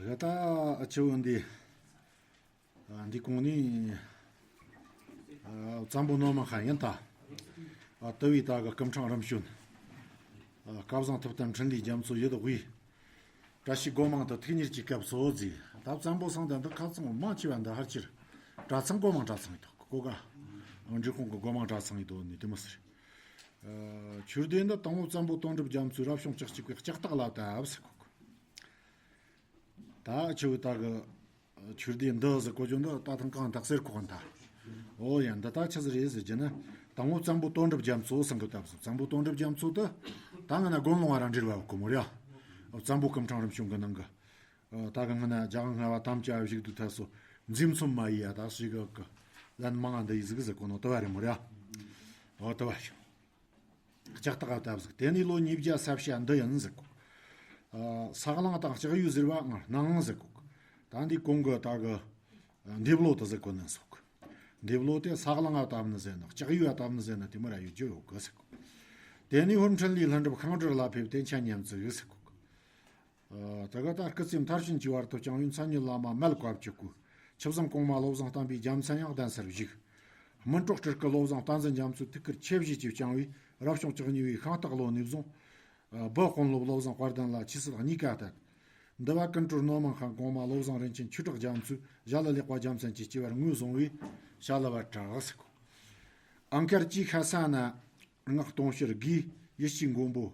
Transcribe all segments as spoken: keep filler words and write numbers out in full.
ད་ལྟ་ཨ་ཆུ་བོ་འདི། ཨ། འདི་གོང་ནས། ཨ། བཙན་པོ་ནོར་མང་ཁ་ཡིན་ད། ཨ། དུ་བའི་ད་གི་སྐུ་ཕྲེང་རིམ་བྱོན། ཨ། སྐལ་བཟང་ཐུབ་བསྟན་འཕྲིན་ལས་རྒྱ་མཚོ་ཡི་དོགས་པའི། བཀྲ་ཤིས་སྒོ་མང་དུ་ཐུགས་གཉེར་གྱི་སྐབས་སུ་ཟེར། ད་བཙན་པོ་སང་དེ་འདི་ཁ་ཚང་མང་ཆེ་བ་འདི་ཧར་ཆེར། གྲྭ་ཚང་སྒོ་མང་གྲྭ་ཚང་ཡི་དོགས་གོ་ག་འབྲས་སྤུངས་གི་སྒོ་མང་གྲྭ་ཚང་ཡི་དོགས་ནི་དེ་མོ་ཟེར། ཨ། ཆོས་སྡེ་འདི་དང་པོ་བཙན་པོ་དོན་གྲུབ་རྒྱ་མཚོའི་རབ་བྱུང་བཅུ་གཅིག་པའི་ལྕགས་སྟག་ལ་བཏབ་ཟེར་གོ། ད་ཆུ་བོ་ད་གི་ཆོས་སྡེ་འདི་ཟེར་གོ་རྒྱུ་འདི་ད་ཐང་གང་དག་ཟེར་གོ་ག་འདའ། ཨོ་ཡ། འདི་ད་ཆི་ཟིག་རེད་ཟེར་རྒྱུ་ན། དང་པོ་བཙན་པོ་དོན་གྲུབ་རྒྱ་མཚོ་སང་གི་བཏབ་ཟེར། བཙན་པོ་དོན་གྲུབ་རྒྱ་མཚོ་དེ། ད་ང་ན་དགོན་ལུང་བ་རང་འབྲེལ་བ་གོ་མོ་ར། བཙན་པོ་སྐུ་ཕྲེང་རིམ་བྱོན་གི་ནང་གི། ཨ། ད་གི་ང་ན་རྒྱ་གར་ལྔ་བ་དམ་བཅའ་བཞུགས་དུས་ཐ་སོ། འཛེམ་ཚོམ་མ་ཡིས་ཡ་ད་ཞིག་གི་ལན་མང་ང་འདི་ཡི་ཟིག་ཟེར་གོ་ནོ་དུ་བ་རེད་མོ་ར། ཨོ་དུ་བ་ཞིག་ལྕགས་སྟག་ག་བཏབ་ཟིག་དེ་ནས་ལོ་ཉིས་བརྒྱ་ས་བྱ་འདི་ཡིན་ཟེར་གོ། ཨ། ས་གླང་དང་ལྕགས་ཡོས་ཟེར་བ་ང་སྣང་ཟེར་གོ། ད་འདི་གོང་གི་ད་གི་འདེབས་ལོ་དུ་ཟེར་གོ་ནི་ཟེར་གོ། འདེབས་ལོ་དེ་ས་གླང་ང་བཏབ་ནི་ཟེར་ན་ལྕགས་ཡོས་བཏབ་ནི་ཟེར་ན་དེ་མོ་ར་ཡོད་རྒྱུ་ཡོད་གི་ཟེར་གོ། དེ་ནས་ཧོར་འཕྲིན་ལས་ལྷུན་གྲུབ་ཤིང་སྦྲུལ་ལ་ཕེབས་ཏེ་འཆད་ཉན་བཙུགས་ཟེར་གོ། ཨ། ད་ག་ད་སྐུ་ཚེ་མཐར་ཕྱིན་གྱི་བར་དུ་བསྐྱངས་པའི་མཚན་ཉིད་བླ་མ་མལ་བཀའ་བཅུ་སྐུ། ཆུ་བཟང་གོང་མ་བློ་བཟང་བསྟན་པའི་རྒྱལ་མཚན་ཡང་གདན་སར་བཞུགས། སྨིན་གྲོགས་སྤྲུལ་སྐུ་བློ་བཟང་བསྟན་འཛིན་རྒྱ་མཚོའི་ཐུགས་ཁུར་ཆེ་བཞེས་ཀྱིས་བསྐྱངས་པའི་རབ་བྱུང་བཅུ་གཉིས་པའི་ཤིང་སྟག་ལོ་ནས་བཟུང་། ཨ། བུ་དཔོན་སློབ་བློ་བཟང་དཔལ་ལྡན་ལ་ཆོས་སྲིད་གཉིས་ཀ་གཏད། འདུལ་བ་ཀུན་གྲོལ་སྣོད་མང་ཁང་གོང་མ་བློ་བཟང་རིན་ཆེན་ཆོས་གྲགས་རྒྱ་མཚོས་ཞྭ་ལུ་ལེགས་པ་རྒྱལ་མཚན་གྱི་སྐྱེ་བར་ངོས་བཟུང་བས་ཞྭ་ལུ་བ་གྲགས་ཟེར་གོ། ཨང་དཀར་གྱི་ཤ་ས་ན། སྔགས་སྟོང་ཕྱིར་དགུའི་ཡེ་ཤེས་མགོན་པོ།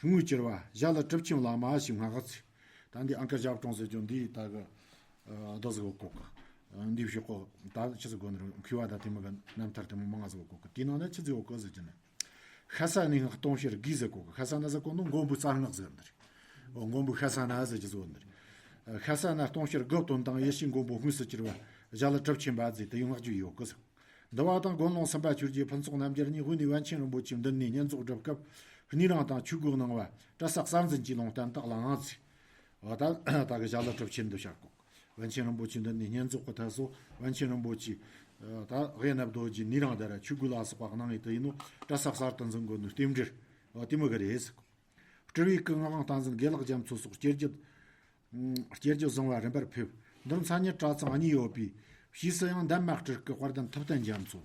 དངོས་གྱུར་བ་ཞྭ་ལུ་གྲུབ་ཆེན་བླ་མ་ཞེས་བསྔགས་ཚེ། ད་འདི་ཨང་ཀར་ཞབས་དྲུང་ཟེར་རྒྱུ་འདི་ད་གི་བདག་ཟིག་གོ་གི། འདི་ཕྱོགས་གོ་ད་ཆི་ཟིག་གོ་ནི་རུང་མཁས་པ་ད་དེ་མོ་གི་རྣམ་ཐར་དེ་མོ་མང་ཟིག་གོ་གི། དེའི་ནང་ན་ཆི་ཟིག་གོ་གི་ཟེར་རྒྱུ་ན། ཤ་ས་ནས་སྔགས་སྟོང་ཕྱིར་དགུའི་ཟེར་གོ་གི། ཤ་ས་ན་ཟེར་གོ་ནོ་མགོན་པོའི་རྩ་སྔགས་ཟེར་འདི་རེད། འོ་མགོན་པོའི་ཤ་ས་ན་ཟེར་རྒྱུ་ཟིག་འདི་རེད། ཤ་ས་ན་སྟོང་ཕྱིར་དགུ་བཏོན་དང་ཡེ་ཤེས་མགོན་པོ་དངོས་སུ་གྱུར་པ་ཞྭ་ལུ་གྲུབ་ཆེན་པ་ཟེར་དེ་ཡང་བསྔགས་རྒྱུ་ཡོད་གི་ཟེར། འདུལ་བ་དང་དགོན་ལུང་གསུམ་པ་ཆོས་རྗེ་ཕུན་ཚོགས་རྣམ་རྒྱལ་གཉིས་དབུས་ནས་པཎ་ཆེན་རིན་པོ་ཆེའི་མདུན་ནས་བསྙེན་རྫོགས་སྒྲུབ་སྐབས་གཉིས་རང་དང་ཆོས་གོས་གནང་བ་གྲྭ་ས་གསར་འཛིན་གྱིས་ལུང་བསྟན་དག་ལའང་ཚིག་ད་ད་གི་ཞྭ་ལུ་གྲུབ་ཆེན་འདི་བཤད་གོ། པཎ་ཆེན་རིན་པོ་ཆེའི་མདུན་ནས་བསྙེན་རྫོགས་ཀྱི་ཐད་སོ། པཎ་ཆེན་རིན་པོ་ཆེ་ད་དབྱེ་ན་རྡོ་རྗེ་ནི་རང་དེ་ར་ཆོས་གོས་ལ་སོགས་པ་གནང་ངེས་དུ་ཡིན་ནོ། གྲྭ་ས་གསར་དུ་འཛིན་དགོས་ནོ་རྟེན་འབྲེལ་དེ་མོ་གི་རེད་ཟེར་གོ། སྤྲུལ་པའི་སྐུ་ངག་དབང་བསྟན་འཛིན་དགེ་ལེགས་རྒྱ་མཚོ་སོགས་སྐྱེ་རྒྱུད། སྐྱེ་རྒྱུད་བཟང་བ་རིམ་པར་ཕེབས། འདིར་མཚན་ཉིད་གྲྭ་ཚང་གཉིས་ཡོད་པའི་ཕྱིས་སུ་ཡང་འདན་མ་སྤྲུལ་སྐུ་དཔལ་ལྡན་ཐུབ་བསྟན་རྒྱ་མཚོ།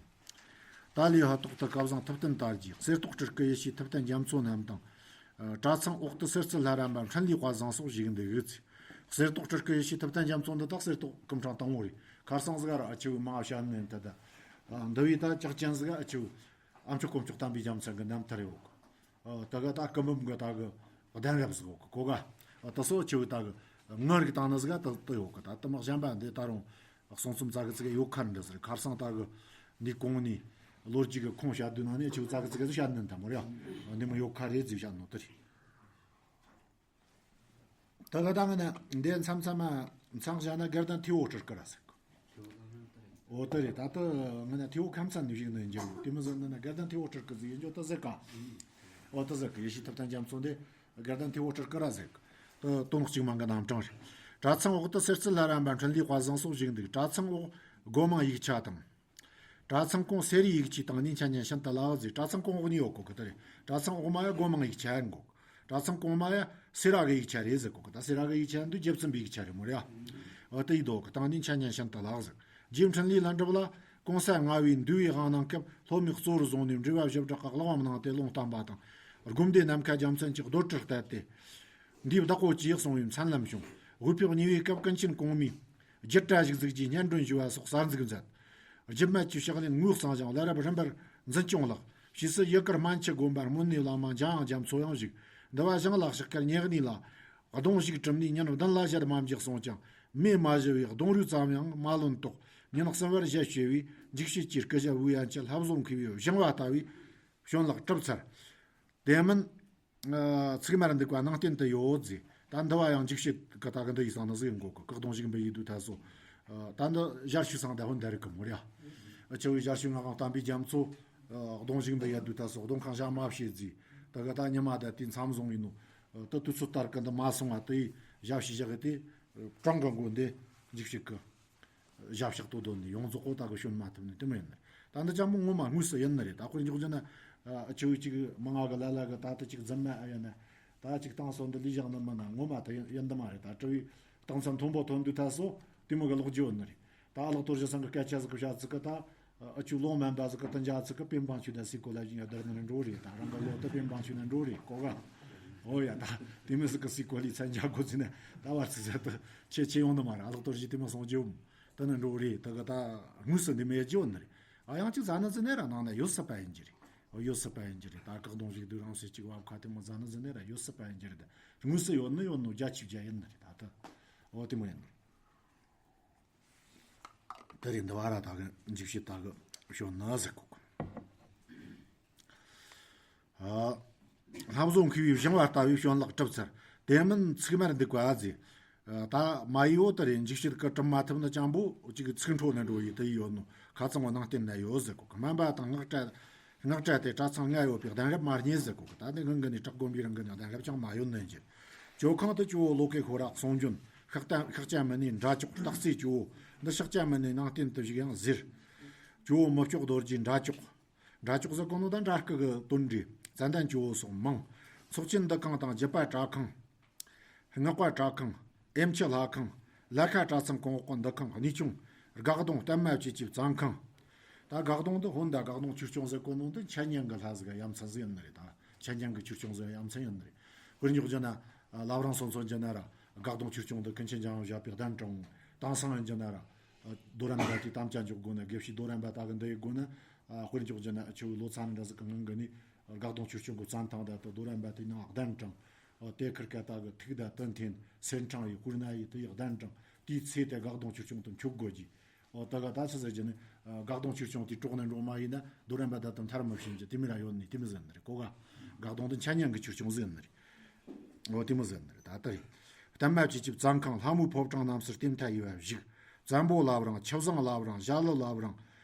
ཏཱ་ལའི་ཧོ་ཏོག་ཏུ་སྐལ་བཟང་ཐུབ་བསྟན་དར་རྒྱས། གསེར་ཏོག་སྤྲུལ་སྐུ་ཡེ་ཤེས་ཐུབ་བསྟན་རྒྱ་མཚོ་རྣམས་དང་། གྲྭ་ཚང་འོག་ཏུ་གསེར་རྩི་ལྷ་རམས་པ་འཕྲིན་ལས་དཔལ་བཟང་སོགས་བཞུགས་འདུག་ཚེ། གསེར་ཏོག་སྤྲུལ་སྐུ་ཡེ་ཤེས་ཐུབ་བསྟན་རྒྱ་མཚོ་འདི་དག་གསེར་ཏོག་སྐུ་ཕྲེང་དང་པོ་རེད། ཁར་སང་ཟིག་ར་ཨ་ཆུ་མ་བྱ་ནན་ད་ད། འདི་བས་ད་ལྕགས་ཅན་ཟིག་ཨ་ཆུ། ཨ་མཆོག་དཀོན་མཆོག་དམ་པའི་རྒྱལ་མཚན་གྱི་རྣམ་ཐར་ཡོད་གི། ཨ། ད་ག་ད་སྐུ་འབུམ་གི་ད་གི་གདན་རབས་ཟིག་གོ་ག་ཨ། ད་སོ་ཆེ་བའི་ད་གི་ངར་གི་བཏང་ན་ཟིག་ག་ད་ད་ཡོད་གི། ད་ད་མ་གཞན་པ་འདི་ད་རུང་གསུང་རྩོམ་ཙག་གི་ཙིག་ག་ཡོད་ཁ་འདི་ཟེར། ཁར་སང་ད་གི་འདི་གོང་ནས་ལོ་རྒྱུས་གི་ཁུངས་བཤད་དུས་ནང་ནས་ཆེ་བའི་ཙག་གི་ཙིག་ག་ཟིག་བཤད་ནི་འདི་མོ་རེད། འདི་མོ་ཡོད་ཁ་རེད་ཟིག་བཤད་ནོ་དེ་རེད། ད་ག་ད་ང་ནི་འདི་མཚམས་མཚམས་མཚམས་བཞག་ན་དགའ་ལྡན་ཐེའུ་སྤྲུལ་སྐུ་ར་ཟེར་གི། འོ་དེ་རེད། ད་ལྟ་ང་ནི་ཐེའུ་ཁམས་ཚན་ནས་བཞུགས་ནས་འགྱུར་ཡོད། དེ་མི་ཟེར་ན་ན་དགའ་ལྡན་ཐེའུ་སྤྲུལ་སྐུ་ཟིག་ཡིན་རྒྱུ་ད་ཟེར་ག་འོ་ད་ཟེར་གི། ཡེ་ཤེས་ཐུབ་བསྟན་རྒྱ་མཚོ་འདི་དགའ་ལྡན་ཐེའུ་སྤྲུལ་སྐུ་ར་ཟེར་གི། ད་དོན་གཅིག་མང་གི་རྣམ་གྲངས་རེད། གྲྭ་ཚང་འོག་ཏུ་གསེར་རྩི་ལྷ་རམས་པ་འཕྲིན་ལས་དཔལ་བཟང་སོགས་བཞུགས་འདུག་གྲྭ་ཚང་འོག་སྒོ་མང་ཡིག་ཆ་དང་། གྲྭ་ཚང་གོང་སེ་རའི་ཡིག་ཆའི་སྟེང་ནས་འཆད་ཉན་ཤིན་ཏུ་སླ་བ་ཟིག་གྲྭ་ཚང་གོང་འོག་གཉིས་ཡོད་གོ་གི་དེ་རེད། གྲྭ་ཚང་འོག་མ་ཡ་སྒོ་མང་ཡིག་ཆ་ཡིན་གོ། གྲྭ་ཚང་གོང་མ་ཡ་སེ་ར་གི་ཡིག་ཆ་རེད་ཟེར་གོ་གི། ད་སེ་ར་གི་ཡིག་ཆ་འདི་རྗེ་བཙུན་པའི་ཡིག་ཆ་རེད་མོ་རེད་ཨ། འོ་དེ་ཡི་དོ་གི་སྟེང་ནས་འཆད་ཉན་ཤིན་ཏུ་སླ་བ་ཟིག་རྗེ་འཕྲིན་ལས་ལྷུན་གྲུབ་ལ་གོང་ས་ལྔ་པའི་འདུལ་བའི་དབང་གནང་སྐབས་སློབ་མའི་གཙོ་བོར་བཟུང་ནས་འགྲེལ་པ་བཞི་སྦྲགས་ཀྱི་ཀློག་པ་གནང་སྟེ་ལུང་བསྟན་པ་དང་། སྒོམ་སྡེ་ནམ་མཁའ་རྒྱལ་མཚན་གྱི་རྡོར་དྲིལ་གཏད་དེ། འདིའི་བདག་པོ་ཅིག་གསུངས་པའི་མཚན་ལམ་བྱུང་། དབུས་ཕྱོགས་གཉིས་པའི་སྐབས་ཀུན་མཁྱེན་གོང་མའི་རྒྱུད་གྲྭ་ཞིག་འཛུགས་རྒྱུའི་སྙན་སྒྲོན་ཞུ་བ་སོགས་གསར་འཛུགས་མཛད། རྒྱུད་སྨད་ཀྱི་ཕྱག་ལེན་ངོས་གཙང་ཞིང་བླ་རབས་རིམ་པར་འཛིན་སྐྱོང་ལགས། ཕྱིས་སུ་ཡུལ་དཀར་སྨན་ཆུ་དགོན་པར་སྨོན་གནས་བླ་མ་འཇམ་དབྱངས་རྒྱ་མཚོ་ཡང་བཞུགས། འདུལ་བ་ཞིང་ལ་ཕྱག་དཀར་ཉེ་གནས་ལ། གདུང་ཞིག་གྲུབ་ནས་ཉིན་བདུན་ལ་ཞལ་མ་འཇལ་གསུངས་ཀྱང་། མེ་མ་ཞི་བས་གདུང་རུས་ཙམ་ཡང་མ་ལོན་ཏོག་ཉིན་གསུམ་པར་ཞལ་བཤད་པས་འཇིགས་བྱེད་ཀྱི་སྐུ་ཞབས་བུ་ཡན་ཆད་ལྷ་བཟོ་མཁས་པས་བཞེངས་པ་ལྟ་བུའི་བྱོན་ལག་གྲུབ་ཚར། དེ་མིན། ཨ། ཚིག་མར་འདུག་པ་ནང་བསྟན་དུ་ཡོད་ཟེར། ད་འདི་བ་ཡང་འཇིགས་བྱེད་ཀྱི་ད་གི་འདི་ཡི་སང་ན་ཟིག་ཡིན་གོ་གི། བཀག་གདུང་ཞིག་འབུལ་ཡི་དུས་ད་སོ། ཨ། ད་འདི་ཞལ་བཤུས་སང་ད་ཧོན་ད་རེ་གི་མོ་རེ་ཨ། ཆེ་བའི་ཞལ་བཤུས་ངག་དབང་བསྟན་པའི་རྒྱ་མཚོ། ཨ། གདུང་ཞིག་འབུལ་ཡ་དུས་ད་སོ་གདུང་ཁང་ཞག་མ་བཤད་ཟིག་ད་གི་ད་ཉི་མ་ད་དེ་མཚམས་བཟུང་ཡིན་ནོ། ཨ། ད་དུས་ཚོད་ལྟར་གི་འདི་མ་སོང་བ་དེ་ཡི་ཞལ་བཤུས་བཞག་གི་དེ། གྲངས་གི་མགོ་འདི་འཇིགས་བྱེད་ཀྱི། ཞབས་ཕྱག་ཏུ་འདོན་ནས་ཡོངས་རྫོགས་ཀོ་ད་གི་བྱོན་མ་ཐུབ་ནས་དེ་མ་ཡིན་ནི། ད་འདི་ཅང་མོ་ངོ་མ་དངོས་སུ་ཡིན་ནི་རེད། ད་ཁོར་འཇོག་རྒྱུ་ན། ཨ། ཆུ་བོ་གཅིག་མི་ང་གི་ལ་ལ་གི་ད་ལྟ་གཅིག་རྫུན་མ་ཨ་ཡིན་ན། ད་གཅིག་བཏང་སོང་འདི་ལུས་བཞག་ནི་མིན་ན་ངོ་མ་ད་ཡིན་ཡིན་འདི་མ་རེད། ད་སྤྲུལ་བའི་ ཏང་ཚང་མཐོན་པོ་ཐོན་དུས་ད་སོ་དེ་མོ་གི་ལོག་རྒྱུ་ཡོད་ནི་རེད། ད་ཨ་ལགས་རྡོ་རྗེ་ཚང་གི་སྐད་ཆ་ཟིག་གི་བཤད་ཚིག་གི་ད་ཨ་ཆུ་ལོང་མན་པ་ཟིག་གི་ད་འཇག་ཚིག་གི་པིན་པང་ཆུ་ད་སི་ཀོ་ལ་ཡིན་ཡ་དར་ནི་འགྲོ་རེད། ད་རང་གི་ལོ་ད་པིན་པང་ཆུ་ན་འགྲོ་རེད་གོ་ག། ཨོ་ཡ་ད་དེ་མོ་ཟིག་གི་སི་ཀོ་ལི་ཚན་འཇག་གོ་ཚི་ནས་ད་བར་ཚི་ཟེར་ད་ཆེ་ཆེ་ཡོང་ནི་མ་རེད། ཨ་ལགས་རྡོ་རྗེ་དེ་མོ་སོང་རྒྱུ་ད་ནི་འགྲོ་རེད། ད་གི་ད་དངོས་སུ་འདི་མོ་ཡ་རྒྱུ་ཡོད་ནི་རེད། ཨ་ཡང་ཅིག་ཟ་ནི་ཟི་ནས་ར་ནང་ན་ཡོད་སྲིད་པ་ཡིན་གྱི་རེད། ཡོད་སྲིད་པ་ཡིན་གྱི་རེད། ད་བཀག་སྡོམ་ཞིག་དུས་རང་སྲིད་ཅིག་བབ་ཁ་དེ་མོ་ཟ་ནི་ཟི་ནས་ར་ཡོད་སྲིད་པ་ཡིན་གྱི་རེད། དངོས་སུ་ཡོད་ནི་ཡོད་ནོ་རྒྱ་ཆེ་བརྒྱ་ཡིན་ནི་རེད་ད་ལྟ། འོ་དེ་མོ་ཡིན་ནི་རེད། དེ་རིང་འདི་བ་ར་ད་གི་འཇིགས་བྱེད་ད་གི་ཤོད་ན་ཟེར་གོ་གི། ཨ། ལྷ་བཟོ་མཁས་པའི་བཞེངས་བ་ལྟ་བུའི་བྱིན་རླབས་གྲུབ་ཚར། དེ་མིན་ཚིག་མར་འདུག་པ་ཟེར། ད་མ་ཡིའོ་དེ་རེད། འཇིགས་བྱེད་ཀྱི་གྲུབ་མ་ཐུབ་ནི་ཅང་པོ་གཅིག་ཚིག་འཕྲོ་ནས་འགྲོ་ཡི་དེ་ཡི་ཡོད་ནོ་ཁ་ཚང་བ་ནང་བསྟན་ན་ཡོད་ཟེར་གོ་གི། སྨན་པ་དང་སྔགས་གྲྭ་སྔགས་གྲྭ་དེ་གྲྭ་ཚང་ལྔ་ཡོད་པའི་གདན་རབས་མ་རྙེད་ཟེར་གོ་གི། ད་ནི་སྔོན་གི་ནས་བྲག་དགོན་པའི་རིང་གི་ནས་གདན་རབས་ཅང་མ་ཡོད་ནི་འགྱུར། ཇོ་ཁང་དུ་ཇོ་བོ་ལོ་ཀེ་ཧོ་ར་གསུང་རྒྱུན། ཤཱཀྱ་ཤཱཀྱ་མུ་ནེ་འདྲ་ལྕོག་སྟག་རྩེ་ཇོ་བོ་འདི་ཤཱཀྱ་མུ་ནེ་ནང་བསྟན་དུ་བཞུགས་ཡང་ཟེར། ཇོ་བོ་མི་བསྐྱོད་རྡོ་རྗེ་འདྲ་ལྕོག་འདྲ་ལྕོག་ཟེར་གོ་ནོ་ད་འདྲ་སྐུ་གི་དོན་འདྲི་ཙན་དན་ཇོ་བོ་སོགས་མང་། ཚོགས་ཆེན་འདུ་ཁང་དང་བརྒྱུད་པ་གྲྭ་ཁང་། སྔགས་པ་གྲྭ་ཁང་། ཨེམ་ཆི་ལྷ་ཁང་། ལ་ཁ་གྲྭ་ཚང་གོང་འོག་གི་འདུ་ཁང་གཉིས་ཆུང་། དགག་སྡོང་བསྟན་མ་བཅས་ཀྱི་བཙན་ཁང་། ད་དགག་སྡོང་འདི་ཧོན་ད་དགག་སྡོང་ཆོས་སྐྱོང་ཟེར་གོ་ནོ་འདི་འཆད་ཉན་གི་ལྷ་ཟིག་ཡ་མཚན་ཟིག་ཡིན་ནི་རེད། ད་འཆད་ཉན་གི་ཆོས་སྐྱོང་ཟིག་ཡ་མཚན་ཡིན་ནི་རེད། དཔེར་འཇོག་རྒྱུ་ན་བླ་བྲང་སོ་མཚོན་རྒྱུ་ན་ར་དགག་སྡོང་ཆོས་སྐྱོང་འདི་ཀུན་མཁྱེན་འཇམ་དབྱངས་བཞད་པའི་གདན་དྲངས། དེང་སང་ཡིན་རྒྱུ་ན་ར་རྡོ་རིང་པ་དེའི་དམ་བཅའ་འཇོག་དགོས་ན་དགེ་བཤེས་རྡོ་རིང་པ་ད་གི་འདི་ཡི་དགོས་ན། དཔེར་འཇོག་རྒྱུ་ན་ཆུ་བོའི་ལོ་ཙཱ་འདྲ་ཟིག་གི་ངང་གི་ནི་དགག་སྡོང་ཆོས་སྐྱོང་གི་བཙན་ཐང་ད་དུ་རྡོ་རིང་པ་དེའི་ནང་གདན་དྲངས། དེ་ཁུར་ཀ་ད་གི་ཐུགས་ད་དུན་འཐེན་སེར་འཕྲེང་ཡི་དཔེར་ན་ཡི་དེ་ཡི་གདན་དྲངས། དེའི་ཚེ་དེ་དགག་སྡོང་ཆོས་སྐྱོང་དུ་འཁྱུག་དགོས་ཀྱི། འོ་ད་ག་ད་ཆི་ཟེར་གྱི་ནི། དགག་སྡོང་ཆོས་སྐྱོང་དེ་གྲོགས་ནས་འགྲོ་མ་ཡིན་ན་རྡོ་རིང་པ་ད་དུ་མཐར་མི་ཕྱིན་གྱི་དེ་མི་ར་ཡོད་ནི་དེ་མི་ཟེར་ནི་རེད་གོ་ག། དགག་སྡོང་དེ་འཆད་ཉན་གྱི་ཆོས་སྐྱོང་ཟེར་ནི་རེད། འོ་དེ་མི་ཟེར་ནི་རེད་ད་ལྟ་རེད། བསྟན་མ་བཅས་ཀྱི་བཙན་ཁང་ལྷ་མོའི་ཕོ་བྲང་རྣམས་སུ་རྟེན་མཐའ་ཡས་པ་བཞུགས། བཙན་པོ་བླ་བྲང་ཆུ་བཟང་བླ་བྲང་ཞྭ་ལུ་བླ་བྲང་།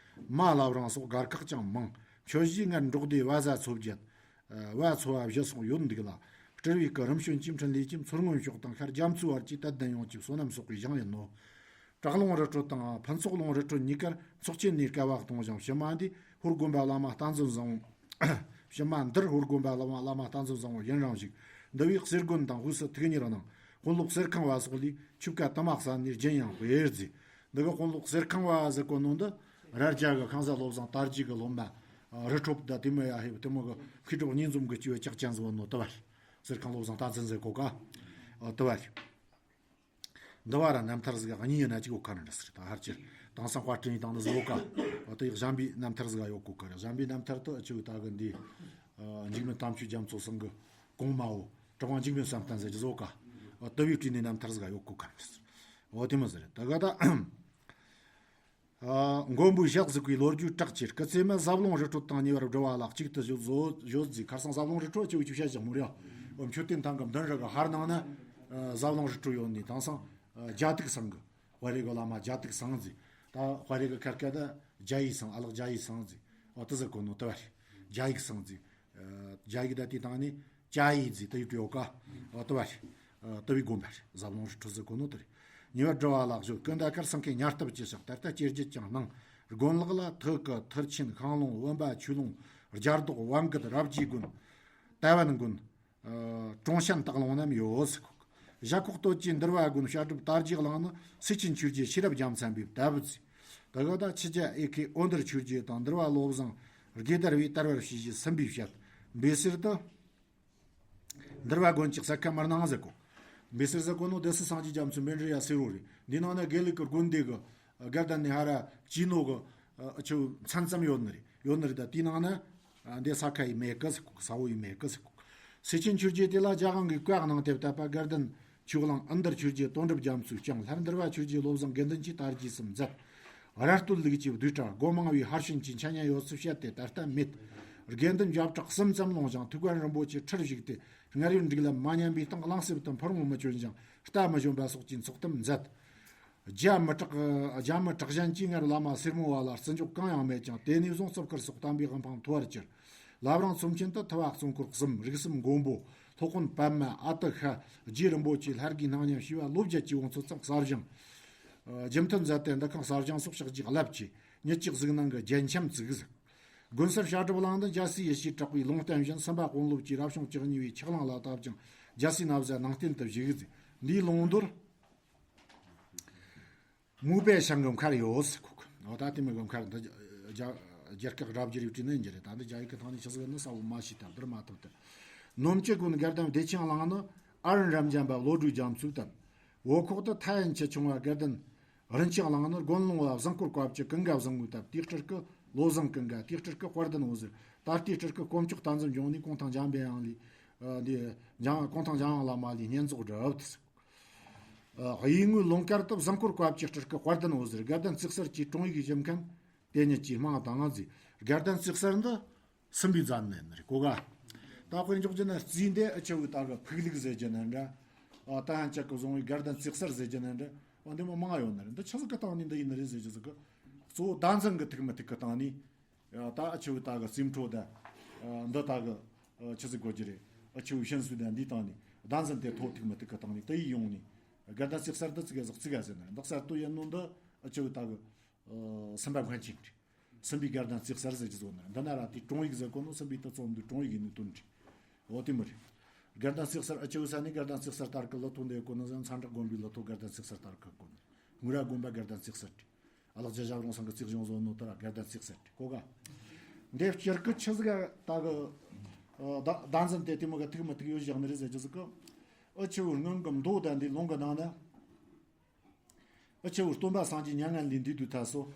མ་བླ་བྲང་སོགས་སྒར་ཁག་ཀྱང་མང་། མཆོད་གཞིས་སྔར་འབྲོག་སྡེ་བ་བཟའ་ཚོ་བརྒྱད། བ་ཚོ་བ་བཞི་སོགས་ཡོད་འདུག་ལ། སྤྲུལ་བའི་སྐུ་རིམ་བྱོན་གྱིས་འཕྲིན་ལས་ཀྱིས་མཚོ་སྔོན་ཕྱོགས་དང་ཤར་རྒྱ་མཚོའི་བར་གྱི་དད་ལྡན་ཡོངས་ཀྱི་བསོད་ནམས་གསོག་པའི་ཞིང་ཡིན་ནོ། བྲག་ལུང་རི་ཁྲོད་དང་ཕུན་ཚོགས་ལུང་རི་ཁྲོད་གཉིས་ཀར་ཚོགས་ཆེན་ནས་བསྐལ་བ་སྟོང་ཞིང་ཕྱི་མ་འདི་ཧོར་དགོན་པ་བླ་མ་བསྟན་འཛིན་བཟང་པོ། ཕྱི་མ་འདིར་ཧོར་དགོན་པ་བླ་མ་བླ་མ་བསྟན་འཛིན་བཟང་པོ་ཡུན་རིང་བཞུགས། འདི་བས་གསེར་དགོན་དང་དབུས་སུ་ཐུགས་ཉིད་གནང་། དཔོན་སློབ་གསེར་ཁང་བ་སོགས་ལས་ཆོས་བཀའ་དུ་མ་གསན་ནས་རྒྱུན་ཡང་སྤེལ་མཛད། འདི་གི་དཔོན་སློབ་གསེར་ཁང་བ་ཟེར་གོ་ནོ་འདི་རྭ་རྒྱ་གི་ཁང་བཟའ་བློ་བཟང་དར་རྒྱས་གི་སློབ་མ། རི་ཁྲོད་ད་དེ་མོ་ཡ་ཧེ་དེ་མོ་གི་མཁས་གྲུབ་གཉིས་འཛོམས་གི་སྐྱེས་བུ་ཅག་ཅན་ཟིག་ཡོད་ནོ་དུ་བ་རེད། གསེར་ཁང་བློ་བཟང་བསྟན་འཛིན་ཟེར་གོ་ཀ། དུ་བ་རེད། འདི་བ་ར་རྣམ་ཐར་ཟིག་གཉིས་ཡོད་ན་གཅིག་ཡོད་ཁ་ནི་འདྲ་ཟེར་ད་ཧར་ཅིར་དེང་སང་དཔར་སྐྲུན་ཡིན་དང་འདི་ཟིག་ཡོད་ཀ། འོ་དེ་ཡི་གཞན་པའི་རྣམ་ཐར་ཟིག་ཡོད་གོ་ཀ་རེད། གཞན་པའི་རྣམ་ཐར་དུ་ཨ་ཆུ་ད་གི་འདི། འཇིགས་མེད་དམ་ཆོས་རྒྱ་མཚོ་ཚང་གི་གོང་མ་བོ་གྲུབ་དབང་འཇིགས་མེད་བསམ་གཏན་ཟེར་གྱི་ཟིག་ཡོད་ཀ། འོ་དུ་བའི་སྐྲུན་ནས་རྣམ་ཐར་ཟིག་ཡོད་གོ་ཀ་རེད། འོ་དེ་མོ་ཟེར་ད་ག་ད། མགོན་པོའི་ཞལ་གཟིགས་པའི་ལོ་རྒྱུས་གྲགས་ཆེར་སྐུ་ཚེ་མི་ཟབ་ལུང་རི་ཁྲོད་དང་ཉེ་བར་སྦྲེལ་བ་ལ་གཅིག་ཏུ་བརྗོད་བཟོ་བརྗོད་མཛད། ཁར་སང་ཟབ་ལུང་རི་ཁྲོད་ཅེས་པའི་ཆུ་བཤད་ཅིག་མོ་རེད། འོ་མཆོད་རྟེན་ཐང་གི་མདུན་རི་གི་ཧར་ནང་ན་ཟབ་ལུང་རི་ཁྲོད་ཡོད་ནི་དེང་སང་རྒྱ་ཏིག་ཚང་གི་དཔའ་རིས་གི་བླ་མ་རྒྱ་ཏིག་ཚང་ཟེར། ད་དཔའ་རིས་གི་ཁར་སྐད་ད་རྒྱ་ཡིག་ཚང་ཨ་ལགས་རྒྱ་ཡིག་ཚང་ཟེར། འོ་དེ་ཟེར་གོ་ནོ་དེ་བ་རེད། རྒྱ་ཡིག་ཚང་ཟེར། རྒྱ་ཡིག་ད་དེ་དང་ནི་ཅ་ཡི་ཛི་ཏི་ཡུ་ཏི་ཡོ་ཀ། ཨ་ཏི་བ་རེད། ཨ་ཏི་བའི་དགོན་པ་རེད། ཟབ་ལུང་རི་ཁྲོད་ཟེར་གོ་ནོ་དེ་རེད། ཉེ་བར་སྦྲེལ་བ་ལ་བརྗོད་ཀུན་ད་གར་སེང་གེ་ཉ་ལྟབ་ཅེས་བྱ། ད་ལྟ་སྐྱེ་རྒྱུད་ཀྱང་སྣང་། དགོན་ལག་ལ་ཐུ་ཀི་ཐུར་ཆེན་ཤང་ལུང་བུམ་པ་ཆོས་ལུང་རྒྱ་རྡོག་བན་གི་རབ་རྒྱས་དགོན། ཏའེ་ཝན་དགོན། ཨ་ཀྲུང་ཤན་སྟག་ལུང་རྣམས་ཡོད་ཟེར་གོ། ཞྭ་ཁོག་སྟོད་ཀྱི་འདུལ་བ་དགོན་བཤད་སྒྲུབ་དར་རྒྱས་གླིང་ནི་སེ་ཆེན་ཆོས་རྗེ་ཤེས་རབ་རྒྱལ་མཚན་པའི་ལྟ་བུ་ཟེར། ད་ག་ད་ཆི་ཇ་ཨེ་ཁེ་ཨོ་འདུར་ཆོས་རྗེ་དང་འདུལ་བ་བློ་བཟང་དགེ་ལྡར་བའི་དར་བར་བྱས་ཞེས་སུམ་པའི་བཤད། འབེ་སེར་དུ། འདུལ་བ་དགོན་གྱི་གསལ་ཁ་མར་སྣང་ཟེར་གོ། འབེ་སེར་ཟེར་གོ་ནོ་སྡེ་སྲིད་སངས་རྒྱས་རྒྱ་མཚོའི་མཎྜལ་ཡ་སེར་བོ་རེད། འདི་ནང་ན་དགེ་ལུགས་ཀྱི་དགོན་སྡེ་གི་དགའ་ལྡན་ནི་ཧ་ར་ཅི་ནོ་གི་ཆུ་མཚན་ཙམ་ཡོད་ནི་རེད། ཡོད་ནི་རེད། ད་དེའི་ནང་ན་འདི་ས་ཁ་ཡི་མེ་ཀི་ཟེར་གོ། ས་བོ་ཡི་མེ་ཀི་ཟེར་གོ། སེ་ཆེན་ཆོས་རྗེ་དེ་ལ་རྒྱ་གང་གི་བཀའ་གནང་སྟེ་བཏབ་པ་དགའ་ལྡན་ཆོས་གླིང་ཨ་འདུར་ཆོས་རྗེ་དོན་གྲུབ་རྒྱ་མཚོས་བསྐྱངས། ལྷར་འདུལ་བ་ཆོས་རྗེ་བློ་བཟང་དགེ་འདུན་གྱིས་དར་རྒྱས་སུ་མཛད། ར་སྟོད་ལུགས་ཀྱི་བསྡུས་གྲྭ་སྒོ་མང་བའི་ཧར་བྱོན་གྱི་འཆད་ཉན་ཡོད་ཚུལ་བཤད་དེ་ད་ལྟ་མེད། དགེ་འདུན་བརྒྱ་ཕྲག་གསུམ་ཙམ་ལོངས་ཤིང་ཐུགས་དགའ་རིན་པོ་ཆེ་ཁྲིར་བཞུགས་ཏེ་སྔར་ཡོད་སྒྲིག་ལམ་མ་ཉམས་པའི་སྟེང་གླིང་གསེབ་ཏུ་འཕུར་འོང་མི་བྱོན་ཞིང་རྟ་མི་བྱོན་པ་སོགས་ཀྱི་འཚོགས་གཏམ་མཛད། རྒྱ་མི་དྲག་རྒྱ་མི་དྲག་གཞན་གྱིས་སྔར་བླ་མ་སེར་མོ་བ་ལ་བརྩི་འཇོག་གང་ཡང་མེད་ཀྱང་དེ་ནས་བཟུང་རྩིབས་དཀར་སོགས་དམ་པའི་དབང་འཕང་མཐོ་བར་གྱུར། བླ་བྲང་ཚོམས་ཆེན་དུ་ཐུ་བ་གཙོ་འཁོར་གསུམ་རིགས་གསུམ་མགོན་པོ་སློབ་དཔོན་པདྨ་ཨ་ཏི་ཤ་རྗེ་རིན་པོ་ཆེ་ལྷ་དགེའི་སྣང་བརྙན་ཞེས་པ་ལོ་བརྒྱད་ཀྱི་དབང་ཚོད་ཙམ་གསར་བཞེངས། རྒྱུན་མཐུད་མཛད་དེ་འདུ་ཁང་གསར་བཞེངས་སོགས་ཕྱག་རྗེས་རླབས་ཆེ། ཉིད་ཀྱི་གཟིགས་སྣང་གི་རྒྱན་འཆམ་བཙུགས། དགོན་གསར་བཤད་སྒྲུབ་གླིང་འདི་རྒྱལ་སྲས་ཡེ་ཤེས་གྲགས་པའི་ལུང་བསྟན་བཞིན་གསུམ་པ་དཔོན་སློབ་ཀྱིས་རབ་བྱུང་བཅུ་གཉིས་པའི་ཆགས་གླིང་ལ་བཏབ་ཅིང་རྒྱལ་སྲས་ནབ་བཟའ་ནང་རྟེན་དུ་བཞུགས། འདིའི་ལུང་མདོར། མུས་པའི་ཞིང་གི་མཁར་ཡོད་ཟེར་གོ། འོ་ད་དེ་མོ་གི་མཁར་འདི་རྒྱ་རྒྱ་སྐད་རབ་རྒྱས་རིགས་བྲིས་ནི་ཡིན་རྒྱུ་རེད། ད་འདི་རྒྱ་ཡིག་གི་ཐོག་ནས་ཆི་ཟིག་ཡིན་ན་གསལ་བོ་མ་ཤེས་ཐལ། འདིར་མ་ཐུབ་ཐལ། ནོམ་ཅི་ཀུན་དགེ་ལྡན་བདེ་ཆེན་གླིང་ནི། ཨ་རུན་རབ་འབྱམས་པ་བློ་གྲོས་རྒྱ་མཚོས་བཏབ། འོ་ཁོག་ཏུ་ཐའི་ཡན་ཆུ་ཆུང་བ་དགེ་ལྡན་རིན་ཆེན་གླིང་ནི། དགོན་ལུང་བ་བཟང་སྐོར་བཀའ་བཅུ་ཀུན་དགའ་བཟང་མོས་བཏབ། དེའི་སྤྲུལ་སྐུ་བློ་བཟང་ཀུན་དགའ། དེའི་སྤྲུལ་སྐུ་དཔལ་ལྡན་འོད་ཟེར། ད་ལྟའི་སྤྲུལ་སྐུ་དཀོན་མཆོག་བསྟན་འཛིན་འབྱུང་གནས་གུང་ཐང་འཇམ་པའི་དབྱངས་ལས། ཨ་འདི་འཇམ་གུང་ཐང་འཇམ་དབྱངས་བླ་མ་ལས་བསྙེན་རྫོགས་སྒྲུབ། ཨ་གཡས་ངོས་ལུང་དཀར་དུ་བཟང་སྐོར་བཀའ་བཅུའི་སྤྲུལ་སྐུ་དཔལ་ལྡན་འོད་ཟེར། དགེ་ལྡན་རྩིག་གསར་གྱི་དྲུང་ཡིག་བཞེངས་མཁན་དེ་ཉིད་ཀྱི་མིང་དང་ང་ཟེར། དགེ་ལྡན་རྩིག་གསར་འདི་སུམ་པའི་མཛད་ནས་ནི་རེད་གོ་ག། ད་དཔེར་འཇོག་རྒྱུ་ན་རྩིས་འདི་ཨ་ཆུ་བོའི་ད་གི་ཕུག་ལུགས་ཟེར་རྒྱུ་ན་འདྲ། ཨ་ད་ཧན་ཅག་གི་བཟུང་བའི་དགེ་ལྡན་རྩིག་གསར་ཟེར་རྒྱུ་ན་འདྲ། ཨ་འདི་མོ་མང་ཡོད་ནི་རེད། འདི་ཆི་ཟིག་གི་སྟེང་ནས་འདི་ཡིན་ནི་རེད་ཟེར་རྒྱུ་ཟིག་གི། གཙོ་བོ་བདག་འཛིན་གི་ཐུག་མི་ཐུག་གི་སྟེང་ནས། ཡ་ད་ཨ་ཆུ་བོའི་ད་གི་རྩིས་འཕྲོ་ད། ཨ་འདི་ད་གི་ཨ་ཆི་ཟིག་གོ་རྒྱུ་རེད། ཨ་ཆུ་བོའི་ཤིན་སུ་ད་འདིའི་སྟེང་ནས་བདག་འཛིན་དེ་ཐོག་ཐུག་མི་ཐུག་གི་སྟེང་ནས་དེ་ཡི་ཡོང་ནས། དགེ་ལྡན་རྩིག་གསར་འདི་རྩིག་ག་ཟིག་རྩིག་ག་ཟེར་ནི་རེད། འདི་གསར་གཏོད་ཡིན་ནོ་འདི་ཨ་ཆུ་བོའི་ད་གི། ཨ་སུམ་པ་མཁན་ཆེན་རེད། སུམ་པའི་དགེ་ལྡན་རྩིག་གསར་ཟེར་གྱི་བཟོ་ནི་རེད། འདི་ན་ར་དེའི་དྲུང་ཡིག་ཟེར་གོ་ནོ་སུམ་པའི་དུ་བཙོན་འདུག་དྲུང་ཡིག་ཡིན་ནི་དོན་རེད། འོ་དེ་མོ་རེད། དགེ་ལྡན་རྩིག་གསར་ཨ་ཆུ་བོའི་ས་ནས་དགེ་ལྡན་རྩིག་གསར་ལྟར་གི་ལོ་ཐོ་འདི་གོ་ནི་ཟེར། མཚན་བྲག་དགོན་པའི་ལོ་ཐོ་དགེ་ལྡན་རྩིག་གསར་ལྟར་གི་གོ་ནི། དངུལ་རྭ་དགོན་པ་དགེ་ལྡན་རྩིག་གསར་རེད། ཨ་ལགས་རྒྱལ་བྱ་རོང་ཚང་གི་རྩིག་གཞུང་བཟོ་ནོ་དེ་ར་དགེ་ལྡན་རྩིག་གསར་རེད་གོ་ག། འདི་སྤྱིར་གི་ཆི་ཟིག་ག་ད་གི། ཨ་ད་བདག་འཛིན་དེ་དེ་མོ་ག་ཐུག་མི་ཐུག་ཡོད་བཞག་ནི་རེད་ཟེར་རྒྱུ་ཟིག་གི། ཨ་ཆུ་བོའི་སྔོན་གི་མདོ་དང་འདི་ལུང་གི་ནང་ན། ཨ་ཆུ་བོའི་སྟོན་པ་སངས་རྒྱས་མྱ་ངན་ལས་འདས་དུས་ཐ་སོ།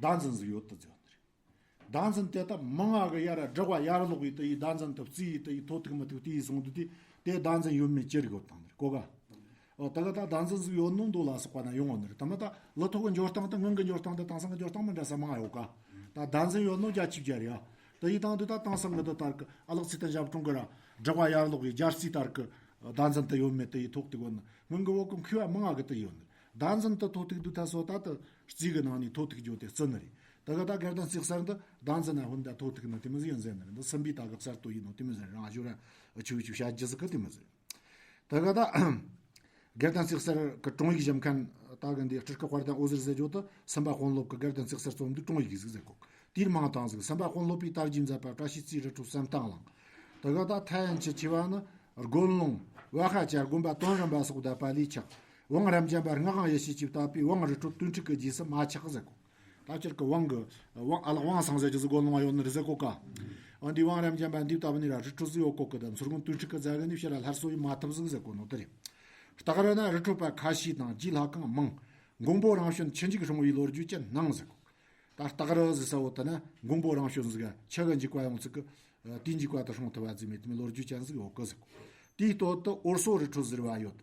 བདག་འཛིན་ཟིག་ཡོད་དུ་བརྗོད་ནི་རེད། བདག་འཛིན་དེ་ད་མང་ང་གི་ཡར་བསྒྲགས་པ་ཡར་ལོག་ཡིས་དུ་ཡིས་བདག་འཛིན་དུ་བརྩིས་ཡིས་དུ་ཡིས་ཐོ་ཐུག་མི་ཐུག་དེ་ཡིས་སོང་དུ་དེ་དེ་བདག་འཛིན་ཡོད་མེད་ཅི་རིགས་ཡོད་དང་ནི་རེད་གོ་ག། ཨོ་ད་ག་ད་བདག་འཛིན་ཟིག་ཡོད་ནོ་མདོ་ལ་སོགས་པ་ན་ཡོང་ངོ་ནི་རེད། ད་མ་ད་ལོ་ཐོ་གི་འཇོར་སྟངས་དང་སྔོན་གི་འཇོར་སྟངས་དང་དེང་སང་གི་འཇོར་སྟངས་མི་འདྲ་ས་མང་ང་ཡོད་ག། ད་བདག་འཛིན་ཡོད་ནོ་རྒྱ་ཆེ་བརྒྱ་རེད་ཡ། དུ་ཡིས་དང་དུ་ད་དེང་སང་གི་དུ་ལྟར་གི་ཨ་ལགས་ཚེ་བརྟན་ཞབས་དྲུང་གི་ར་བསྒྲགས་པ་ཡར་ལོག་ཡིས་རྒྱལ་སྲས་ལྟར་གི་བདག་འཛིན་དུ་ཡོད་མེད་དུ་ཡིས་ཐོག་ཐུག་ཡོད་ནི། སྔོན་གི་བོད་གི་མཁས་པ་མང་ང་གི་དུ་ཡོད་ནི། བདག་འཛིན་དུ་ཐོ་ཐུག་དུས་ད་སོ་ད་དུ་རྩིས་གི་ནང་ནས་ཐོ་ཐུག་རྒྱུ་དེ་རྩི་ནི་རེད། ད་ག་ད་དགེ་ལྡན་རྩིག་གསར་འདི་བདག་འཛིན་ན་ཧུན་ད་ཐོ་ཐུག་ནི་དེ་མོ་ཟིག་ཡིན་ཟེར་ནི་རེད། འདི་སུམ་པའི་ད་གི་གསར་གཏོད་ཡིན་ནོ་དེ་མོ་ཟེར་རང་ཞུ་ར་ཨ་ཆུ་བོའི་ཆུ་བཤད་རྒྱུ་ཟིག་གི་དེ་མོ་ཟེར། ད་ག་ད་དགེ་ལྡན་རྩིག་གསར་གི་དྲུང་ཡིག་བཞེངས་མཁན་ད་གི་འདི་སྤྲུལ་སྐུ་དཔལ་ལྡན་འོད་ཟེར་ཟེར་རྒྱུ་དུ་སུམ་པ་དཔོན་སློབ་གི་དགེ་ལྡན་རྩིག་གསར་རྩོམ་འདི་དྲུང་ཡིག་ཟིག་ཟེར་གོ། དེའི་མིང་དང་ཟིག་སུམ་པ་དཔོན་སློབ་པའི་དར་རྒྱས་མཛད་པ་བཀྲ་ཤིས་རྩིས་རི་ཁྲོད་བསམ་གཏན་གླིང་། ད་ག་ད་ཐའི་ཡན་ཆུ་ཆེ་བ་ནི། དགོན་ལུང་བ་ཧ་ཅ་དགོན་པ་དོན་རིན་པ་སོགས་བཏབ་པ་ལས་ཆགས། ཝང་རབ་འབྱམས་པ་ངག་དབང་ཡེ་ཤེས་ཀྱིས་བཏབ་པའི་ཝང་རི་ཁྲོད་དོན་ཁྲིད་ཀྱི་རྗེས་སུ་མ་ཆགས་ཟེར་གོ། ད་སྤྱིར་གི་ཝང་གི་ཝང་ཨ་ལགས་ཝང་སང་ཟེར་རྒྱུ་ཟིག་དགོན་ལུང་བ་ཡོད་ནི་རེད་ཟེར་གོ་ག། འོན་ཏེ་ཝང་རབ་འབྱམས་པ་འདི་བཏབ་ནི་ར་རི་ཁྲོད་ཟིག་ཡོད་གོ་གི། ད་མཚོ་སྔོན་དོན་ཁྲིད་ཀྱི་རྫ་གི་ནི་ཕྱི་ར་སླར་གསོ་ཡི་མ་ཐུབ་ཟིག་ཟེར་གོ་ནོ་དེ་རེད། སྟག་རི་ན་རི་ཁྲོད་པ་ཁ་ཤས་དང་རྗེ་ལྷ་ཁང་མང་། མགོན་པོ་རང་བྱོན་ཆུ་འཇིག་སྲུང་བའི་ལོ་རྒྱུས་ཅན་སྣང་ཟེར་གོ། ད་སྟག་རི་ཟེར་ས་བོ་དེ་ན་མགོན་པོ་རང་བྱོན་ཟིག་ག་ཆུ་གི་འཇིག་པ་ཡོང་ཚིག་གི། དེའི་འཇིག་པ་དེ་སྲུང་ཐུབ་པ་ཟིག་མེད་དེ་མོ་ལོ་རྒྱུས་ཅན་ཟིག་ཡོད་གི་ཟེར་གོ། དེའི་སྟོད་དུ་འོལ་ཚོ་རི་ཁྲོད་ཟེར་བ་ཡོད།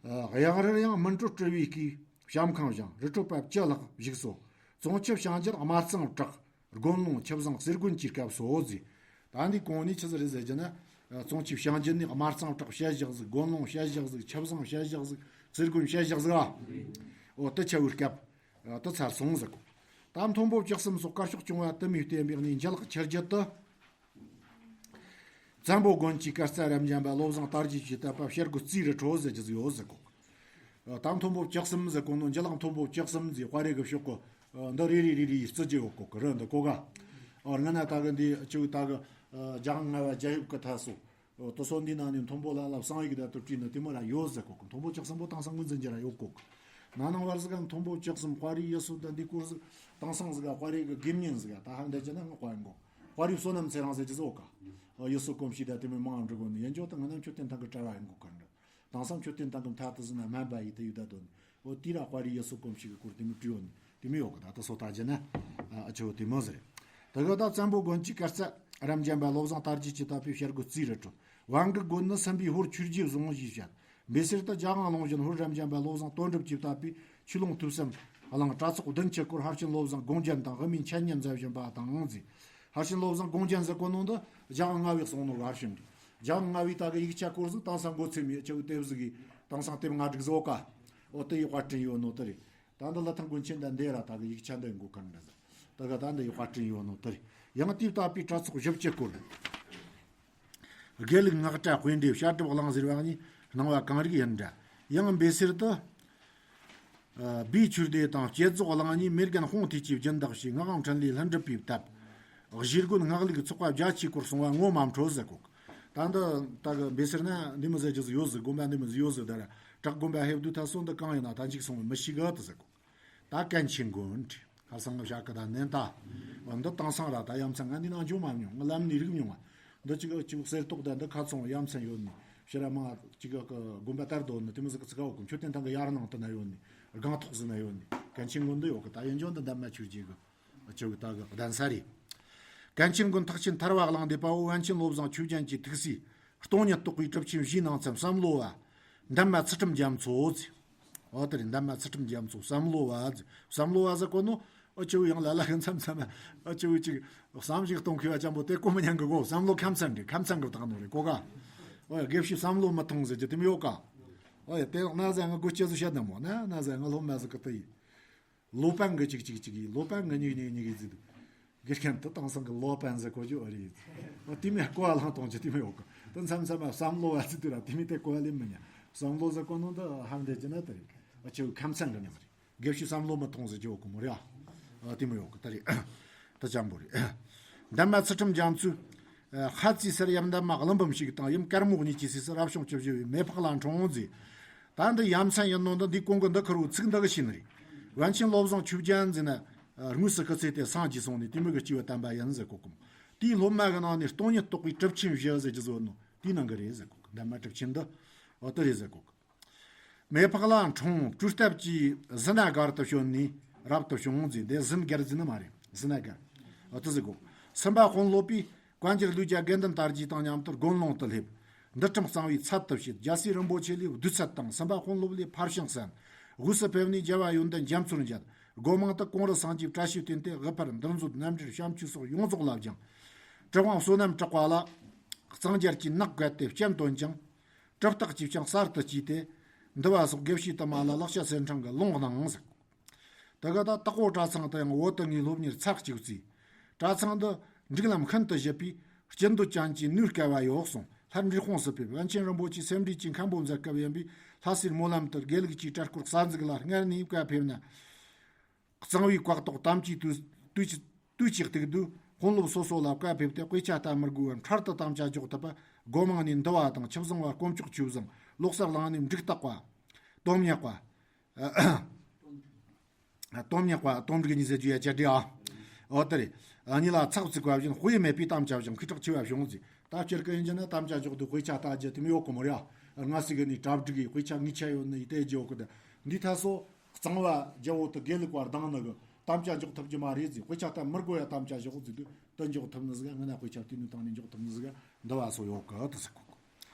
གཡག་རི་ཡང་མུན་དྲོད་སྤྲུལ་བའི་སྐུ། བྱམས་ཁང་བཞེངས། རི་ཁྲོད་པ་བཅུ་ལྷག་བཞུགས་སོ། ཙོང་ཆུ་བྱང་རྒྱུད་དམར་གཙང་བྲག། དགོན་ལུང་ཆུ་བཟང་གསེར་དགོན་གྱི་སྐབས་སོ་ཟེར། ད་འདི་གོང་ནས་ཆི་ཟིག་རེད་ཟེར་རྒྱུ་ན། ཙོང་ཆུ་བྱང་རྒྱུད་ནས་དམར་གཙང་བྲག་བཤད་བཞག་ཟིག་དགོན་ལུང་བཤད་བཞག་ཟིག་ཆུ་བཟང་བཤད་བཞག་ཟིག་གསེར་དགོན་བཤད་བཞག་ཟིག་ཨ། འོ་དེ་ཆ་བོའི་སྐབས། ད་ཚར་སོང་ཟེར་གོ། ད་མཐོན་པོ་བཅུ་གསུམ་སོགས་དཀར་ཕྱོགས་སྐྱོང་བ་དུ་མས་བསྟེན་པའི་གནས་འཇུ་ལག་ཆུ་རྒྱུད་དུ། བཙན་པོ་དགོན་གྱི་སྐར་རྩ་རབ་འབྱམས་པ་བློ་བཟང་དར་རྒྱས་ཀྱིས་བཏབ་པ་བྱ་རྒོད་རྩིས་རི་ཁྲོད་ཟེར་རྒྱུ་ཟིག་ཡོད་ཟེར་གོ། ད་མཐོན་པོ་བཅུ་གསུམ་ཟེར་གོ་ནོ་འཇུ་ལག་མཐོན་པོ་བཅུ་གསུམ་ཟེར་དཔའ་རིས་གི་ཕྱོགས་གི། འདི་རེ་རེ་རེ་རེ་རྩི་རྒྱུ་ཡོད་གོ་གི་རི་འདི་གོ་ག། ཨོ་ང་ན་ད་གི་འདི་ཅིག་ད་གི་རྒྱལ་དབང་ལྔ་པ་རྒྱལ་ཡུམ་གི་ཐ་སོ། དེ་སོ་འདི་ནང་ནས་མཐོན་པོ་ལ་ལ་བསང་ཡིག་དང་དུ་བྲིས་ནི་དེ་མོ་ར་ཡོད་ཟེར་གོ་གི། མཐོན་པོ་བཅུ་གསུམ་པོ་དེང་སང་ངོས་འཛིན་རྒྱུ་ར་ཡོད་གོ་གི། ན་ནིང་བར་ཟིག་ག་མཐོན་པོ་བཅུ་གསུམ་དཔའ་རིས་ཡུལ་སྲོལ་དང་འདི་སྐོར་ཟིག་དེང་སང་ཟིག་ག་དཔའ་རིས་གི་དགེ་བསྙེན་ཟིག་ག་ད་ཧ་འདི་ཅི་ན་ང་དཔའ་ཡིན་གོ། དཔའ་རིས་བསོད་ནམས་ཚེ་རིང་ཟེར་གྱི་ཟིག་ཡོད་ག། ཡུལ་སྲོལ་གོམས་གཤིས་དང་དེ་མོ་མང་འགྲོ་གོ་ནི་ཡིན་ཅོག་ད་ང་ནམ་མཆོད་རྟེན་ཐང་གི་གྲྭ་བ་ཡིན་གོ་གི་འདྲ། དེང་སང་མཆོད་རྟེན་ཐང་གི་མཐའ་དུ་ཟིན་ན་སྨན་པ་ཡིས་དུ་ཡུལ་ད་དོན། འོ་དེ་ར་དཔའ་རིས་ཡུལ་སྲོལ་གོམས་གཤིས་ཀྱི་སྐོར་དེ་མོ་བྲིས་ཡོད་ནི་དེ་མོ་ཡོད་གི། ད་ལྟ་སོ་ད་རྒྱུ་ན་ཨ་ཆོ་དེ་མོ་ཟེར། ད་གི་ད་བཙན་པོ་དགོན་གྱི་སྐར་རྩ་རབ་འབྱམས་པ་བློ་བཟང་དར་རྒྱས་ཀྱིས་བཏབ་པའི་བྱ་རྒོད་རྩིས་རི་ཁྲོད། ཝང་གི་དགོན་ནི་སུམ་པའི་ཧོར་ཆོས་རྗེའི་བཟུང་ཞེས་བཤད། འབོད་སེར་དུ་རྒྱལ་དབང་ལུང་བཞིན་ཧོར་རབ་འབྱམས་པ་བློ་བཟང་དོན་གྲུབ་ཀྱིས་བཏབ་པའི་ཆོས་ལུང་ཐོས་བསམ་གླིང་གྲྭ་ཚོགས་བདུན་ཅུ་སྐོར་ཕར་ཕྱིན་བློ་བཟང་དགོངས་རྒྱན་དང་དབུ་མའི་འཆད་ཉན་མཛད་བཞིན་པ་དང་ཟེར། ཕར་ཕྱིན་བློ་བཟང་དགོངས་རྒྱན་ཟེར་གོ་ནོ་འདི་རྒྱལ་དབང་ལྔ་པའི་གསུང་ནོ་ཕར་ཕྱིན་རེད། རྒྱལ་དབང་ལྔ་པའི་ད་གི་ཡིག་ཆ་སྐོར་ཟིག་དེང་སང་མགོ་ཚོས་མི་ཆེ་བོ་དེབ་ཟིག་གིས་དེང་སང་དེབ་ལྔ་བསྒྲིགས་ཟིག་ཡོད་ག། འོ་དེ་ཡི་དཔར་སྐྲུན་ཡོད་ནོ་དེ་རེད། ད་འདི་ལི་ཐང་དགོན་ཆེན་དང་འདི་ར་ད་གི་ཡིག་ཆ་འདི་མགོ་གང་འདྲ་ཟིག་ད་གི་ད་འདི་ཡི་དཔར་སྐྲུན་ཡོད་ནོ་དེ་རེད། ཡང་དེའི་བཏབ་པའི་གྲྭ་ཚོགས་བཞི་བཅུ་སྐོར། དགེ་ལུགས་སྔགས་གྲྭ་དཔེ་འདྲའི་བཤད་སྒྲུབ་གླིང་ཟེར་བ་གཉིས་སྣང་བ་གང་རིག་ཡིན་འདྲ། ཡང་འབོད་སེར་དུ། ཨ་བིའི་ཆོས་སྡེ་དང་བསྐྱེད་རྫོགས་གླིང་གཉིས་མེར་རྒན་དཔུང་ཐུད་ཀྱིས་སྦྱིན་བདག་བྱས། ངག་དབང་འཕྲིན་ལས་ལྷུན་གྲུབ་པས་བཏབ། གཞིས་དགོན་སྔགས་ལུགས་ཚོགས་པ་བརྒྱ་ཆའི་སྐོར་གསུང་བ་ངོ་མ་འཕྲོད་ཟེར་གོ། ད་འདི་ད་གི་འབད་ཟེར་ན་འདི་མོ་ཟེར་རྒྱུ་ཟིག་ཡོད་ཟིག་དགོན་པ་འདི་མོ་ཟིག་ཡོད་ཟིག་ད་ར་བྲག་དགོན་པ་ཧེབ་དུས་ད་སོང་འདི་གང་ཡིན་ན་ད་འཇིག་སོང་བའི་མི་ཤི་གི་ད་ཟེར་གོ་ད་གན་ཆེན་དགོན་ཁ་སང་ང་བཞག་གི་ད་ནན་ད། འདི་དེང་སང་ར་ད་ཡ་མཚན་ང་འདི་ནང་འཇུག་མ་མྱོང་ང་ལམ་ནས་རིག་མྱོང་ང་། འདི་ཅིག་ཅིག་གསེར་ཏོག་ད་འདི་ཁ་ཚོང་ཡ་མཚན་ཡོད་ནི་ཕྱི་ར་མ་ཅིག་གི་དགོན་པ་དར་དོ་ནི་དེ་མོ་ཟིག་གི་ཚིག་ག་འོ་གི་མཆོད་རྟེན་ཐང་གི་ཡར་ནང་དུ་ན་ཡོད་ནི་སྒང་ཐོག་ཟིག་ན་ཡོད་ནི་གན་ཆེན་དགོན་འདི་ཡོད་གི་ད་ཡིན་ཀྱང་འདི་འདབ་མ་ཆུ་རྗེ་གི་ཅིག་ད་གི་གདན་ས་རེད། གན་ཆེན་དགོན་ཐེག་ཆེན་ཐར་བ་གླིང་སྡེ་པ་བོ་པཎ་ཆེན་བློ་བཟང་ཆོས་རྒྱན་གྱི་ཐུགས་སྲས་སྟོང་ཉིད་རྟོགས་པའི་གྲུབ་ཆེན་བཞིའི་ནང་ཚན་བསམ་བློ་བ། འདབ་མ་ཚུལ་ཁྲིམས་རྒྱ་མཚོ་ཟེར། འོ་དེ་རེད། འདབ་མ་ཚུལ་ཁྲིམས་རྒྱ་མཚོ་བསམ་བློ་བ་ཟེར། བསམ་བློ་བ་ཟེར་གོ་ནོ། ཨོ་ཅི་བོ་ཡང་ལ་ལ་གི་མཚམས་མཚམས་ཨོ་ཅི་བོ་ཅིག་བསམ་གཞིག་གཏོང་མཁས་པ་ཅན་པོ་དེ་གོ་མི་ཉན་གི་གོ་བསམ་བློ་ཁམས་ཚན་རེད། ཁམས་ཚན་གི་བཏང་ནོ་རེད་གོ་ག་ཨོ་ཡ་དགེ་བཤེས་བསམ་བློ་མི་ཐོང་ཟེར་གྱི་དེ་མི་ཡོད་ཀ་ཨོ་ཡ་དེ་ན་ཟེར་ང་དགོས་ཅི་ཟིག་བཤད་ན་མོ་ན་ན་ཟེར་ང་སློབ་མ་ཟིག་གི་དེ་ཡིན། ལོ་པན་གི་ཅིག་ཅིག་ཅིག་ཡིན། ལོ་པན་གི་ཉིག་ཉིག་ཉིག་ཡིན་ཟིག་དགེ་རྒན་དུ་བཏང་སང་གི་ལོ་པན་ཟེར་གོ་རྒྱུ་ཨ་རེད། ཨ་དེ་མོ་གོ་བ་ལང་གཏོང་རྒྱུ་དེ་མོ་ཡོད་གི་དེ་མཚམས་མཚམས་བསམ་བློ་བ་ཟེར་དུས་ར་དེ་མོ་དེ་གོ་བ་ལེན་མི་ཉན། བསམ་བློ་ཟེར་གོ་ནོ་འདི་ཧམ་བསྡད་ཀྱི་ན་དེ་རེད། ཨ་ཅེའུ་ཁམས་ཚན་གི་ཉམས་རེད། དགེ་བཤེས་བསམ་བློ་མི་ཐོང་ཟེར་རྒྱུ་ཡོད་གི་མོ་རེད། ཨ་དེ་མོ་ཡོད་གི་དེ་རེད། དེ་ཅན་པོ་རེད། འདབ་མ་ཚུལ་ཁྲིམས་རྒྱ་མཚོས། ཨ་ཧ་ཙི་སར་ཡབ་འདབ་མ་གླིང་འབུམ་ཞིག་དང་ཡུམ་དཀར་མོ་གཉིས་ཀྱི་སྲས་སུ་རབ་བྱུང་བཅུ་བཞི་བའི་མེ་ཕག་ལ་འཁྲུངས་མཛད། ད་འདི་ཡ་མཚན་ཡིན་ནོ་འདི་འདི་གོང་གི་འདི་ཁུར་བོ་ཚིག་འདི་གི་ཤེས་ནི་རེད། པཎ་ཆེན་བློ་བཟང་ཆོས་རྒྱན་ཟེར་ན། དངོས་སུ་སྐུ་ཚེ་དེ་སངས་རྒྱས་སོང་ནས་དེ་མོ་གི་སྐྱེས་བུ་དམ་པ་ཡིན་ཟེར་གོ་གི་མོ། དེའི་སློབ་མ་གི་ནང་ནས་སྟོང་ཉིད་རྟོགས་པའི་གྲུབ་ཆེན་བཞི་ཟེར་གྱི་བཟོ་ནོ་དེའི་ནང་གི་རེད་ཟེར་གོ་གི་འདབ་མ་གྲུབ་ཆེན་འདི། འོ་དེ་རེད་ཟེར་གོ་གི་མེ་ཕག་ལ་འཁྲུངས་གྲུ་སྟབས་ཀྱིས་ཟི་ན་སྒར་དུ་བྱོན་ནས་རབ་ཏུ་བྱུང་ཟེར། འདི་ཟིན་སྒར་ཟེར་ནི་མ་རེད། ཟི་ན་སྒར། འོ་དེ་ཟེར་གོ་སུམ་པ་དཔོན་སློབ་པས་བཀའ་འགྱུར་ལུས་རྒྱ་དགེ་འདུན་དར་རྒྱས་དང་མཉམ་དུ་དགོན་ལུང་དུ་སླེབས། འདུལ་ཁྲིམས་གཙང་བའི་ཚད་དུ་བྱེད། རྒྱལ་སྲས་རིན་པོ་ཆེ་ལས་བདུད་ཚད་དང་། སུམ་པ་དཔོན་སློབ་ལས་ཕར་ཕྱིན་གསན། དབུས་སུ་ཕེབས་ནས་རྒྱལ་བ་ཡོན་ཏན་རྒྱ་མཚོར་མཇལ། སྒོ་མང་དུ་ཀོང་རུ་སངས་རྒྱས་བཀྲ་ཤིས་བསྟན་ཏེ་དབུ་ཕར་འདུལ་མཛོད་རྣམ་འགྲེལ་བྱམས་ཆོས་སོགས་ཡོངས་རྫོགས་ལ་སྦྱངས། གྲུབ་དབང་བསོད་ནམས་གྲགས་པ་ལ་གཙང་རྒྱལ་གྱིས་ནགས་བཀལ་ཏེ་སྤྱན་བཏོན་ཅིང་། གྲུབ་རྟགས་ཀྱིས་ཀྱང་གསར་དུ་བསྐྱེད་དེ། འདུལ་བ་སོགས་དགེ་བཤེས་དུ་མ་ལ་ལག་ཆ་སེར་ཕྲེང་གི་ལུང་གནང་ཟེར། དེ་ག་ད་སྟག་འོག་གྲྭ་ཚང་དུ་ཡང་བོད་དུ་ངའི་སློབ་གཉེར་ཚར་གཅིག་བརྩིས། གྲྭ་ཚང་འདི་སྒྲིག་ལམ་ཤིན་ཏུ་ཞིབ་པས་སྤྱི་འདོད་ཅན་གྱི་ནུས་དཀའ་བ་ཡོད་གསུངས། སླར་འབྲས་སྤུངས་སུ་ཕེབས། པཎ་ཆེན་རིན་པོ་ཆེ་སེ་འབྲས་ཀྱི་མཁན་པོ་མཛད་སྐབས་ཡིན་པས་ལྷ་སའི་སྨོན་ལམ་དུ་དགེ་ལུགས་ཀྱི་གྲྭ་སྐོར་གསར་འཛུགས་ལ་སྔར་ནས་བཀའ་ཕེབས་ན། གཙང་བའི་བཀའ་རྟོགས་དམ་གྱི་དུས་དུས་ཀྱི་དུས་ཀྱི་སྟེགས་དུས་དཔོན་སློབ་སོ་སོ་ལ་བཀའ་ཕེབས་ཏེ་དཔེ་ཆ་ལྟ་མི་དགོས་པར་འཕྲལ་དུ་དམ་བཅའ་འཇོག་ཐུབ་པ། སྒོ་མང་ནས་འདུལ་བ་དང་ཆུ་བཟང་བ་དཀོན་མཆོག་ཆོས་བཟང་། ལོ་གསར་གླིང་ནས་འབྲུག་སྟག་པ། དོམ་ཉག་པ། དོམ་ཉག་པ་དོམ་འབྲུག་གཉིས་ཟེར་རྒྱུ་ཡ་ཅི་འདྲ་ཨ། འོ་དེ་རེད། ཨ་གཉིས་ལ་ཚགས་ཚིག་པ་བཞིན་དཔེ་མེད་པའི་དམ་བཅའ་བཞག་མཁས་གྲགས་ཆེ་བ་བྱུང་ཟིག་ད་སྤྱིར་གི་ཡིན་གྱི་ན་དམ་བཅའ་འཇོག་དུས་དཔེ་ཆ་ལྟ་རྒྱུ་དེ་མི་ཡོད་གི་མོ་རེད་ཨ། ང་སི་གི་ནི་གྲ་སྒྲིག་གི་དཔེ་ཆ་ངི་ཆ་ཡོད་ནི་ཡི་དེ་རྒྱུ་ཡོད་གི་ད་འདི་ཐ་སོ། གཙང་བ་རྒྱལ་པོ་དུ་དགེ་ལུགས་པར་སྡང་ནི་གི་དམ་བཅའ་འཇོག་ཐུབ་ཀྱི་མ་རེད་ཟིག་དཔེ་ཆ་ལྟ་མི་དགོས་ཡ་དམ་བཅའ་འཇོག་ཟིག་དུས་དུ་འཇོག་ཐུབ་ནི་ཟིག་ང་ན་དཔེ་ཆ་དུས་ནི་བཏང་ནས་འཇོག་ཐུབ་ནི་ཟིག་འདི་བ་སོ་ཡོད་གི་དུ་ཟེར་གོ་གི་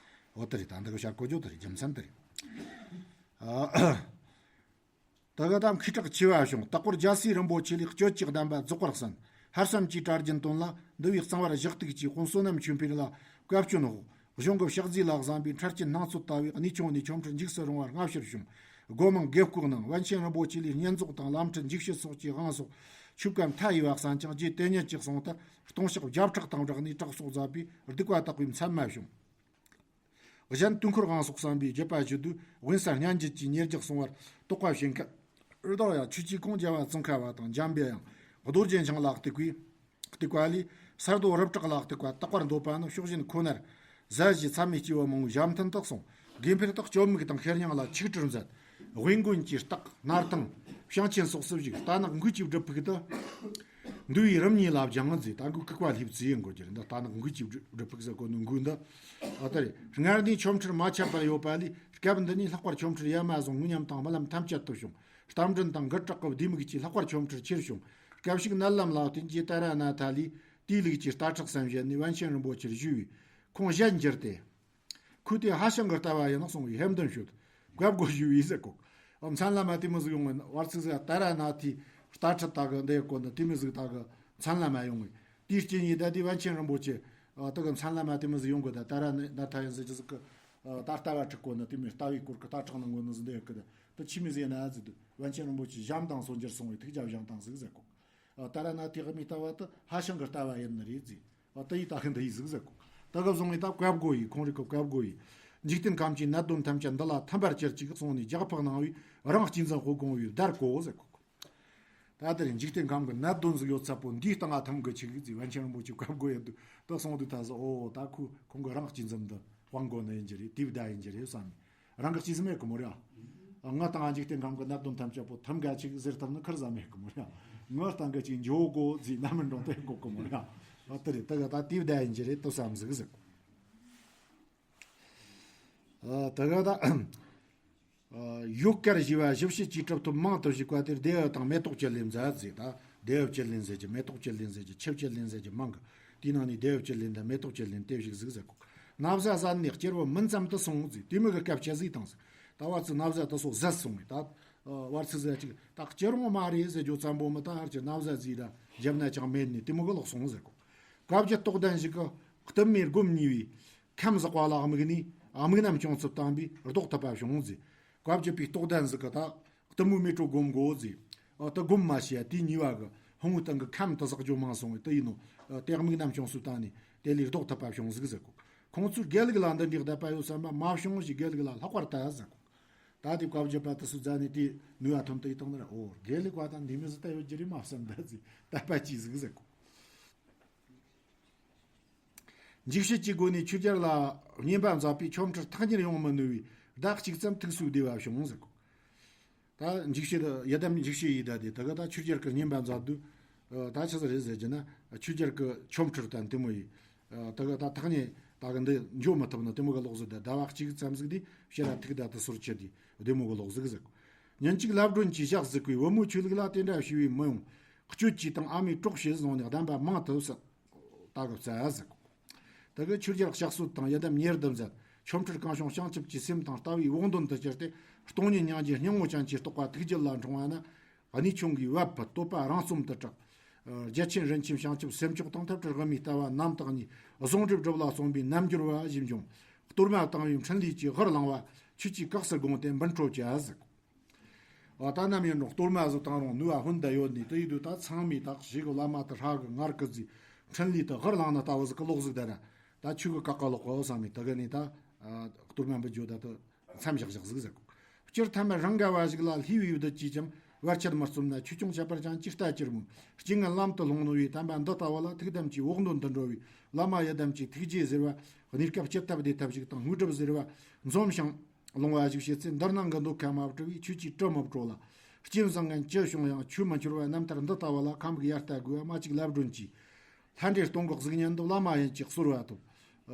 འོ་དེ་རེད། ད་འདི་གི་བཤད་གོ་རྒྱུ་དེ་རེད། རྒྱུ་མཚན་དེ་རེད། ཨ། ད་ག་དམ་མཁས་གྲགས་ཆེ་བ་བྱུང་། དག་པར་རྒྱལ་སྲས་རིན་པོ་ཆེ་ལས་སྤྱོད་ཀྱི་གདམས་པ་རྫོགས་པར་གསན། ཧར་སམ་གྱི་གྲྭ་རྒྱུན་དོན་ལ་འདུལ་བའི་གཙང་བར་ཞག་ཏིག་གྱིས་དཔོན་བསོད་ནམས་ཆོས་འཕེལ་ལ་བཀའ་བཀྱོན་འོག་གཞུང་གི་ཕྱག་རྫས་ལ་བཟང་པའི་འཕྲལ་གྱི་སྣང་ཚུལ་ལྟ་བུའི་གནས་ཆུང་ནས་ཆོ་འཕྲུལ་འཇུག་སུ་རུང་བར་སྔ་ཕྱིར་བྱུང་། སྒོ་མང་དགེ་སྐོས་གནང་། པཎ་ཆེན་རིན་པོ་ཆེ་ལས་བསྙེན་རྫོགས་དང་ལམ་ཁྲིད་འཇིགས་བྱེད་སོགས་ཀྱི་དབང་སོགས་ཆོས་བཀའ་མཐའ་ཡས་པ་གསན་ཅིང་རྗེ་དེ་ཉིད་ཀྱི་གསུང་ལྟར་སྟོང་ཕྱག་བརྒྱ་ཕྲག་དང་སྦྲགས་ནས་གྲགས་སོགས་མཛད་པས་སྡིག་པ་དག་པའི་མཚན་མ་བྱུང་། གཞན་དུས་འཁོར་དབང་སོགས་བསམ་པའི་བརྒྱུད་པ་བཞི་དུས་དབེན་ས་སྙན་བརྒྱུད་ཀྱི་ཉེར་བརྒྱད་གསུང་བར་རྟོགས་པ་བྱིན་མཁན། རི་དྭགས་ཡང་ཆོས་ཀྱི་ཁོང་རྒྱལ་བ་ཙོང་ཁ་པ་དང་འཇམ་པའི་དབྱངས་རྡོ་རྗེ་འཆང་ལ་གཏུགས་པའི་གཏུགས་པ་ལས་ས་རྡོ་རི་བྲག་ལ་གཏུགས་པ་དག་པར་འདོད་པ་ནི་ཕྱོགས་ཞེན་ཁོ་ནར་ཟད་ཞེས་ཚད་མེད་སྐྱེ་བོ་མང་བོའི་ཞབས་མཐུན་དུ་གསུངས། དགེ་འཕེལ་དག་སྐྱོབ་མིག་དང་ཤེར་སྙིང་ལ་ཆིག་ཁྲིར་མཛད། དབེན་དགོན་གྱི་ལྟག་སྣར་ཐང་བྱང་ཆེན་སོགས་སུ་བཞུགས། རྟ་ནག་མགོས་ཀྱི་སྒྲུབ་ཕུག་ཏུ། འདུལ་བའི་རིམ་གཉིས་ལ་སྦྱངས་མཛད། ད་མགོ་ཁུག་པ་ལྷེབ་ཙི་ཡིན་དགོས་ཀྱི་རེད། འདི་རྟ་ནག་མགོས་ཀྱི་སྒྲུབ་ཕུག་ཟེར་གོ་ནི་མགོ་འདི། ཨ་ད་རེད། སྔར་ནས་ཆོ་འཕྲུལ་མ་ཁྱབ་པར་ཡོད་པ་ལས་སྐབས་འདི་ནས་ལྷག་པར་ཆོ་འཕྲུལ་ཡ་མ་བཟུང་དངོས་ཉམས་དང་རྨི་ལམ་ཐམས་ཅད་དུ་བྱུང་། རྟ་མགྲིན་དང་མགུལ་བྲག་གི་ལྡེ་མིག་ཅེས་ལྷག་པར་ཆོ་འཕྲུལ་ཆེར་བྱུང་། སྐབས་ཤིག་མནལ་ལམ་ལ་བརྟེན་རྗེ་ཏཱ་ར་ནཱ་ཐ་ལས་དེའི་ལུགས་ཀྱི་རྟ་ཁྲག་སེམས་བཞེས་ནས་པཎ་ཆེན་རིན་པོ་ཆེར་ཞུས་པས་ཁོང་ཞལ་འགྱུར་ཏེ། ཁོས་དེ་ཧ་ཤང་གི་ལྟ་བ་ཡིན་ནོ་གསུངས་པའི་ཧེམ་འདོན་ཞུས། བཀའ་བསྒོ་ཞུས་པས་ཟེར་གོ། ཨ་མཚན་ལ་མ་དེ་མོ་ཟིག་ཡོང་བས་བར་ཚིག་ཟིག་ཏཱ་ར་ནཱ་ཐའི་རྟ་ཁྲིད་ད་གི་འདི་གོ་ནི་དེ་མོ་ཟིག་ད་གི་མཚན་ལ་མ་ཡོང་བས་དེའི་རྐྱེན་ཡིན་ད་དེ་པཎ་ཆེན་རིན་པོ་ཆེ་ཨ་ད་གི་མཚན་ལ་མ་དེ་མོ་ཟིག་ཡོང་གི་ད་ཏཱ་ར་ནཱ་ཐ་ཡིན་ཟེར་གྱི་ཟིག་གི་ཨ་ད་ལྟ་བ་ཁྲིད་གོ་ནི་དེ་མོ་ལྟ་བའི་སྐོར་གི་རྟ་ཁྲིད་གནང་གོ་ནི་ཟིག་འདི་གི་ད་ད་ཆི་མི་ཟེར་ན་ཟིག་དུ་པཎ་ཆེན་རིན་པོ་ཆེ་ཞབས་དང་སོ་འགྱུར་སོང་བས་ཐུགས་རྒྱ་བཞེངས་དང་ཟིག་ཟེར་གོ། ཨ་ཏཱ་ར་ནཱ་ཐའི་དབུ་མའི་ལྟ་བ་དེ་ཧ་ཤང་གི་ལྟ་བ་ཡིན་ནི་རེད་ཟེར། ཨ་ཏི་ཡི་ད་ཁན་ད་ཡི་ཟིག་ཟེར་གོ། ད་ག་བཟུང་ངས་ད་བཀའ་བསྒོ་ཡི་ཁོང་རིགས་ཀྱི་བཀའ་བསྒོ་ཡི། འཇིག་རྟེན་ཁམས་ཀྱི་གནད་དོན་ཐམས་ཅད་འདི་ལ་ཐིམ་པར་གྱུར་ཅིག་གསུངས་ནས་རྒྱགས་ཕག་གནང་བས་རང་གཅེས་འཛིན་དཔོན་དགོངས་པའི་བརྡར་གོ་ཟེར་གོ། ད་དེར་འཇིག་རྟེན་ཁམས་ཀྱི་གནད་དོན་ཟིག་ཡོད་ཚད་པོ་འདིའི་སྟེང་ང་ཐུམ་གི་ཆིག་ཟིག་པཎ་ཆེན་རིན་པོ་ཆེ་བཀའ་བསྒོ་ཡོད་དུས་ད་སོང་དུས་ད་ཟིག་ཨོ་ད་ཁོ་ཁོང་གི་རང་གཅེས་འཛིན་འདི་དབང་དགོ་ནི་ཡིན་གྱི་རེད། དེ་བདའ་ཡིན་གྱི་རེད་བསམ་ནས། རང་གི་གཅེས་འཛིན་མེད་གི་མོ་རེད། ང་དང་འཇིག་རྟེན་ཁམས་ཀྱི་གནད་དོན་ཐམས་ཅད་པོ་ཐུམ་ག་ཅིག་ཟེར་ཐུབ་ནི་ཁར་ཟ་མེད་གི་མོ་རེད། ངའི་སྟེང་གི་ཅིག་འཇོག་དགོ་ཟིག་ན་མི་འགྲོ་དེ་དགོ་གི་མོ་རེད། ཨ་དེ་རེད། ད་ག་ད་དེ་བདའ་ཡིན་གྱི་རེད་དུ་བསམ་ཟིག་ཟིག་ཨ་ད་ག་ད། ཨ་ཡོ་གར་ཞེས་པ་ཞིབ་བཤད་ཀྱིས་གྲུབ་ཐོབ་མང་དུ་ཞུགས་པ་དེར་ལྡེའུ་དང་མེ་ཏོག་བཅུད་ལེན་མཛད་ཟེར། ད་ལྡེའུ་བཅུད་ལེན་ཟེར་གྱི་མེ་ཏོག་བཅུད་ལེན་ཟེར་གྱི་ཆུ་བཅུད་ལེན་ཟེར་གྱི་མང་གི། དེའི་ནང་ནས་ལྡེའུ་བཅུད་ལེན་དང་མེ་ཏོག་བཅུད་ལེན་དེ་བཞུགས་ཟིག་ཟེར་གོ། ན་བཟའ་ཟ་ནས་གཅེར་བུ་མུན་ཙམ་དུ་སོང་ཟིག་དེ་མོ་གི་སྐབས་ཅི་ཟིག་དང་ཟིག་ད་བར་ཚིག་ན་བཟའ་དུ་སོ་ཟད་སོང་བས་ད། ཨ་བར་ཚིག་ཟ་ཅིག་ད་གཅེར་བུ་མ་རེད་ཟེར་རྒྱུ་ཙམ་པོ་མི་ད་ཧར་གྱི་ན་བཟའ་ཟིག་ད་རྒྱབ་ན་ཅང་མེད་ནས་དེ་མོ་གི་ལོག་སོང་ཟེར་གོ། བཀའ་བརྒྱུད་རྟོགས་ལྡན་ཞིག་གི་གཏུམ་མོའི་སྒོམ་གཉིས་པའི་ཁམས་ཟག་པ་ལ་དམིགས་ནས་དམིགས་རྣམ་བྱང་སུ་བཏང་བས་ལྡོག་ཐུབ་པ་བྱུང་ཟིག་བཀའ་བརྒྱུད་པའི་རྟོགས་ལྡན་ཟིག་གི་ད་གཏུམ་མོའི་མེ་དྲོད་སྒོམ་དགོ་ཟིག་ཨ་ད་སྒོམ་མ་བྱས་དེའི་ཉེས་པ་གི་ཕུང་པོའི་སྟེང་གི་ཁམས་དུ་ཟག་རྒྱུ་མང་སོང་བས་དེ་ཡིན་ནོ། ཨ་དེ་དམིགས་རྣམ་བྱང་སུ་བཏང་ནས་དེ་ལས་ལྡོག་ཐུབ་པ་བྱུང་ཟིག་ཟེར་གོ། ཁོང་ཚོས་དགེ་ལུགས་ལ་འདི་འདྲའི་གདམས་པ་ཡོད་བསམ་པ་མ་བྱུང་ཞིག་དགེ་ལུགས་ལ་ལྷག་པར་ལྟ་ཟེར་གོ། ད་དེ་བཀའ་བརྒྱུད་པ་དེ་ཚོ་མཛད་ནས་དེ་ནུས་པ་ཐོན་དུ་ཡི་དང་ནི་ར་ཨོ་དགེ་ལུགས་པ་དང་འདི་མི་ཟིག་ལྟ་ཡོད་རྒྱུ་རེད་མ་བསམ་ད་ཟིག་དད་པ་ཅི་ཟིག་ཟེར་གོ། འཇིགས་བྱེད་ཀྱི་སྒོ་ནས་ཆོས་རྒྱལ་ལ་བསྙེན་པ་མཛད་པའི་ཆོ་འཕྲུལ་ཐག་ཉེར་ཡོང་མི་ནུས་པའི་ཟླ་གཅིག་ཙམ་ཐུགས་སུ་བདེ་བ་བྱུང་ཟེར་གོ། ད་འཇིགས་བྱེད་ཡི་དམ་འཇིགས་བྱེད་ཡི་ཟླ་དེ་ད་ག་ད་ཆོས་རྒྱལ་གྱི་བསྙེན་པ་མཛད་དུས་ད་ཆི་ཟིག་རེད་ཟེར་གྱི་ན་ཆོས་རྒྱལ་གྱི་ཆོ་འཕྲུལ་དང་དེ་མོ་ཡི་ད་ག་ད་ཐག་ཉེ་ད་ག་འདི་འཇོག་མི་ཐུབ་ནོ་དེ་མོ་གི་ལོག་ཟེར་ད་ཟླ་བ་གཅིག་ཙམ་ཟིག་དེ་ཕྱི་ར་ཐུག་ད་དུ་སོར་ཆེ་དེ་དེ་མོ་གི་ལོག་ཟིག་ཟེར་གོ། ཉིན་གཅིག་ལབ་སྒྲོན་གྱིས་ཞག་ཟིག་གིས་བུ་མོ་ཆོས་ལུགས་ལ་དེ་འདྲ་ཞུ་བའི་མི་ཡོང་། སྤྱོད་ཀྱིས་དང་ཨ་མའི་གྲོགས་བྱེད་བཟུང་ནས་གདམས་པ་མང་དུ་ཟེར། ད་གི་བཙལ་ཟེར་གོ། དེ་གི་ཆོས་རྒྱལ་ལྕགས་སྲོད་དང་ཡི་དམ་ཉེར་བདུན་ཟེར་ཆོ་འཕྲུལ་གང་བྱུང་བྱང་ཆུབ་ཀྱི་སེམས་དང་ལྟ་བའི་བོགས་འདོན་དུ་གྱུར་ཏེ་སྟོང་ཉིད་སྙིང་རྗེ་སྙིང་པོ་ཅན་གྱི་རྟོགས་པ་ཐུགས་རྒྱུད་ལ་འཁྲུངས་པ་ན། གནས་ཆུང་གི་བབ་བཏོད་པ་རང་རྩོམ་དུ་གྲགས། རྒྱལ་ཆེན་རིན་ཆེན་བྱང་ཆུབ་སེམས་མཆོག་དང་ཐབས་ཀྱི་དབུ་མའི་ལྟ་བ་རྣམ་དག་གཉིས་ཟུང་འབྲེལ་སྒྲུབ་ལ་གསུངས་པའི་རྣལ་འབྱོར་བ་ཞིག་འབྱུང་། གཏོར་མ་བཏང་བའི་འཕྲིན་ལས་ཀྱི་ཧུར་ལང་བ་ཁྱོད་ཀྱིས་ག་སར་དགོངས་ཏེ་འབུལ་འཕྲོད་བྱ་ཟེར་གོ། ཨ་ད་ནམ་ཡིན་རུང་གཏོར་མ་ཟིག་བཏང་རུང་ནུས་པ་ཧུན་ད་ཡོད་ནི་དེ་ཡིན་དུས་ད་ཚང་མས་ད་ཞིག་བླ་མ་དེ་ཧྲ་གི་ངར་གི་ཟིག་འཕྲིན་ལས་དེ་ཧུར་ལང་ནི་ལྟ་བུ་ཟིག་གི་ལོག་ཟིག་ད་ར། ད་ཆོས་གི་ཀ་ཀ་ལོག་གོ་བསམ་མི་དེ་གི་ནི་ད་གཏོར་མ་འབུལ་རྒྱུ་ད་དུ་མཚམས་བཞག་བཞག་ཟིག་ཟེར་གོ། སྤྱིར་ཐ་མལ་རང་ག་བ་ཞིག་ལ་ལྷོས་པའི་བདུད་ཀྱིས་ཀྱང་བར་ཆད་མི་རྩོམ་ན་ཆོས་སྐྱོང་ཁྱད་པར་ཅན་གྱི་རྟ་ཅིར་མོ་རྐྱེན་ངན་ལམ་དུ་ལྷུང་ནོ་བའི་དམ་པ་འདི་ལྟ་བུ་ལ་ཐུགས་དམ་གྱི་བོགས་འདོན་དུ་འགྲོ་བའི་བླ་མ་ཡི་དམ་གྱི་ཐུགས་རྗེ་ཟེར་བ་གནས་སྐབས་ཅི་ཐབས་བདེ་ཐབས་ཤིག་དང་དངོས་གྲུབ་ཟེར་བ་འཛོམས་ཤིང་ལོང་བ་ཞིག་བྱེད་ཚེ་འདིར་སྣང་གི་འདོད་ཁ་མ་བཀྲི་བས་ཁྱོད་ཀྱིས་དྲི་མི་བྲོ་ལ། རྐྱེན་བཟང་ངན་ཅི་བྱུང་ཡང་ཆོས་མི་འཆོར་བ་རྣམ་ཐར་འདི་ལྟ་བུ་ལ་ཁམས་ཀྱི་ཡར་ལྟ་དགོས་པ་མ་གཅིག་ལབ་སྒྲོན་གྱིས། ལྷ་འདྲེ་སྟོང་གི་གཟུགས་བརྙན་དུ་བླ་མ་ཡིན་གྱི་གསོལ་བ་ཐོབ།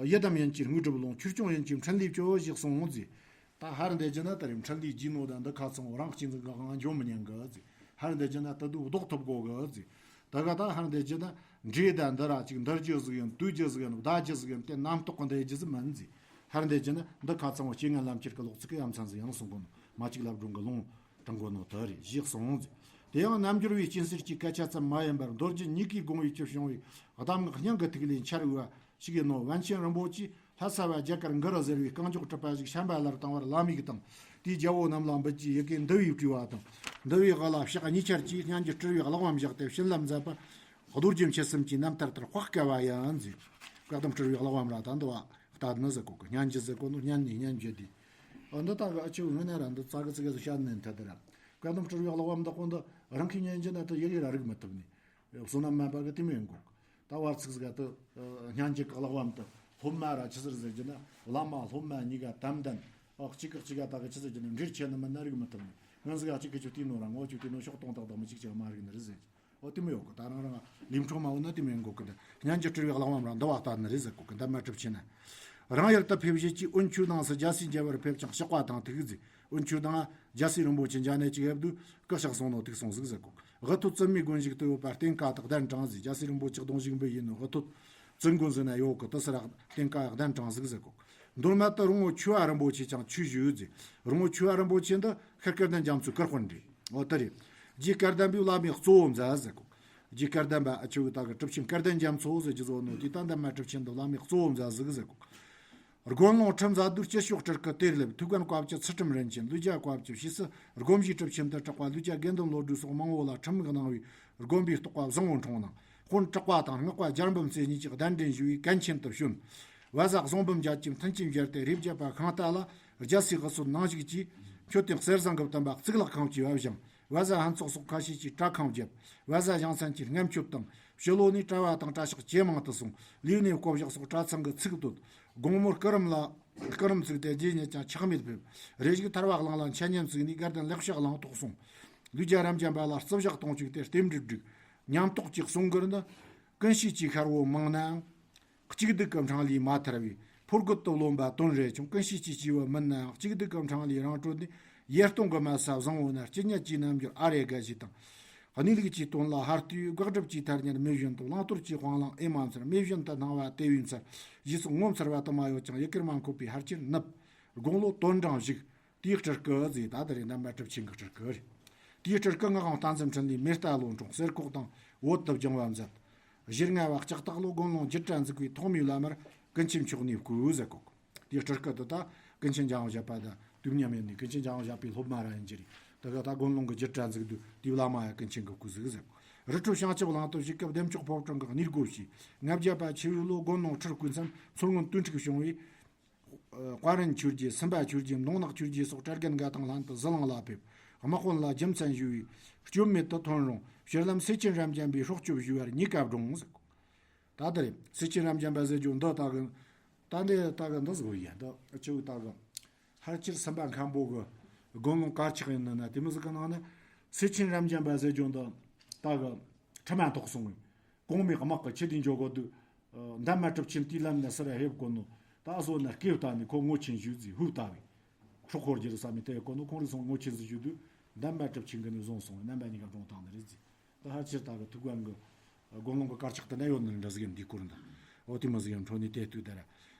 ཡི་དམ་ཡིན་གྱི་དངོས་གྲུབ་ལོངས། ཆོས་སྐྱོང་ཡིན་གྱི་འཕྲིན་ལས་བཅོལ་ཞེས་གསུངས་ཟེར། ད་ཧར་འདི་བྱས་ན་ད་རེས་འཕྲིན་ལས་རྒྱས་ནོ་དང་འདི་ཁ་ཚང་བོ་རང་གཅེས་འཛིན་གང་འཇོམས་མི་ཉན་གི་ཟེར། ཧར་འདི་བྱས་ན་ད་དུ་ལྡོག་ཐུབ་གོ་གི་ཟེར། ད་ག་ད་ཧར་འདི་བྱས་ན་འདྲེ་དང་འདི་ར་ཅིག་འདིར་རྒྱུ་ཟིག་ཡིན་དུས་རྒྱུ་ཟིག་ཡིན་བདག་རྒྱུ་ཟིག་ཡིན་དེ་རྣམ་རྟོག་གི་འདི་རྒྱུ་ཟིག་མིན་ཟེར། ཧར་འདི་བྱས་ན་འདི་ཁ་ཚང་བོ་རྐྱེན་ངན་ལམ་ཁྱེར་གི་ལོག་ཚིག་གི་ཡ་མཚན་ཟིག་ཡང་གསུང་གོ་ནོ་མ་གཅིག་ལབ་སྒྲོན་གི་ལུང་དྲངས་གོ་ནོ་དེ་རེད་ཞེས་གསུངས་ཟེར། དེ་ཡང་རྣལ་འབྱོར་བའི་སྤྱན་གསེར་གྱི་སྐད་ཆ་ཙམ་མ་ཡིན་པར་མདོ་རྒྱུད་གཉིས་ཀའི་དགོངས་པའི་ཕྱིར་བྱུང་བའི་གདམས་ངག་སྙིང་གི་ཐིག་ལེའི་ཆར་འོད་ཞིག་ཡིན་ནོ། པཎ་ཆེན་རིན་པོ་ཆེས་ལྷ་ས་བ་རྒྱ་གར་གུ་རུ་ཟེར་བའི་རྐང་མགྱོགས་གྲུབ་པ་ཞིག་ཤམྦྷ་ལར་བཏང་བར་ལམ་ཡིག་དང་དེའི་རྒྱལ་པོ་རྣམས་ལ་འབུལ་གྱི་ཡི་གེ་འདུལ་བའི་སྤྲུལ་བ་དང་འདུལ་བའི་དབུ་ལ་ཕྱག་གཉིས་ཆར་གྱིས་སྙན་གྱི་སྤྲུལ་བའི་གླེགས་བམ་བཞག་སྟེ་བྱིན་རླབས་མཛད་པ་རྡོ་རྗེ་མཆེད་གསུམ་གྱི་རྣམ་ཐར་ལྟར་བཀའ་བསྐལ་བ་ཡང་མཛད། བཀའ་གདམས་སྤྲུལ་བའི་གླེགས་བམ་ར་ད་འདི་བ་ལྟ་ནི་ཟེར་གོ་གི་སྙན་གྱི་ཟེར་གོ་ནོ་སྙན་ནི་སྙན་བརྒྱུད་དེ། ཨ་འདི་ལྟ་གི་ཨ་ཆེ་བོ་ངོས་ནས་ར་འདི་ཙག་གི་ཙིག་གི་ཟེར་བཤད་ནས་འཐད་དེ་ར། བཀའ་གདམས་སྤྲུལ་བའི་གླེགས་བམ་འདི་ཁོ་འདི་རང་གི་སྙན་གྱི་ན་དུ་ཡི་གེ་ར་རིག་མི་ཐུབ་ནི། བསོད་ནམས་མ་པ་གི་དེ་མོ་ཡིན་གོ། ད་བར་ཚིགས་ཟིག་ཏུ་སྙན་གྱི་གླེགས་བམ་དུ་སློབ་མ་ར་ཆི་ཟེར་ཟེར་གྱི་ན་བླ་མ་སློབ་མ་གཉིས་ཀ་དམ་ལྡན། ཨོ་གཅིག་གི་གཅིག་ག་ད་གི་ཆི་ཟེར་གྱི་ན་འབྲེལ་ཆེ་ནི་མིན་ན་རིག་མི་ཐུབ་ནི། ངན་ཟིག་ག་གཅིག་གི་ཆུ་དེའི་ནོ་ར་ངོ་ཆུ་དེའི་ནོ་ཤོག་སྟོང་ཏག་ཏག་མི་གཅིག་ཅིག་མ་རིག་ནི་རེད་ཟེར། ཨོ་དེ་མོ་ཡོད་གི། ད་རང་རང་ལིམ་ཁྲོ་མ་འོ་ན་དེ་མོ་ཡིན་གོ་གི། འདི་སྙན་གྱི་སྤྲུལ་བའི་གླེགས་བམ་ར་འདི་བ་ལྟ་ནི་རེད་ཟེར་གོ་གི། འདི་མ་གྲུབ་ཆེ་ན། རང་ཡུལ་དུ་ཕེབས་རྗེས་ཀྱི་དབོན་ཆོས་ནང་སུ་རྒྱལ་སྲས་མཇལ་བར་ཕེབས་ཀྱང་ཕྱག་པ་དང་ཐུག་ཟིག་དབོན་ཆོས་དང་རྒྱལ་སྲས་རིན་པོ་ཆེ་མཇལ་ནས་ཅིག་ཡབ་དུས་སྐུ་ཕྱག་སོང་ནོ་ཐུག་སོང་ཟིག་ཟེར་གོ། དབུ་ཐོད་བཙུན་མའི་དགོན་ཞིག་ཏུ་ཡོད་པ་རྟེན་ཀ་དག་གདན་དྲངས་ཟིག་རྒྱལ་སྲས་རིན་པོ་ཆེ་གདུང་ཞིག་འབུལ་ཡིན་ནོ། དབུ་ཐོད་བཙུན་དགོན་ཟེར་ན་ཡོད་གི། དེ་སུ་ར་རྟེན་ཀ་གདན་དྲངས་ཟིག་ཟེར་གོ། མདོ་སྨད་དུ་རོང་བོ་ཆོས་པ་རིན་པོ་ཆེ་ཀྱང་ཆོས་ཞུས་ཟིག་རོང་བོ་ཆོས་པ་རིན་པོ་ཆེ་འདི་ཤར་སྐལ་ལྡན་རྒྱ་མཚོའི་གར་དཔོན་རེད། འོ་དེ་རེད། རྗེ་སྐལ་ལྡན་པའི་བླ་མའི་གཙོ་བོ་མཛད་ཟེར་གོ། རྗེ་སྐལ་ལྡན་པ་ཨ་ཆོས་ཀྱི་ད་གི་གྲུབ་ཆེན་སྐལ་ལྡན་རྒྱ་མཚོ་ཟེར་གྱི་བཟོ་ནོ་དེ་ད་འདན་མ་གྲུབ་ཆེན་འདི་བླ་མའི་གཙོ་བོ་མཛད་ཟིག་ཟེར་གོ། དགོན་ལུང་ཁྲིམས་མཛད་དུས་སྤྱི་ཤོག་སྤྲུལ་སྐུ་གཏེར་ལེབ་ཐུའུ་བཀྭན་བཀའ་བརྒྱུད་ཚུལ་ཁྲིམས་རིན་ཆེན་ལུས་རྒྱ་བཀའ་བརྒྱུད་ཕྱིས་སུ་དགོན་པའི་གྲུབ་ཆེན་དུ་གྲགས་པ་ལུས་རྒྱ་དགེ་འདུན་བློ་གྲོས་སོགས་མང་བོ་ལ་ཁྲིམས་གནང་བའི་དགོན་པའི་རྟོགས་པ་བཟང་བོ་འཁྲུངས་གནང་། དཔོན་གྲགས་པ་དང་སྔགས་པ་རྒྱལ་འབུམ་རྩེ་གཉིས་ཀྱིས་གདན་འདྲེན་ཞུ་བའི་གན་ཆེན་དུ་བྱོན། བ་ཟ་བཟང་འབུམ་རྒྱལ་གྱི་མཐུན་རྐྱེན་མཇལ་ཏེ་རེ་བརྒྱད་པ་ཤིང་རྟ་ལ་རྒྱལ་སྲས་དབུ་སོལ་ནང་བཞུགས་ཀྱིས་མཆོད་རྟེན་གསེར་ཟངས་ཀྱི་བཏིང་པ་གཙུག་ལག་ཁང་བཅས་པ་བཞེངས། བལ་བཟའ་ཧན་ཚོགས་སོགས་ཁ་ཤས་ཀྱིས་གྲྭ་ཁང་བརྒྱབ། བལ་བཟའ་ཞང་ཚན་གྱིས་རྔམ་སྐྱོབ་དང་། ཕྱི་ལོ་ནས་གྲྭ་བ་དང་གྲྭ་ཤག་ཇེ་མང་དུ་སོང་། ལིའུ་ནས་བསྐོ་བཞག་སོགས་གྲྭ་ཚང་གི་ཚིག་བཏོད། དགོང་མོར་སྐུ་རིམ་ལ། སྐུ་རིམ་བཙུགས་ཏེ་རྗེ་ཉིད་ཀྱང་ཆག་མེད་ཕེབས། རེ་ཞིག་ཐར་བ་གླིང་ལ་འཆད་ཉན་བཙུགས་ནས་དགའ་ལྡན་ལེགས་བཤད་གླིང་ཐོག་སོང་། ལུས་རྒྱ་རབ་འབྱམས་པ་ལ་བརྩི་བཞག་གཏོང་བཅུག་སྟེ་རྟེན་འབྲེལ་བསྒྲིགས། ཉམས་རྟོགས་ཀྱི་གསུང་མགུར་འདི། ཀུན་ཤེས་ཀྱི་ཤར་བོ་མང་ནའང་། གཅིག་སྡུད་ཀྱི་འཕྲང་ལས་མ་ཐར་བས། ཕོ་རྒོད་དུ་རློམ་པ་དོན་རེ་ཆུང་། ཀུན་ཤེས་ཀྱི་སྐྱེས་བུ་མིན་ནའང་། གཅིག་སྡུད་ཀྱི་འཕྲང་ལས་རང་གྲོལ་ནས། ཡེ་སྟོང་གི་མལ་ས་བཟང་བོ་ན། ཇི་སྙེད་ཀྱི་རྣམ་འགྱུར་ཨ་རེ་དགའ་ཞེས་དང་། གནས་ལུགས་ཀྱི་དོན་ལ་ཧར་ལྟོས། དགག་སྒྲུབ་ཀྱི་ཐ་སྙད་མེད་བཞིན་དུ། བླང་དོར་གྱི་དཔང་ལའང་ཨེ་མ་འཚེར། མེད་བཞིན་དུ་སྣང་བ་དེ་བས་འཚེར། ཞེས་སོགས་ངོ་མཚར་བ་དུ་མ་ཡོད་ཀྱང་ཡི་གེར་མ་འཁོད་པའི་ཕལ་ཆེར་ནུབ། དགུང་ལོ་དོན་གྲངས་བཞུགས། དེའི་སྤྲུལ་སྐུ་ཟེར། ད་དེ་རེད། འདན་མ་གྲུབ་ཆེན་གྱི་སྤྲུལ་སྐུ་རེད། དེའི་སྤྲུལ་སྐུ་ངག་དབང་རྟ་མགྲིན་འཕྲིན་ལས་མེ་རྟ་ལོ་འཁྲུངས། གསེར་ཁོག་དང་བོད་དུ་སྦྱང་བ་མཛད། གཞི་ལྔ་བ་ལྕགས་སྟག་ལོ་དགོན་ལུང་བརྒྱུད་གྲྭ་འཛུགས་པའི་ཐོག་མའི་བླ་མར་ཀུན་མཁྱེན་མཆོག་ནས་བསྐོས་ཟེར་གོ། དེའི་སྤྲུལ་སྐུ་དེ་ད་ཀུན་མཁྱེན་འཇམ་དབྱངས་བཞད་པ་དང་དུས་མཉམ་ཡིན་ནས། ཀུན་མཁྱེན་འཇམ་དབྱངས་བཞད་པའི་སློབ་མ་ར་ཡིན་གྱི་རེད། དེ་ག་ད་དགོན་ལུང་གི་བརྒྱུད་གྲྭ་འཛུགས་དུས་དེའི་བླ་མ་ཡང་ཀུན་མཁྱེན་གྱིས་བསྐོས་ཟིག་ཟེར་གོ། རི་ཁྲོད་བྱང་ཆུབ་གླིང་དུ་བཞུགས་སྐབས་བདེ་མཆོག་ཕོ་བྲང་གི་གནས་སྒོ་ཕྱེས། ལྔ་བརྒྱ་པ་ཆུ་བོའི་ལོ་དགོན་ལུང་ཁྲིར་བསྐོས་མཚམས་མཚོ་སྔོན་དོན་འཁྲུག་བྱུང་བས། ཨ། དཔལ་རིན་ཆོས་རྒྱལ། སུམ་པ་ཆོས་རྒྱལ། མདོ་ནག་ཆོས་རྒྱལ་སོགས་གྲྭ་རྒན་འགའ་དང་ལྷན་དུ་ཟི་ལིང་ལ་ཕེབས། དམག་དཔོན་ལ་རྒྱུ་མཚན་ཞུས་པས་སྐྱོན་མེད་དུ་ཐོན་རུང་། ཕྱིར་ལམ་སེ་ཆེན་རབ་འབྱམས་པའི་སྲོག་སྐྱོབ་ཞུ་བར་གཉིས་ཀ་བགྲངས་ཟེར། ད་ལྟ་རེད། སེ་ཆེན་རབ་འབྱམས་པ་ཟེར་རྒྱུ་འདི་ད་གི། ད་འདི་ད་གི་འདི་ཟིག་ཡིན། འདི་ཆུ་བོ་ད་གི། ཕལ་ཆེར་སུམ་པ་མཁན་པོ་གི་དགོན་ལུང་དཀར་ཆག་ཡིན་ན་ན། དེ་མི་ཟིག་གི་ནང་ནས་སེ་ཆེན་རབ་འབྱམས་པ་ཟེར་རྒྱུ་འདི་ད་གི་ཁྲིམས་མ་ཐོག་སོང་བས། གོང་མའི་དམག་གིས་ཁྱེར་ཏེ་འགྱོ་གོ་དུས། ཨ། འདན་མ་གྲུབ་ཆེན་དེའི་ལམ་ན་སུ་ར་ཕེབས་གོ་ནོ། ད་གཟོད་ན་སྐེ་བཏགས་ནས་ཁོ་ངོ་ཆེན་ཞུས་ཟིག་ཧུབ་ལྟ་བས། སྲོག་འཁོར་རྒྱུ་རེད་བསམ་མི་དེ་གོ་ནོ། ཁོང་རིགས་སོང་ངོ་ཆེན་ཟིག་ཞུས་དུས་འདན་མ་གྲུབ་ཆེན་གི་ནས་བཟུང་སོང་བས་རྣམ་པ་གཉིས་ཀ་བགྲངས་བཏང་ནི་རེད་ཟིག། ད་ཕལ་ཆེར་ད་གི་ཐུའུ་བཀྭན་གི་དགོན་ལུང་གི་དཀར་ཆག་དེ་ན་ཡོད་ནི་འདྲ་ཟིག་ཡིན། འདིའི་སྐོར་འདི། འོ་དེ་མོ་ཟིག་ཡང་འཕྲོ་ནས་དེ་ལྟོས་དར།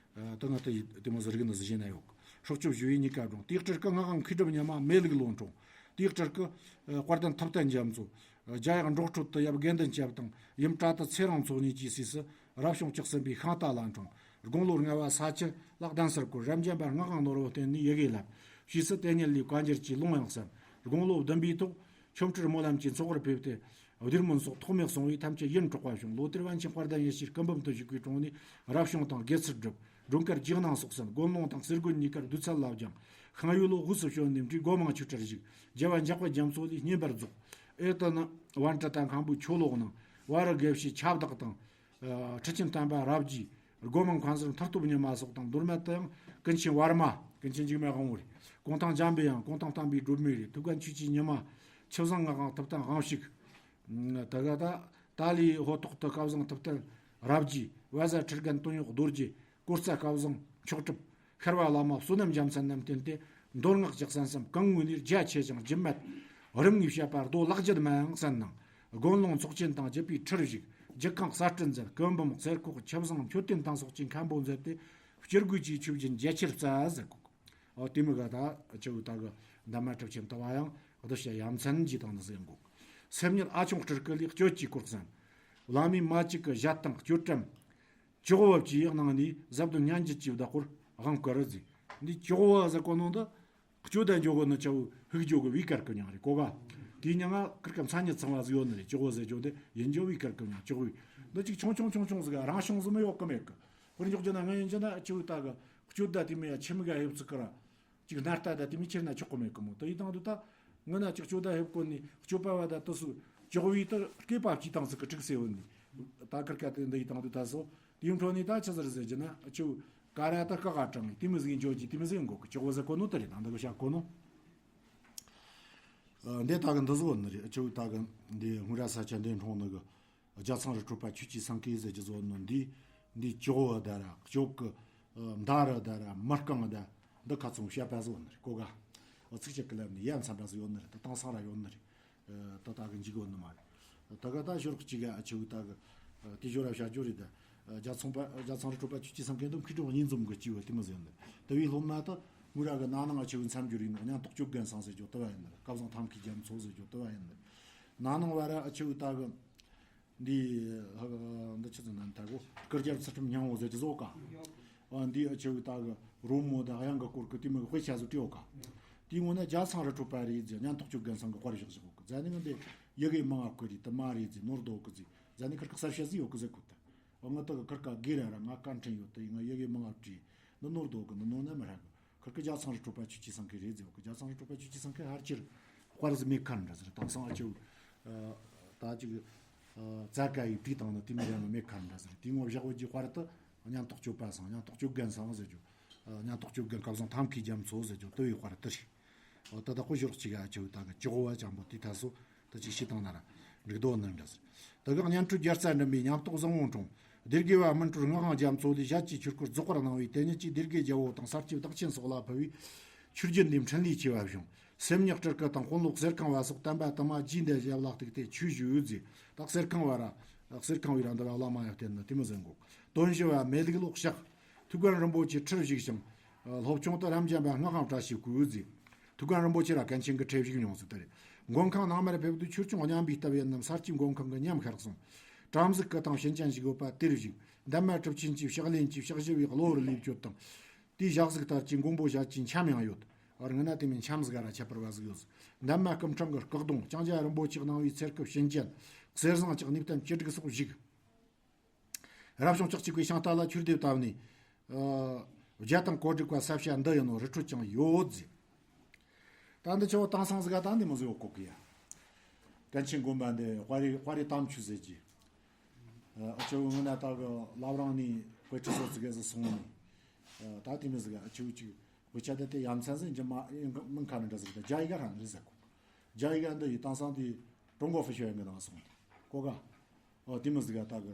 ད་ང་དེ་དེ་མོ་ཟིག་རིག་ནི་ཟིག་བཞེས་ན་ཡོད། སྲོག་སྐྱོབ་ཞུ་བའི་གཉིས་ཀ་བགྲངས། དེའི་སྤྲུལ་སྐུ་ངག་དབང་མཁས་གྲུབ་ཉི་མ་མེ་ལུག་ལོ་འཁྲུངས། དེའི་སྤྲུལ་སྐུ་དཔལ་ལྡན་ཐུབ་བསྟན་རྒྱ་མཚོ། རྒྱ་ཡག་འབྲོག་ཁྲོད་དུ་ཡབ་དགེ་འདུན་སྐྱབས་དང་ཡུམ་བཀྲ་ཏི་ཚེ་རིང་མཚོ་གཉིས་ཀྱི་སྲས་སུ་རབ་བྱུང་བཅུ་གསུམ་པའི་ཤིང་རྟ་ལ་འཁྲུངས། དགུང་ལོ་ལྔ་བ་ས་ཁྱི་ལ་གདན་སར་བཀོད། རབ་འབྱམས་པ་ངག་དབང་ནོར་བུ་བསྟེན་ནས་ཡི་གེ་བསླབས། ཕྱིས་སུ་དེ་ཉིད་ལས་བཀའ་འགྱུར་གྱི་ལུང་ཡང་གསན། དགུང་ལོ་བདུན་པའི་ཐོག་ཆོ་འཕྲུལ་སྨོན་ལམ་གྱི་ཚོགས་པར་ཕེབས་ཏེ། བདུད་སྨོན་སོགས་ཐོགས་མེད་གསུང་བས་ཐམས་ཅད་ཡིད་འཕྲོག་པ་བྱུང་། ལོ་དེར་པཎ་ཆེན་དཔལ་ལྡན་ཡེ་ཤེས་སྐུ་འབུམ་དུ་བཞུགས་པའི་དྲུང་ནས་རབ་བྱུང་དང་དགེ་ཚུལ་བསྒྲུབས། སྒྲོལ་དཀར་རྗེས་གནང་སོགས་གསན། དགོན་ལུང་དང་གསེར་སྒོ་གཉིས་ཀར་བདུད་ཚལ་ལ་སྦྱངས། ཤིང་ཡོས་ལོ་དབུས་སུ་བྱོན་ནས་འབྲས་སྒོ་མང་ཆོས་གྲལ་བཞུགས། རྒྱལ་བ་འཇམ་དཔལ་རྒྱ་མཚོ་ལས་བསྙེན་པར་རྫོགས། ཨེ་ཏི་ནི་བན་དྲི་ཏ་མཁན་པོའི་ཆོས་ལོག་གནང་། བ་རི་དགེ་བཤེས་ཁྱབ་བདག་དང་། ཨ། ཁྲི་ཆེན་བསྟན་པ་རབ་རྒྱས། སྒོ་མང་མཁན་ཟུར་མཐར་སྟོབས་ཉི་མ་སོགས་དང་། མདོ་སྨད་དུ་ཡང་ཀུན་མཁྱེན་བར་མ། ཀུན་མཁྱེན་འཇིགས་མེད་དབང་པོ་རེད། གུང་ཐང་འཇམ་པའི་དབྱངས། གུང་ཐང་བསྟན་པའི་སྒྲོན་མེ་རེད། ཐུའུ་བཀྭན་ཆོས་ཀྱི་ཉི་མ། ཆུ་བཟང་ངག་དབང་ཐུབ་བསྟན་དབང་ཕྱུག། ད་ག་ད་ཏཱ་ལའི་ཧོ་ཐོག་ཏུ་སྐལ་བཟང་ཐུབ་བསྟན་རབ་རྒྱས། བལ་བཟའ་ཁྲི་རྒན་དོན་གཡོག་རྡོ་རྗེ། ཀོ་རྩ་སྐལ་བཟང་མཆོག་གྲུབ། ཤར་བ་བླ་མ་བསོད་ནམས་རྒྱལ་མཚན་རྣམས་བསྟེན་ཏེ། མདོ་སྔགས་ཀྱི་གསན་བསམ་གང་ངོས་ནས་རྒྱ་ཆེ་ཞིང་རྒྱུན་མེད། རིམ་གཉིས་བཤད་པ་མདོ་ལེགས་བརྒྱུད་མའང་གསན་གནང་། དགོན་ལུང་ཚོགས་ཆེན་དང་བརྒྱུད་པའི་ཁྲིར་བཞུགས། རྒྱུད་ཁང་གསར་སྐྲུན་མཛད། སྐུ་འབུམ་གསེར་ཁོག་ཆབ་བཟང་མཆོད་རྟེན་དང་སོགས་ཀྱི་མཁན་པོ་མཛད་དེ། སྤྱིར་སྒོས་ཀྱི་ཆོས་བརྒྱུད་རྒྱ་ཆེར་བཙའ་ཟེར་གོ། ཨོ་དེ་མི་ག་ད་ཆུ་བོ་ད་གི་འདན་མ་གྲུབ་ཆེན་ལྟ་བ་ཡང་གདུལ་བྱ་ཡ་མཚན་གྱི་སྟེང་ནས་ཟེར་གོ། སེམས་ཉིད་ཨ་ཆུང་སྤྲུལ་སྐུ་ལས་གཅོད་ཀྱི་སྐོར་གསན། བླ་མའི་མ་གཅིག་གི་ཞལ་དང་གཅོད་བྲམ། ཇོ་བོ་བཅས་གནང་ནས་ཟབ་དོན་སྙན་བརྒྱུད་ཀྱི་བདག་པོར་དབང་བསྐུར་ཟིག། འདི་ཇོ་བོ་ཟེར་གོ་ནོ་འདི་གཅོད་དང་འཇོག་གོ་ནི་ཆ་བོ་ཧིག་འཇོག་གི་བི་ཀར་ཀི་ཉང་རེད་གོ་ག། དེའི་ཉང་ང་ཀིར་ཀ་མཚན་ཉིད་ཚང་བ་ཟིག་ཡོད་ནི་རེད། ཇོ་བོ་ཟེར་ཇོ་དེ་ཡིན་ཇོ་བི་ཀར་ཀི་ཉང་ཇོ་བོ། འདི་ཅིག་ཆུང་ཆུང་ཆུང་ཆུང་ཟིག་རང་བྱུང་ཟིག་མི་ཡོད་གི་མེད་གི། དཔེར་འཇོག་རྒྱུ་ན་ང་ཡིན་རྒྱུ་ན་ཆུ་བོ་ད་གི་གཅོད་ད་དེ་མི་ཡ་ཆི་མི་ག་ཧེབ་ཚིག་གི་ར། ཅིག་སྣར་ལྟ་ད་དེ་མི་ཁྱེར་ན་ཆོག་གི་མེད་གི་མོ། དེ་ཡི་དང་དུ་ད་ང་ན་ཅིག་གཅོད་ད་ཧེབ་གོ་ནི་གཅོད་པ་བ་ད་དུ་སུ་ཇོ་བོའི་ད་སྐེད་པ་ཅི་དང་ཟིག་གི་ཀྲིག་སེ་བོ་ནི། ད་ཀིར་ཀ་དེ་འདི་ཡི་དང་དུ་ད་སོ། དེའི་འཕྲོ་ནས་ད་ཆི་ཟེར་ཟེར་རྒྱུ་ན་ཆུ་བོ་ཀ་ར་ད་ཀ་ག་དྲངས་ནས་དེ་མི་ཟིག་འཇོག་གི་དེ་མི་ཟིག་འགོ་གི་ཇོ་བོ་ཟེར་གོ་ནོ་དེ་རེད། ད་འདི་གི་བཤད་གོ་ནོ། ཨ། འདི་ད་གི་འདི་ཟིག་ནི་རེད། ཆུ་བོ་ད་གི་འདི་སྔོན་ར་ས་ཆ་འདི་འཁྲུངས་ནི་གི། རྒྱ་ཚང་རི་ཁྲོད་པ་ཆོས་ཀྱི་སེང་གེ་ཟེར་རྒྱུ་ཟིག་ནི་འདི། འདི་ཇོ་བོ་ད་ར་གཅོད་གི་མདའ་ར་ད་ར་མི་རྐང་ད་འདི་ཁ་ཚོང་བཤད་པ་ཟིག་ནི་རེད་གོ་ག། ཨོ་ཚིག་ཅིག་གི་ལམ་ནས་ཡ་མཚན་པ་ཟིག་ཡོད་ནི་རེད། ད་དེང་སང་ར་ཡོད་ནི་རེད། ད་ད་གི་འཇིག་ཡོད་ནི་མ་རེད། ད་ག་ད་ཞོར་གཅིག་ག་ཨ་ཆུ་བོ་ད་གི་དེ་ཞོར་ར་བཤད་རྒྱུ་རེད། ད་རྒྱ་ཚང་པ་རྒྱ་ཚང་རི་ཁྲོད་པ་ཆོས་ཀྱི་སེང་གེ་འདི་མཁས་གྲུབ་གཉིས་འཛོམས་གི་སྐྱེས་བུ་དེ་མི་ཟིག་ཡོད་ནི་རེད། དེ་བའི་སློབ་མ་ད་ངུ་ར་གི་ན་ནིང་ཨ་ཆུ་བོའི་མཚམས་སྦྱོར་ཡིན་ནོ། གཉན་ཐོག་གཅོད་རྒན་སང་ཟེར་རྒྱུ་དེ་བ་ཡིན་ནི་རེད། སྐལ་བཟང་ཐབས་མཁས་རྒྱ་མཚོ་ཟེར་རྒྱུ་དེ་བ་ཡིན་ནི་རེད། ན་ནིང་བ་ར་ཨ་ཆུ་བོ་ད་གི་འདི་ཧ་གི་འདི་ཆི་ཟེར་ན་ད་གོ་སྐུ་རྒྱལ་ཚུལ་ཁྲིམས་སྙིང་པོ་ཟེར་གྱི་བཟོ་ག། ཨ་འདི་ཨ་ཆུ་བོ་ད་གི་རོལ་མོ་དང་དབྱངས་ཀྱི་སྐོར་གི་དེ་མོ་གི་དཔེ་ཆ་ཟིག་བྲིས་ཡོད་ག། དེའི་ངོ་ན་རྒྱ་ཚང་རི་ཁྲོད་པ་རེད་ཟེར། གཉན་ཐོག་གཅོད་རྒན་སང་གི་དཔར་བཞག་བཞག་ཡོད་གི། རྫ་ནི་ང་འདི་ཡི་གེ་མང་ང་བཀོད་རེད། དེ་མ་རེད་ཟེར། ནོར་དོ་གི་ཟེར། རྫ་ནི་ཁིར་གི་གསར་བཤད་ཟིག་ཡོད་གི་ཟེར་གོ་ད། ཨ་ང་ད་གི་ཁིར་ཀ་དགེ་ར་ར་ང་བཀའ་དྲིན་ཡོད་དེ་ང་ཡི་གེ་མང་ང་བྲིས། འདི་ནོར་དོ་གི། འདི་ནོར་ན་མི་རག་གི། ཁིར་གི་རྒྱ་ཚང་རི་ཁྲོད་པ་ཆོས་ཀྱི་སེང་གེ་རེད་ཟེར་གི། རྒྱ་ཚང་རི་ཁྲོད་པ་ཆོས་ཀྱི་སེང་གེ་ཕལ་ཆེར་ དཔར་ཟིག་མེད་ཁར་འདྲ་ཟེར། དེང་སང་ཨ་ཅོ་ད་ཅིག་ཙ་ཀ་ཡི་དུས་དང་ནི་དེ་མི་རན་ནི་མེད་ཁར་འདྲ་ཟེར། དེའི་ངོ་བཞག་བོ་གི་དཔར་དུ་ཉམས་རྟོགས་སྤྱོད་པ་སང་ཉམས་རྟོགས་སྤྱོད་མཁན་སང་ཟེར་རྒྱུ། ཉམས་རྟོགས་སྤྱོད་མཁན་སྐལ་བཟང་ཐབས་མཁས་རྒྱ་མཚོ་ཟེར་རྒྱུ་དུ་བའི་དཔར་དུ་རེད། འོ་ད་ད་ཁོ་ཞོར་གཅིག་ཨ་ཅོ་ད་གི་ཅི་གོ་བ་ཅང་པོ་དེ་ད་སོ་ད་ཅིག་ཤི་དང་ན་ར་འགྲིག་དོ་ནི་འདྲ་ཟེར། ད་གི་གཉན་ཁྲོད་རྒྱལ་རྩ་འགྲིམ་པའི་ཉམས་རྟོགས་བཟང་བོ་འཁྲུངས། སྡེ་དགེ་བ་སྨིན་གྲོལ་ངག་དབང་རྒྱ་མཚོ་ལས་ཞལ་གྱི་ཆོས་སྐོར་རྫོགས་པར་གནང་བའི་དེ་ཉིད་ཀྱིས་སྡེ་དགེ་རྒྱལ་པོ་དང་གསར་སྐྱེས་བདག་ཆེན་སོགས་ལ་ཕུལ་བའི་ཆོས་བརྒྱུད་འདིའི་འཕྲིན་ལས་ཆེ་བ་བྱུང་། སེམས་ཉིད་སྤྲུལ་སྐུ་དང་དཔོན་སློབ་གསེར་ཁང་བ་སོགས་བསྟན་པ་དུ་མ་རྗེས་འདེད་ཞབས་ལ་གཏུགས་ཏེ་ཆོས་ཞུས་ཟེར། ད་གསེར་ཁང་བ་ར་གསེར་ཁང་བའི་ར་འདི་བ་བླ་མ་ཡང་བསྟེན་ནི་དེ་མི་ཟིན་གོ། དོན་ཞུ་བ་མེ་ལུག་ལོག་ཤག་ཐུའུ་བཀྭན་རིན་པོ་ཆེ་ཁྲིར་བཞུགས་ཤིང་། སློབ་ཆུང་དུ་རབ་འབྱམས་པ་སྔགས་ཁང་བཀྲ་ཤིས་སྐུ་ཟེར། ཐུའུ་བཀྭན་རིན་པོ་ཆེ་ར་གན་ཆེན་གྱི་ཁྲིར་བཞུགས་མྱོང་ཟེར་ད་རེད། མགོན་ཁང་ནང་མར་ཕེབས་དུས་ཆོས་སྐྱོང་སྙན་པའི་སྟབས་ཡིན་ནམ་ས་སྐྱའི་མགོན་ཁང་གི་ཉམས་ཤར་སོང་། བྲམ་ཟེ་སྐུ་དང་ཞུན་ཅན་ཞིག་ཡོད་པ་དེར་བཞུགས། འདན་མ་གྲུབ་ཆེན་གྱི་ཕྱག་ལེན་གྱི་ཕྱག་ཞུ་བའི་གློ་བུར་ལས་བཅོལ་དང་། དེའི་ཞག་གཟུགས་ལྟར་གྱི་མགོན་པོ་ཞལ་གྱི་འཆམ་ཡང་ཡོད། བར་ངན་ན་དེ་མིན་འཆམ་ཟིག་ར་ཁྱད་པར་བ་ཟིག་ཡོད་ཟིག་འདན་མ་སྐུ་ཕྲེང་གི་སྐུ་གདུང་ལྕང་སྐྱ་རིན་པོ་ཆེ་གནང་བའི་ཚེ་སྐུ་ཞུན་ཅན། གསེར་ཟངས་ལྕགས་གནས་བརྟན་བཅུ་དྲུག་སོགས་བཞུགས། རབ་བྱུང་བཅུ་གཅིག་པའི་ཤིང་རྟ་ལ་ཆོས་སྡེ་བཏབ་ནས། ཨ། རྒྱ་དང་གོ་སྒྲིག་པ་ས་བྱ་འདི་ཡིན་ནོ་རི་ཁྲོད་ཀྱང་ཡོད་ཟེར། ད་འདི་ཆོ་དེང་སང་ཟིག་ག་ད་འདི་མི་ཟིག་ཡོད་གོ་གི་ཡ། གན་ཆེན་དགོན་པ་འདི་དཔའ་རི་དཔའ་རི་གཏམ་ཆོས་ཟེར་གྱི། ཨ་ཆོ་ངོ་ན་ད་གི་བླ་བྲང་ནས་དཔེ་ཁྲི་སོ་ཙི་གེ་ཟིག་སོང་ནས། ད་དེ་མི་ཟིག་ག་ཨ་ཆོ་ཅིག་དཔེ་ཆ་དེ་དེ་ཡ་མཚན་ཟིག་འཇི་མ་མིན་ཁ་ནི་འདྲ་ཟིག་ད་རྒྱ་ཡིག་ག་ཧྲ་ནི་རེད་ཟེར་གོ། རྒྱ་ཡིག་ག་འདི་ཡི་དེང་སང་དེ་ཀྲུང་གོ་ཧྥུ་ཤོ་ཡང་གི་ནང་སོང་གོ་ག་ཨོ་དེ་མི་ཟིག་ག་ད་གི་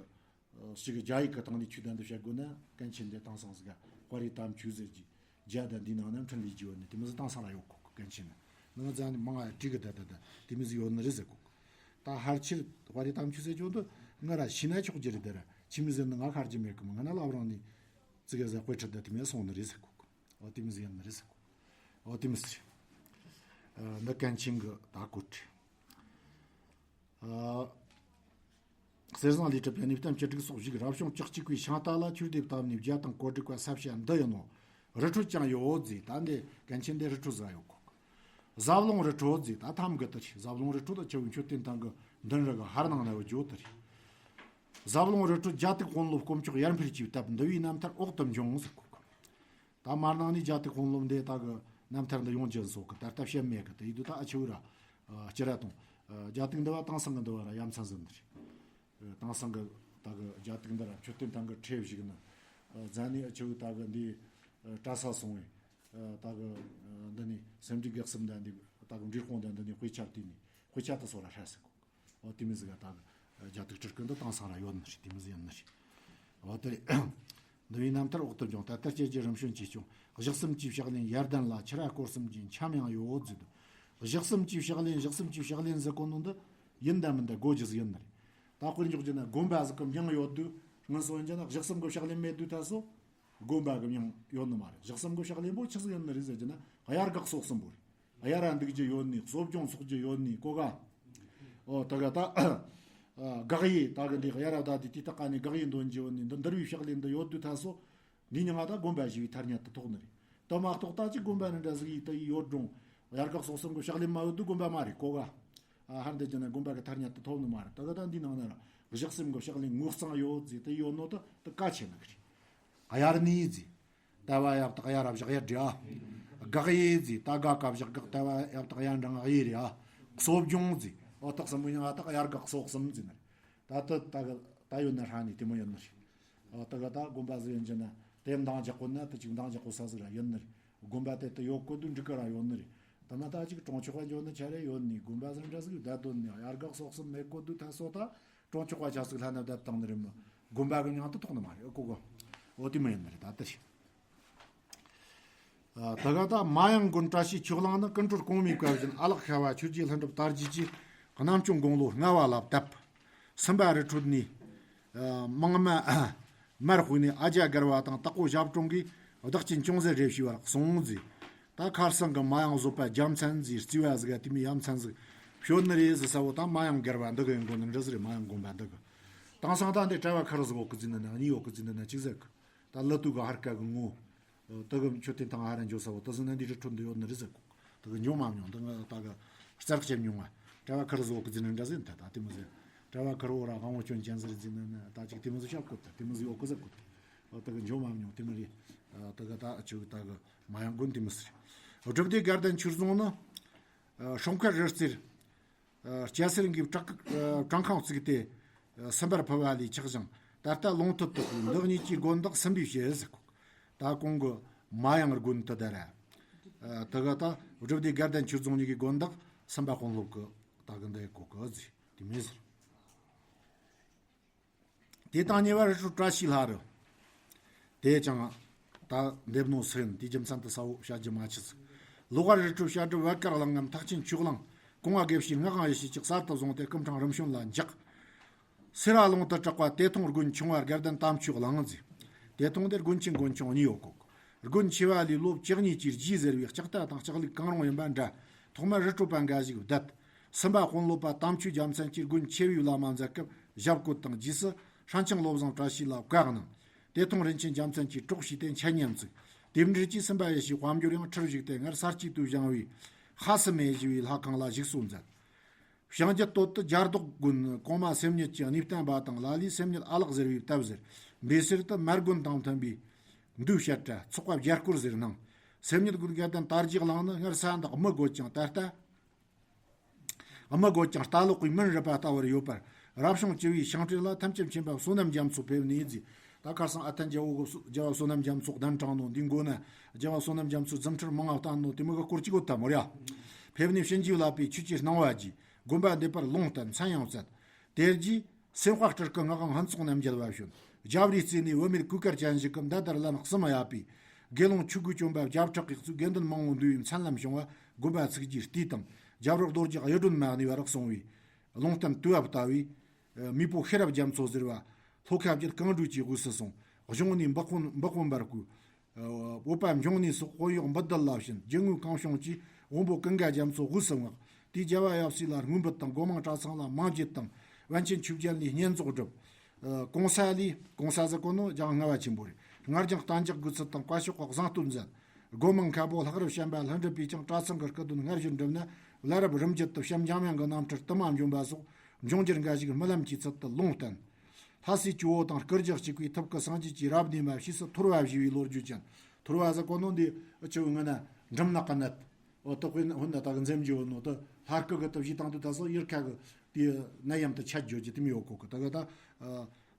ཞིག་རྒྱ་ཡིག་གི་སྟེང་ནས་ཆོས་དོན་འདི་བཤད་དགོས་ན་གན་ཆེན་འདི་དེང་སང་ཟིག་ག་དཔའ་རིས་གཏམ་ཆོས་ཟེར་གྱི་རྒྱ་དང་འདི་ནང་ན་འཕྲིན་ལས་ཀྱི་ཡོད་ནི་དེ་མི་ཟིག་དེང་སང་ར་ཡོད་གོ་གན་ཆེན་ནི་ང་ཚ་ནི་མང་ང་བྲིས་གི་ད་ད་ད་དེ་མི་ཟིག་ཡོད་ནི་རེད་ཟེར་གོ། ད་ཧར་ཆེར་དཔའ་རིས་གཏམ་ཆོས་ཟེར་ཆོག་འདི་ང་ར་ཤི་ན་ཆོག་རྒྱུ་རེད་དེ་ར་ཆི་མི་ཟེར་ནི་ང་ཁར་གྱི་མེད་གི་མི་ང་ན་བླ་བྲང་ནི་ཙི་གེ་ཟེར་དཔེ་ཁྲིད་ད་དེ་མི་སོང་ནི་རེད་ཟེར་གོ། ཨོ་དེ་མི་ཟིག་ཡོད་ནི་རེད་ཟེར་གོ། ཨོ་དེ་མི་ཟིག་ཨ་འདི་གན་ཆེན་གི་ད་གོ་ཁྲི། ཨ། གསེར་ཟངས་ལས་གྲུབ་པའི་གནས་བརྟན་བཅུ་དྲུག་སོགས་བཞུགས། རབ་བྱུང་བཅུ་གཅིག་པའི་ཤིང་རྟ་ལ་ཆོས་སྡེ་བཏབ་ནས་རྒྱ་དང་གོ་སྒྲིག་པ་ས་བྱ་འདི་ཡིན་ནོ། རི་ཁྲོད་ཀྱང་ཡོད་ཟེར། ད་འདི་གན་ཆེན་འདི་རི་ཁྲོད་ཟིག་ཡོད་གོ། ཟབ་ལུང་རི་ཁྲོད་ཟེར་ད་ཐམ་གི་དེ་རེད། ཟབ་ལུང་རི་ཁྲོད་ད་ཆུ་བོའི་མཆོད་རྟེན་ཐང་གི་མདུན་རི་གི་ཧར་ནང་ན་ཡོད་རྒྱུ་དེ་རེད། ཟབ་ལུང་རི་ཁྲོད་རྒྱ་ཏིག་དཔོན་སློབ་དཀོན་མཆོག་ཡར་འཕེལ་གྱིས་བཏབ་འདུལ་བའི་རྣམ་ཐར་འོག་ཏུ་འབྱུང་ཟེར་གོ། ད་མར་ནང་ནས་རྒྱ་ཏིག་དཔོན་སློབ་འདི་ད་གི་རྣམ་ཐར་འདི་ཡོང་ཅན་སོགས་གི་ད་ལྟ་བཤད་མེད་གི་དེ་ཡིད་དུ་ད་ཨ་ཆེ་བོ་ར་ཨ་སྐྱི་ར་དང་ཨ་རྒྱ་ཏིག་འདི་བ་དེང་སང་གི་འདི་བ་ར་ཡ་མཚན་ཟིན་འདི་རེད། དེང་སང་གི་ད་གི་རྒྱ་ཏིག་འདི་ར་མཆོད་རྟེན་ཐང་གི་ཁྲིར་བཞུགས་ནི་ཨ་ཟ་ནི་ཨ་ཆེ་བོ་ད་གི་འདི་ཨ་གྲྭ་ས་སོང་བས་ཨ་ད་གི་ཨ་འདི་ནི་སེམས་འགྲིག་གེགས་སེམས་ད་འདི་ད་གི་འབྲས་སྤུངས་ད་འདི་ནི་དཔེ་ཆ་བལྟས་ནི་དཔེ་ཆ་དེ་སོགས་ར་ཧྲ་ཟེར་གོ། ཨོ་དེ་མི་ཟིག་ག་ད་གི་རྒྱ་ཏིག་ཁྲིར་ཀུན་ཏུ་དེང་སང་ར་ཡོད་ནི་རེད། དེ་མི་ཟིག་ཡིན་ནི་རེད། ཨོ་དེ་རེད། འདུལ་བའི་རྣམ་ཐར་འོག་ཏུ་འབྱུང་། ད་ལྟར་སྐྱེ་རྒྱུ་རིམ་བྱོན་གྱིས་སྐྱོང་། གཞི་གསུམ་གྱི་ཕྱག་ལེན་ཡར་ལྡན་ལ། ཕྱི་ར་སྐོར་གསུམ་གྱི་འཆམ་ཡང་ཡོད་ཟེར་དུ། གཞི་གསུམ་གྱི་ཕྱག་ལེན་གཞི་གསུམ་གྱི་ཕྱག་ལེན་ཟེར་གོ་ནོ་འདི་ཡིན་ད་མིན་ད་གོ་རྒྱུ་ཟིག་ཡིན་ནི་རེད། ད་དཔེར་འཇོག་རྒྱུ་ན་དགོན་པ་ཟིག་གི་མྱིང་ཡོད་དུས་སྔོན་སོ་ཡིན་རྒྱུ་ན་གཞི་གསུམ་གྱི་ཕྱག་ལེན་མེད་དུས་ད་སོ་དགོན་པ་གི་མྱིང་ཡོད་ནི་མ་རེད། གཞི་གསུམ་གྱི་ཕྱག་ལེན་པོ་ཆི་ཟིག་ཡིན་ནི་རེད་ཟེར་རྒྱུ་ན་དབྱར་འགག་སོགས་གསུམ་པོ་རེད། དབྱར་ར་འདུག་རྒྱུ་ཡོད་ནི། གསོ་སྦྱོང་ཚོགས་རྒྱུ་ཡོད་ནི་གོ་ག་ཨོ་ད་ག་ད་དགག་དབྱེ་ད་གི་འདི་དབྱར་ར་ད་དེ་དེ་དག་ག་ནས་དགག་དབྱེ་འདོན་རྒྱུ་ཡོད་ནི། འདི་འདུལ་བའི་ཕྱག་ལེན་འདི་ཡོད་དུས་ད་སོ་འདི་མྱིང་ང་ད་དགོན་པ་ཞེས་པའི་ཐ་སྙད་དུ་ཐོགས་ནི་རེད། དེ་མ་གཏོགས་ད་ཅི་དགོན་པ་ནི་འདྲ་ཟིག་ཡིས་དེ་ཡི་ཡོད་རུང་དབྱར་འགག་སོགས་གསུམ་གྱི་ཕྱག་ལེན་མ་ཡོད་དུས་དགོན་པ་མ་རེད་གོ་ག་ཨ་ཧར་འདི་རྒྱུ་ན་དགོན་པ་གི་ཐ་སྙད་དུ་ཐོགས་ནི་མ་རེད། ད་ག་ད་འདི་ནང་ན་ར་གཞི་གསུམ་གྱི་ཕྱག་ལེན་ངོ་གཙང་ཡོད་ཟེར་དེ་ཡོད་ནོ་ད་དེ་གལ་ཆེ་ནི་གི་རེད། དབྱར་ནི་ཟེར། ལྟ་བ་ཡབ་དག་ཡ་རབ་བཞག་ཡ་འདྲ། དགག་དབྱེ་ཟེར། ད་དགག་ག་བཞག་དགག་ལྟ་བ་ཡབ་དག་ཡ་འབྲིང་དབྱེ་རེད་ཨ། གསོ་སྦྱོང་ཟེར། འོ་དག་གསུམ་པོ་ཡང་ཨ་དག་དབྱར་འགག་གསོ་གསུམ་ཟེར་ནི་རེད། ད་ད་ད་ག་ད་ཡོད་ན་ཧྲ་ནི་དེ་མོ་ཡོད་ནི་རེད། འོ་ད་ག་ད་དགོན་པ་ཟིག་ཡིན་རྒྱུ་ན་དེ་འདང་རྒྱག་གོ་ན་ད་ཅིག་འདང་རྒྱག་གོ་ས་ཟིག་ར་ཡོད་ནི་རེད། དགོན་པ་དེ་ད་ཡོད་གོ་དུས་འགྲིག་གི་ར་ཡོད་ནི་རེད། ད་མ་ད་ཅིག་གྲོང་ཆོག་ག་འགྱོ་ནི་ཆ་རེ་ཡོད་ནི། དགོན་པ་ཟིག་འདྲ་ཟིག་བསྡད་དོན་ནི་དབྱར་འགག་གསོ་གསུམ་མེད་གོ་དུས་ད་སོ་ད། གྲོང་ཆོག་པ་ཆ་ཟིག་ལྷན་ན་བསྡད་བཏང་ནི་རེད་མོ། དགོན་པ་གི་མྱིང་དུ་ཐོགས་ནི་མ་རེད་ཨ་ཀོ་གོ། འོ་དེ་མ་ཡིན་ནི་རེད་ད་ལྟ་ཞིག་ཨ་ད་ག་ད་མ་ཡང་དགོན་བཀྲ་ཤིས་ཆོས་གླིང་ནི་ཀུན་གྲོལ་གོང་མའི་སྐབས་བཞིན་ཨ་ལགས་ཤ་བ་ཆོས་རྗེ་ལྷུན་གྲུབ་དར་རྒྱས་ཀྱིས་གནམ་སྐྱོང་དགུང་ལོ་ལྔ་བ་ལ་བཏབ། སུམ་པ་རི་ཁྲོད་ནས་ཨ་མང་མ་མར་དཔོག་ནས་ཨ་ཅག་སྒར་བ་དང་དྭགས་པོ་ཞབས་དྲུང་གིས་བདག་རྐྱེན་ཅུང་ཟད་རེ་ཞུས་པར་གསུངས་ཟེར། ད་ཁར་སང་གི་མ་ཡང་བཟོད་པ་རྒྱལ་མཚན་ཟེར་རྩིས་པ་ཟིག་ག་དེ་མོའི་ཡ་མཚན་ཟིག་ཤོད་ནི་རེད་ཟེར་ས་བོ། ད་མ་ཡང་སྒར་བ་འདི་གི་ཡིན་དགོས་ནི་འདྲ་ཟིག་རེད། མ་ཡང་དགོན་པ་འདི་གི་དེང་སང་ད་འདི་གྲྭ་བ་ཁ་རུ་ཟིག་འོག་གི་འཛིན་ནི་ན་གཉིས་འོག་གི་འཛིན་ནི་ན་གཅིག་ཟིག་གི་ད་ལི་ཏུ་གི་ཧར་ཀ་གི་ངོ་ད་གི་མཆོད་རྟེན་ཐང་ཧ་ར་འཇོག་ས་བོ་ད་ཟིག་ན་འདི་རི་ཁྲོད་འདི་ཡོད་ནི་རེད་ཟེར་གོ། ད་གི་འཇོག་མ་མྱོང་། ད་ང་ད་གི་རྩར་བཤད་མྱོང་ང་། གྲྭ་བ་ཁ་རུ་ཟིག་འོག་གི་འཛིན་ནི་འདྲ་ཟིག་ད་ད་དེ་མོ་ཟིག་གྲྭ་བ་ཁ་རུ་འོ་ར་དབང་བོ་སྐྱོན་ཅན་ཟིག་འཛིན་ནི་ན་ད་ཅིག་དེ་མོ་ཟིག་བཤད་གོ། ད་དེ་མོ་ཟིག་འོག་གི་ཟེར་གོ། ད་གི་འཇོག་མ་མྱོང་དེ་མོ་རེད། ད་གི་ད་ཅིག་ད་གི་མ་ཡང་དགོན་དེ་མོ་ཟིག་སྒྲུབ་སྡེ་དགའ་ལྡན་ཆོས་རྫོང་ནི། ཨ། སྲུང་མཁར་རི་རྩེར། ཨ། སྐྱ་སེར་འགའི་བྲག་ཨ། བྲག་ཁང་བརྩིགས་ཏེ། ཨ། སུམ་པར་ཕུལ་བ་ལས་ཆགས་ཤིང་། ད་ལྟ་ལུང་ཐུད་དུ་འདི་གཉིས་ཀྱི་དགོན་བདག་སུམ་པའི་ཕྱེད་ཟེར་གོ། ད་གོང་གི་མ་ཡང་དགོན་དུ་དར། ཨ། དེ་ག་ད་སྒྲུབ་སྡེ་དགའ་ལྡན་ཆོས་རྫོང་གཉིས་ཀྱི་དགོན་བདག་སུམ་པ་དཔོན་སློབ་ཀྱི་ད་གི་འདི་གོ་གི་ཟེར་དེ་མོ་ཟེར། དེ་དང་ཉེ་བར་རི་ཁྲོད་བཀྲ་ཤིས་ལྷ་རུ། དེ་ཀྱང་ད་འདེབས་ནོ་སུ་ཡིན་དེའི་རྒྱུ་མཚན་དུ་གསལ་བོ་བཤད་རྒྱུ་མ་མཆིས་ཟིག། ལོགས་ཀར་རི་ཁྲོད་བཤད་སྒྲུབ་བད་དཀར་གླིང་ངམ་ཐེག་ཆེན་ཆོས་གླིང་། གོང་བ་དགེ་བཤེས་སྔགས་དབང་ཡེ་ཤེས་ཀྱིས་གསར་དུ་བཟུང་སྟེ་སྐུ་ཕྲེང་རིམ་བྱོན་ལ་འཇགས། སེ་ར་ལུང་དུ་གྲགས་པ་དེ་ཐོང་དགོན་ཆུང་བ་དགའ་ལྡན་དམ་ཆོས་གླིང་མཛེས། དེ་ཐོང་དེ་དགོན་ཆེན་དགོན་ཆུང་གཉིས་ཡོད་གོ། དགོན་ཆེ་བ་ལས་ལོ་བཅུ་གཉིས་ཀྱི་རྗེས་ཟེར་བའི་ལྕགས་རྟ་དང་ལྕགས་ལུག་གང་རུང་ཡིན་པ་འདྲ། ཐོག་མར་རི་ཁྲོད་པ་འགའ་ཞིག་བསྡད། སུམ་པ་དཔོན་སློབ་པ་དམ་ཆོས་རྒྱལ་མཚན་གྱིས་དགོན་ཆེ་བའི་བླ་མ་མཛད་སྐབས་ཞབས་བཀོད་དང་རྗེས་སུ་ཧྲན་ཆང་བློ་བཟང་བཀྲ་ཤིས་ལ་བཀའ་གནང་། དེ་ཐོང་རིན་ཆེན་རྒྱལ་མཚན་གྱིས་གྲོགས་བྱས་ཏེ་འཆད་ཉན་བཙུགས། དེ་འབྲེལ་གྱིས་སུམ་པ་ཡེ་ཤེས་དཔལ་འབྱོར་ཡང་ཁྲིར་བཞུགས་ཏེ་སྔར་ས་སྐྱེས་དུས་བཞེངས་པའི་ཧ་སི་མེ་ཞེས་པའི་ལྷ་ཁང་ལ་བཞུགས་སོ་མཛད། བྱང་རྒྱུད་སྟོད་དུ་རྒྱ་རྡོག་དགོན། གོང་མ་སེམས་ཉིད་ཀྱི་གནས་བརྟན་པ་དང་ལ་ལས་སེམས་ཉིད་ཨ་ལགས་ཟེར་བའི་བཏབ་ཟེར། བཻ་སེར་དུ་མར་དགོན་དང་མཐུན་པའི་མདོས་བཤད་གྲྭ་ཚོགས་པ་བརྒྱད་སྐོར་ཟེར་སྣང་། སེམས་ཉིད་དགོན་དགའ་ལྡན་དར་རྒྱས་གླིང་ནི་སྔར་ས་འདག་མི་དགོས་ཀྱང་ད་ལྟ། མི་དགོས་ཀྱང་ལྟ་ལོག་གི་མུན་རུབ་པ་ལྟ་བུར་ཡོད་པར། རབ་བྱུང་བཅུ་བའི་ཤིང་སྤྲེལ་ལ་ཐམས་ཅད་མཁྱེན་པ་བསོད་ནམས་རྒྱ་མཚོ་ཕེབས་ནས་ཟེར། ད་ཁར་སང་ཨ་ཐན་རྒྱལ་པོ་གི་རྒྱལ་བ་བསོད་ནམས་རྒྱ་མཚོ་གདན་དྲངས་ནོ་འདི་མགོ་ན་རྒྱལ་བ་བསོད་ནམས་རྒྱ་མཚོའི་རྫུ་འཕྲུལ་མང་ང་བསྟན་ནོ་དེ་མོ་གི་སྐོར་གཅིག་གོ་ད་མོ་ར། ཕེབས་ནས་བྱིན་གྱིས་བརླབས་པའི་ཆོས་ཀྱི་སྣང་བ་རྒྱས། དགོན་པ་འདེབས་པར་ལུང་བསྟན་མཚན་ཡང་བསྩལ། དེ་རྗེས་སེམས་དཔའ་སྤྲུལ་སྐུ་ངག་དབང་ཕུན་ཚོགས་རྣམ་རྒྱལ་བ་བྱོན། རྒྱབ་རིའི་རྩེ་ནས་བུད་མེད་གོས་དཀར་ཅན་ཞིག་གིས་མདའ་དར་ལན་གསུམ་ཡབ་པས། དགེ་སློང་ཆོས་གོས་གྱོན་པ་བརྒྱ་ཕྲག་གིས་བཙུགས་དགེ་འདུན་མང་བོ་འདུས་པའི་མཚན་ལམ་བྱུང་བ་དགོན་པ་ཚུགས་རྒྱུའི་བལྟས་དང་རྒྱབ་རོགས་རྡོ་རྗེ་གཡུ་སྒྲོན་མ་གནས་པར་གསུངས་པས། ལུང་བསྟན་དུས་བབ་ལྟ་བུའི་མེས་པོ་ཤེས་རབ་རྒྱ་མཚོ་ཟེར་བ། ལྷོ་ཁ་བརྒྱུད་གངས་སྦྲུལ་གྱི་དབུས་སུ་སོང་། གཞུང་ནས་འབག་དཔོན་འབག་དཔོན་འབར་བསྐུལ། བོད་པ་འབྱུང་གནས་སོགས་དཔོན་གཡོག་འབུལ་སྡུད་ལ་བྱིན། རྒྱུ་དངོས་གང་བྱུང་གིས་དབོན་པོ་ཀུན་དགའ་རྒྱ་མཚོ་དབུས་སུ་མངགས། དེས་རྒྱལ་བ་ཡབ་སྲས་ལ་རྔོན་འབུལ་དང་སྒོ་མང་གྲྭ་ཚང་ལ་མང་འགྱེད་དང་པཎ་ཆེན་ཆོས་རྒྱལ་ལ་བསྙེན་རྫོགས་བསྒྲུབས། གོང་ས་ལས་གོང་ས་ཟེར་གོ་ནོ་ལྗང་ལྔ་པ་ཆེན་པོ་རེད། སྔར་ལྗང་གཏན་འཇགས་དགོས་ཚུལ་དང་བཀའ་ཤོག་ཁག་བཟང་བསྟོད་མཛད། སྒོ་མང་མཁན་པོ་ལྷག་རབ་བྱམས་པ་ལྷུན་གྲུབ་པས་ཀྱང་གྲྭ་ཚང་གི་སྐུ་དོན་སྔར་བཞིན་བསྒྲུབས་ན་བླ་རབས་རིམ་བརྒྱུད་དུ་བྱམས་འཇམ་དབྱངས་ཀྱི་རྣམ་འཕྲུལ་དུ་མ་འབྱོན་པ་སོགས་འབྱུང་འགྱུར་འགའ་ཞིག་རྨི་ལམ་གྱི་ཚུལ་དུ་ལུང་བསྟན། ལྷ་སའི་ཇོ་བོ་དང་སྐུ་རྒྱུ་གཅིག་པའི་ཐུབ་སྐུ་སངས་རྒྱས་ཀྱི་རབ་གནས་མ་ཕྱིས་སུ་ཐོར་བ་བཞེས་པའི་ལོ་རྒྱུས་ཅན། ཐོར་བ་ཟེར་གོ་ནོ་འདི་ཨ་ཆུ་བོའི་ངོས་ན་འབྲུམ་ནག་གི་ནད། འོ་ཏོག་གི་ཧོན་ན་ད་གི་འཛེམ་རྒྱུ་ནོ་ད་ལྷ་སྐུ་གི་ད་བཞེས་བཏང་དུས་ད་སོ་ཡུལ་ཁ་གི་དེ་ནད་ཡམས་དུ་ཆད་འགྱོ་རྒྱུ་དེ་མི་ཡོད་གོ་གི་ད་གི་ད་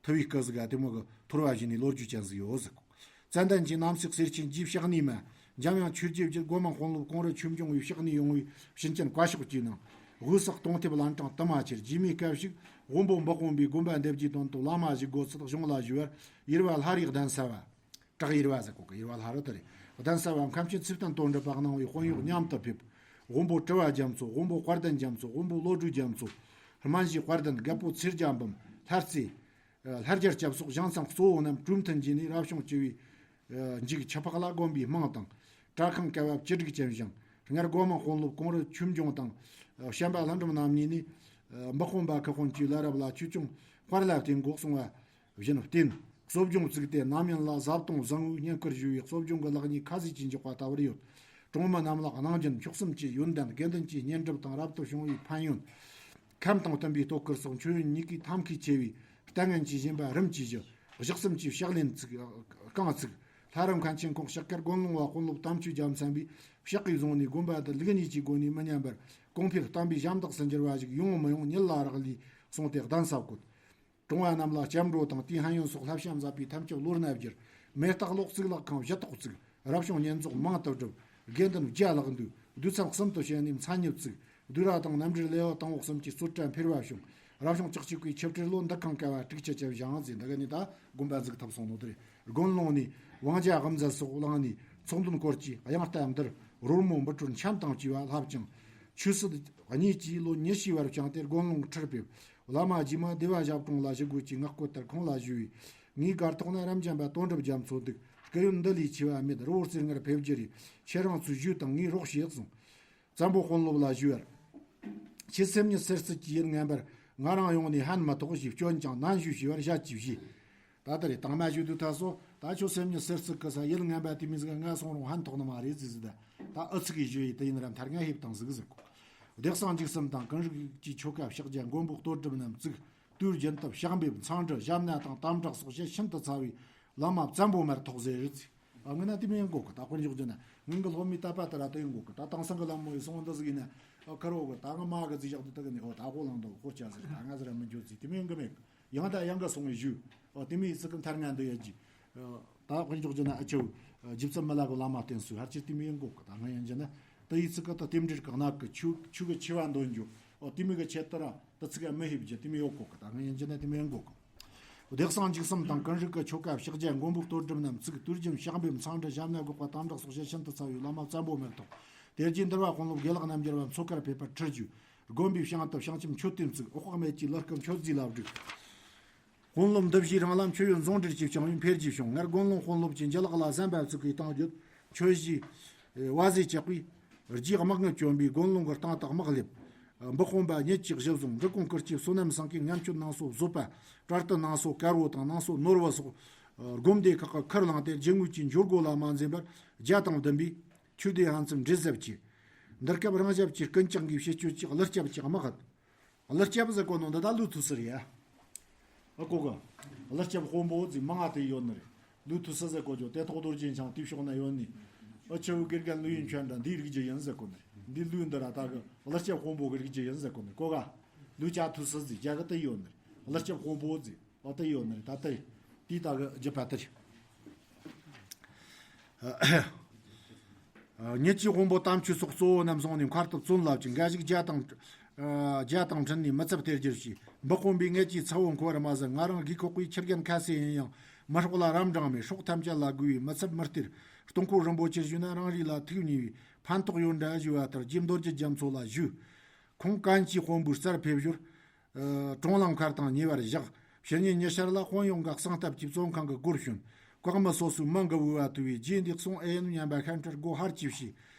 ཐུ་བའི་སྐུ་ཟིག་ག་དེ་མོ་གི་ཐོར་བ་བཞེས་ནས་ལོ་རྒྱུས་ཅན་ཟིག་ཡོད་ཟིག། ཙན་དན་གྱི་རྣམ་སྲས་གསེར་ཆེན་གྱི་ཕྱག་ནས་མ། འཇམ་དབྱངས་ཆོས་རྗེ་བརྒྱུད་སྒོ་མང་དཔོན་སློབ་ཀོང་རི་ཆོས་འབྱུང་བའི་ཕྱག་ནས་ཡོང་བའི་བྱིན་ཅན་བཀའ་ཤོག་ཅིག་ནང་། དབུས་སུ་གཏོང་ཐེབས་ལན་གྲངས་དུ་མ་ཁྱེར། རྗེས་མའི་སྐབས་ཤིག་དབོན་པོ་འབག་དཔོན་པའི་དགོན་པ་འདེབས་རྒྱུའི་དོན་དུ་བླ་མ་བཞུགས་དགོས་ཚུལ་གཞུང་ལ་ཞུས་པར་ཡེར་པ་ལྷ་རིའི་གདན་ས་བ། བྲག་ཡེར་པ་ཟེར་གོ་གི་ཡེར་པ་ལྷ་རུ་དེ་རེད། གདན་ས་བ་མཁན་ཆེན་ཚེ་བརྟན་དོན་གྲུབ་པ་གནང་བའི་དཔོན་གཡོག་མཉམ་དུ་ཕེབས། དབོན་པོ་གྲུ་པ་རྒྱ་མཚོ། དབོན་པོ་དཔལ་ལྡན་རྒྱ་མཚོ། དབོན་པོ་བློ་གྲོས་རྒྱ་མཚོ། སྨན་བཞི་དཔལ་ལྡན། རྒད་པོ་ཚེ་རྒྱ་འབུམ། ལྷ་རྩེ། ལྷ་རྒྱལ་སྐྱབས་སོགས་ཞང་ཚང་གཙོ་བོ་རྣམས་གྲོས་མཐུན་བྱས་ནས་རབ་བྱུང་བཅུ་པའི་མཇུག་ཆུ་ཕག་ལ་དགོན་པའི་དམངས་དང་། གྲྭ་ཁང་ཀ་བ་བཅུ་དྲུག་ཅན་བཞེངས། སྔར་སྒོ་མང་དཔོན་སློབ་ཀོང་རི་ཆོས་འབྱུང་དང་། བྱམས་པ་ལྷུན་གྲུབ་རྣམ་གཉིས་ནས། འབག་དཔོན་པ་ཁི་དཔོན་གྱིས་བླ་རབས་ལ་ཆོས་སྐྱོང་དཔལ་ལ་བརྟེན་དགོས་གསུང་བ་བཞིན་བརྟེན། གསོ་སྦྱོང་བཙུགས་ཏེ་ནམ་ཡིན་ལ་བཟའ་བཏུང་བཟང་བོའི་བསྙེན་བཀུར་ཞུ་བའི་གསོ་སྦྱོང་གི་ལེགས་ཉེས་ཁ་ཟས་ཀྱིས་འཇོག་པ་ལྟ་བུར་ཡོད། གྲོང་མི་རྣམས་ལ་གནང་སྦྱིན་མཆོག་གསུམ་གྱི་ཡོན་ཏན་དགེ་འདུན་གྱི་བསྙེན་སྒྲུབ་དང་རབ་ཏུ་བྱུང་བའི་ཕན་ཡོན། ཁམས་དང་བསྟུན་པའི་བསྟོད་བསྐུལ་སོགས་མཆོད་ཡོན་གཉིས་ཀའི་ཐབས་མཁས་ཆེ་བའི་ལྟ་ངན་གྱི་བཞིན་པ་རིམ་གྱིས་བཞི། བཞག་གསུམ་གྱི་ཕྱག་ལེན་ཚིག་རྐང་ཚིག་ལྷ་རམས་མཁན་ཆེན་ཁོང་ཕྱག་ཁར་དགོན་ལུང་བ་དཔོན་སློབ་དམ་ཆོས་རྒྱལ་མཚན་པས་ཕྱག་གིས་བཟུང་ནས་དགོན་པ་འདི་ལུགས་གཉིས་ཀྱི་སྒོ་ནས་མི་ཉམས་པར་གོང་འཕེལ་བསྟན་པའི་ཞབས་འདེགས་སུ་འགྱུར་བ་ཞིག་ཡོང་ངམ་མི་ཡོང་གཉིད་ལ་རག་ལས་གསུངས་ཏེ་གདན་ས་བཀོད། གྲོང་བ་རྣམས་ལ་སྐྱབས་འགྲོ་དང་དེའི་ཕན་ཡོན་སོགས་བསླབ་བྱ་མཛད་པས་ཐམས་ཅད་བློར་ནས་བསྒྱུར། མེ་སྟག་ལོ་གཙུག་ལག་ཁང་བཞི་ཐོག་བཙུགས། རབ་བྱུང་བསྙེན་རྫོགས་མང་དུ་བསྒྲུབས། དགེ་འདུན་བརྒྱ་ལྷག་འདུས། བདུད་ཚན་གསུམ་དུ་བྱས་ནས་མཚན་ཉིད་བཙུགས། བསྡུས་གྲྭ་དང་རྣམ་འགྲེལ་ལེའུ་དང་པོ་གསུམ་གྱི་རྩོད་གྲྭ་འཕེར་བ་བྱུང་། རབ་བྱུང་ལྕགས་ཀྱི་གོས་ཆིབས་ཁྲིར་ལོ་འདི་ཁང་ཀ་བ་དྲུག་ཅུ་བཅུ་བཞེངས་ཟིན། འདི་ག་ནི་ད་དགོན་པ་འཛུགས་ཐབས་སོང་ནོ་དེ་རེད། དགོན་ལུང་ནས་དབང་ཆ་དབུ་མཛད་སོགས་བླངས་ནས་ཚོགས་འདུན་སྐོར་གྱི་དབྱངས་རྟ་འདིར་རོལ་མོ་འབུ་ཕྲུག་འཆམ་དང་བཅས་པ་བསླབ་ཅིང་། ཆོས་སྲིད་གཉིས་ཀྱིས་ལོ་ཉི་ཤུའི་བར་བསྐྱངས་ཏེ་དགོན་ལུང་ཁྲིར་ཕེབས། བླ་མ་རྗེས་མ་སྡེ་བ་ཞབས་དྲུང་ལ་ཞུ་དགོས་ཀྱི་ངག་བཀོད་ལྟར་ཁོང་ལ་ཞུས་པས། ངའི་སྒར་ཐོག་ན་རབ་འབྱམས་པ་དོན་གྲུབ་རྒྱ་མཚོ་འདུག། སྐུ་ཡོན་འདི་ལས་ཆེ་བ་མེད། རི་བོ་རྩེར་སྔར་ཕེབས་རྒྱུ་རེད། ཁྱེད་རང་ཚོས་ཞུས་དང་ངས་རོགས་བྱེད་གསུངས། བཙན་པོ་དཔོན་སློབ་ལ་ཞུས་པར། ཁྱེད་སེམས་ཉིད་གསེར་རྩི་གི་ཡུལ་ངན་པར་ང་རང་ཡོང་ནས་ཕན་མི་ཐོགས་ཞེས་སྐྱོན་ཀྱང་ནན་ཞུས་ཞུས་པར་ཞལ་གྱིས་བཞེས། ད་ལྟ་རེ་དང་མ་ཞུས་དུས་ད་སོ་ད་ཁྱོད་སེམས་ཉིད་གསེར་རྩི་གི་ས་ཡུལ་ངན་པ་དེ་མི་ཟིག་ང་སོང་རུང་ཕན་ཐོགས་ནི་མ་རེད་ཟེར་ཟིག་ད་ད་ཨུ་ཚུགས་ཀྱིས་ཞུས་ཡི་དེ་ཡིན་ར་མཐར་ང་ཧེབ་དང་ཟིག་ཟེར་གོ། བདེ་གསང་འཇིགས་གསུམ་དང་ཀུན་རིག་གི་ཆོ་ག་ཕྱག་རྒྱ་མགོན་པོ་གཏོར་སྒྲུབ་རྣམས་བཙུགས། དུས་རྒྱུན་དུ་ཕྱག་འབེབས་མཚང་འབྲུ་ཞབས་སྣ་དང་དམ་བསྒྲགས་སོགས་བྱེད་ཤིན་ཏུ་ཚ་བའི་བླ་མ་བཙན་པོ་མར་ཐོགས་ཟེར་རེད། ཨ་ངི་ན་དེ་མོ་ཡིན་གོ་གི། ད་དཔེར་འཇོག་རྒྱུ་ན་ངི་གི་སློབ་མའི་དད་པ་ད་ར་དེ་ཡིན་གོ་གི། ད་དེང་སང་གི་ལམ་མོ་ཡི་སོང་འདི་ཟིག་ཡིན་ན། ཨ་ཁར་འོ་གི་ད་ང་མ་གི་ཟིག་བཞག་དུ་དེ་གི་ནི་ཨོ་ད་ཧོ་ལང་དུ་ཧོར་ཆ་ཟིག་ད་ང་ཟིག་ར་མི་འཇོག་ཟིག་དེ་མོ་ཡིན་གི་མེད་གི། ཡང་ད་ཡང་ག་སོང་བའི་ཞུ། ཨོ་དེ་མོ་ཡི་ཚིག་གི་མཐར་ང་འདི་ཡ་ཇི། ད་དཔེར་འཇོག་རྒྱུ་ན་ཨ་ཆེའུ་རྗེ་བཙུན་མི་ལ་གི་བླ་མ་བསྟེན་སུ་ཧར་ཆེ་དེ་མོ་ཡིན་གོ་གི། ད་ང་ཡིན་རྒྱུ་ན་དེ་ཡི་ཚིག་གི་ད་རྟེན་འབྲེལ་གི་གནག་གི་ཆུ་ཆུ་གི་ཆེ་བ་འདོན་རྒྱུ། ཨོ་དེ་མོ་གི་ཆེད་དུ་ར་ད་ཚིག་ག་མི་ཧིབ་རྒྱུ་དེ་མོ་ཡོད་གོ་གི། ད་ང་ཡིན་རྒྱུ་ན་དེ་མོ་ཡིན་གོ་གི། བདེ་གསང་འཇིགས་གསུམ་དང་ཀུན་རིག་གི་ཆོ་ག་ཕྱག་རྒྱ་མགོན་པོ་གཏོར་སྒྲུབ་རྣམས་ཚིག་དུས་རྒྱུན་ཕྱག་འབེབས་མཚང་འབྲུ་ཞབས་ནས་དགོས་པ་དམ་བསྒྲགས་སོགས་བྱེད་ཤིན་ཏུ་རྩ་བའི་བླ་མ་བཙན་པོ་མེར་ཐོག་དེ་རྗེས་འདུལ་བ་དཔོན་སློབ་དགེ་ལགས་རྣལ་འབྱོར་བ་མཚོ་དཀར་ཕེབས་པར་ཁྲིད་རྒྱུ། དགོན་པའི་བྱང་དུ་བྱང་ཁྱིམ་མཆོད་རྟེན་བཙུགས། འོག་མེད་ཀྱི་ལྷ་སྐུ་མཆོད་རྫས་ལ་བསྒྲིགས། དཔོན་སློབ་འདུ་བྱས་རང་ལ་མཆོད་ཡོན་ཟུང་འབྲེལ་གྱིས་བསྐྱངས་པའི་འཕེལ་རྒྱས་བྱུང་། སྔར་དགོན་ལུང་དཔོན་སློབ་ཀྱི་འཇུ་ལག་ལ་གཟན་པ་བཙུགས་པའི་སྟེང་བརྒྱུད་མཆོད་གཞིས་བ་ཟེ་བཅག་པས་རྗེས་དམག་ངན་བཅོམ་པའི་དགོན་ལུང་གི་སྟེང་དུ་དམག་སླེབས། འབུ་དཔོན་པ་ཉིད་ཀྱིས་གཞི་བཟུང་འབྲི་གུང་སྐུ་སྐྱེས་བསོད་ནམས་སེང་གེས་ངན་སྤྱོད་ནང་སོ་བཟོད་པ་བྲལ་དུ་ནང་སོ་དཀར་བོ་དང་ནང་སོ་ནོར་བུ་སོགས་སྒོམ་སྡེ་ཁག་གི་ཁུར་བླངས་ཏེ་རྒྱུ་དངོས་ཀྱི་འབྱོར་སྒོ་ལ་མ་འཛེམས་པར་རྒྱ་དང་ལྡན་པའི་ཆོས་སྡེ་ཕན་ཚུན་འདྲེས་ཟབ་ཀྱིས། འདིར་སྐབས་རང་ཞབས་ཀྱི་ཀུན་ཀྱག་གིས་བྱེད་སྤྱོད་ཀྱི་གླུ་སྐྱབས་ཀྱི་དམག་གླུ་སྐྱབས་ཟེར་གོ་ནོ་འདི་ད་གླུ་ཐུ་སི་རེད་ཡ། ཨ་ཀོ་ག་གླུ་སྐྱབས་དཔོན་པོ་ཟིག་མང་ང་དེ་ཡོད་ནི་རེད། གླུ་ཐུ་སི་ཟེར་གོ་ཅོ་དེ་ཐོག་རྡོ་རྗེ་འཆང་དེ་ཕྱོགས་ན་ཡོད་ནི། ཨ་ཆེ་བོ་དགེ་རྒན་ལུས་ཡིན་ཁྱོད་འདྲ་འདིའི་རིགས་ཀྱི་ཡིན་ཟེར་གོ་ནི་རེད། འདི་ལུས་འདི་ར་ད་གི་གླུ་སྐྱབས་དཔོན་པོ་གི་རིགས་ཀྱི་ཡིན་ཟེར་གོ་ནི་ཀོ་ག་གླུ་སྐྱབས་ཐུ་སི་ཟིག་རྒྱ་གི་དེ་ཡོད་ནི་རེད། གླུ་སྐྱབས་དཔོན་པོ་ཟིག་ཨོ་དེ་ཡོད་ནི་རེད། ད་དེ་དེའི་ད་གི་རྒྱུ་པ་དེ་རེད། ཉིད་ཀྱི་དཔོན་པོ་དམ་ཆོས་སོགས་གཙོ་བོ་རྣམས་བཟུང་ནས་མཁར་དུ་བཙོན་ལ་བཅུག་འགའ་ཞིག་རྒྱ་དང་། རྒྱ་དང་འཕྲིན་ནས་མི་ཚབ་སྟེར་རྒྱུར་བྱས། འབུ་དཔོན་པས་ངེད་ཀྱི་ཚ་བོ་མཁོ་བར་མ་ཟད་ང་རང་སྒེའུ་ཁོག་པའི་ཁྱི་རྒན་ཁ་ཟས་ཡིན་ཡང་མི་སྲོག་ལ་རམ་འདྲ་མེད། སྲོག་ཐམས་ཅད་ལ་རྒོལ་བའི་མི་ཚབ་མི་སྟེར། སྟོང་འཁོར་རིན་པོ་ཆེར་ཞུས་ན་རང་རེ་ལ་ཐུག་ཉེ་བའི་ཕན་ཐོགས་ཡོད་འདྲ་ཞུ་བ་ལྟར་རྗེ་མདོ་རྒྱུད་རྒྱ་མཚོ་ལ་ཞུས། ཁོང་ཀན་ཀྱི་དཔོན་པོའི་རྩར་ཕེབས་ཞོར། ཨ་གྲོང་ལམ་ཁར་དང་ཉེ་བར་བཞག་ཕྱི་ཉིན་ཉི་ཤར་ལ་དཔོན་ཡོངས་ཀྱིས་གསང་སྟབས་ཀྱིས་བཙོན་ཁང་གི་སྒོར་ཞོན། བཀག་མི་སོ་སོའི་མིང་གི་འོས་པ་ཐུབ་པས་རྗེས་འདི་གསུང་ཨེ་ཡིན་སྙམ་པ་ཤ་འཕྲུལ་སྒོ་ཧར་གྱིས་ཕྱེ།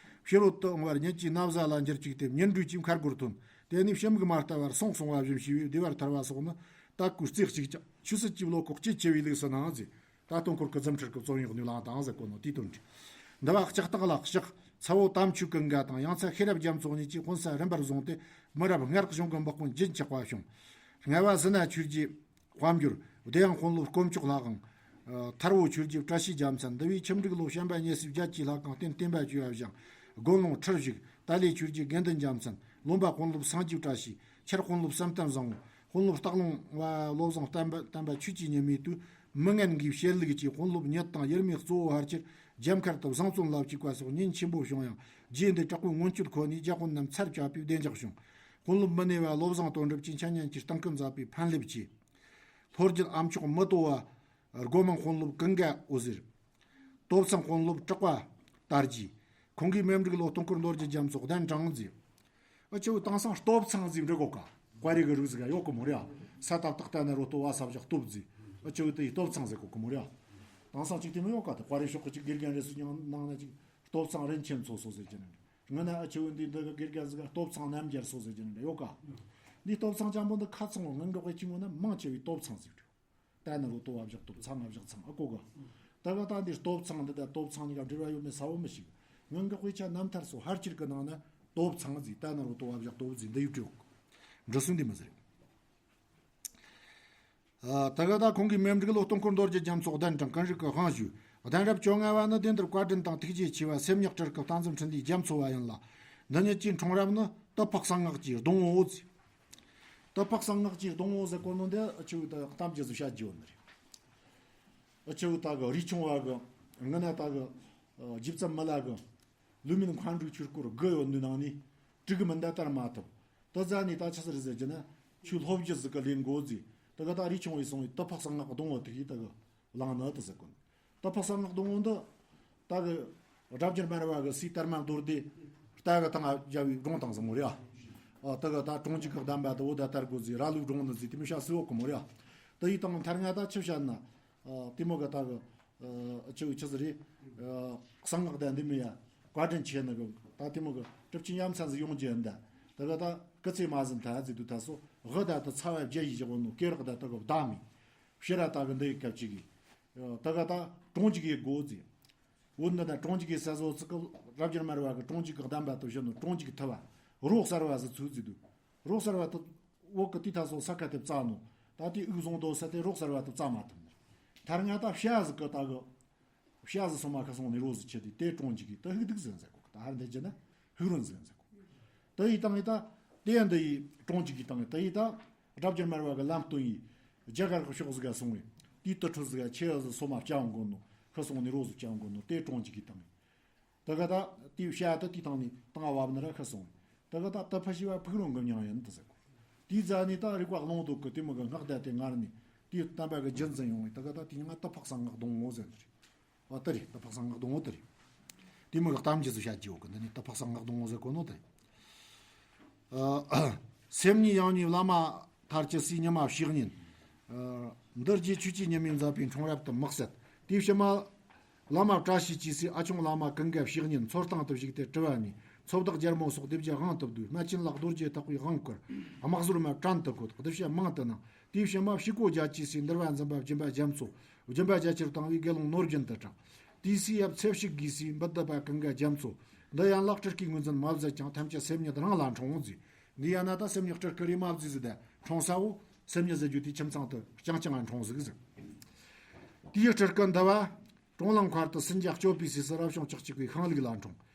ཕྱི་རོལ་དུ་འོང་བར་ཉིད་ཀྱི་ན་བཟའ་ལ་འགྱུར་བཅུག་སྟེ་ཉིན་དྲོས་ཀྱི་མཁར་སྒོར་ཐོན། དེ་ནས་བྱིམ་གྱིས་མ་ལྟ་བར་སོང་སོང་བ་བཞིན་བྱས་པས་བདེ་བར་ཐར་བ་སོགས་ནི་དད་གུས་རྩེ་གཅིག་ཀྱང་ཆོས་སྲིད་ཀྱི་བློ་ཁོག་ཅེས་ཆེ་བའི་ལུགས་སུ་གནང་ཟེར། ད་སྟོན་འཁོར་སྐུ་རྫུ་འཕྲུལ་གྱི་བཙོན་གཡོག་ནུས་ལངས་དང་ཟེར་གོ་ནོ་དེའི་དོན་རེད། འདི་བ་ལྕགས་སྟག་ལ་གཤེགས་ཚ་བོ་དམ་ཆོས་ཀུན་དགའ་དང་ཡང་ཚ་ཤེས་རབ་རྒྱ་མཚོ་གཉིས་ཀྱིས་དཔོན་ས་རིམ་པར་བཟུང་སྟེ་མི་རབས་སྔར་གཞུང་གི་འབག་དཔོན་བརྒྱུད་ཆགས་པ་བྱུང་། རྔ་བ་ཟི་ན་ཆོས་རྗེ་དཔལ་འབྱོར། བདེ་ཡང་དཔོན་སློབ་དཀོན་མཆོག་ལྷ་དབང་། ཐར་བོ་ཆོས་རྗེ་བཀྲ་ཤིས་རྒྱལ་མཚན། འདི་བས་ཁྱིམ་རིགས་ལོ་བྱམས་པ་ཉེ་སྲིབ་རྒྱལ་གྱི་ལྷ་ཁང་རྟེན་བརྟན་པ་བཅོས་པ་བཞེངས། དགོན་ལུང་ཁྲིར་བཞུགས། ཏཱ་ལའི་ཆོས་རྗེ་དགེ་འདུན་རྒྱལ་མཚན། བློན་པ་དཔོན་སློབ་སངས་རྒྱས་བཀྲ་ཤིས། ཁྱེར་དཔོན་སློབ་བསམ་གཏན་བཟང་བོ། དཔོན་སློབ་སྟག་ལུང་བ་བློ་བཟང་བསྟན་པ་བསྟན་པ་ཆོས་ཀྱི་ཉི་མའི་དུས་མི་ངན་གྱི་བཤད་ལུགས་ཀྱི་དཔོན་སློབ་ཉིད་དང་ཡུལ་མི་གཙོ་བོ་ཕལ་ཆེར་རྒྱ་མཁར་དུ་བཟང་བཙོན་ལ་བཅུག་པ་སོགས་ཉེན་ཆེན་པོ་བྱུང་ཡང་རྗེ་འདི་དྲག་པོའི་མངོན་སྤྱོད་ཁོ་ནས་རྒྱ་དཔོན་རྣམས་ཚར་བཅད་པའི་བདེ་འཇགས་བྱུང་། དཔོན་སློབ་མི་སྣེ་བ་བློ་བཟང་དོན་གྲུབ་ཀྱིས་འཆད་ཉན་གྱི་སྟེང་སྐུ་མཛད་པའི་ཕན་སླེབས་ཀྱིས། ལྷོ་རྒྱུད་ཨ་མཆོག་མི་ཏོ་བ། སྒོ་མང་དཔོན་སློབ་ཀུན་དགའ་འོད་ཟེར། སྟོབ་ཚང་དཔོན་སློབ་གྲགས་པ་དར་རྒྱས། ཁོང་གིས་མེ་འབྲུག་ལོ་སྟོང་འཁོར་མདོ་རྒྱུད་རྒྱ་མཚོ་གདན་དྲངས་མཛད། ཨ་ཆེ་བོ་དེང་སང་སྟོབ་ཚང་ཟིག་འབྲི་གོ་ཀ། བཀའ་རིག་གི་རིགས་ཟིག་ཡོད་གི་མོ་རེད་ཨ། ས་ཏ་བཏགས་ཏ་ན་རོ་ཏོ་བ་ས་བཞག་སྟོབས་ཟིག་ཨ་ཆེ་བོ་དེ་ཡི་སྟོབ་ཚང་ཟེར་གོ་གི་མོ་རེད་ཨ། དེང་སང་ཅིག་དེ་མོ་ཡོད་ཀ་དེ་བཀའ་རིག་ཤོག་གི་ཅིག་དགེ་རྒན་རེ་སུ་ཉང་ནང་ན་ཅིག་སྟོབ་ཚང་རིན་ཆེན་མཚོ་སོ་ཟེར་གྱི་ནི། ང་ན་ཨ་ཆེ་བོ་འདི་འདི་གི་དགེ་རྒན་ཟིག་སྟོབ་ཚང་རྣམ་རྒྱལ་སོ་ཟེར་གྱི་ནི་ཡོད་ཀ། འདི་སྟོབ་ཚང་ཅན་པོ་འདི་ཁ་ཚང་བོ་ངང་གི་དཔེ་ཅིག་ངོ་ན་མང་ཆེ་བའི་སྟོབ་ཚང་ཟིག་རེད། ཏ་ན་རོ་ཏོ་བ་བཞག་སྟོབས་ཚང་ང་བཞག་ཚང་ཨ་ཀོ་ག། ད་ག་ད་འདི་སྟོབས་ཚང་འདི་དང་སྟོབས་ཚང་གཉིས་ཀ་འབྲེལ་བ་ཡོད་མེད་ས་བོ་མི་ཤེས། ངང་གི་དཔེ་ཆ་རྣམ་ཐར་སོགས་ཕལ་ཆེར་གི་ནང་ན་སྟོབས་ཚང་ཟིག་ཏ་ན་རོ་ཏོ་བ་བཞག་སྟོབས་ཟིག་འདི་ཡོད་ཀྲི་ཡོད། འབྲི་སྲོལ་འདི་མི་ཟེར། ཨ་ད་ག་ད་ཁོང་གིས་མེ་འབྲུག་ལོ་སྟོང་འཁོར་མདོ་རྒྱུད་རྒྱ་མཚོ་གདན་དྲངས་ཀུན་རིག་གི་དབང་ཞུས། གདན་རབས་བཅོ་ལྔ་བ་ནི་དེ་འདིར་བཀའ་དྲིན་དང་ཐུགས་རྗེ་ཆེ་བ་སེམས་ཉག་སྤྲུལ་སྐུ་བསྟན་འཛིན་འཕྲིན་ལས་རྒྱ་མཚོ་བ་ཡིན་ལ། འདི་ཉིད་ཀྱི་འཁྲུངས་རབས་ནི་ཏི་ཕག་གསང་སྔགས་ཀྱི་སྡོང་བོ་ཟེར། ཏི་ཕག་གསང་སྔགས་ཀྱི་སྡོང་བོ་ཟེར་གོ་ནོ་འདི་ཨ་ཆེ་བོ་ད་གཏམ་རྒྱུད་ཟིག་བཤད་རྒྱུ་ཡོད་ནི་རེད། ཨ་ཆེ་བོ་ད་གི་རས་ཆུང་བ་གི་ང་ན་ད་གི་རྗེ་བཙུན་མི་ལ་གི་ལུས་མིན་མཁའ་འགྲོའི་ཆོས་སྐོར་དགུ་ཡོད་ནི་ནང་ནས་དྲུག་གི་མི་འདའ་དར་མ་ཐུབ། ད་ཟ་ནི་ད་ཆི་ཟིག་རེད་ཟེར་རྒྱུ་ན་ཆོས་སློབ་རྒྱུ་ཟིག་གི་ལས་འགོ་ཟིག་ད་གི་ད་རས་ཆུང་བས་སོང་བའི་ཏི་ཕག་གསང་སྔགས་སྡོང་བོ་དེ་གིས་ད་གི་བླངས་ནི་ད་ཟེར་གོ་ནི། ཏི་ཕག་གསང་སྔགས་སྡོང་བོ་འདི་ད་གི་སྒྲ་བསྒྱུར་སྨྲ་བ་གི་སའི་དར་མ་མདོ་སྡེ་རྟ་གི་ཐང་ང་རྒྱ་བའི་སྒྲུང་དང་ཟེར་མོ་རེད་ཨ། ད་གི་ད་གྲོང་འཇུག་གི་གདམས་པ་དུ་བོ་ད་དར་གོ་ཟིག་ར་ལུག་སྒྲུང་ནི་ཟིག་དེ་མི་བཤད་སྲིད་འོ་གི་མོ་རེད་ཨ། ད་ཡི་དང་མཐར་ང་ད་ཆི་བཤད་ན། དེ་མོ་གི་ད་གི་ཆི་ཆི་ཟིག་རེད། གསང་སྔགས་ད་འདི་མི་ཡ་བཀའ་དྲིན་ཆེ་ནི་གི་ད་དེ་མོ་གི་གྲུབ་ཆེན་ཡ་མཚན་ཟིག་ཡོང་རྒྱུ་ཡིན་ད། ད་གི་ད་སྐུ་ཚེ་མ་ཟིན་ད་ཟིག་དུ་ད་སོ་དབུ་ད་ད་ཚ་བ་བརྒྱ་ཡི་བཞག་བོ་ནོ་སྐེ་རགས་ད་ད་གི་བདག་མི་ཕྱི་ར་ད་གི་འདི་ཡི་སྐབས་ཅིག་གི། ད་ག་ད་གྲོང་འཇུག་གི་སྒོ་ཟིག་འོ་འདི་ན་གྲོང་འཇུག་གི་ས་བཟོ་ཚིག་གི་རབ་འགྱུར་སྨྲ་བ་གི་གྲོང་འཇུག་གི་གདམས་པ་དུ་བཞིན་ནོ་གྲོང་འཇུག་ཐུབ་པ། རོགས་གསར་བ་ཟིག་ཚུགས་ཟིག་འདུག་རོགས་གསར་བ་དུ་འོག་གི་དེ་ད་སོ་ས་ཁ་དེ་བཙལ་ནོ། ད་དེ་དབུགས་བཟུང་དོ་ས་དེ་རོགས་གསར་བ་དུ་བཙལ་མ་ཐུབ་ནི། མཐར་ང་ད་བཤད་ཟིག་གི་ད་གི་ ཤ་ཟི་སོ་མ་ཁ་སོང་ནི་རོ་ཟི་ཆེ་དེ་དེ་གྲོང་ཅིག་གི་ད་ཧུག་དུག་ཟེར་ཟེར་གོ། ད་ཧར་འདེ་ཅི་ན་ཧུག་རོན་ཟེར་ཟེར་གོ། ད་ཡི་དང་ཡི་ད་དེ་འདི་ཡི་གྲོང་ཅིག་གི་དང་ད་ཡི་ད་སྒྲ་བསྒྱུར་མར་བ་གི་ལམ་སྟོན་ཡི་རྒྱ་གར་གི་ཕྱོགས་ཟི་ག་སོང་བས་དེའི་དུ་ཁྲུ་ཟི་ག་ཆེ་ཟི་སོ་མ་བཅའ་འོང་གོ་ནོ་ཁ་སོང་ནི་རོ་ཟི་བཅའ་འོང་གོ་ནོ་དེ་གྲོང་ཅིག་གི་དང་ཡི། ད་ག་ད་དེའི་ཤ་ད་དེའི་དང་ནི་དང་བབ་ནི་ར་ཁ་སོང་བས། ད་ག་ད་ད་ཕ་ཤི་བ་ཕུག་རོང་གི་མྱང་ཡིན་ད་ཟེར་གོ། དེའི་རྫ་ནི་ད་རིག་པ་ཀློང་རྡོལ་གི་དེ་མོ་གི་སྔགས་བཟླས་ཏེ་ངར་ནི་དེའི་བསྟན་པ་གི་རྒྱུན་འཛིན་ཡོང་བས། ད་ག་ད་དེ་ང་ད་ཕག་སང་སྔགས་གདོང་ངོ་ཟེར་ནི་རེད། ཨ་ད་རེད། ད་ཕག་སང་སྔགས་གདོང་ངོ་ད་རེད། དེ་མོ་གི་གཏམ་རྒྱུད་སུ་བཤད་རྒྱུ་ཡོད་གི། འདི་ནི་ད་ཕག་སང་སྔགས་གདོང་ངོ་ཟེར་གོ་ནོ་ད་རེད། ཨ་སེམས་ཉིད་ཡང་ཉིད་བླ་མ་ཐར་གྱི་སའི་ཉི་མ་ཕྱི་ཉིན། ཨ་འདི་རྗེས་ཆོས་ཀྱི་ཉི་མས་མཛད་པའི་འཁྲུངས་རབས་དུ་དམིགས་བསལ། དེའི་ཕྱི་མ་བླ་མ་བཀྲ་ཤིས་ཀྱི་སའི་ཨ་ཆུང་བླ་མ་ཀུན་དགའ་ཕྱི་ཉིན་མཚོ་གཏིང་དུ་བཞུགས་ཏེ་གྲུབ་པ་ནས་མཚོ་བདག་རྒྱལ་མོ་སོགས་སྡེ་བརྒྱད་དབང་དུ་བསྡུས། སྨན་ཆེན་ལ་རྡོ་རྗེ་ཐེག་པའི་དབང་བསྐུར། དམག་ཟོར་མ་བྲན་དུ་བཀོད། གདུལ་བྱ་མང་དུ་གནང་། དེའི་ཕྱི་མ་ཕྱུག་པོ་རྒྱལ་གྱི་སའི་འདུལ་བ་འཛིན་པ་སྦྱིན་པ་རྒྱ་མཚོ། སྦྱིན་པ་རྒྱ་ཆེར་བཏང་བས་དགེ་སློང་ནོར་རྒྱུན་དུ་གྲགས། དེའི་སའི་ཡབ་ཚེ་ཕྱུག་གི་སའི་འབུལ་བཏབ་པ་ཀུན་དགའ་རྒྱ་མཚོ། འདི་ཡན་ལག་སྤྲུལ་སྐུའི་ངོས་འཛིན་མ་བཟད་ཀྱང་ཐམས་ཅད་སེམས་ཉིད་རང་ལ་འཁྲུངས་ཟེར། འདི་ཡང་ན་ད་སེམས་ཉིད་སྤྲུལ་སྐུ་རེ་མ་བཟོས་ཟེར་ད་འཁྲུངས་ས་བོ་སེམས་ཉིད་ཟེར་རྒྱུ་དེ་ཁྱིམ་ཚང་དུ་རྐྱང་རྐྱང་ང་འཁྲུངས་ཟིག་ཟེར། དེའི་སྤྲུལ་སྐུ་འདི་བ་གྲོང་ལང་མཁར་དུ་སུན་ཇ་སྐྱོབ་པའི་སྲས་སུ་རབ་བྱུང་ལྕགས་གཅིག་པའི་ཤིང་ལུག་ལ་འཁྲུངས།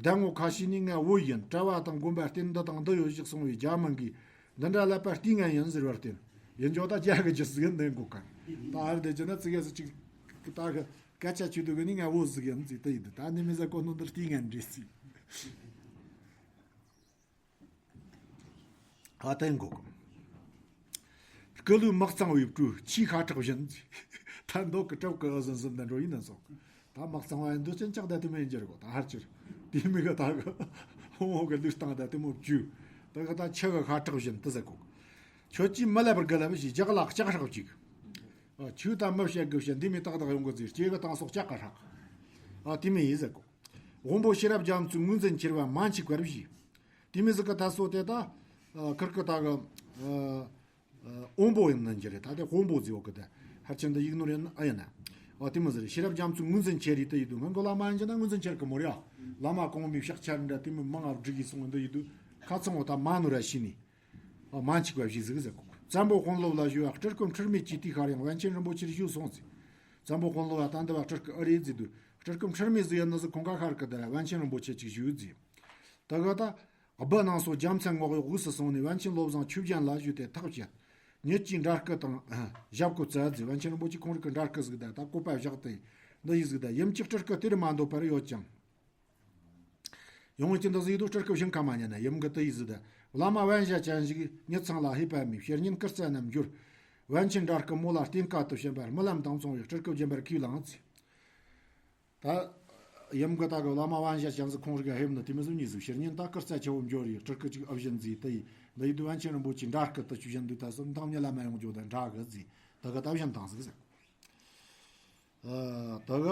ཟླ་ངོ་ཁ་ཤས་ནས་ང་བོད་ཡིན། གྲྭ་བ་དང་དགོན་པ་རྟེན་འདི་དང་འདི་ཡོད་ཞིག་གསུང་བས་རྒྱ་མི་འགས་འདི་འདྲ་ལབ་པ་ལྟས་ངན་ཡིན་ཟེར་བར་བརྟེན། ཡིན་ཀྱང་ད་རྒྱ་གི་རྒྱུ་ཟིག་འདི་འགོ་ག་ད་ཨར་དེ་ཅི་ན་ཙི་གེ་སུ་ཅིག་ད་གི་སྐད་ཆ་ཆུ་དུ་གི་ནི་ང་བོད་ཟིག་ཡིན་ཟེར་ད་ཡིན་འདི་ད་ནི་མི་ཟ་གོ་ནོ་འདི་ལྟས་ངན་རེད་ཟེར། ཨ་དེ་འགོ་གི། སྐུ་ལུས་མི་གཙང་བའི་བྲུ་ཆུའི་ཤ་ཁྲག་བཞིན། ད་མདོ་གི་གྲབས་ཀྱི་ཨ་ཟིན་ཟིན་ད་འགྲོ་ཡིན་ན་སོགས། ད་མི་གཙང་བ་ཡིན་འདུག་ཅན་ཅག་ད་དེ་མིན་འགྱུར་གོ་ད་ཧར་ཅིར། དེ་མི་གི་ད་གི་ཧོ་མོ་གི་ལུས་སྟངས་ད་དེ་མོ་བཅུ། ད་གི་ད་ཆུ་གི་ཤ་ཁྲག་བཞིན་དུ་ཟེར་གོ། ཁྱོད་ཀྱིས་མི་ལབ་པར་དགི་ལབ་ཞེས་ལྗགས་ལ་ལྕགས་ཧྲག་ཅིག་ཨ་ཆོས་ད་མི་བཤད་དགི་བཤད་འདི་མི་ཏག་ཏག་ཡོང་གི་ཟེར་སྐྱེ་གི་དང་སོགས་ལྕགས་ཀ་ཧྲག་ཨ་དེ་མི་ཡིན་ཟེར་གོ། དབོན་པོ་ཤེས་རབ་རྒྱ་མཚོའི་ངོས་འཛིན་ཁྱེར་བ་མན་ཆད་བཀར་བཞེས། དེ་མི་ཟིག་གི་ད་སོ་དེ་ད། ཨ་ཁིར་ཀི་ད་གི། ཨ་ཨ་དབོན་པོ་ཡིན་ནི་འགྱུར་རེད། ད་དེ་དབོན་པོ་ཟེར་བ་གི་ད། ཧར་ཆེན་ད་ཡིག་ནོར་ཡིན་ཨ་ཡིན་ན། ཨ་དེ་མི་ཟེར་ཤེས་རབ་རྒྱ་མཚོའི་ངོས་འཛིན་ཁྱེར་རེད་ད་ཡིན་དུས་ང་གི་བླ་མ་ཡིན་གྱི་ན་ངོས་འཛིན་ཁྱེར་གི་མོ་རེད་ཨ། བླ་མ་གོང་མའི་ཕྱག་ཆེན་འདྲ་དེ་མི་མང་ང་བསྒྲིགས་ཡིན་སོང་ངི་འདི་ཡིན་དུས། ཁ་ཚང་བོ་ད་མ་ནོར་ར་ཤི་ནི། ཨ་མན་ཆད་བཀར་བཞེས་ཟིག་ཟེར་གོ། བཙན་པོ་དཔོན་སློབ་ལ་ཞུ་བ་སྤྲུལ་སྐུ་ཁྲིར་མེད་ཀྱི་དུས་ཤར་ཡང་པཎ་ཆེན་རིན་པོ་ཆེར་ཞུས་སོང་ཟེར། བཙན་པོ་དཔོན་སློབ་ལ་ད་འདི་བ་སྤྲུལ་སྐུ་ཨེ་རེད་ཟེར་དུས། སྤྲུལ་སྐུ་ཁྲིར་མེད་ཟིག་ཡིན་ནི་ཟིག་ཁོང་ཁ་ཤར་གི་དེ་ར་པཎ་ཆེན་རིན་པོ་ཆེ་ཅིག་ཞུས་ཟེར། ད་ག་ད། སྦི་ནང་སོ་རྒྱལ་མཚན་ངོགས་གཡོག་དབུས་སུ་སོང་ནས་པཎ་ཆེན་བློ་བཟང་ཆོས་རྒྱན་ལ་ཞུས་ཏེ་ཐག་བཅད། ཉིད་ཀྱི་འདྲ་སྐུ་དང་ཞབས་སྐུ་བཙལ་ཟེར། པཎ་ཆེན་རིན་པོ་ཆེ་ཁོང་རིག་གི་འདྲ་སྐུ་ཟིག་ད་ད་བཀོད་པ་བཞག་སྟེ། འདི་ཡིག་ཟིག་ད་ཡུམ་གྱི་སྤྲུལ་སྐུ་དེར་མ་འདོད་པར་ཡོད་ཀྱང་། ཡོང་གི་འདི་ཟིག་ཡོད་དུ་སྤྲུལ་སྐུ་ཞིང་ཁ་མ་ཉན་ན་ཡུམ་གི་དུ་ཡིག་ཟིག་ད། བླ་མ་པཎ་ཞྭ་ཅན་ཞིག་ཉིད་ཚང་ལ་ཧེ་བ་མེད་ཕྱིར་ཉིན་སྐུ་རྩ་རྣམས་འགྱུར། པཎ་ཆེན་འདྲ་སྐུ་མོ་ལ་བསྟེན་དཀའ་དུ་ཕྱིན་པར་རྨི་ལམ་དང་མཚུངས་པའི་སྤྲུལ་སྐུ་སྦྱིན་པར་ཁས་བླངས་ཚེ། ད། ཡུམ་གི་ད་གི་བླ་མ་པཎ་ཞྭ་ཅན་ཟིག་ཁོང་རིག་ག་ཧེབ་ནི་དེ་མི་ཟིག་གཉིས་ཟིག་ཕྱིར་ཉིན་ད་སྐུ་རྩ་ཆེ་བོ་འབྱོར་ཡི་སྤྲུལ་སྐུ་ཅིག་ཨ་བཞིན་ཟིག་དེ་ཡི་འདི་ཡི་དུ་པཎ་ཆེན་རིན་པོ་ཆེ་འདྲ་སྐུ་དུ་ཆུ་བཞིན་འདུག་ད་སོ་མདང་མྱི་ལ་མ་ཡོང་རྒྱུ་ད་འདྲ་གི་ཟིག་ད་གི་ད་བཞིན་དང་ཟིག་ཟིག་ཨ་ད་གི།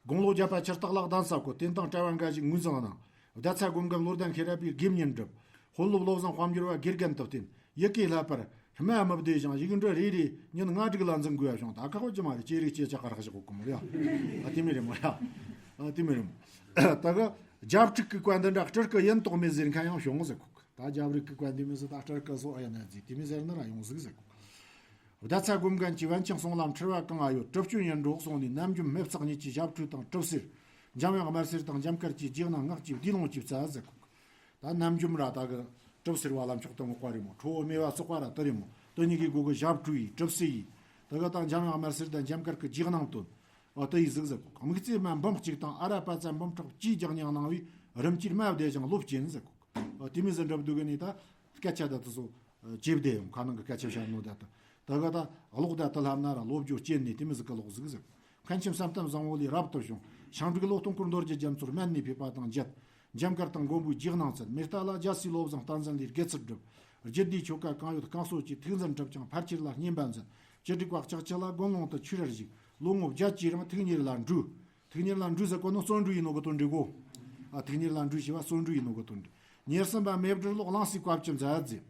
དགུང་ལོ་བརྒྱད་པ་ཆུ་སྟག་ལ་གདན་ས་བཀོད། དེ་དང་གྲྭ་བ་འགའ་ཞིག་ངོས་འཛིན་གནང་། བརྡ་ཚ་སྒོམ་སྒམ་བློ་ལྡན་ཤེས་རབ་པའི་དགེ་བསྙེན་བསྒྲུབས། དཔོན་སློབ་བློ་བཟང་དཔལ་འབྱོར་བ་དགེ་རྒན་དུ་བསྟེན། ཡི་གེ་བསླབ་པར་སྨྲ་མི་བདེ་ཞིང་ཡིག་འབྲུ་རེ་རེ་ཉིན་ལྔ་དྲུག་ལ་འཛིན་དགོས་པ་བྱུང་། ད་ཁག་པོ་ཅི་མ་རེད། ཅེ་རིག་ཅེ་ཅག་ག་རག་བཞག་གོ་གི་མོ་རེད། ཨ་དེ་མི་རེད་མོ་རེད། ཨ་དེ་མི་རེད་མོ། ད་གི་རྒྱབ་ཕྲུག་གི་བཀའ་འདི་འདྲ་སྤྲུལ་སྐུ་ཡིན་དོགས་མེད་ཟེར་མཁན་ཡང་བྱུང་ཟེར་གོ། ད་རྒྱབ་རིགས་ཀྱི་བཀའ་འདི་མི་ཟེར་ད་སྤྲུལ་སྐུ་སོགས་ཨ་ཡ་ན་ཟིག་དེ་མི་ཟེར་ན་ར་ཡོང་ཟིག་ཟེར་གོ། བརྡ་ཚ་སྒོམ་སྒམ་གྱིས་པཎ་ཆེན་གསུང་ལམ་ཁྲིད་པ་གང་ང་ཡོད་གྲུབ་སྐྱོན་ཡིན་འགྲོ་གསུངས་ནས་ནམ་རྒྱུན་མེ་བཙག་ཉིད་ཀྱི་ཞབས་ཁྲུས་དང་གྲུབ་གསེར། འཇམ་དབྱངས་དམར་སེར་དང་འཇམ་དཀར་གྱི་རྗེས་གནང་སྔགས་ཀྱི་བསྡུས་ལུང་གཅིག་བཙལ་ཟེར་གོ། ད་ནམ་རྒྱུན་ར་ད་གི་གྲུབ་གསེར་བ་ལ་མཆོག་ཏུ་བསྔགས་པ་རེད་མོ། ཁྲོ་བོ་མེ་བ་བཙོག་པ་ར་དེ་རེད་མོ། དེ་གཉིས་ཀྱི་སྒོ་གི་ཞབས་ཁྲུས་ཡིས་གྲུབ་གསེར་ཡིས། ད་གི་ད་འཇམ་དབྱངས་དམར་སེར་དང་འཇམ་དཀར་གྱི་རྗེས་གནང་བཏོན། ཨ་དེ་ཡིས་གཟིགས་ཟེར་གོ། དམིགས་བརྩེ་མ་འབུམ་གཅིག་དང་ཨ་ར་པ་ཙ་འབུམ་ཕྲག་བཅུའི་རྒྱག་ཉང་གནང་བས་རིམ་གྱིས་རྨ་བདེ་ཞིང་བློ་བསྐྱེད་ཟེར་གོ། ཨ་དེ་མི་ཟེར་འགྲུབ་འདུག་གི་ནི་ད་སྐད་ཆ་ད་དེ་ཚོ་ཇེ་བདེ་ཡོང་ཁ་ནང་གི་སྐད་ཆ་བཤད་ནོ་ད་ད་ད་ག་ད་ཀློག་ད་དེ་ལྷབ་ན་ར་བློ་བསྒྱུར་སྐྱེས་ནས་དེ་མི་ཟིག་གི་ཀློག་གཟིགས་ཟེར། མཁན་ཆེན་བསམ་གཏན་བཟང་བོ་ལས་རབ་ཏུ་བྱུང་། ཞིང་འབྲུག་ལོ་སྟོང་སྐོར་རྡོ་རྗེ་རྒྱ་མཚོར་སྨན་ནས་ཕེབས་པ་དང་མཇལ། འཇམ་དཀར་དང་མགོན་པོའི་རྗེས་གནང་བཙལ། མེ་རྟ་ལ་རྒྱལ་སྲས་བློ་བཟང་བསྟན་འཛིན་ལས་དགེ་ཚུལ་བསྒྲུབས། རྒྱུད་སྡེའི་ཆོ་ག་གང་ཡོད་བསྐང་གསོ་གྱིས་ཐུགས་འཛིན་གྲུབ་ཀྱང་ཕལ་ཆེར་ལ་བསྙེན་པ་འཛིན། བཅུ་དྲུག་པ་ལྕགས་ཁྱི་ལ་དགོན་ལུང་དུ་ཆོས་རར་བཞུགས། ལོ་ངོ་བརྒྱད་ཀྱི་རིང་ཐུགས་གཉེར་ལ་འགྲོས། ཐུགས་གཉེར་ལ་འགྲོས་ཟེར་གོ་ནོ་བརྩོན་འགྲུས་ཡིན་ནོ་གི་དོན་འགྲིག་གོ། ཨ་ཐུགས་གཉེར་ལ་འགྲོས་ཞེས་པ་བརྩོན་འགྲུས་ཡིན་ནོ་གི་དོན་འགྲིག་ཉེར་གསུམ་པ་མེ་སྦྲུལ་གློག་གླང་སའི་བཀའ་བཅུ་མཛད་ཟེར།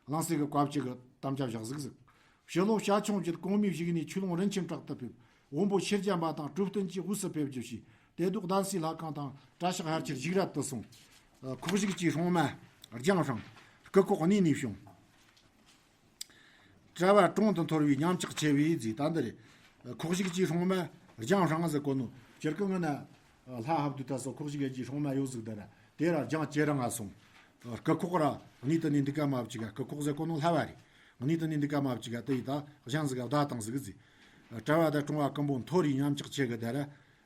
གླང་སའི་གི་བཀའ་བཅུ་གི་དམ་བཅའ་བཞག་ཟིག་ཟིག་ཕྱི་ལོ་ཞྭ་ཆུང་བརྒྱད་གོང་མའི་བཞུགས་གནས་ཆོས་ལུང་རིན་ཆེན་བྲག་ཏུ་ཕེབས། དབོན་པོ་ཤེར་རྒྱ་མ་དང་གྲུབ་སྟོན་གྱིས་དབུས་སུ་ཕེབས་རྒྱུ་བྱས། དེ་དུས་གདན་སའི་ལྷ་ཁང་དང་གྲྭ་ཤག་ཧར་ཆེར་བཞུགས་ར་དུ་སོང་། ཁོག་བཞུགས་ཀྱི་སྲུང་མ་རྒྱང་ཧྲང་སྐུ་ཁོག་གནས་ནས་བྱུང་། གྲྭ་བ་གྲོང་དུ་འཐོར་བའི་ཉམས་ཆག་ཆེ་བས་ཟེར། ད་འདི་རེད། ཁོག་ཞིག་གི་སྲུང་མ་རྒྱང་ཧྲང་ཟེར་གོ་ནོ། སྤྱིར་གི་ང་ན་ལྷ་ཧབ་དུ་ད་སོ་ཁོག་ཞིག་གི་སྲུང་མ་ཡོད་ཟིག་དེ་ར། དེ་ར་རྒྱང་ཇེ་རིང་ང་སོང་། སྐུ་ཁོག་ར་གནས་དུ་ནས་འདི་ཀ་མ་བཅུག་ག་སྐུ་ཁོག་ཟེར་གོ་ནོ་ལྷ་བ་རེད། གནས་དུ་ནས་འདི་ཀ་མ་བཅུག་ག་དེ་ཡི་ད་གཞན་ཟིག་ག་བདག་དང་ཟིག་ཟིག་གྲྭ་བ་དང་གྲོང་བ་ཀུན་པོ་མཐོ་རིས་ཉམས་ཆག་ཆེ་གི་དེ་ར།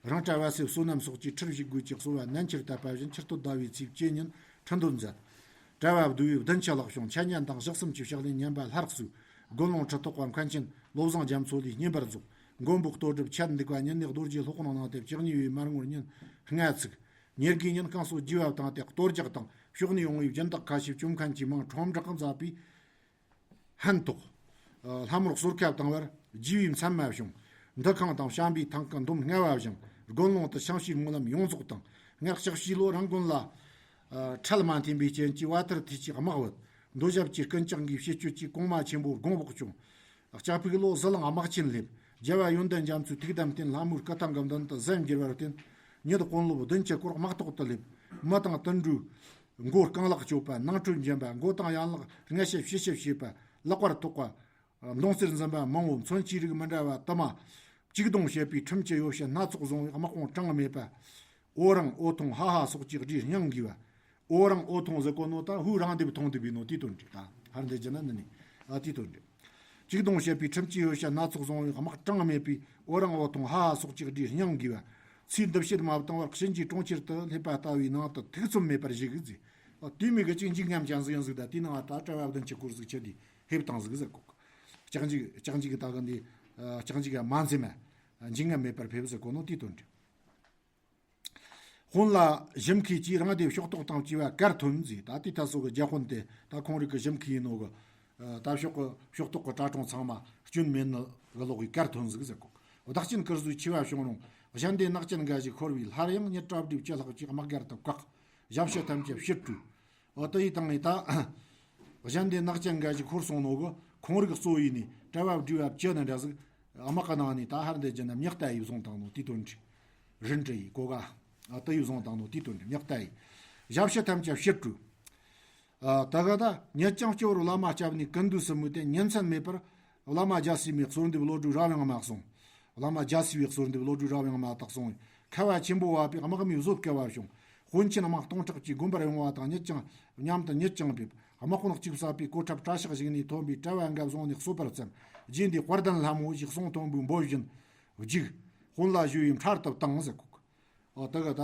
རང་གྲྭ་བ་སེ་བསོད་ནམས་སོགས་ཀྱིས་ཁྲིད་བཞུགས་དགོས་ཀྱི་གསོལ་བ་ནན་ཆེར་བཏབ་པ་བཞིན་ཕྱིར་སྟོད་ཟླ་བའི་ཚེས་བཅུ་ཉིན་ཁྲི་འདོན་མཛད། གྲྭ་བ་བསྡུ་བའི་བདུན་ཅུ་ལྷག་བྱུང་། འཆད་ཉན་དང་ཞག་གསུམ་གྱི་ཕྱག་ལེན་ཉན་པ་ལྷར་གསོལ། དགོན་ལུང་ཁྲི་ཐོག་པ་མཁན་ཆེན་བློ་བཟང་རྒྱ་མཚོ་ལས་བསྙེན་པར་རྫོགས། མགོན་པོ་གཏོར་སྒྲུབ་ཆད་འདུག་པ་ཉིན་ནས་རྡོ་རྗེ་སློབ་དཔོན་གནང་སྟེ་བཅུ་གཉིས་པའི་མར་ངོར་ཉིན་ལྔ་ཚུགས། ཉེར་དགུའི་ཉིན་བསྐང་གསོ་རྒྱས་པ་བཏང་སྟེ་གཏོར་རྒྱག་དང་ཕྱོགས་ནས་ཡོང་བའི་སྦྱིན་བདག་ཁ་ཤས་བཅོམ་མཁན་གྱིས་མིང་ཁྲོམ་བསྒྲགས་མཛད་པའི་ཕན་ཐོགས། ལྷ་མོར་གསོལ་ཁ་བཏང་བར་རྒྱས་པའི་མཚན་མ་བྱུང་། འདུ་ཁང་དང་བྱམས་པའི་ཐང་གི་འདོམ་ལྔ་བ་བཞེངས། དགོན་ལུང་དུ་ཞིང་བྱིའུའི་སྨོན་ལམ་ཡོངས་རྫོགས་དང་། སྔར་ལྕགས་བྱིའུ་ལོ་རང་དགོན་ལ་ཁྲལ་མ་འཐེན་པའི་རྐྱེན་གྱིས་བ་ཐུར་ཐིག་ཅིག་དམག་བུད། འདོད་ཞབས་ཀྱི་རྐུན་ཇག་གིས་བྱེད་སྤྱོད་ཀྱིས་གོང་མ་ཆེན་པོ་དགོངས་པོག་བྱུང་། ལྕགས་ཕུག་ལོ་ཟི་ལིང་དམག་ཆེན་སླེབས། རྒྱལ་བ་ཡོན་ཏན་རྒྱ་མཚོའི་ཐུགས་དམ་རྟེན་ལྷ་མོའི་སྐུ་ཐང་གི་མདུན་དུ་གཟན་འགྱུར་བར་བརྟེན། ཉིད་དཔོན་སློབ་བདུན་ཅུ་སྐོར་དམག་ཐོག་ཏུ་སླེབས། མི་དང་དུད་འགྲོའི་མགོ་རྐང་ལག་གཅོད་པ། ནང་ཁྲོལ་འབྱིན་པ། མགོ་དང་ཡན་ལག་རྔ་ཤབ་ཤི་ཤབ་བྱེད་པ། ལག་པར་ཐོགས་པ། མདུང་རྩེར་འཛིན་པ་མང་བོ། མཚོན་ཆའི་རིགས་མི་འདྲ་བ་དུ་མ་བཅུག་རྡུང་བྱེད་པའི་ཁྲིམས་ཀྱི་ཡོ་བྱད་སྣ་ཚོགས་བཟུང་བའི་དམག་དཔུང་གྲངས་མེད་པ། འོ་རང་འོ་ཐུང་ཧ་ཧ་སོགས་ཀྱི་སྒྲས་སྙིང་གུས་པ། འོ་རང་འོ་ཐུང་ཟེར་གོ་ནོ་ད་ཧུ་རང་འདེབས་ཐུང་འདེབས་པའི་ནོ་དེའི་དོན་རེད་ད། ཧར་འདེབས་ཀྱི་ན་ནི་ནི་ཨ་དེའི་དོན་རེད། བཅུག་རྡུང་བྱེད་པའི་ཁྲིམས་ཀྱི་ཡོ་བྱད་སྣ་ཚོགས་བཟུང་བའི་དམག་གྲངས་མེད་པའི་འོ་རང་འོ་ཐུང་ཧ་ཧ་སོགས་ཀྱི་སྒྲས་སྙིང་གུས་པ། ཚེའི་འདུ་བྱེད་མ་བཏང་བར་གཤིན་རྗེའི་གྲོང་ཁྱེར་དུ་སླེབས་པ་ལྟ་བུའི་ནང་དུ་ཐུགས་ཚུམ་མེད་པར་བཞུགས་ཟེར། ཨ་དེ་མོ་གི་ཅིག་འཇིགས་ཉམས་ཅན་ཟིག་ཡིན་ཟིག་ད་དེའི་ནང་ད་གྲྭ་བ་བདུན་ཅུ་སྐོར་ཟིག་ཁྱེར་ཏེ་ཕེབས་བཏང་ཟིག་ཟེར་གོ། ལྕགས་འཇིགས་ལྕགས་འཇིགས་ད་གི་འདི་ལྕགས་འཇིགས་མ་འཛེམ་མ་འཇིགས་ངམ་མེད་པར་ཕེབས་ཟེར་གོ་ནོ་དེའི་དོན་རེད། དཔོན་ལ་ཞིབ་མཁས་ཀྱིས་རང་སྡེའི་ཕྱོགས་གཏོགས་དང་བཅས་པ་གར་ཐོན་ཟིག་ད་དེ་ད་སོ་གི་རྒྱ་དཔོན་དེ་ད་ཁོང་རིགས་ཀྱི་ཞིབ་མཁས་ཡིན་ནོ་གི། ད་ཕྱོགས་གི་ཕྱོགས་གཏོགས་ཀྱི་གྲྭ་གྲོང་ཚང་མ་སྐྱོན་མེད་ནི་གི་ལོག་གི་གར་ཐོན་ཟིག་ཟེར་གོ། བདག་ཅན་ཀིར་ཟོའི་ཆེ་བ་བྱུང་རུང་གཞན་སྡེ་ནག་ཅན་འགའ་ཞིག་ཤོར་བས་སླར་ཡང་ཉིད་གྲྭ་སྒྲིག་བཅུ་ལྷག་ཅིག་དམག་སྒར་དུ་བཀག། ཞབས་ཕྱི་ཐམས་ཅད་ཕྱིར་བྲོས། འོ་དེ་ཡི་སྟེང་ནས་ད་གཞན་སྡེ་ནག་ཅན་འགའ་ཞིག་ཤོར་སོང་ནོ་གི་ཁོང་རིགས་གཙོ་བོ་ཡིན་ནས་གྲྭ་བ་སྒྲིག་བ་བཅུ་ནི་འདྲ་ཟིག་དམག་གི་ནང་ནས་ད་ཧར་འདི་རྒྱུ་ན་མྱག་ལྟ་ཡིས་བཟུང་བཏང་ནོ་དེའི་དོན་རེད། རིན་བྲིས་ཡིས་གོ་ག་ཨ་དེ་ཡིས་བཟུང་བཏང་ནོ་དེའི་དོན་རེད། མྱག་ལྟ་ཡིས་ཞབས་ཕྱི་ཐམས་ཅད་ཕྱིར་བྲོས། ཨ་ད་ག་ད་ཉིད་ཀྱང་སྐྱོ་བར་བླ་མ་སྐྱབས་ནས་ཀུན་འདུས་སུ་དམིགས་ཏེ་ཉིན་མཚན་མེད་པར་བླ་མ་རྒྱལ་སྲས་མའི་གསོལ་འདེབས་བློ་གྲོས་རབ་ཡངས་མ་གསུངས། བླ་མ་རྒྱལ་སྲས་པའི་གསོལ་འདེབས་བློ་གྲོས་རབ་ཡངས་མ་དག་གསུངས། ཁ་བ་ཆེན་པོ་བབས་པས་དམག་མིའི་བཟོད་དཀའ་བ་བྱུང་། དཔོན་ཆེན་དམག་སྟོང་ཕྲག་གཅིག་དགོན་པར་ཡོང་བ་དང་ཉིད་ཀྱང་མཉམ་དུ་ཉིད་ཀྱང་ཕེབས། དམག་དཔུང་གཅིག་བསགས་པས་གོ་ཁྲབ་གྲྭ་ཤག་ཞིག་ནས་ཐོན་པའི་གྲྭ་བ་འགའ་བཟུང་ནས་གསོད་པར་བརྩམས། རྗེས་འདི་དཔལ་ལྡན་ལྷ་མོ་ཞིག་གསུང་མཐོན་པོའི་འབོད་བཞིན་བརྒྱུགས། དཔོན་ལ་ཞུ་བའི་མཁྲེགས་པོ་བཏང་ཟེར་གོ། ཨོ་ད་ག་ད།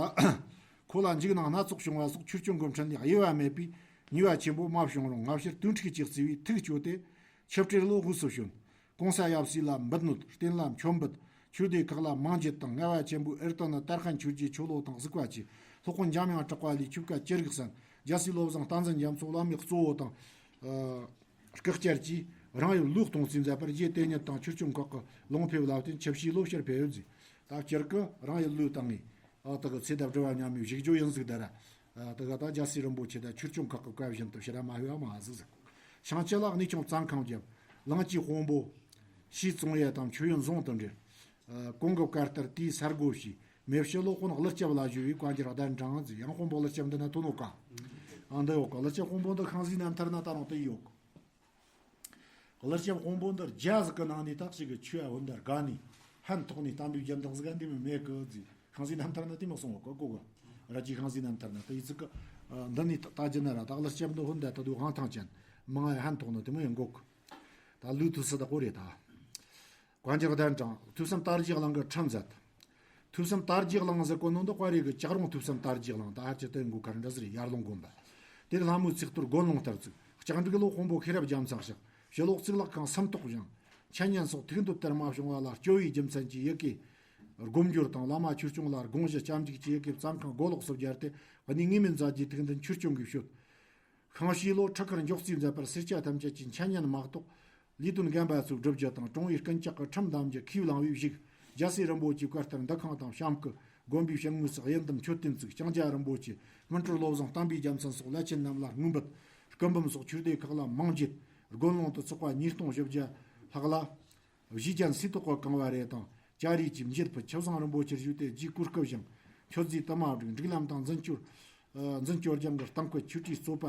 ཁོ་ལ་འཇིགས་སྣང་སྣ་ཚོགས་བྱུང་བ་སོགས་ཆོས་སྐྱོང་གི་འཕྲིན་ལས་དབྱེ་བ་མེད་པའི་ཉེས་པ་ཆེན་པོ་མ་བྱུང་རུང་སྔ་ཕྱིར་དུས་འཁྲུག་ཅིག་བརྩིས་པའི་ཐུགས་སྐྱོ་སྟེ། ཆིབས་ཁྲིར་ལོག་དབུས་སུ་བྱོན། གོང་ས་ཡབ་སྲས་ལ་འབུལ་ནོད། རྟེན་ལ་མཆོད་འབུལ། ཆོས་སྡེ་ཁག་ལ་མང་འགྱེད་དང་། ལྔ་པ་ཆེན་པོའི་ཨེར་ཏི་ནི་ཏར་ཁན་ཆོས་རྗེ་ཆོ་ལོ་དང་གཟིགས་པ་བཅས། སློབ་དཔོན་འཇམ་དབྱངས་གྲགས་པ་ལས་ཆོས་བཀའ་ཅི་རིགས་གསན། རྒྱལ་སྲས་བློ་བཟང་བསྟན་འཛིན་རྒྱ་མཚོ་བླ་མའི་གཙོ་བོ་དང་། ཨ། སྐུ་བཅར་གྱིས་རང་ཡུལ་ལུས་གཏོང་རྩིས་མཛད་པར། རྗེ་དེ་ཉིད་དང་ཆོས་སྐྱོང་ཁག་གི་ལུང་ཕེབས་ལ་བརྟེན་ཆིབས་ཕྱིའི་ལོ་ཕྱིར་ཕེབས་ཡོད་ཟེར། ད་སྤྱིར་གི་རང་ཡུལ་ལུས་བཏང་ངེས། ཨ་ད་གི་ཚེ་འདབ་སྒྲིལ་བ་མཉམ་མེད་བཞུགས་རྒྱུ་ཡིན་ཟིག་ད་ར། ཨ་ད་གི་ད་རྒྱལ་སྲས་རིན་པོ་ཆེ་དང་ཆོས་སྐྱོང་ཁག་གི་བཀའ་བཞིན་དུ་ཕྱིར་མ་ཕེབས་པ་མ་ཟིག་ཟེར། ཤང་ཅི་ལ་གནས་ཆུང་བཙན་ཁང་བརྒྱབ། ལང་ཀྱི་དཔོན་པོ། ཞིས་ཙོང་ཡེ་དང་མཆོད་ཡོན་ཟུང་དུ་འབྲེལ། ཨ་གོང་གི་བཀའ་ལྟར་དེའི་སར་སྒོ་ཕྱེས། མེ་ཕྱི་ལོ་དཔོན་ཀླུ་སྐྱབས་ལ་ཞུ་བའི་བཀའ་འགྱུར་གདན་དྲངས་ཟིག། ཡང་དཔོན་པོ་ཀླུ་སྐྱབས་འདི་ན་ཐོན་ནོ་ག་ཨ་འདི་ཡོད་ག་ཀླུ་སྐྱབས་དཔོན་པོ་འདི་ཤང་ཟིག་རྣམ་ཐར་ན་ད་རུང་དེ་ཡོད་ག་ཀླུ་སྐྱབས་དཔོན་པོ་འདི་རྒྱ་ཟིག་གི་ནང་ནས་ད་ཅིག་གི་ཆོས་འོན་འདི་དགའ་ནས་ཕན་ཐོགས་ནས་གཏམ་པའི་རྒྱན་དག་ཟིག་ག་འདི་མི་མེད་གི་ཟིག། ཤང་ཟིག་རྣམ་ཐར་ན་དེ་མི་གསུང་བ་གོ་གོ་གི། ར་ཅིག་ཤང་ཟིག་རྣམ་ཐར་ན་དེ་ཡི་ཚིག་གི། འདི་ནས་ད་རྒྱུ་ན་ར་ད་ཀླུ་སྐྱབས་འདི་ཧོན་ད་ད་དུ་དབང་ཐང་ཅན་མང་ང་ཕན་ཐོགས་ནི་དེ་མོ་ཡིན་གོ་གི། ད་ལུས་ཐུགས་སུ་ད་གོ་རེད་ད། བཀའ་འགྱུར་གདན་དྲངས། ཐོས་བསམ་དར་རྒྱས་གླིང་གི་ཁྲིམས་མཛད། ཐོས་བསམ་དར་རྒྱས་གླིང་ཟེར་གོ་ནོ་འདི་དཔའ་རིས་གི་ལྕགས་རོང་ཐོས་བསམ་དར་རྒྱས་གླིང་ད་ཧར་གྱི་དེ་མགོ་ཁར་འདྲ་ཟེར་ཡར་ལུང་དགོན་པ། དེར་ལྷ་མོའི་ཚིག་གཏོར་དགོན་ལུང་ལྟར་བཙུགས། ལྕགས་འབྲུག་ལོ་དཔོན་པོ་ཤེས་རབ་རྒྱལ་མཚན་གཤེགས། ཕྱི་ལོགས་གཙུག་ལག་ཁང་སུམ་ཐོག་བཞེངས། འཆད་ཉན་སོགས་ཐུགས་འདོད་ལྟར་མ་བྱུང་བ་ལ་སྐྱོ་བའི་རྒྱུ་མཚན་གྱིས་ཡི་གེ་སྒོམ་སྦྱོར་དང་བླ་མ་ཆོས་སྐྱོང་ལ་དགོངས་ཞུ་སྐྱབས་འཇུག་གི་ཡི་གེ་བརྩམས་ཁང་སྒོ་ལོགས་སུ་བརྒྱབ་སྟེ་གནས་ངེས་མེད་མཛད་རྗེས་ཐུགས་འདུན་ཆོས་སྐྱོང་གིས་བཤོལ། ཤང་ཕྱིའི་ལོ་ཁྲི་ཁར་མགྱོགས་རྩིས་མཛད་པར་སེར་སྐྱ་ཐམས་ཅད་ཀྱིས་འཆད་ཉན་མ་གཏོགས་ལས་དོན་རྒན་པ་ཚོའི་སྒྲུབ་རྒྱུ་དང་གྲོང་བའི་རྐུན་ཇག་གི་ཁྲིམས་བསྡམ་རྒྱུ་ཁས་བླངས་པའི་གཞུག། རྒྱལ་སྲས་རིན་པོ་ཆེའི་བཀའ་ལྟར་འདུ་ཁང་དང་བཤམས་སྐུ། དགོན་པའི་ཕྱི་ངོས་སུ་དབྱེན་ལྡན་མཆོད་རྟེན་བཙུགས། ལྕང་སྐྱ་རིན་པོ་ཆེ། སྔོན་སྤྲུལ་བློ་བཟང་བསྟན་པའི་རྒྱལ་མཚན་སོགས་བླ་ཆེན་རྣམས་ལ་དངོས་འབུལ། སྐུ་འབུམ་སོགས་ཆོས་སྡེ་ཁག་ལ་མང་འགྱེད། དགོན་ལུང་དུ་ཚོགས་པ་ཉིས་སྟོང་བཞི་བརྒྱ་ལྷག་ལ། གཞིས་ཀྱང་སིལ་ཏོག་གི་གང་བ་རེ་དང་། ལྕགས་རིའི་ཆུ་འགྱེད་ཕུ་ཆུ་བཟང་རིན་པོ་ཆེར་བཞུགས་ཏེ་རྗེས་གོ་སྐབས་ཤིང་། མཆོད་རྫས་དུ་མ་བསྒྲིགས། སྒྲིག་ལམ་དང་འཛིན་སྐྱོར། ཨ་འཛིན་སྐྱོར་སྦྱང་གི་གཏམ་སྐད་ཆོས་ཁྲིའི་རྩོད་པ།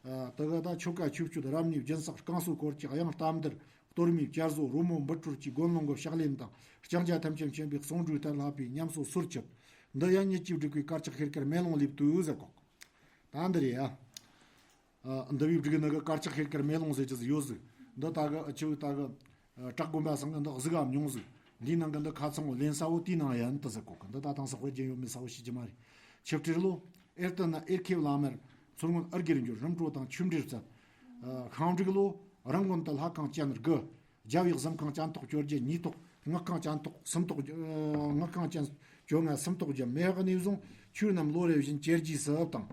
ཨ་དེ་ག་ད་ཆོ་ག་ཆོས་སྤྱོད་རབ་གནས་སྦྱིན་སྲེག་བསྐང་གསོལ་སྐོར་གྱི་དབྱངས་རྟ་མདུར། གཏོར་མའི་བསྐྱར་བཟོ། རོལ་མོ་འབུད་སྤྲོད་ཀྱི་དགོན་ལུང་གི་ཕྱག་ལེན་དང་། ལྕང་སྐྱ་ཐམས་ཅད་མཁྱེན་པའི་གསང་སྒྲོས་ལྟར་བསླབ་པའི་ཉམས་གསོ་སོར་ཆུད། འདི་ཡང་ཉིད་ཀྱིས་བསྒྲིགས་པའི་དཀར་ཆག་ཤེལ་དཀར་མེ་ལོང་ལེབ་ཏུ་ཟེར་གོ། ད་འདི་རེད་ཡ། ཨ། འདི་བས་བསྒྲིགས་ནི་གི་དཀར་ཆག་ཤེལ་དཀར་མེ་ལོང་ཟེར་གྱི་ཟིག་ཡོད་ཟིག། འདི་ད་གི་ཨ་ཆུ་ད་གི་ཨ་བྲག་དགོན་པ་ཚང་གི་འདི་གཟུགས་ཨ་ཉུང་ཟིག། འདིའི་ནང་གི་འདི་ཁ་ཚང་བོ་ལེན་ས་བོ་དེའི་ནང་ཡན་དུ་ཟེར་གོ་གི། འདི་ད་དེང་སང་དཔེ་རྒྱུན་ཡོད་མེད་ས་བོ་ཤེས་ཀྱི་མ་རེད། ཆིབས་ཁྲིར་ལོ། ཨེར་ཏི་ན་ཨེར་ཁེ་བླ་མར། མཚོ་སྔོན་ཨར་གྱིར་འགྱུར། རིམ་གྲོ་དང་ཆོས་འབྲེལ་བསྩལ། ཨ། ཤིང་འབྲུག་ལོ། རང་དགོན་དུ་ལྷ་ཁང་ཅན་དགུ། རྒྱབ་ཡིག་གཟིམ་ཁང་ཅན་ཐོག་བཅོ་བརྒྱད་གཉིས་ཐོག། སྔགས་ཁང་ཅན་ཐོག་གསུམ་ཐོག། ཨ། སྔགས་ཁང་ཅན་བཅོ་ལྔ་གསུམ་ཐོག་བརྒྱད། མེ་ཧག་ནས་བཟུང་ཆོས་རྣམས་ལོ་རེ་བཞིན་ཇེ་རྒྱས་སུ་བཏང་།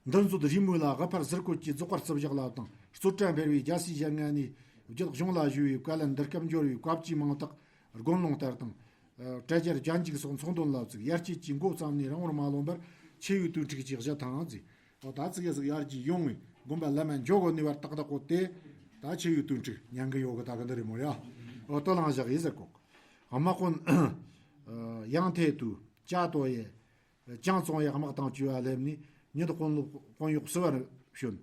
འདི་མཛོད་རིས་མོས་ལ་དབུ་ཕར་ཟུར་བཀོད་ཀྱི་རྫོགས་པར་བརྩི་བཞག་ལ་དང་། རྩོད་གྲྭ་འཕེར་བའི་རྒྱལ་སྲས་ཞལ་ལྔ་ནས། རྒྱུད་གཞུང་ལ་ཞུ་བའི་བཀའ་ལན་འདི་སྐབས་འབྱོར་བའི་བཀའ་བཅུའི་མིང་དག་དགོན་ལུང་ལྟར་དང་། ཨ། བྲ་རྒྱར་རྒྱན་འཇུག་སོགས་ཚོགས་འདོན་ལ་བཙུགས། ཡར་སྐྱེད་ཀྱི་མགོ་བརྩམས་ནས་རིང་བོར་མ་ལོན་པར་ཆེ་བའི་དོན་ཁྲིགས་ཀྱི་གཞི་ཐང་མཛད། འོ་ད་ཙི་གེ་ཟིག་ཡར་རྒྱས་ཡོང་བའི་དགོན་པ་ལམ་མ་འཇོག་གོ་ནུས་པར་ཏག་ཏག་གོ་དེ་ད་ཆེ་བའི་དོན་ཁྲིགས་ཉན་གི་ཡོད་གི། ད་གི་འདི་རེད་མོ་ཡ། འོ་ད་ལང་བཞག་ཡིན་ཟེར་གོ། དམག་དཔོན་ཡང་ཐེ་ཏུ་ཅ་ཏོ་ཡེ། ཅང་ཙོང་ཡེ་དམག་དང་བཅས་པ་སླེབས་ནས་ཉིད་དཔོན་སློབ་དཔོན་གཡོག་བསུ་བར་བྱོན།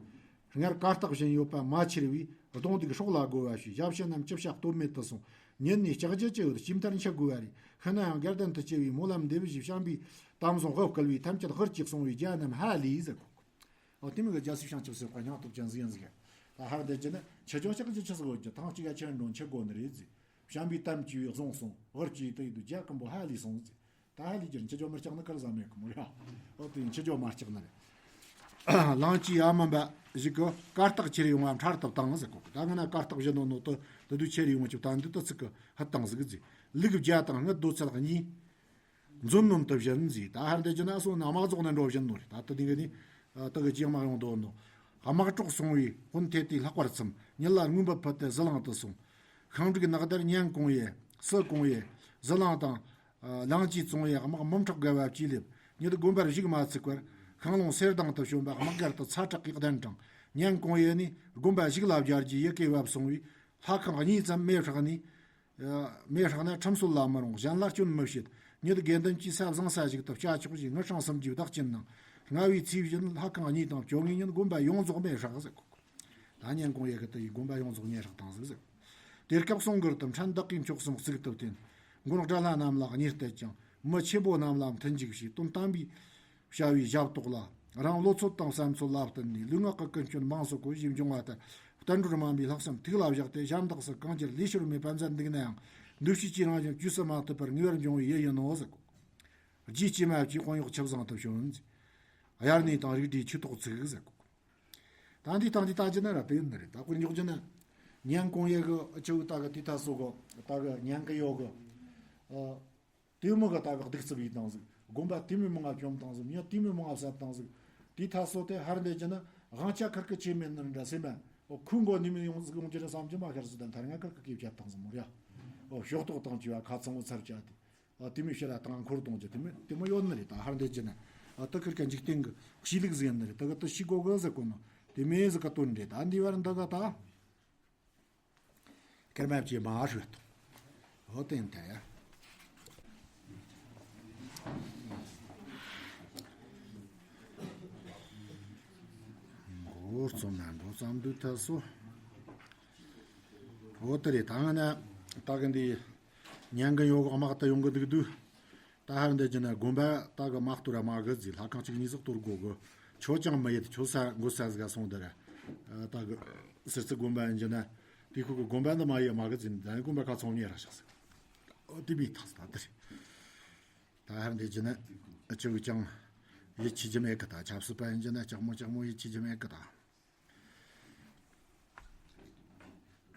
སྔར་གར་སྟེགས་བཞིན་ཡོད་པ་མ་ཕྱིར་བས་གདོང་འདུག་སྲོག་ལ་རྒོལ་བ་བྱས། ཞབས་ཕྱི་རྣམས་ཅི་བྱ་གཏོལ་མེད་དུ་སོང་། ཉིད་ནས་ལྕགས་ཀྱུ་ཅི་ཡོད་ཅིམ་ལྟར་འཆི་དགོས་པ་རེད། ཤི་ན་ཡང་དགའ་ལྡན་དུ་སྐྱེ་བའི་སྨོན་ལམ་འདེབས་ཞེས་བྱམས་པའི་གཏམ་བཟང་དབུ་བསྐུལ་བས་ཐམས་ཅད་ཧུར་གྱིས་སོང་བས་རྒྱལ་རྣམས་ཧ་ལས་ཟེར་གོ། འོ་དེ་མིན་གྱི་རྒྱལ་སྲས་བྱང་ཆུབ་སེམས་དཔའ་སྙིང་སྟོབས་ཅན་ཟིག་ཡིན་ཟིག། ད་ཧར་འདི་ཅི་ནི་ཆི་ཅོ་ཅག་ཅི་ཆི་ཟིག་ཡོད་ཀྱི་ཐང་གཅིག་ཡ་ཆེན་འགྲོ་འཆི་དགོས་ནི་རེད་ཟིག། བྱམས་པའི་གཏམ་བཅས་པའི་གཟུངས་སོང་ཧུར་གྱིས་དུ་ཡིད་དུ་རྒྱལ་ཀུན་པོ་ཧ་ལས་སོང་ཟིག། ད་ཧ་ལས་ཀྱི་ཆི་ཅོ་མི་ལྕགས་ནི་ཁར་ཟ་མེད་གི་མོ་ཡ། འོ་དེ་ཆི་ཅོ་མ་ལྕགས་ནི་རེད། ལང་ཅི་ཡ་མ་འབའ་ཞིག་གི་གར་སྟེགས་ཁྱེར་ཡོང་བ་འཕྲལ་དུ་བཏང་ཟེར་གོ། ད་ང་ན་གར་སྟེགས་བཞི་ནོ་ནོ་དུ་དུ་དུ་ཁྱེར་ཡོང་ཆུ་ད་འདི་དུ་ཚིག་གི་ཧ་བཏང་ཟིག་ཟིག། ལུག་བརྒྱ་དང་སྔགས་རྡོ་ཚད་གཉིས། མཛོད་ནོམ་དུ་བཞིན་མཛེས། ད་ཧར་འདི་ཅི་ན་སོང་ན་དམག་རྫོགས་ནས་འགྲོ་བཞིན་ནོ་རེད། ད་ལྟ་འདི་གི་ནི་ད་གི་ཅི་དམག་ཡོང་དོ་ནོ། དམག་གྲོགས་སོང་བའི་སྤུན་ཐེ་ཏི་ལྷག་པར་ཚིམ། ཉིད་ལ་རྔོན་པ་ཕུད་དེ་ཟི་ལིང་དུ་སོང་། ཤིང་འབྲུག་ནགས་དར་ཉན་ཀོང་ཡེ་སི་ཀོང་ཡེ་ཟི་ལིང་དང་། ལང་ཅི་ཙོང་ཡེ་དམག་མུ་ཕྲག་བརྒལ་བ་བཅས་སླེབས། ཉིད་དགོན་པར་བཞུགས་མ་ཚུགས་པར་ཤིང་ལུང་གསེར་ལྡང་དུ་བྱོན་པ་དམག་སྒར་དུ་ཚ་དྲག་གིས་གདན་དྲངས། ཉན་ཀོང་ཡེ་ནི་དགོན་པ་བཞུགས་ལ་བཅར་རྒྱུའི་ཡི་གེ་བབས་སོང་བས་ལྷ་ཁང་གཉིས་ཙམ་མེ་བསྲེགས་ནས། མེ་བསྲེགས་ན་ཁྲིམས་སྲོལ་ལ་མི་རུང་། གཞན་ལ་སྐྱོན་མི་བྱེད། ཉིད་དགེ་འདུན་གྱི་ས་བཟང་ས་ཞིག་ཏུ་བཅའ་ཆོག་ཅེས་ངི་སྲང་སུམ་ཅུའི་བདག་རྐྱེན་གནང་། སྔ་བའི་ཚེས་བཞིན་ལྷ་ཁང་གཉིས་དང་བཅོ་ལྔའི་ཉིན་དགོན་པ་ཡོངས་རྫོགས་མེ་བསྲེགས་ཟེར་གོ། ད་ཉན་ཀོང་ཡེ་གི་དུ་ཡི་དགོན་པ་ཡོངས་རྫོགས་མེ་བསྲེགས་བཏང་ཟིག་ཟེར། དེ་སྐབས་གསུང་མགུར་དུ་འཕྲིན་བདག་གིས་མཆོག་གསུམ་གཙུག་ཏུ་བསྟེན། མགོན་དགྲ་ལྷ་རྣམས་ལ་གཉེར་གཏད་ཅིང་། མི་ཆེན་པོ་རྣམས་ལ་མཐུན་འཇུག་བྱས། དོན་དམ་པའི་བྱ་བའི་ཞབས་ཏོག་ལ། རང་བློ་ཚོད་དང་བསམ་ཚོད་ལ་བརྟེན་ནས་ལུས་ངག་གི་ཀུན་སྤྱོད་མང་སོགས་གོ་ཞེས་འབྱུང་བ་ལྟར་བསྟན་འགྲོར་སྨན་པའི་ལྷག་བསམ་ཐུགས་ལ་བཞག་སྟེ་ཞབས་འདེགས་སུ་གང་ཅིར་ལུས་ཕྱིར་མེད་པ་མཛད་འདུག་ན་ཡང་། འདུ་བྱེད་ཀྱི་རང་བཞིན་བཅོས་སུ་མ་ཐུབ་པར་ངེས་པར་འབྱུང་བའི་ཡུལ་ཡིན་ནོ་ཟེར་གོ། རྗེ་སྐྱེས་མ་བཅས་དཔོན་གཡོག་ཆུ་བཟང་དུ་བྱོན། དབྱར་གནས་དང་རིགས་འདྲའི་ཆོས་ཐོག་ཚུགས་ཟེར་གོ། ད་འདི་སྟེང་འདི་ལྟ་རྒྱུ་ན་ར་དེ་ཡིན་ནི་རེད། ད་དཀོན་མཆོག་རྒྱུ་ན་ཉན་ཀོང་ཡེ་གི་ཆུ་བོ་ད་གི་དེ་ཐ་སོ་གི་ད་གི་ཉན་གི་ཡོ་གི། ཨ། དེ་མོ་གི་ད་གི་གདུག་རྩུབ་ཡིས་བཏང་ཟིག། དགོན་པ་དེ་མོ་མང་ང་བཅོམ་བཏང་ཟིག། མྱི་དེ་མོ་མང་ང་བསད་བཏང་ཟིག། དེ་ཐ་སོ་དེ་ཧར་འདེད་རྒྱུ་ན་དབང་ཆ་ཁུར་གི་ཆེ་མེད་ནི་འདྲ་སེམས་པ། ཨོ་ཁོའི་མགོ་ནི་མི་ཡོང་ཟིག་ཡོང་རྒྱུ་རེད་བསམ་རྒྱུ་མ་ཤར་ཟིག། ད་མཐར་ང་ཁུར་གི་སྐེ་བཅད་བཏང་ཟིག་མོ་ར། ཨོ་ཤོག་ཐོག་དང་བཅས་པ་ཁ་ཚང་བོ་ཚར་བཅད་དེ། ཨ། དེ་མོ་ཕྱིར་ར་དང་འཁོར་གཏོང་རྒྱུ་དེ་མོ་དེ་མོ་ཡོད་ནི་རེད། ད་ཧར་འདེད་རྒྱུ་ན། ཨ། དེ་ཁུར་ག་འཇིག་རྟེན་གི་གཤིས་ལུགས་ཟིག་ཡིན་ནི་རེད། དེ་གི་དེ་ཤི་གོ་གི་ཟེར་གོ་ནོ། དེ་མོ་ཟིག་ག་དོན་རེད། ད་འདི་བར་འདི་ག་ད་སྐར་མ་བཅས་མ་ཧྲུལ་དང་། འོ་དེ་ཡིན་ད་ཡ། འགོ་རྩོམ་ན་འགོ་རྩོམ་དུས་ཐ་སོ། འོ་དེ་རེད། ད་ང་ན་ད་གི་འདི། ཉན་གི་ཡོ་གི་དམག་ད་ཡོང་གི་འདུག་དུས། ད་ཧར་འདི་རྒྱུ་ན་དགོན་པ་ད་གི་དམག་གཏོར་ར་མ་གི་ཟིག། ལྷ་ཁང་གཅིག་གཉིས་ཟིག་གཏོར་དགོ་གི། ཁྱོད་ཅང་མི་ཡེད། ཁྱོད་ས་འགོ་ས་ཟིག་ག་སོང་དེ་ར། ད་གི་ཟུར་ཙི་དགོན་པ་ཡིན་རྒྱུ་ན་དེ་ཁུ་གི་དགོན་པ་འདི་མ་ཡེད་མ་གི་ཟིག། ད་ནི་དགོན་པ་ཁ་ཚང་ཉེ་ར་ཤག་ཟིག། འོ་དེ་མི་ཐག་ད་དེ་རེད། ད་ཧར་འདི་རྒྱུ་ན་ཁྱོད་ཅང་ཡིད་ཆེས་རྒྱུ་མེད་གི། ད་ཆབ་སྲིད་པ་ཡིན་རྒྱུ་ན་ཅག་མོ་ཅག་མོ་ཡིད་ཆེས་རྒྱུ་མེད་གི་ད།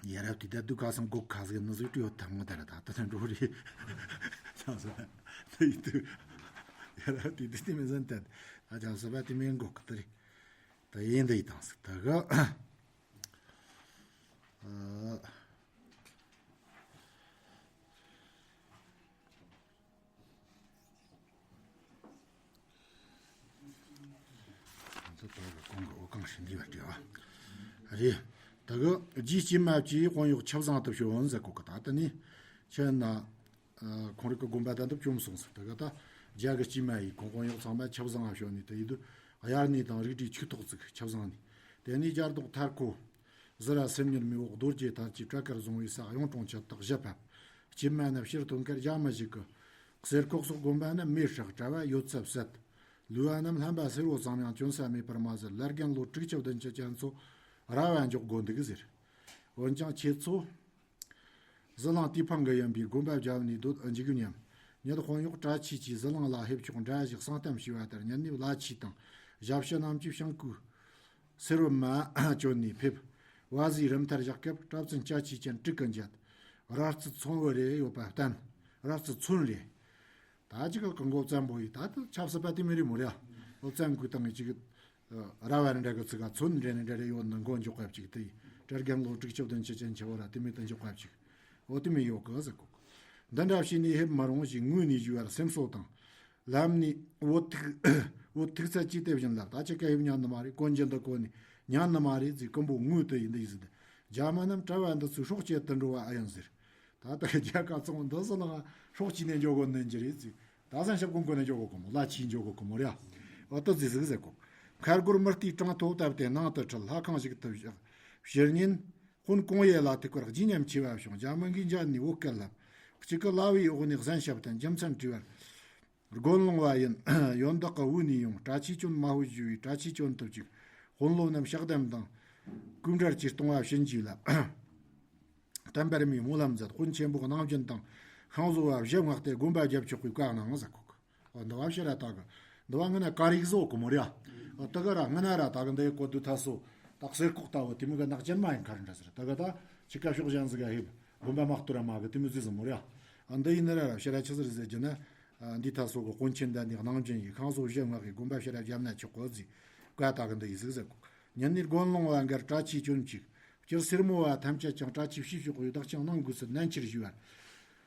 ཡ་རབས་དེ་ད་དུ་ཁ་སང་སྒོ་ཁ་ཟིག་ནི་ཟིག་བྲིས་ཡོད་ཐང་མོ་ད་ར། ད་ད་ད་འགྲོ་རེད། ཆང་ས་ད་ཡིན་དུ། ཡ་རབས་དེ་དུ་དེ་མི་ཟན་ད་ད་ཆང་ས་པ་དེ་མིན་སྒོ་ཁ་ད་རེད། ད་ཡིན་ད་ཡིན་ཐང་ཟིག་ད་ག། ཨ། ད་ལྟ་ད་གི་གོང་གི་འོ་གང་ཞིག་འདི་བ་དྲི་བ་རེད། ད་གི་རྗེ་སྐྱེས་མ་བཅས་དཔོན་གཡོག་ཆུ་བཟང་དུ་བྱོན་ཟེར་གོ་གི། ད་ལྟ་ནི་ཁྱེད་ན་ཁོང་རིགས་ཀྱི་དགོན་པ་ད་འདི་བཅོམ་སོང་ཟེར། ད་གི་ད་རྒྱ་གི་སྐྱེས་མ་ཡི་གོང་དཔོན་གཡོག་ཚང་མ་ཆུ་བཟང་ང་བྱོན་ནི་ད་ཡིད་དུ་དབྱར་གནས་དང་རིགས་འདྲའི་ཆོས་ཐོག་བཙུགས། ཆུ་བཟང་ནི་དེ་ནས་རྒྱ་རྡོག་མཐར་ཁོ། ཟི་ར་སེམས་ཉིད་མེ་འོག་རྡོ་རྗེ་ཐར་གྱིས། བྲག་དཀར་བཟུང་བའི་ས་གཡུང་དྲུང་ཆེན་དག་བཞི་ཕེབས། སྐྱེས་མ་རྣམས་ཕྱིར་ཐོན་ཁར་རྒྱ་མི་བཞུགས་ཀྱི། གསེར་ཁོག་སོགས་དགོན་པ་རྣམས་མེ་སྲེག་གྲྭ་བ་ཡོད་ཚད་བསད། ལུས་པ་རྣམས་ལྷམ་པ་སེར་པོ་ཙམ་ཡང་གྱོན་ས་མེད་པར་མ་ཟད། ལར་རྒན་ལོ་དྲུག་ཅུ་བདུན་ཅུ་ཅན་ཚོ་ར་བ་འཇོག་དགོས་འདུག་ཟེར། འོན་ཀྱང་ཁྱེད་ཚོ་ཟི་ལིང་དུས་འཕང་གི་ཡིན་པའི་དགོན་པ་རྒྱབ་ནས་སྡོད་འཇུག་སྙམ། ཉིད་དཔོན་གཡོག་བཀྲ་ཆོས་ཀྱིས་ཟི་ལིང་ལ་ཕེབས་ཆོག་འདྲ་ཞིག་གསང་གཏམ་ཞུས་པ་ལྟར། ཉིན་ནས་བླ་ཆས་དང་ཞབས་ཕྱི་རྣམས་ཀྱིས་ཤིང་ཀུའུ་སེར་བུམ་མ་གྱོན་ནས་ཕེབས། བ་ཟིའི་རུམ་ཐར་བཞག་སྐབས་གྲྭ་བཙུན་སྐྱ་ཆས་ཅན་དྲུག་གིས་མཇལ། ར་རྩི་ཚོན་བུ་རེ་ཡོད་པ་བསྟན། ར་རྩི་ཚོན་རེ། ད་ཅིག་གི་མགོ་བཙན་པོ་ཡིས་ད་ལྟ་ཆབ་སྲིད་པ་དེ་མི་རེད་མོ་རེད། ཨ་བཙན་གུ་དང་ཅིག་ར་བ་རི་འདྲ་གི་ཚིག་ག་ཚོན་འདྲེ་ནི་འདྲ་རེ་ཡོད་ནི་མགོ་འཇོག་པ་ཅིག་དེ་ཡིས་གྲལ་རྒན་ལོ་དྲུག་ཅུ་བདུན་ཅུ་ཅན་ཆེ་བོ་ར་དེ་མི་དུ་འཇོག་པ་ཅིག་འོ་དེ་མི་ཡོད་གི་ཟེར་གོ། འདི་འདྲ་བྱས་ནས་ཕེབས་མི་རུང་ཞེས་ངུས་ནས་ཞུས་པར་སེམས་གསོ་དང་། ལམ་ནས་འོ་ཐུག་འོ་ཐུག་ཚད་ཅི་སྟེ་བཞིན་ལ་ད་ཅི་ག་ཡིབ་ཉན་ནི་མ་རེད། གོན་རྒྱུ་འདི་གོན་ནས་ཉན་ནི་མ་རེད་ཟེར་ཀུན་པོ་ངུས་དུ་ཡིན་འདི་ཡིན་ཟེར་ཏེ། རྒྱ་མི་རྣམས་གྲྭ་བ་འདི་ཚོའི་སྲོག་བཅད་དུ་འགྲོ་བ་ཨ་ཡིན་ཟེར། ད་ལྟ་རྒྱལ་ཁབ་ཚང་མ་འདི་ཟེར་ལ་ང་སྲོག་བཅད་ནས་འཇོག་གོ་ནི་འཇི་རེད་ཟེར། ད་སང་ཞབས་ཀུན་གོན་ནས་འཇོག་གོ་གོ་མོ་ལ་ཆས་འཇོག་གོ་གོ་མོ་རེད། འོ་ཏི་ཟིག་ཟིག་ཟེར་གོ། མཁར་སྒོར་མི་རྟའི་གྲངས་ཐོ་བཏབ་སྟེ་ནང་དུ་ཁྲིད། ལྷ་ཁང་ཞིག་ཏུ་བཞག་ཕྱི་ཉིན། དཔོན་ཀོང་ཡེ་ལ་ཐུག་པར་བརྗིད་ཉམས་ཆེ་བ་བྱུང་། རྒྱ་མི་གིས་མཇལ་ནས་བོད་སྐད་ལབ། གཅིག་གི་ལ་བའི་འོག་ནས་གཟན་ཞབས་བསྟན། རྒྱུ་མཚན་དྲིས་པར། དགོན་ལུང་བ་ཡིན། ཡོན་བདག་གི་བུ་ནས་ཡོང་། གྲྭ་ཆས་གྱོན་མ་ཧུ་ཞུ་བའི་གྲྭ་ཆས་གྱོན་ཐུབ་ཅིག་དཔོན་སློབ་རྣམས་ཕྱག་དམ་དང་། སྐུ་འབྲེལ་གྱིས་གཏོང་བ་བྱིན་གྱིས་བརླབས། བསྟན་པར་མའི་སྨོན་ལམ་མཛད། དཔོན་ཆེན་པོ་གི་གནང་སྦྱིན་དང་ཤིང་བཟོ་བ་བཞི་མངགས་ཏེ་དགོན་པ་རྒྱབ་ཆོག་པའི་བཀའ་གནང་ཟེར་གོ། འོ་འདི་བ་ཕྱིར་ར་ད་གི། འདི་བ་སྔ་ན་ཀ་རིག་བཟོ་གི་མོ་རེད། འོ་ད་གི་ར་སྔ་ན་ར་ད་གི་འདི་གོ་དུ་ཐ་སོ། ད་གསེར་ཁོག་ལྟ་བུ་དེ་མོ་གི་ནག་ཅན་མ་ཡིན་ཁ་རི་འདྲ་ཟེར། ད་གི་ད་ཅི་ཀ་ཕྱོགས་གཞན་ཟིག་ག་ཧེབ་དགོན་པ་མ་གཏོར་ར་མ་གི་དེ་མོ་ཟིག་ཟིག་མོ་རེད། འདི་ཡིན་ན་ར་ར་ཕྱིར་ར་ཆི་ཟིག་རེད་ཟེར་རྒྱུ་ན། འདི་ཐ་སོ་གི་དཔོན་ཆེན་ད་འདི་གནང་སྦྱིན་ཡིས་ཤིང་བཟོ་བཞི་མངགས་གི་དགོན་པ་ཕྱིར་ར་རྒྱབ་ན་ཆོག་གོ་ཟིག་བཀའ་ད་གི་འདི་ཡིན་ཟིག་ཟེར་གོ། ཉིན་ནས་དགོན་ལུང་བ་འགར་གྲྭ་ཆས་གྱོན་ཅིག་སྤྱིར་སེར་མོ་བ་ཐམས་ཅད་ཀྱང་གྲྭ་ཆས་ཕྱིས་ཆོག་པའི་བདག་ཅག་གནང་དགོས་ཚུལ་ནན་ཆེར་ཞུས་པར།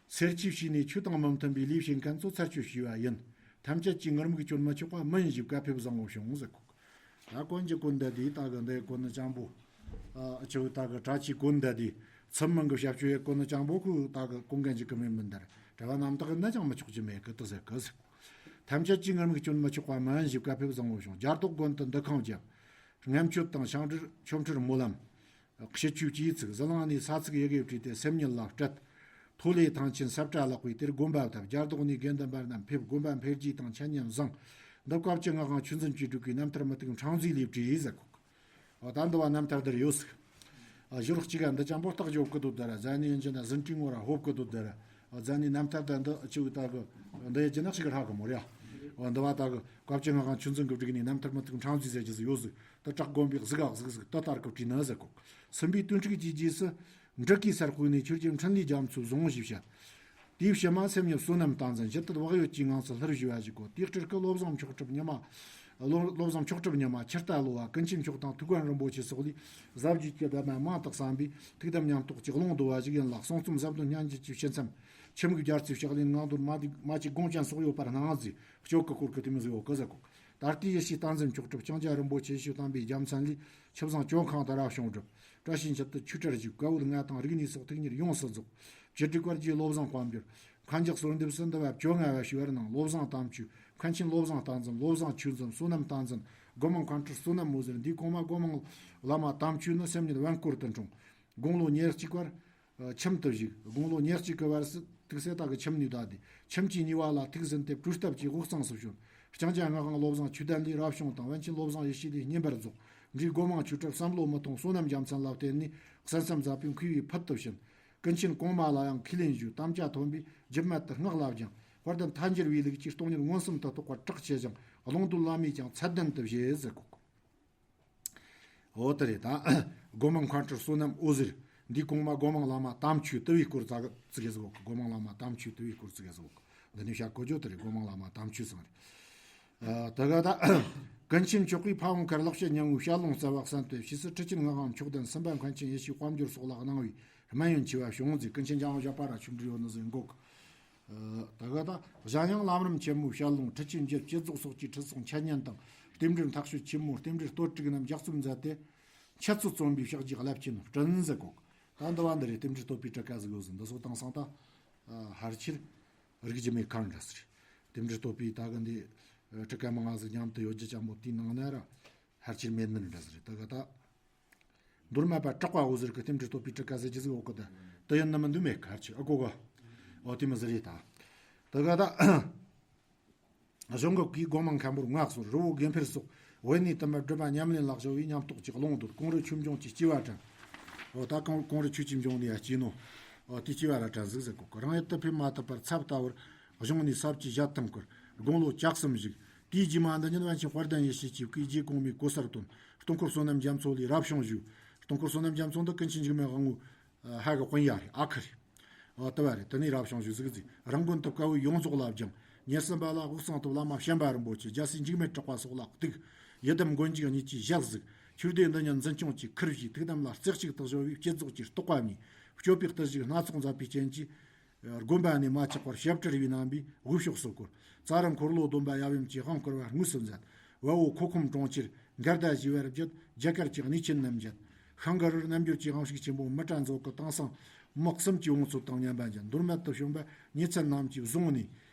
སེར་ཆས་ཕྱིས་ནས་ཆོས་དང་མི་མཐུན་པའི་ལས་བྱེད་མཁན་ཚོ་ཚར་གཅོད་བྱས་པ་ཡིན། ཐམས་ཅད་ཀྱིས་ངུར་སྨྲིག་གྱོན་མི་ཆོག་པ་མིན་ཞེས་བཀའ་ཕེབས་བཟང་བོ་བྱུང་ཟེར་གོ། ད་གོན་གྱི་གོན་ད་དེ་ད་གི་འདི་གོན་ནི་ཅང་པོ། ཨ་ཆུ་ད་གི་གྲྭ་ཆས་གོན་ད་དེ་ཚུལ་མིན་གི་ཞབས་ཆོས་ཡེ་གོན་ནི་ཅང་པོ་ཁུ་ད་གི་གོན་མཁན་གྱི་གི་མིན་མིན་དར་གྲྭ་བ་རྣམ་དག་ན་ཅང་མི་ཆོག་གི་མེད་གི་དུ་ཟེར་གི་ཟེར། ཐམས་ཅད་ཀྱིས་ངུར་སྨྲིག་གྱོན་མི་ཆོག་པ་མིན་ཞེས་བཀའ་ཕེབས་བཟང་བོ་བྱུང་། རྒྱ་རྡོག་དགོན་དུ་འདུ་ཁང་བརྒྱབ། རྔམ་མཆོད་དང་ཤང་ཁྲིར་ཆོ་འཕྲུལ་སྨོན་ལམ། ཕྱི་ཆོས་ཀྱིས་ཚིག་ཟི་ལིང་ནས་ས་ཚིགས་ཡི་གེ་བྲིས་ཏེ་སེམས་ཉིད་ལ་སྤྲད། ཐོ་ལེ་ཐང་ཆེན་ས་བཀྲ་ལག་པའི་དེར་དགོན་པ་བཏབ། རྒྱ་རྡོག་ནས་དགེ་འདུན་པ་རྣམས་ཕེབས། དགོན་པ་འཕེལ་རྒྱས་དང་འཆད་ཉན་བཟང་། འདི་བཀའ་བཅུ་ངག་དབང་ཆོས་འཛིན་གྱིས་བསྒྲིགས་པའི་རྣམ་ཐར་མུ་ཏིག་འཕྲང་མཛེས་ལས་བྲིས་ཟེར་གོ། ཨ་ད་འདི་བ་རྣམ་ཐར་འདིར་ཡོད་ཟིག་ཨ་ཞོར་གཅིག་ག་འདི་ཅང་པོ་རྟགས་འཇོག་གི་འདུག་དེ་ར། རྫ་ནི་ཡིན་གྱི་ན་ཟིན་བྲིས་ངོ་ར་ཧོབ་གི་འདུག་དེ་ར། ཨ་རྫ་ནི་རྣམ་ཐར་ད་འདི་ཆུ་ད་གི་འདི་ཡི་གྱི་ན་ཞིག་རག་གི་མོ་རེད། ཨ་འདི་བ་ད་གི་བཀའ་བཅུ་ངག་དབང་ཆོས་འཛིན་གྱིས་བསྒྲིགས་ནས་རྣམ་ཐར་མུ་ཏིག་འཕྲང་མཛེས་ཟེར་གྱི་ཟིག་ཡོད་ཟིག་དེ་བྲག་དགོན་པའི་གཟུགས་ག་གཟུགས་གཟུགས་དེ་ལྟར་གི་བྲིས་ན་ཟེར་གོ། སུམ་པའི་དོན་དྲུག་གི་རྗེས་སུ། འབྲི་གུའི་སར་བརྐོས་ནས་ཆོས་རྒྱལ་འཕྲིན་ལས་རྒྱ་མཚོས་བཟུང་ཞེས་བཤད། དེའི་ཕྱི་མ་སེམས་ཉིད་བསོད་ནམས་བསྟན་འཛིན་ཇི་ལྟར་བག་ཡོད་ཀྱི་ངང་ཚུལ་ལྷུར་བཞེས་པ་ཞིག་གོ། དེའི་སྤྲུལ་སྐུ་བློ་བཟང་མཆོག་གྲུབ་ཉི་མ། བློ་བློ་བཟང་མཆོག་གྲུབ་ཉི་མ་ཆུ་རྟ་ལོ་བ་ཀུན་མཁྱེན་མཆོག་དང་ཐུའུ་བཀྭན་རིན་པོ་ཆེ་སོགས་ལས་ཟབ་རྒྱས་ཀྱི་གདམས་ངག་མང་དུ་གསན་པས་ཐུགས་དམ་ཉམས་རྟོགས་ཀྱི་ཀློང་བརྡོལ་བ་ཞིག་ཡིན་ལ། གསུང་རྩོམ་ཟབ་དོན་སྙན་འཇེབས་ཀྱི་ཕྱི་མཚམས་ཁྱིམ་གྱི་རྒྱལ་རྩེ་ཕྱག་ལེན་ངང་དོན་མ་དེ་མ་གཅིག་དགོངས་ཅན་སོགས་ཡོད་པར་སྣང་ཟིག་སྐྱོ་གི་སྐོར་གྱི་དེ་མོ་ཟིག་ཡོད་གི་ཟེར་གོ། ད་ལྟའི་ཡེ་ཤེས་བསྟན་འཛིན་མཆོག་གྲུབ་ལྕང་སྐྱ་རིན་པོ་ཆེ་ཞུ་དམ་པའི་རྒྱལ་མཚན་ལས་ཆུ་བཟང་ཇོ་ཁང་དུ་རབ་བྱུང་བསྒྲུབས། བཀྲ་ཤིས་འཁྱིལ་དུ་ཆོས་གྲྭར་བཞུགས། བཀའ་པོད་ལྔ་དང་རིག་གནས་སོགས་ཐུགས་གཉེར་ཡོངས་སུ་རྫོགས། བཅུ་དྲུག་པར་རྗེ་བློ་བཟང་དཔལ་འབྱོར། མཁན་ཇག་གསོལ་འདེབས་སུ་འདུལ་བ་བཅོ་ལྔ་བ་ཞུ་བར་གནང་། བློ་བཟང་དམ་ཆོས། མཁན་ཆེན་བློ་བཟང་བསྟན་འཛིན། བློ་བཟང་ཆོས་འཛིན། བསོད་ནམས་བསྟན་འཛིན། སྒོ་མང་མཁན་སྤྲུལ་བསོད་ནམས་མོ་ཟེར། འདིའི་གོང་མ་སྒོ་མང་བླ་མ་དམ་ཆོས་ནི་སེམས་ཉིད་བན་སྐོར་དུ་འཁྲུངས། དགུང་ལོ་ཉེར་གཅིག་པར། ཨ་ཁྱིམ་དུ་བཞུགས། དགུང་ལོ་ཉེར་གཅིག་གི་བར་སྲིད་ཐུགས་སྲས་དག་གི་ཁྱིམ་ནས་བདའ་སྟེ་ཁྱིམ་གྱི་ཉེ་བ་ལ་ཐུགས་ཟིན་ཏེ་གྲོལ་སྟབས་ཀྱིས་དབུས་གཙང་སུ་བྱོན། ལྕང་སྐྱ་ངག་དབང་བློ་བཟང་ཆོས་ལྡན་ལས་རབ་བྱུང་དང་པཎ་ཆེན་བློ་བཟང་ཡེ་ཤེས་ལས་བསྙེན་པར་རྫོགས། འབྲས་སྒོ་མང་ཆོས་གྲུབ་བསམ་བློ་མི་ཐོང་བསོད་ནམས་རྒྱལ་མཚན་ལ་བརྟེན་ནས་གསན་བསམ་ཟབ་པའི་མཁས་པའི་ཕུལ་དུ་ཕྱིན། ཀུན་མཁྱེན་གོང་མ་ལ་ཡང་ཁས་ལེན་ཞུས། དམ་བཅའ་ཐོན་པས་རྒྱུད་སྨད་དུ་སྔགས་ལ་སྦྱངས། དཔལ་ལྡན་ཐལ་འགྱུར་བའི་ལུགས་ཀྱིས་སྟོང་ཉིད་མངོན་སུམ་དུ་རྟོགས་པར་གྲགས་ཆེ་ཞིང་། ཀློང་རྡོལ་བླ་མས་ཀྱང་ཚད་ལྡན་དུ་བཞེས་ཟེར་གོ། འོ་དེ་རེད་ད། སྒོ་མང་མཁན་སྤྲུལ་བསོད་ནམས་འོད་ཟེར། འདིའི་གོང་མ་སྒོ་མང་བླ་མ་དམ་ཆོས་དུལ་བའི་སྐོར་ཙག་ཙིག་གེ་ཟིག་གོ། སྒོ་མང་བླ་མ་དམ་ཆོས་དུལ་བའི་སྐོར་ཙིག་གེ་ཟིག་གོ། འདི་ནི་བཤད་གོ་རྒྱུ་དེ་རེད། སྒོ་མང་བླ་མ་དམ་ཆོས་ཚང་རེད། ཨ་ད་ག་ད། ཀུན་མཁྱེན་མཆོག་གིས་ཕ་བོང་ཁར་ལག་ཕྱིས་སྙིང་པོའི་ཞལ་ལུང་སྩལ་བ་གསན་ཏེ་ཕྱིས་སུ་ཁྲི་ཆེན་ངག་དབང་མཆོག་ལྡན། སུམ་པ་མཁན་ཆེན་ཡེ་ཤེས་དཔལ་འབྱོར་སོགས་ལ་གནང་བའི་སྨན་ཡོན་ཆེ་བ་བྱུང་ཟིག་ཀུན་མཁྱེན་འཇམ་དབྱངས་བཞད་པ་ར་ཆོས་འབྲེལ་ཡོད་ནི་ཟིག་འགོག་ད་ག་ད་གཞན་ཡང་ལམ་རིམ་ཆེན་མོའི་ཞལ་ལུང་ཁྲི་ཆེན་རྗེ་བསྐྱེད་རྫོགས་སོགས་ཀྱི་ཁྲིད་སོགས་འཆད་ཉན་དང་རྟེན་འབྲེལ་མཐའ་དཔྱོད་ཆེན་མོ་རྟེན་འབྲེལ་བསྟོད་དྲུག་རྣམས་ལྗགས་རྩོམ་མཛད་དེ། འཆད་རྩོད་རྩོམ་པའི་ཕྱག་རྒྱའི་རླབས་ཆེན་བསྐྲུན་ཟེར་གོ། ད་འདི་བ་འདི་རེད། རྟེན་འབྲེལ་བསྟོད་པའི་ཊཱི་ཀ་ཟིག་ཡོད་ཟིག་འདི་ཚོ་དེང་སང་ད་ཕལ་ཆེར་རིག་རྒྱུ་མེད་ཁ་འདྲ་ཟིག་རེད། རྟེན་འབྲེལ་བསྟོད་པའི་ད་གི་འདི་ཊཱི་ཀ་མང་ང་ཟིག་མཉམ་དུ་ཡོད་རྒྱུ་ཅན་པོ་དེའི་ནང་ན་ར་ཕལ་ཆེར་མེད་ནི་འདྲ་ཟིག་རེད། ད་ག་ད། མདོ་སྨད་པ་གྲགས་པ་འོད་ཟེར་གི་རྟེན་འབྲེལ་བསྟོད་པའི་གྲུ་ཁ་ཟེར་གྱི་ཟིག་འོག་གི་ད། དུ་ཡིན་ནི་མི་འདུག་མེད་ཁར་ཆེ་ཨ་གོ་ག་ཨོ་དེ་མི་ཟེར་ཡི་ད། དུ་ག་ད། གཞུང་གི་གིས་སྒོ་མང་མཁན་པོར་མངའ་གསོལ། རི་བོ་དགེ་འཕེལ་སོགས་དབེན་གནས་དུ་མར་སྒྲུབ་པ་ཉམས་ལེན་ལ་གཞོལ་བའི་ཉམས་རྟོགས་ཀྱི་ཀློང་རྡོལ། ཀོང་རི་ཆོས་འབྱུང་གི་སྐྱེ་བ་དྲན། འོ་ད་ཀོང་ཀོང་རི་ཆོས་ཀྱི་འབྱུང་ནས་སྐྱེས་ནོ། འོ་དེ་སྐྱེ་བ་ར་དྲན་ཟིག་ཟེར་གོ་གི། རང་ཡུལ་དུ་ཕེབས་མ་ཐུབ་པར་ཚབ་ལྟ་བུར་གཞུང་ནས་ས་བཅད་བཞི་ཐམ་བསྐུར། དགུང་ལོ་བཅུ་གསུམ་བཞུགས། དེའི་རྗེས་མ་འདི་ཉིད་པཎ་ཆེན་དཔལ་ལྡན་ཡེ་ཤེས་ཀྱི་སྐུའི་རྗེ་གོང་མའི་གོ་སར་བཏོན། སྟོང་འཁོར་བསོད་ནམས་རྒྱ་མཚོ་ལས་རབ་བྱུང་བཞུགས། སྟོང་འཁོར་བསོད་ནམས་རྒྱ་མཚོ་འདི་ཀུན་མཁྱེན་འཇིགས་མེད་དབང་མོའི་ཧ་གི་དཔོན་ཡ་རེད། ཨ་ཁུ་རེད། ཨ་ལྟ་བ་རེད། དེ་ནས་རབ་བྱུང་བཞུགས་ཟིག་ཟིག། རང་དགོན་དུ་སྐལ་བའི་ཡོངས་རྫོགས་ལ་སྦྱངས། ཉེར་གསུམ་པ་ལ་དབུས་གཙང་དུ་བླ་མ་བྱམས་པ་རིན་པོ་ཆེ། རྒྱལ་སྲས་འཇིགས་མེད་གྲགས་པ་སོགས་ལ་གཏུགས། ཡི་དམ་མགོན་རྒྱུག་གཉིས་ཀྱིས་ཞབས་གཟིགས། ཆོས་སྡེ་འདི་ཉིད་འཛིན་སྐྱོང་གི་ཁུར་བཞེས། ཐུགས་དམ་ལ་རྩེ་གཅིག་ཏུ་གཞོལ་བའི་བསྐྱེད་རྫོགས་ཀྱི་རྟོགས་པ་བརྙེས། སྤྱོད་པའི་གཏེར་གཞུག་སྣ་ཚོགས་མཛད་པའི་རྐྱེན་གྱིས། དགོན་པ་ནས་མ་ཆག་པར་ཞབས་ཁྲིར་བའི་རྣམ་པའི་དབུ་ཕྱོགས་སུ་བསྐོར། རྩ་རུ་འཁོར་ལོ་སྡོམ་པ་ཡབ་ཡུམ་གྱི་དབང་བསྐུར་བ་དངོས་སུ་མཛད། བལ་བོ་ཁོ་ཁོམ་གྲོང་ཁྱེར་མགར་ཟླ་ཞེས་པར་བརྒྱུད། རྒྱ་གར་གྱི་གནས་ཆེན་རྣམས་མཇལ། ཤིང་གི་རིར་རྣལ་འབྱོར་གྱི་དབང་ཕྱུག་ཆེན་པོ་མི་ཏྲ་མཛོད་ཀྱི་དེང་སང་དམག་གསུམ་གྱི་བང་མཛོད་དང་མཉམ་པ་མཇལ། མདོ་སྨད་དུ་བྱོན་པ་ཉེ་ཚན་རྣམས་ཀྱིས་བཟུང་ནས་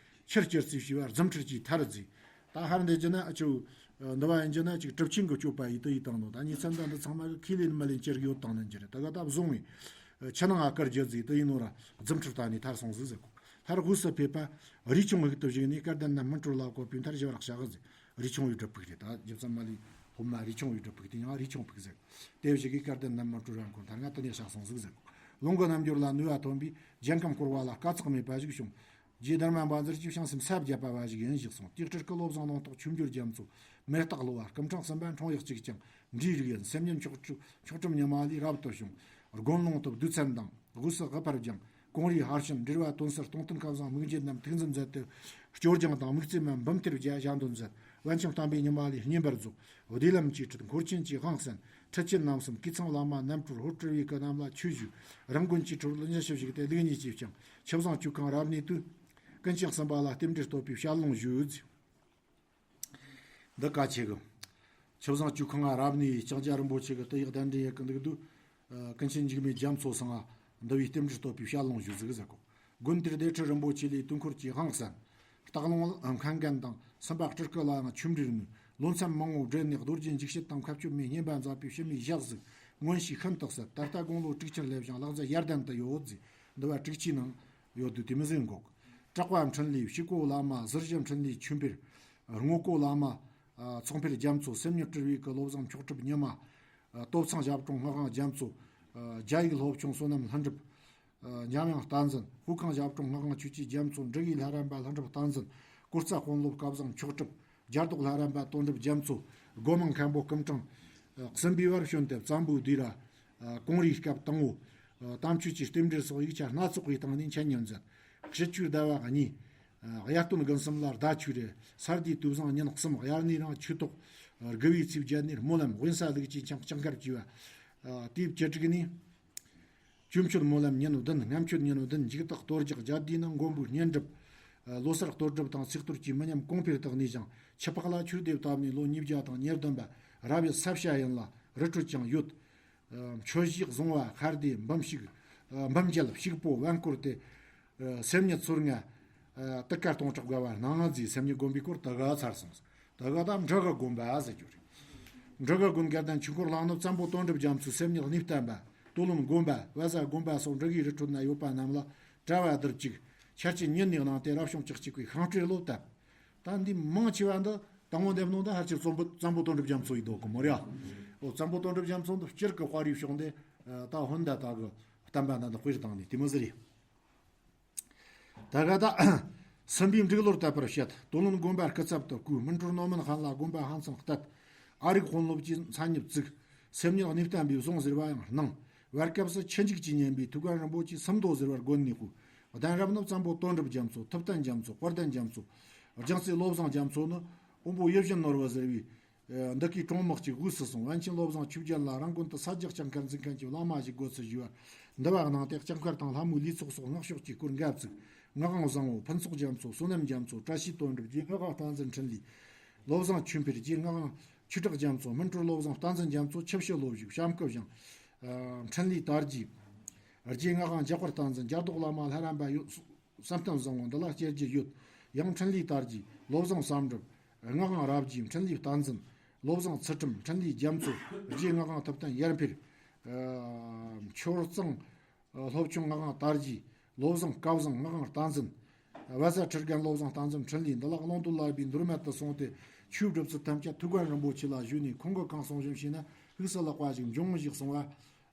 ཆུར་བསྐྱུར་རྩིས་བྱས་པ་རྫུ་འཕྲུལ་གྱི་མཐར་མཛད། ད་ཧར་འདི་རྒྱུ་ན་ཨ་ཆུ་འདི་བ་ཡིན་རྒྱུ་ན་ཅིག་གྲུབ་ཆེན་གྱི་སྤྱོད་པ་ཡིས་དུ་ཡིས་བཏང་ནོ། ད་ཉེ་ཚན་ད་འདི་ཚང་མ་གི་ཁས་ལེན་མི་ལེན་ཅེར་ཡོད་བཏང་ནི་འགྱུར་རེད། ད་ག་ད་བཟུང་བས་ཆུ་ནང་ཨ་དཀར་རྒྱུ་རྫིས་དུ་ཡིན་ནོ་ར་རྫུ་འཕྲུལ་ད་ནས་མཐར་སོང་ཟིག་ཟེར་གོ། མཐར་དབུས་སུ་ཕེབས་པ་རས་ཆུང་ཕུག་ཏུ་བཞུགས་ནས་སྐལ་ལྡན་རྣམས་སྨིན་གྲོལ་ལ་བཀོད་པའི་མཐར་ཞི་བར་གཤེགས་ཟིག། རས་ཆུང་བའི་སྒྲུབ་ཕུག་རེད། ད་རྗེ་བཙུན་མ་ལས་སློབ་མ་རས་ཆུང་བའི་སྒྲུབ་ཕུག་དེ་ཡང་རས་ཆུང་ཕུག་ཟེར། དེ་བཞུགས་ཀྱི་སྐལ་ལྡན་རྣམས་སྨིན་གྲོལ་རང་ཁོ་མཐར་ང་དུ་ནས་གཤེགས་སོང་ཟིག་ཟེར་གོ། ལུང་གི་རྣལ་འབྱོར་ལ་ནུས་པ་ཐོན་པས་རྒྱལ་ཁམས་བསྐོར་བ་ལ་དཀའ་ཚེགས་མེད་པ་ཞིག་བྱུང་། རྗེ་དར་མ་བཛྲ་གིས་བྱང་སེམས་ས་བརྒྱད་པ་བ་ཞིག་ཡིན་ཞེས་གསུངས། དེའི་སྤྲུལ་སྐུ་བློ་བཟང་ལུང་རྟོགས་ཆོས་འབྱོར་རྒྱ་མཚོ། མེ་སྟག་གློ་བ་སྐུ་འཕྲེང་གསུམ་པ་འཕྲེང་ཡག་གཅིག་ཀྱང་འབྲས་རིགས་ཡིན། སེམས་ཉིད་མཆོག་མཆོག་གྲུབ་ཉི་མ་ལས་རབ་ཏུ་བྱུང་། དགོན་ལུང་དུ་བདུད་ཚན་དང་དབུས་སུ་དབུ་ཕར་སྦྱངས། ཀོང་རིའི་ཧར་ཤུན་འབྲེལ་བ་དོན་གསལ་སྟོང་བསྟན་ཁ་བཟང་དམིགས་རྒྱུད་རྣམས་ཐུགས་འཛིན་མཛད་དེ། སྐྱོར་སྦྱང་དང་དམིགས་བརྩེ་མ་འབུམ་ཐེར་བརྒྱ་ཞལ་འདོན་མཛད། པཎ་ཆེན་བསྟན་པའི་ཉི་མ་ལས་བསྙེན་པར་རྫོགས། བདེ་ལམ་གྱི་ཁྲིད། འཁོར་ཆེན་གྱི་དབང་གསན། ཁྲིད་ཆེན་རྣམ་གསུམ། གོས་ཚང་བླ་མ་རྣམ་གྲོལ་ཧོར་སྤྲུལ་བའི་སྐུ་རྣམས་ལ་ཆོས་ཞུས། རང་དགོན་གྱི་ཁྲི་ལ་ཉི་ཤུ་བཞུགས་ཏེ་ལུགས་གཉིས་ཀྱིས་བསྐྱངས། ཆུ་བཟང་ཆོས་ཁང་རབ་གནས་དུས། ཀུན་མཁྱེན་གསུམ་པ་ལ་རྟེན་འབྲེལ་བསྟོད་པའི་ཞལ་ལུང་ཞུས། འདི་ག་ཆེ་གི། ཆུ་བཟང་ཆོས་ཁང་ང་རབ་གནས་ཡི་ལྕང་སྐྱ་རིན་པོ་ཆེ་གི་དུ་ཡག་གདན་འདྲེན་ཡེ་གི་འདུག་དུས། ཀུན་མཁྱེན་འཇིགས་མེད་རྒྱ་མཚོ་ཚང་ང་འདི་བའི་རྟེན་འབྲེལ་བསྟོད་པའི་ཞལ་ལུང་ཞུ་ཟིག་ཟེར་གོ། དགོན་དེར་སྡེ་ཁྲི་རིན་པོ་ཆེ་ལས་དུས་འཁོར་གྱི་དབང་གསན། སྟག་ལུང་མཁན་རྒན་དང་སེམས་དཔའ་སྤྲུལ་སྐུ་ལའང་ཆོས་འབྲེལ་ནུས། ལོ་མཚན་མང་བོ་སྦྲེལ་ནས་རྡོ་རྗེ་འཇིགས་བྱེད་དང་མཁའ་སྤྱོད་མའི་བསྙེན་པ་མཛད་པའི་ཕྱི་མའི་ཞག་ཟིག་མངོན་ཤེས་ཤིན་ཏུ་གསལ། ད་ལྟ་དགུང་ལོ་དྲུག་ཅུར་སླེབས་ཤིང་ལག་རྩལ་ཡར་ལྡན་དུ་ཡོད་ཟིག། འདི་བ་དྲུག་ཅུའི་ནང་ཡོད་དུས་དེ་མི་ཟིན་འགོག། གྲགས་པ་འཕྲིན་ལས་ཕྱུག་པོ་བླ་མ་ཟུར་བཞི་འཕྲིན་ལས་ཆོས་འཕེལ། རྔོག་པོ་བླ་མ་ཚོགས་འཕེལ་རྒྱ་མཚོ། སེམས་ཉིད་སྤྲུལ་པའི་སྐུ་བློ་བཟང་མཆོག་གྲུབ་ཉི་མ། སྟོབས་ཚང་ཞབས་དྲུང་སྔགས་དབང་རྒྱ་མཚོ། རྒྱ་ཡིག་སློབ་ཆུང་བསོད་ནམས་ལྷུན་གྲུབ། འཇམ་དབྱངས་བསྟན་འཛིན། དབུས་ཁང་ཞབས་དྲུང་སྔགས་དབང་ཆོས་ཀྱི་རྒྱ་མཚོ། འབྲུག་ཡུལ་ལྷ་རམས་པ་ལྷུན་གྲུབ་བསྟན་འཛིན། གོར་རྩ་དཔོན་སློབ་སྐལ་བཟང་མཆོག་གྲུབ། རྒྱ་རྡོག་ལྷ་རམས་པ་དོན་གྲུབ་རྒྱ་མཚོ། སྒོ་མང་མཁན་པོ་སྐུ་ཕྲེང་གསུམ་པའི་བར་བྱོན་ཏེ་བཙན་པོའི་དུས་ར། ཀོང་རིའི་སྐབས་དང་བོ། དམ་ཆོས་ཀྱི་རྟེན་འབྲེལ་སོགས་ཡིག་ཆ་སྣ་ཚོགས་ཀྱི་སྟེང་ནས་འཆད་ཉན་མཛད། ཕྱི་ཆོས་ཟླ་བ་གཉིས། དབྱར་སྟོན་དགུན་གསུམ་ལ་ཟླ་ཆོས་རེ། ས་ཟླའི་དུས་བཟང་ཉིན་གསུམ། དབྱར་གནས་རིང་ཆོས་ཐོག་དགུ་བའི་ཚེས་བརྒྱད་ནས་སྨོན་ལམ་དབེན་ས་ལུགས་ཀྱི་འཆང་སྐྱབས་མཁར་གྱི་བ། དེའི་བཅུ་དྲུག་ནས། བཅུ་མཆོད་སྨོན་ལམ་ཉིན་བདུན། ལྔ་མཆོད་ཉིན་བདུན། འཇུག་ཐག་གཏོར་རྒྱག་རྒྱ་སྡེའི་ནང་མགོན་པོའི་བསྙེན་སྒྲུབ། ལོ་གསར་གཏོར་སྒྲུབ་དང་ཚེས་གཏོར་གྱི་མི་ཉམས་གོང་འཕེལ་དུ་གནས་ཤིང་། ཆུ་ཕག་ལ་ཆོས་སྡེ་བཏབ་ནས་ལོ་ཉིས་བརྒྱ་དང་ཉེར་བདུན་པ་རབ་ཡུལ་ས་བྱ་ཡིན་ལ་རི་ཁྲོད་ཀྱང་ཡོད། མཆོད་གཞིས་བཟུང་བ་ཁ་སྡེ་འབུམ་ཞིག་འབུམ་རྒྱལ་ཕྱུག་པོ་བན་སྐོར་ཏེ། སེམས་ཉིད་ཚོར་ང་། དུ་ཀ་སྟོང་ཕྲག་བརྒལ་བ་སྣང་ང་རྫིས་སེམས་ཉིད་བསྒོམ་པའི་སྐོར་དུ་ག་ཚར་སོང་། དུ་ག་དང་འབྲི་གི་དགོན་པ་ཟེར་རྒྱུ་རེད། འབྲི་གི་དགོན་སྐལ་ལྡན་ཆོས་འཁོར་གླིང་ནུབ་བཙན་པོ་དོན་གྲུབ་རྒྱ་མཚོའི་སེམས་ཉིད་གནས་བརྟན་པ། སྟོད་ལུང་དགོན་པ། བལ་བཟའ་དགོན་པ་སོགས་འབྲི་གི་རི་ཁྲོད་ན་ཡོད་པ་རྣམས་ལ་གྲྭ་བ་རྡུལ་གཅིག་ཆར་ཆེན་ཉིན་ནས་གནང་སྟེ་རབ་བྱུང་ལྕགས་གཅིག་པའི་ཤིང་སྤྲེལ་ལོ་བཏབ། ད་འདི་མང་ཆེ་བ་འདི་དང་པོ་འདེམས་ནོ་འདི་ཧ་ཅིག་བཙན་པོ་བཙན་པོ་དོན་གྲུབ་རྒྱ་མཚོ་ཡི་དོ་གི་མོ་རེད། ཨོ་བཙན་པོ་དོན་གྲུབ་རྒྱ་མཚོ་འདི་སྤྱིར་གི་དཔའ་རིས་བྱུང་སྟེ། ད་ཧོན་ད་ད་གི་བསྟན་པ་འདི་འདི་དཔེར་བཏང་ནས་དེ་མོ་ཟེར་རེད། ད་ག་ད། སྲིན་པོའི་འབྲུག་ལོར་བཏབ་པར་བཤད། སྟོད་ལུང་དགོན་པ་སྐུ་ཚབ་ཏུ་བསྐོས། སྨིན་གྲོལ་ནོར་མིན་ཧན་ལ་དགོན་པ་ཕན་ཚུན་གཏད། ཨ་རིག་དཔོན་སློབ་ཀྱིས་མཚན་ཉིད་བཙུགས། སེམས་ཉིད་གནས་བརྟན་པའི་གཟུངས་ཟེར་བ་ཡང་གནང་། བར་སྐབས་སུ་ཆུ་འཇིག་ཅེས་སྙན་པའི་ཐུགས་ཀར་རིན་པོ་ཆེ་སུམ་མདོ་ཟེར་བར་དགོན་ནས་བསྐོས། གདན་རབས་ནི་བཙན་པོ་དོན་གྲུབ་རྒྱ་མཚོ། ཐུབ་བསྟན་རྒྱ་མཚོ། དཔལ་ལྡན་རྒྱ་མཚོ། རྒྱལ་སྲས་བློ་བཟང་རྒྱ་མཚོ་ནི་དབོན་པོ་ཡིད་བཞིན་ནོར་བུ་ཟེར་བའི། འདི་གའི་གྲོང་དམག་ཅིག་དབུས་སུ་སོང་། པཎ་ཆེན་བློ་བཟང་ཆོས་རྒྱལ་ལ་རང་དགོན་དུ་ས་རྒྱག་ལྕགས་མཁར་འཛིན་མཁན་གྱི་བླ་མ་ཞིག་དགོས་ཚུལ་ཞུས་པར་འདུལ་བ་གནང་སྟེ། ལྕགས་མཁར་དང་ལྷ་མོའི་ལས་ཚོགས་སོགས་སྔགས་ཕྱོགས་ཀྱི་སྐོར་འགའ་བཙུགས། ངག་དབང་བཟང་བོ། ཕུན་ཚོགས་རྒྱ་མཚོ། བསོད་ནམས་རྒྱ་མཚོ། བཀྲ་ཤིས་དོན་གྲུབ། རྗེ་ངག་དབང་བསྟན་འཛིན་འཕྲིན་ལས། བློ་བཟང་ཆོས་འཕེལ། རྗེ་ངག་དབང་ཆོས་གྲགས་རྒྱ་མཚོ། སྨིན་གྲོལ་བློ་བཟང་བསྟན་འཛིན་རྒྱ་མཚོ། ཆུ་བྱི་བློ་བཞུགས། བྱམས་སྐུ་བཞེངས། འཕྲིན་ལས་དར་རྒྱས། རྗེ་ངག་དབང་འཇམ་དཔལ་བསྟན་འཛིན། རྒྱ་རྡོག་བླ་མ་ལྷ་རམས་པ་ཡོད། བསམ་གཏན་བཟང་བོ་འདི་ལ་སྐྱེ་རྒྱུ་ཡོད། ཡང་འཕྲིན་ལས་དར་རྒྱས། བློ་བཟང་བསམ་གྲུབ། ངག་དབང་རབ་རྒྱས། འཕྲིན་ལས་བསྟན་འཛིན། བློ་བཟང་ཚུལ་ཁྲིམས། འཕྲིན་ལས་རྒྱ་མཚོ། རྗེ་ངག་དབང་ཐུབ་བསྟན་ཡར་འཕེལ། ཨ། མཆོད་གཙང་སློབ་ཆུང་ངག་དབང་དར་རྒྱས། བློ་བཟང་སྐལ་བཟང་ངག་དབང་བསྟན་འཛིན། བལ་བཟའ་ཁྲི་རྒན་བློ་བཟང་བསྟན་འཛིན་འཕྲིན་ལས། འདི་ལག་ཀློང་རྡོལ་ལ་བའི་འདུར་མེད་དུ་སོང་སྟེ། ཆོས་སྒྲུབ་ཚུལ་ཐམས་ཅད་ཐུགས་དགའ་རིན་པོ་ཆེ་ལ་ཞུས་ནས། ཁོང་གིས་གང་གསུང་བཞིན་བྱས་ན། ཕུགས་སུ་ལེགས་པ་ཞིག་འབྱུང་ངོ་ཞེས་གསུངས་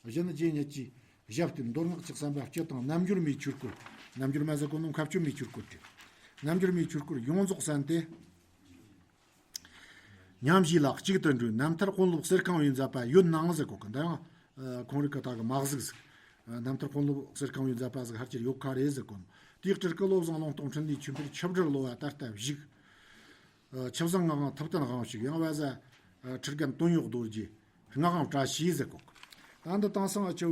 པ། གཞན་རྗེ་ཉིད་ཀྱི་ཞབས་བརྟན། མདོ་སྔགས་ཀྱི་བསམ་པ་སྤྱི་དང་རྣལ་འབྱོར་མའི་ཆོས་སྐོར། རྣལ་འབྱོར་མ་ཟེར་གོ་ནོ་མཁའ་སྤྱོད་མའི་ཆོས་སྐོར་ཏེ། རྣལ་འབྱོར་མའི་ཆོས་སྐོར་ཡོངས་རྫོགས་གསན་ཏེ། མཉམ་ཞུགས་ལ་གཅིག་ཏུ་འགྲོའི་རྣམ་ཐར་དཔོན་སློབ་གསེར་ཁང་བས་མཛད་པ་ཡོད་ནའང་ཟེར་གོ་གི། འདི་ཡང་ཁོང་རིགས་ཀྱི་ད་གི་མ་གཟིགས་ཟིག་རྣམ་ཐར་དཔོན་སློབ་གསེར་ཁང་བས་མཛད་པ་ཟིག་ཧར་གྱིར་ཡོད་ཁ་རེད་ཟེར་གོ་ནོ། དེའི་སྤྲུལ་སྐུ་བློ་བཟང་ལུང་རྟོགས་འཕྲིན་ལས་ཆོས་འཕེལ་ཆིབས་སྒྲིར་གློ་བ་ད་ལྟ་བཞུགས། ཆུ་བཟང་ངག་དབང་ཐུབ་བསྟན་དབང་ཕྱུག། ཡང་བལ་བཟའ་ཁྲི་རྒན་དོན་གཡོག་རྡོ་རྗེ། ངག་དབང་བཀྲ་ཤིས་ཟེར་གོ། ད་འདི་དེང་སང་ཨ་ཆུ་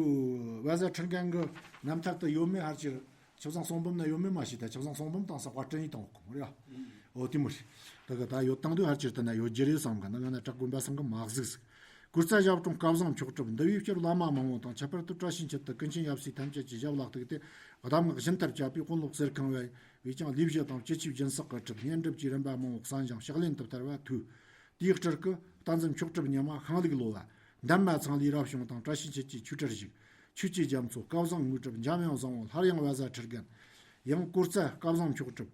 བལ་བཟའ་ཁྲི་རྒན་གི་རྣམ་ཐར་དུ་ཡོད་མེད་ཧར་གྱིར། ཆུ་བཟང་གསུང་འབུམ་ན་ཡོད་མེད་མ་ཤེས། ད་ཆུ་བཟང་གསུང་འབུམ་དེང་སང་དཔར་སྐྲུན་ཡིན་དང་གོ་རེད། འོ་དེ་མོ་རེད། ད་གི་ད་ཡོད་དང་དུ་ཧར་གྱིར་དུ་ན་ཡོད་རྒྱུ་རེད་བསམ་གི། ན་ང་ན་བྲག་དགོན་པ་སང་གི་མ་གཟིགས་ཟིག་གུར་རྩ་ཞབས་དྲུང་སྐལ་བཟང་མཆོག་གྲུབ། འདུལ་བའི་ཕྱིར་བླ་མ་མང་པོ་དང་། ཁྱད་པར་དུ་བཀྲ་ཤིས་འཁྱིལ་དུ་ཀུན་མཁྱེན་ཡབ་སྲས་ཐམས་ཅད་ཀྱི་ཞབས་ལ་གཏུགས་ཏེ། གདམས་ངག་སྦྱིན་བདག་བཅས་པའི་དཔོན་སློབ་གསེར་ཁང་བས། བས་ཀྱང་ལས་བཞི་དང་སྤྱི་ཆོས་སྦྱིན་སྲེག་གི་གྲུབ། བསྙེན་སྒྲུབ་ཀྱི་རིམ་པ་མང་པོ་གསན་ཞིང་། ཕྱག་ལེན་དུ་བསྟར་བ་ཐོས། དེའི་སྤྲུལ་སྐུ་བསྟན་འཛིན་མཆོག་གྲུབ་ཉི་མ་ཤིང་ལུག་གློ་བ། འདན་མ་ཚང་ལས་རབ་བྱུང་དང་། བཀྲ་ཤིས་འཁྱིལ་གྱིས་ཆོས་གྲྭར་བཞུགས། ཆོས་ཀྱི་རྒྱ་མཚོ་སྐལ་བཟང་དངོས་གྲུབ། འཇམ་དབྱངས་བཟང་པོ་སླར་ཡང་བལ་བཟའ་ཁྲི་རྒན། ཡང་གུར་རྩ་སྐལ་བཟང་མཆོག་གྲུབ།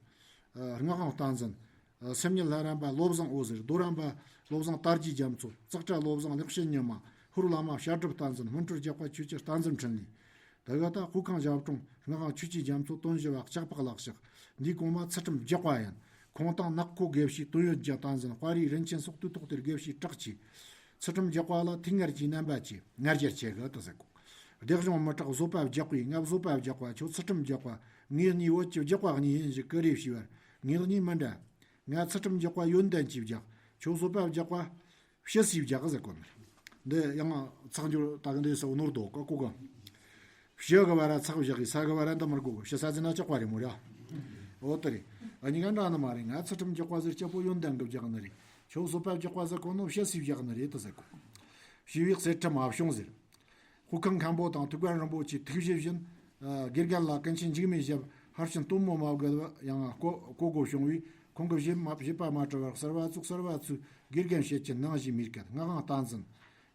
ཨ། ངག་དབང་བསྟན་འཛིན། ཨ། སེམས་ཉིད་ལྷ་རམས་པ་བློ་བཟང་འོད་ཟེར། རྡོ་རམས་པ་བློ་བཟང་དར་རྒྱས་རྒྱ་མཚོ། ཙག་སྒྲ་བློ་བཟང་ལེགས་བཤད་ཉི་མ། ཧོར་བླ་མ་བཤད་སྒྲུབ་བསྟན་འཛིན། སྨིན་གྲོལ་རྒྱག་པ་ཆོས་ཀྱི་བསྟན་འཛིན་འཕྲིན་ལས། དེ་ག་ད་སྐུ་ཁང་ཞབས་དྲུང་ངག་དབང་ཆོས་ཀྱི་རྒྱ་མཚོ། དོན་བཞི་པ་ལྕགས་ཕག་ལག་ཕྱག། འདིའི་གོང་མ་ཚུལ་ཁྲིམས་རྒྱག་པ་ཡིན། ཁོང་དང་ནག་ཁོ་དགེ་བཤེས་དོན་ཡོད་རྒྱལ། བསྟན་འཛིན་དཔའ་རིས་རིན་ཆེན་སོགས་དུས་ཐོག་དེར་དགེ་བཤེས་གྲགས་ཆེ། ཚུལ་ཁྲིམས་རྒྱག་པ་ལ་ཐུགས་ངར་གྱི་རྣམ་པ་ཆེ། ང་རྒྱལ་ཆེ་གི་དུ་ཟེར་གོ། སྡེ་གཞུང་མི་དྲག་བཟོད་པ་རྒྱག་པའི། ང་བཟོད་པ་རྒྱག་པ་ཁྱོད་ཚུལ་ཁྲིམས་རྒྱག་པ། ངེད་གཉིས་བོད་ཀྱི་རྒྱག་པ་གཉིས་ཡིན་ཞེས་ཀུ་རེ་ཞུས་པར། ངེད་གཉིས་མི་འདྲ། ང་ཚུལ་ཁྲིམས་རྒྱག་པ་ཡོན་ཏན་གྱིས་རྒྱག་ཁྱོད་བཟོད་པ་རྒྱག་པ་ཕྱི་སྲིད་རྒྱག་ཟེར་གོ་ནི། འདི་ཡང་ཚགས་འཇོག་ད་གི་འདི་སོགས་ནོར་དོ་ཀ་ཀོ་ག་ཕྱི་གི་བ་ར་ཚགས་བཞག་གི་ས་གི་བ་ར་འདི་མར་གོ་གི། ཕྱི་ས་ཟི་ན་ཅག་པ་རེད་མོ་ར། འོ་དེ་རེད། ཨ་ཉི་ག་འདྲ་ནི་མ་རེད། ང་ཚུལ་ཁྲིམས་རྒྱག་པ་ཟེར་སྐྱ་པོ་ཡོན་ཏན་གི་རྒྱག་ནི་རེད། ཁྱོད་བཟོད་པ་རྒྱག་པ་ཟེར་གོ་ནོ་ཕྱི་སྲིད་རྒྱག་ནི་རེད་དུ་ཟེར་གོ། ཞི་བའི་གསེར་ཁྲི་མ་བྱུང་ཟེར། སྐུ་ཁང་མཁན་པོ་དང་ཐུགས་དགའ་རིན་པོ་ཆེའི་ཐུགས་བཞེད་བཞིན། ཨ། དགེ་རྒན་ལ་ཀུན་མཁྱེན་འཇིགས་མེད་ཞབས། ཧར་ཕྱིན་སྟོན་མོ་མ་བརྒལ་བ་ཡང་ལྐོག་ལྐོག་གོ་བྱུང་བས། ཁོང་གི་བཞེད་མ་བཞེད་པ་མ་གྲུབ་པར་གསར་བ་བཙུགས། གསར་བ་ཚུགས། དགེ་རྒན་བྱེད་ཀྱི་ནང་བཞིན་མི་སྐད། ངག་དབང་བསྟན་འཛིན།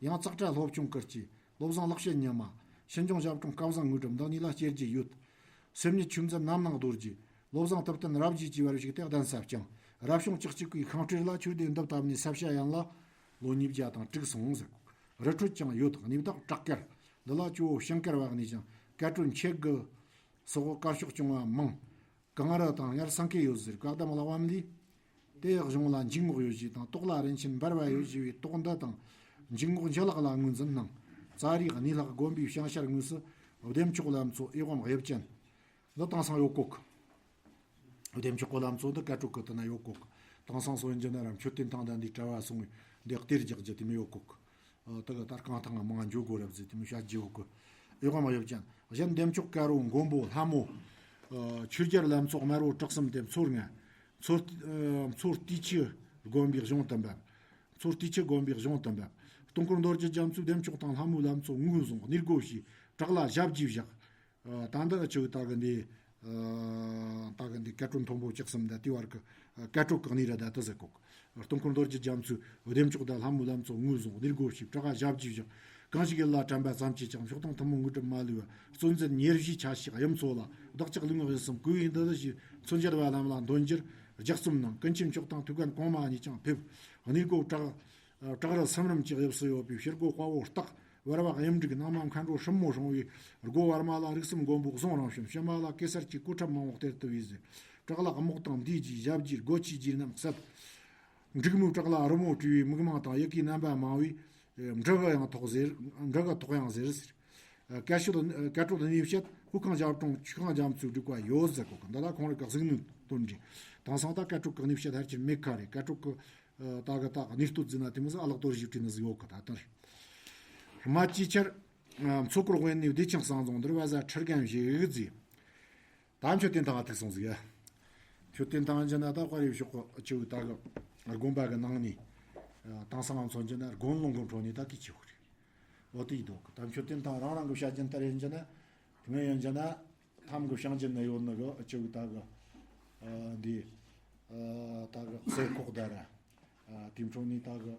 ཡང་ཙག་སྒྲ་སློབ་ཆུང་ཀིར་གྱི་བློ་བཟང་ལེགས་བཤད་ཉི་མ། ཕྱི་འབྱུང་ཞབས་དྲུང་སྐལ་བཟང་དངོས་གྲུབ། འདི་གཉིས་ལ་སྐྱེ་རྒྱུ་ཡོད། སེམས་ཉིད་ཆོས་འཛིན་རྣམ་སྣང་རྡོ་རྗེ། བློ་བཟང་ཐུབ་བསྟན་རབ་རྒྱས་ཀྱི་བར་ཞུགས་ཏེ་གདན་ས་བསྐྱངས། རབ་བྱུང་ལྕགས་གཅིག་པའི་ཤིང་སྤྲེལ་ལ་ཆོས་སྡེ་འདི་བཏབ་ནས་ས་བྱ་ཡན་ལ་ལོ་ཉིས་བརྒྱ་དང་དྲུག་སོང་ཟེར། རི་ཁྲོད་ཀྱང་ཡོད། གནས་བདག་བྲག་དཀར། འདི་ལ་ཇོ་བོ་ཤིང་དཀར་བ་གནས་ཤིང་། ཀ་ཀྲོ་མཆེད་དགུ་སོགས་དཀར་ཕྱོགས་སྐྱོང་བ་མང་། གངས་རི་དང་ཡར་སེང་གེ་ཡོད་ཟེར། བཀའ་གདམས་གླེགས་བམ་ལས། དེའི་གཞུང་ལ་འཇུག་ངོགས་ཡོད་ཞེས་དང་། ཏོག་ལ་རིན་ཆེན་འབར་བ་ཡོད་ཞེས་པའི་ཏོག་མདའ་དང་། འཇུག་ངོགས་འཇུ་ལག་ལ་ངོས་འཛིན་གནང་། ཙཱ་རིའི་གནས་ལྷག་དགོན་པའི་བྱང་ཤར་ངོས་སུ་བདེ་མཆོག་ལམ་གཙོ་ཨེ་ཝཾ་དབྱིབས་ཅན། འདི་དེང་སང་ཡོད་གོ་གི། བདེ་མཆོག་གི་ལམ་གཙོ་འདི་ཀ་ཀྲོ་གི་དེ་ན་ཡོད་གོ་གི། དེང་སང་སོ་ཡིན་གྱི་ན་ར་མཆོད་རྟེན་ཐང་དང་འདི་གྲྭ་བ་སོང་བས་འདི་གཏེར་རྒྱག་རྒྱུ་དེ་མི་ཡོད་གོ་གི། ཨ། དེ་གི་ད་རྐང་ཐང་མང་འཇོག་དགོས་རབས་ཟེར་དེ་མི་བྱ་རྒྱུ་ཡོད་གི། ཨེ་ཝཾ་དབྱིབས་ཅན། གཞན་བདེ་མཆོག་དཀར་པོ་མགོན་པོ་ལྷ་མོ། ཨ། ཆོས་རྒྱལ་ལམ་གཙོ་དམར་པོ་གྲགས་གསུམ་སྟེ་མཚོ་ལྔ། མཚོ། ཨ། མཚོ་སྟེ་ཆུ་དགོན་པའི་གཞུང་དུ་འབབ། མཚོ་སྟེ་ཆུ་དགོན་པའི་གཞུང་དུ་འབབ། སྟོང་འཁོར་རྡོ་རྗེ་རྒྱ་མཚོས་བདེ་མཆོག་དང་ལྷ་མོའི་ལམ་གཙོ་ངོས་བཟུང་གནས་སྒོ་ཕྱེ། བྲག་ལ་ཞབས་ཀྱིས་བཞག་ཨ། ད་འདི་ཨ་ཆུ་ད་གི་འདི། ཨ། ད་གི་འདི་ཀ་ཀྲོ་མཐོན་པོ་ལྕགས་གསུམ་ད་དེ་བར་གི། ཨ། ཀ་ཀྲོ་གི་གནས་ར་ད་དུ་ཟེར་གོ་གི། སྟོང་འཁོར་རྡོ་རྗེ་རྒྱ་མཚོས་བདེ་མཆོག་དང་ལྷ་མོའི་ལམ་གཙོ་ངོས་བཟུང་གནས་སྒོ་ཕྱེ། བྲག་ག་ཞབས་ཀྱིས་བཞག་གང་ཞིག་ཡིད་ལ་དྲན་པ་ཙམ་གྱིས་ཀྱང་། མཆོག་དང་ཐུན་མོང་དངོས་གྲུབ་མ་ལུས་པ། གཙོ་འཛིན་ཉེར་བཞིའི་ཆ་ཤས་དབྱིབས་མཚོ་ལ། བདག་ཅག་ལུས་ངག་ཡིད་གསུམ་གུས་པས་འདུད་ཞེས། མཚོན་བྱེད་པ་ལམ་ལ་འདོན་རྒྱུར་ལྗགས་རྩོམ་གནང་། ཀུན་མཁྱེན་མཆོག་དང་ཐུགས་ཀར་གོང་མ་གཉིས་ཀྱང་ཕེབས། གནས་སྒོ་བྲག་བྲག་རི་སུམ་རམ་གྱི་དབྱིབས་སུ་ཡོད་པའི་ཕྱི་སྒོ་དཔའ་བོ་སྟག། བར་བ་གཡུ་འབྲུག་ནང་མ་མཁའ་འགྲོ་སྲིན་མོ་སྲུང་བའི། སྒོ་བར་མ་ལ་རིགས་གསུམ་མགོན་པོ་གཟུངས་རིང་བྱོན། ཕྱི་མ་ལ་གེ་སར་གྱི་སྐུ་ཁྲབ་མང་པོ་གཏེར་དུ་བས་ཟེར། བྲག་ལ་རྨོག་དང་འདིའི་རྗེས་ཞབས་ཀྱིས་སྒོ་ཕྱེ་རྗེས་རྣམས་གསལ། འབྲུག་མོའི་བྲག་ལ་རི་མོ་བྲིས་པའི་མིག་མང་དང་ཡི་གེའི་རྣམ་པ་མང་བས། འབྲུ་གུ་ཡང་ཐོགས་ཟེར། འབྲུ་གུ་ཐོགས་ཡང་ཟེར་ཟེར། ཀ་ཤོད་ཀ་ཀྲོ་དུ་གནས་བཤད་སྐུ་ཁང་ཞབས་དྲུང་ཆོས་ཁང་རྒྱ་མཚོའི་སྒྲིག་པ་ཡོད་ཟེར་གོ་གི། འདི་ལ་ཁོང་རང་གི་གཟིགས་ནོ་དོན་འདྲི། དེང་སང་ད་ཀ་ཀྲོ་གི་གནས་བཤད་ཧར་གྱིར་མེད་ཁ་རེད། ཀ་ཀྲོ་གི། ཨ། ད་གི་ད་གི་གནས་སྟོད་ཟིན་ན་དེ་མོ་ཟིག་ཨ་ལག་དོར་ཞིག་བྲིས་ནི་ཟིག་ཡོད་གི། ད་དོན་རེད། རྨ་ཆུ་ཆར། ཨ། མཚོ་སྐོར་དབེན་གནས་བདེ་ཆེན་གསང་རྫོང་འདིར་བལ་བཟའ་ཁྲི་རྒན་ཞིག་ཡོད་ཟིག་ད་མཆོད་རྟེན་ཐང་ང་ཐུག་སོང་ཟིག་ཡ། མཆོད་རྟེན་ཐང་ཅན་ན་ད་དཔའ་རིས་ཕྱོགས་གི་ཆུ་བོའི་ད་གི་དགོན་པ་གི་ནང་ནས། ཨ། དེང་སང་ང་མཚོན་གྱི་ན་དགོན་ལུང་གི་འཕྲོ་ནས་ད་གི་ཆུ་བོ་རེད། འོ་དེ་ཡིན་འདུག་ད་མཆོད་རྟེན་ཐང་རང་རང་གི་བྱ་རྒྱུན་ལྟར་ཡིན་གྱི་ན། དེ་ངས་ཡིན་གྱི་ན། ཐམ་གི་བྱང་རྒྱུན་ན་ཡོད་ནི་གི་ཆུ་བོའི་ད་གི། ཨ། འདི། ཨ། ད་གི་གསེར་ཁོག་ད་ར། ཨ། དེའི་འཕྲོ་ནས་ད་གི།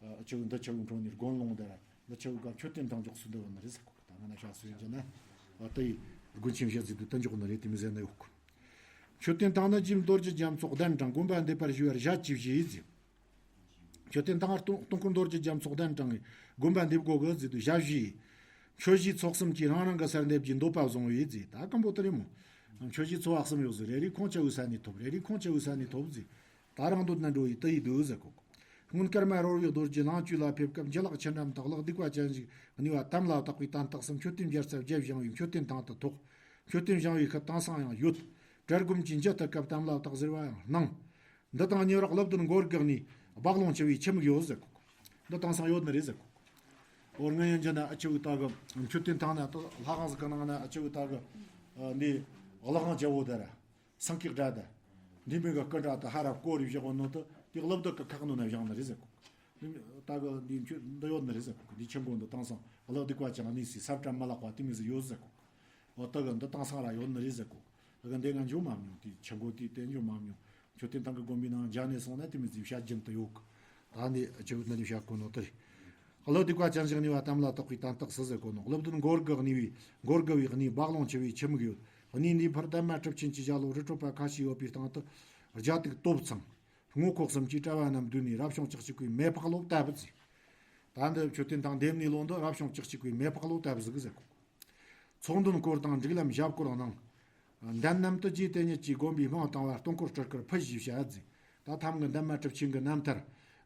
ཨ། ཆུ་བོ་འདི་ཆུ་བོའི་འཕྲོ་ནས་དགོན་ལུང་ད་ར། ཆ་བོ་ག་མཆོད་རྟེན་ཐང་འཇོག་སུ་འདོད་བ་ནི་རེད་ཟེར་གོ། ད་ང་ན་ཤ་སུ་ཡིན་གྱི་ན། ཨ་ཏི་ཡི་དགོན་ཆེན་བཤད་ཟིག་ཏུ་ད་འཇོག་ནི་རེད། དེ་མི་ཟེར་ན་ཡོད་གོ། མཆོད་རྟེན་ཐང་ན་རྗེ་རྡོ་རྗེ་རྒྱ་མཚོ་གདན་དྲངས། དགོན་པ་འདེབས་པར་ཞུ་བར་ཞལ་གྱིས་བཞེས་ཟེར། མཆོད་རྟེན་ཐང་སྟོང་སྟོང་སྐུ་རྡོ་རྗེ་རྒྱ་མཚོ་གདན་དྲངས་ནས་དགོན་པ་འདེབས་དགོས་གི་ཟེར་དུས་ཞལ་བཞེས། མཆོད་བཞེས་ཚོགས་གསུམ་གྱིས་རང་རང་གི་སར་འདེབས་ཀྱི་འདོད་པ་བཟུང་བས་ཟེར། ད་སྐམ་པོ་དེ་རེད་མོ། མཆོད་བཞེས་ཚོགས་གསུམ་ཡོད་ཟེར། རེ་རེ་ཁོང་ཆ་བོའི་ས་ནས་ཐོབ། རེ་རེ་ཁོང་ཆ་བོའི་ས་ནས་ཐོབ་ཟེར། ད་རང་འདོད་ན་འགྲོ་ཡི་དུ་ཡི་འདུག་ཟེར་གོ། སྔོན་ཀརྨ་རོལ་བའི་རྡོ་རྗེ་གླིང་བཅུ་ལ་ཕེབས་སྐབས། འཇུ་ལག་ཆུ་འགྲམ་དག་ལག་སྡིག་པ་ཅན་ཞིག་གནས་པ་དམ་ལ་བཏགས་པའི་དན་རྟགས་སམ་མཆོད་རྟེན་བརྒྱ་རྩ་བརྒྱད་བཞེངས་པའི་མཆོད་རྟེན་ཐང་དུ་ཐོགས། མཆོད་རྟེན་བཞེངས་པའི་ཁུལ་དེང་སང་ཡང་ཡོད། གྲལ་སྒོམ་གྱི་མཇལ་ཐུབ་སྐབས་དམ་ལ་བཏགས་ཟེར་བ་ཡང་སྣང་། འདི་དང་ཉེ་བར་ཀླུ་བདུད་མགོ་དགུ་གནས་སྦ་ཀློང་ཆེ་བའི་ཁྱིམ་ཡོད་ཟེར་གོ། འདི་དེང་སང་ཡོད་ནི་རེད་ཟེར་གོ། འོ་ང་ཡང་འཇོན་ན་ཨ་ཆེ་བོ་ད་གི་མཆོད་རྟེན་ཐང་ན་ད་ལྷ་ཁང་ཟིག་གི་ནང་ན་ཨ་ཆེ་བོ་ད་གི་འདི་གླུ་ཁང་ཆེ་བོ་དེ་ར། སེང་གེ་སྒྲ་དང་། འདི་མིན་གི་སྐུ་འདྲ་དང་ཧ་ར་བསྐོར་རེ་བཞག་གོ་ནོ་དུ་དེ་ཀླུ་བདུད་གི་ཁག་ནོ་ན་བཞག་ནི་རེད་ཟེར་གོ། ད་གི་འདི་མཆོད་འདི་ཡོད་ནི་རེད་ཟེར་གོ། འདི་ཆུ་མགོ་འདི་དེང་སང་ཀླུ་བདུད་བཀའ་ཅང་གནས་སའི་ས་བཀྲ་མ་ལག་པ་དེ་མི་ཟིག་ཡོད་ཟེར་གོ། འོ་ད་གི་འདི་དེང་སང་ར་ཡོད་ནི་རེད་ཟེར་གོ། ད་གི་འདི་ང་འཇོན་མ་མྱོང་། དེ་ཆུ་མགོ་དེ་དེ་འཇོན་མ་མྱོང་། མཆོད་རྟེན་ཐང་གི་དགོན་པའི་ནང་མཇལ་ནས་སོང་ན་དེ་མི་ཟིག་བཤད་རྒྱུན་དུ་ཡོད་གི། ད་འདི་ཆུ་བོ་ནི་བཤད་གོ་ནོ་དེ་རེད། ཀླུ་བདུད་བཀའ་ཅང་ཞིག་གནས་པ་དམ་ལ་བཏགས་པའི་དན་རྟགས་སུ་ཟེར་གོ་ནོ། ཀླུ་བདུད་མགོ་དགུ་གནས་པའི་མགོ་དགུ་བའི་གནས་སྦ་ཀློང་ཆེ་བའི་ཁྱིམ་གི་ཡོད། གནས་འདིའི་ཕར་འདན་མ་གྲུབ་ཆེན་གྱི་ཞལ་ལུ་རི་ཁྲོད་པ་ཁ་ཤས་ཡོད་པའི་སྟེང་དུ་རྒྱ་ཏིག་སྟོབས་ཚང་། སྔོ་ཁོག་གསུམ་གྱི་གྲྭ་བ་རྣམས་བསྡུས་ནས་རབ་བྱུང་བཅུ་གཅིག་པའི་མེ་ཕག་ལོ་བཏབ་པ་ཟེར། ད་འདི་མཆོད་རྟེན་ཐང་འདེབས་ནས་ལོ་འདི་རབ་བྱུང་བཅུ་གཅིག་པའི་མེ་ཕག་ལོ་བཏབ་ཟིག་ཟེར་གོ། ཚོགས་འདོན་སྐོར་དང་སྒྲིག་ལམ་ཞབས་སྐོར་གནང་། འདན་རྣམས་དུ་རྗེ་དེ་ཉིད་ཀྱིས་དགོན་པའི་དམངས་དང་བར་སྟོང་སྐོར་སྤྲུལ་སྐུར་ཕུལ་ཞེས་བཤད་ཟིག། ད་ཐམ་གི་འདན་མ་གྲུབ་ཆེན་གི་རྣམ་ཐར།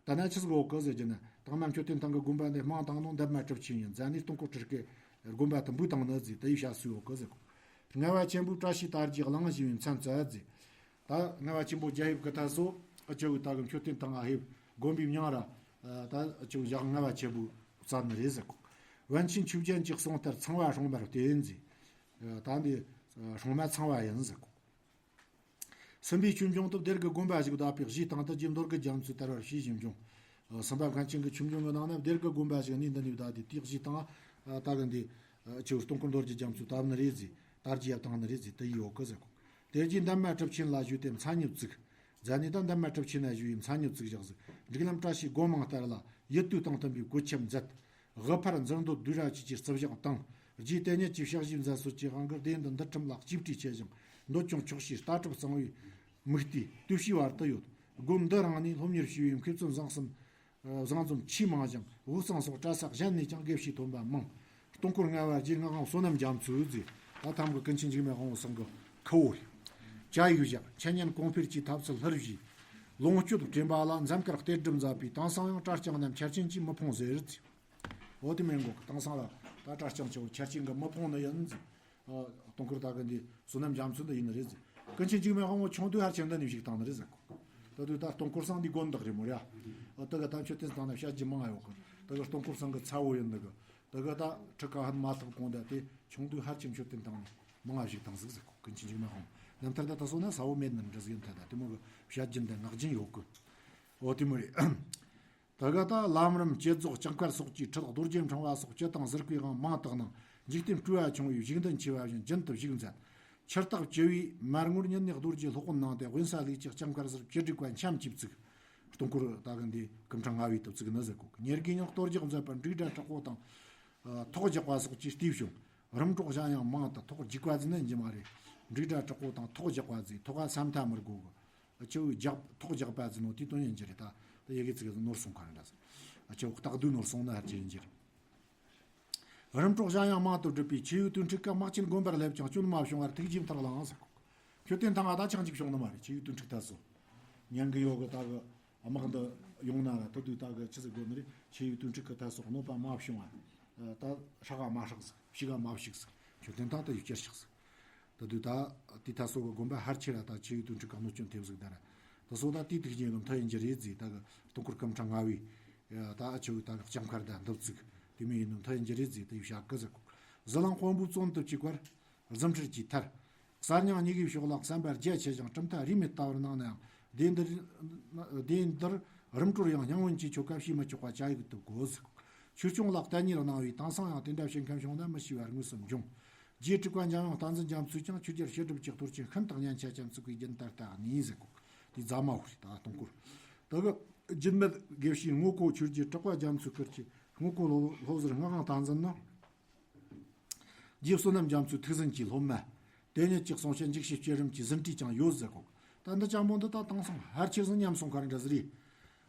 ད་ན་ཆི་ཟིག་ཡོད་གི་ཟེར་རྒྱུ་ན། དང་མ་མཆོད་རྟེན་ཐང་གི་དགོན་པ་འདི་དམངས་དང་ནོ་འདན་མ་གྲུབ་ཆེན་ཡིན་ཟེར་ནས་སྟོང་སྐོར་སྤྲུལ་སྐུ་དགོན་པ་དུ་འབུལ་བཏང་ནི་ཟིག་དེ་ཡི་བཤད་སྲོལ་ཡོད་གི་ཟེར་གོ། ལྔ་པ་ཆེན་པོའི་བཀྲ་ཤིས་དར་རྒྱས་གླིང་བཞེངས་པའི་མཚན་བསྩལ་ཟིག། ད་ལྔ་པ་ཆེན་པོ་རྒྱ་ཡིབ་ཀི་ཐ་སོ་ཨ་ཅོ་བོའི་ད་གི་མཆོད་རྟེན་ཐང་ཨ་ཧེབ་དགོན་པའི་མྱང་ར། ད་ཨ་ཅོ་བོ་ཞག་ལྔ་པ་ཆེན་པོ་བསྩལ་ནི་རེད་ཟེར་གོ། པཎ་ཆེན་ཆོས་རྒྱན་གྱིས་གསུངས་ལྟར་ཚངས་པ་སྲུང་མར་བསྟེན་ཟིག། ད་འདི་སྲུང་མ་ཚངས་པ་ཡིན་ཟེར་གོ། སུམ་པའི་ཆོས་འབྱུང་དུ་སྡེ་དགུ་དགོན་པ་ཞིག་བཏབ་པའི་གཞི་སྟེང་དུ་རྗེ་མདོ་དགུ་རྒྱ་མཚོའི་དར་བར་ཞེས་བཞིན་འབྱུང་། སུམ་པ་མཁན་ཆེན་གྱི་ཆོས་འབྱུང་གི་ནང་ན་སྡེ་དགུ་དགོན་པ་ཞིག་གནས་འདི་ནས་བཏབ་སྟེ་དེའི་གཞི་སྟེང་ད་གི་འདི་ཆེ་བོ་སྟོང་སྐུ་རྡོ་རྗེ་རྒྱ་མཚོ་བཏབ་ནི་རེད་ཟེར། དར་རྒྱས་ཡབ་བཏང་ནི་རེད་ཟེར་དེ་ཡི་ཡོད་གི་ཟེར་གོ། དེ་རྗེས་འདན་མ་གྲུབ་ཆེན་ལ་ཞུས་ཏེ་མཚན་ཉིད་བཙུགས། མཛད་ནས་ད་འདན་མ་གྲུབ་ཆེན་ལ་ཞུས་པའི་མཚན་ཉིད་བཙུགས་བཞག་ཟིག། སྒྲིག་ལམ་བཀྲ་ཤིས་སྒོ་མང་ལྟར་ལ་ཡིད་དུ་བཏང་ཐུབ་པའི་བཀོད་ཁྱབ་མཛད། དབུ་ཕར་འཛུལ་མདོ་བསྡུས་ར་བཅས་ཀྱི་རྩིབས་བཞག་དང་། རྗེ་དེ་ཉིད་ཀྱི་ཕྱག་བཞེས་མཛད་སྲོལ་གྱི་དབང་གིས་སྡེ་འདི་འདུལ་ཁྲིམས་ལ་གཅེས་སྤྲས་ཆེ་ཞིང་འདོད་ཆུང་ཆོག་ཤེས་ལྟ་གྲུབ་གཙང་བོའི་དམིགས་གཏད་བསྟོད་བྱའི་བར་དུ་ཡོད། དགོན་འདི་རང་ནས་སློབ་གཉེར་ཞུས་པའི་མཁས་བཙུན་བཟང་གསུམ་བཟང་འཛོམས་ཆེས་མང་ཞིང་དབུས་གཙང་སོགས་གྲྭ་ས་གཞན་ནས་ཀྱང་དགེ་བཤེས་ཐོན་པ་མང་། སྟོང་སྐོར་ལྔ་པ་རྗེ་ངག་དབང་བསོད་ནམས་རྒྱ་མཚོས་མཛད། ད་ཐམ་གི་ཀུན་མཁྱེན་འཇིགས་མེད་དབང་པོ་ཚང་གི་ཁུ་བོ་རེད། བཅའ་ཡིག་བཞག། འཆད་ཉན་གོང་འཕེལ་གྱི་ཐབས་ཚུལ་ལྷུར་བཞེས། ལོངས་སྤྱོད་དྲན་པ་ལ་འཛོམས་དཀར་གཏེར་སྒྲུབ་མཛད་པས་དེང་སང་ཡང་གྲྭ་རྐྱང་རྣམས་ཆར་ཆེན་གྱིས་མི་ཕོངས་ཟེར། འོ་དེ་མིན་གོ་དེང་སང་ལ་ད་གྲྭ་རྐྱང་ཆེ་བོ་ཆར་ཆེན་གྱིས་མི་ཕོངས་ནི་ཡིན། སྟོང་སྐོར་ད་གི་འདི་བསོད་ནམས་རྒྱ་མཚོ་འདི་ཡིན་ནི་རེད། ཀུན་མཁྱེན་འཇིགས་མེད་དབང་པོ་ཆུང་དུས་ཧར་ཆེན་འདི་ནས་བཞུགས་བཏང་ནི་རེད་ཟེར་གོ། ད་དུས་ད་སྟོང་སྐོར་སང་འདི་དགོན་བདག་རེད་མོ་ར། ད་གི་ད་མཆོད་རྟེན་སྟེང་ན་བཤད་རྒྱུ་མང་ཡོད་གི། ད་གི་སྟོང་སྐོར་སང་གི་ཚ་བོ་ཡིན་འདི་གི། ད་གི་ད་ཁྲི་ཁ་ཧན་མ་ཐག་གོང་ད་དེ་ཆུང་དུས་ཧར་ཆེན་མཆོད་རྟེན་སྟེང་ནས་མང་ང་བཞུགས་བཏང་ཟིག་ཟེར་གོ། ཀུན་མཁྱེན་འཇིགས་མེད་དབང་པོ་རྣམ་ཐར་ད་ད་སོ་ན་ས་བོ་མེད་ནི་འདྲ་ཟིག་ཡིན་ད་ད་དེ་མོ་གི་བཤད་རྒྱུན་ད་ངག་རྒྱུན་ཡོད་གི། འོ་དེ་མོ་རེད། ད་ག་ད་ལམ་རིམ་བསྐྱེད་རྫོགས་ལྕགས་མཁར་སོགས་ཀྱི་ཁྲི་ལག་རྡོ་རྗེ་ཕྲེང་བ་སོགས་སྤྱི་དང་ཟུར་བཀོད་དབང་མང་དག་གནང་། འཇིག་རྟེན་སྤྲུལ་བ་ཆུང་བའི་གཞུག་འདོན་ཆེ་བ་བཞིན་རྒྱུན་དུ་བཞུགས་མཛད། ཕྱི་རྟགས་བཅུ་བའི་མར་ངོར་ཉིན་ནས་རྡོ་རྗེ་སློབ་དཔོན་གནང་སྟེ་དབེན་ས་ལས་ཀྱི་ལྕགས་མཁར་ཟུར་བཅུ་དྲུག་པ་འཆམ་གྱིས་བཙུགས། སྟོང་སྐོར་ད་གི་འདི་སྐུ་ཕྲེང་ལྔ་བའི་དུ་བཙུགས་ནི་ཟེར་གོ། ཉེར་དགུའི་ཉིན་གཏོར་རྒྱག་མཛད་པར་འབྲུག་སྒྲ་དྲག་པོ་དང་། ཐོག་རྒྱག་པ་སོགས་ཀྱིས་བལྟས་བྱུང་། རིམ་གྲོ་གཞན་ཡང་མང་དུ་ཐོག་རྒྱུག་པ་ཟིན་ནི་འཇི་མ་རེད། འབྲུག་སྒྲ་དྲག་པོ་དང་ཐོག་རྒྱག་པ་ཟིན་ཐོག་ག་ས་མཐའ་མི་དགོ་གི། ཨ་ཆེ་བོའི་རྒྱག་ཐོག་རྒྱག་པ་ཟིན་ནོ་དེའི་དོན་ཡིན་གྱི་རེད་ད། ད་ཡི་གེ་ཚིག་གི་ནོར་སོང་ག་རེ་འདྲ་ཟིན། ཨ་ཆེ་བོ་རྟགས་བསྡུས་ནོར་སོང་ན་ཧར་གྱི་ཡིན་གྱི་རེད། རིམ་གྲོ་གཞན་ཡང་མང་དུ་བསྒྲུབས་པས་ཆེ་བའི་དོན་འགྲིག་ག་དམག་ཆེན་དགོན་པར་སླེབས་ཀྱང་སྐྱོན་མ་བྱུང་བར་ཐུགས་རྗེ་མཐར་བླངས་ཟེར། མཆོད་རྟེན་ཐང་ང་ད་ཆང་གཅིག་བྱུང་ནི་མ་རེད། ཆེ་བའི་དོན་འགྲིག་ད་སོ། ཉན་གི་ཡོད་གི་ད་གི་དམག་འདི་ཡོང་ན་ར་ད་དུས་ད་གི་ཆི་ཟིག་དགོ་ནི་རེད། ཆེ་བའི་དོན་འགྲིག་གི་ད་སོ་གནོད་པ་མ་བྱུང་བར། ད་ཧྲག་ག་མ་ཧྲག་ཟིག་ཕྱི་ག་མ་ཕྱིག་ཟིག་མཆོད་རྟེན་ཐང་ད་ཡི་བསྐྱར་ཞིག་ཟིག་ད་དུས་ད་དེ་ད་སོ་གི་དགོན་པ་ཧར་ཆེ་ར་ད་ཆེ་བའི་དོན་འགྲིག་ག་གནོད་སྐྱོན་ཐེབས་ཟིག་ད་ར། ད་སོ་ད་དེ་དུས་རྗེས་ལ་མཐའ་ཡིན་གྱི་རེད་ཟིག་ད་གི་སྟོང་སྐོར་སྐུ་ཕྲེང་ལྔ་བའི། ད་ཨ་ཆེ་བའི་ད་གི་ལྕགས་མཁར་ད་འདུག་ཚིག་དེ་མི་ཡིན་ནི་མཐའ་ཡིན་གྱི་རེད་ཟིག་ད་ཡི་བྱ་གི་ཟིག་གོ། ཟི་ལིང་དཔོན་པོའི་བཙོན་དུ་བཅུག་པར། གཟིམ་ཁྲིར་གྱིས་ཐར། གསར་རྙིང་གཉིས་ཀའི་ཕྱོགས་ལ་བསམ་པ་རྒྱ་ཆེ་ཞིང་གྲུབ་མཐའ་རིས་མེད་ལྟ་བུར་སྣང་ནའང་སྡེ་འདིར། སྡེ་འདིར་རིམ་གྲོར་ཡང་སྙིང་བོན་གྱི་ཆོ་ག་བྱེད་མི་ཆོག་པ་བཅའ་ཡིག་བཏབ་དགོས་ཟེར། ཆོས་སྐྱོང་ལ་གཏན་ཉེར་གནང་བས་དེང་སང་ཡང་དེ་འདྲ་བྱེད་མཁན་བྱུང་ན་མི་ཤེས་པར་དངོས་སུ་འབྱུང་། རྗེ་དྲུག་པ་འཇམ་དབྱངས་བསྟན་འཛིན་རྒྱ་མཚོས་ཀྱང་ཆོས་རྒྱལ་བཤད་སྒྲུབ་ཀྱི་གཏོར་ཆེན་ཤིན་ཏུ་སྙན་ཆ་ཅན་བཙུགས་པའི་རྒྱུན་ལྟར་བཏགས་ནས་ཟེར་གོ། དེ་རྫ་མ་ཧུ་རེད་ད་སྟོང་སྐོར། དེ་གི་རྒྱུན་མེད་དགེ་བཤེས་ངོ་ཁོ་ཆོས་རྒྱལ་གྲགས་པ་རྒྱ་མཚོའི་ཁུར་གྱི། དངོས་གོ་སློབ་སློབ་ཟུར་སྔགས་དབང་བསྟན་འཛིན་ནི། རྗེ་བསོད་ནམས་རྒྱ་མཚོའི་ཐུགས་ཟིན་གྱི་སློབ་མ། དེ་ཉིད་ཀྱི་གསུང་བཤད་འཇིགས་བྱེད་བསྐྱེད་རིམ་གྱི་ཟིན་བྲིས་ཀྱང་ཡོད་ཟེར་གོ། ད་འདི་ཅང་པོ་འདི་ད་དེང་སང་ཧར་ཆེར་ཟིན་ཉམས་སོང་ག་རེ་འདྲ་ཟིག་རེད།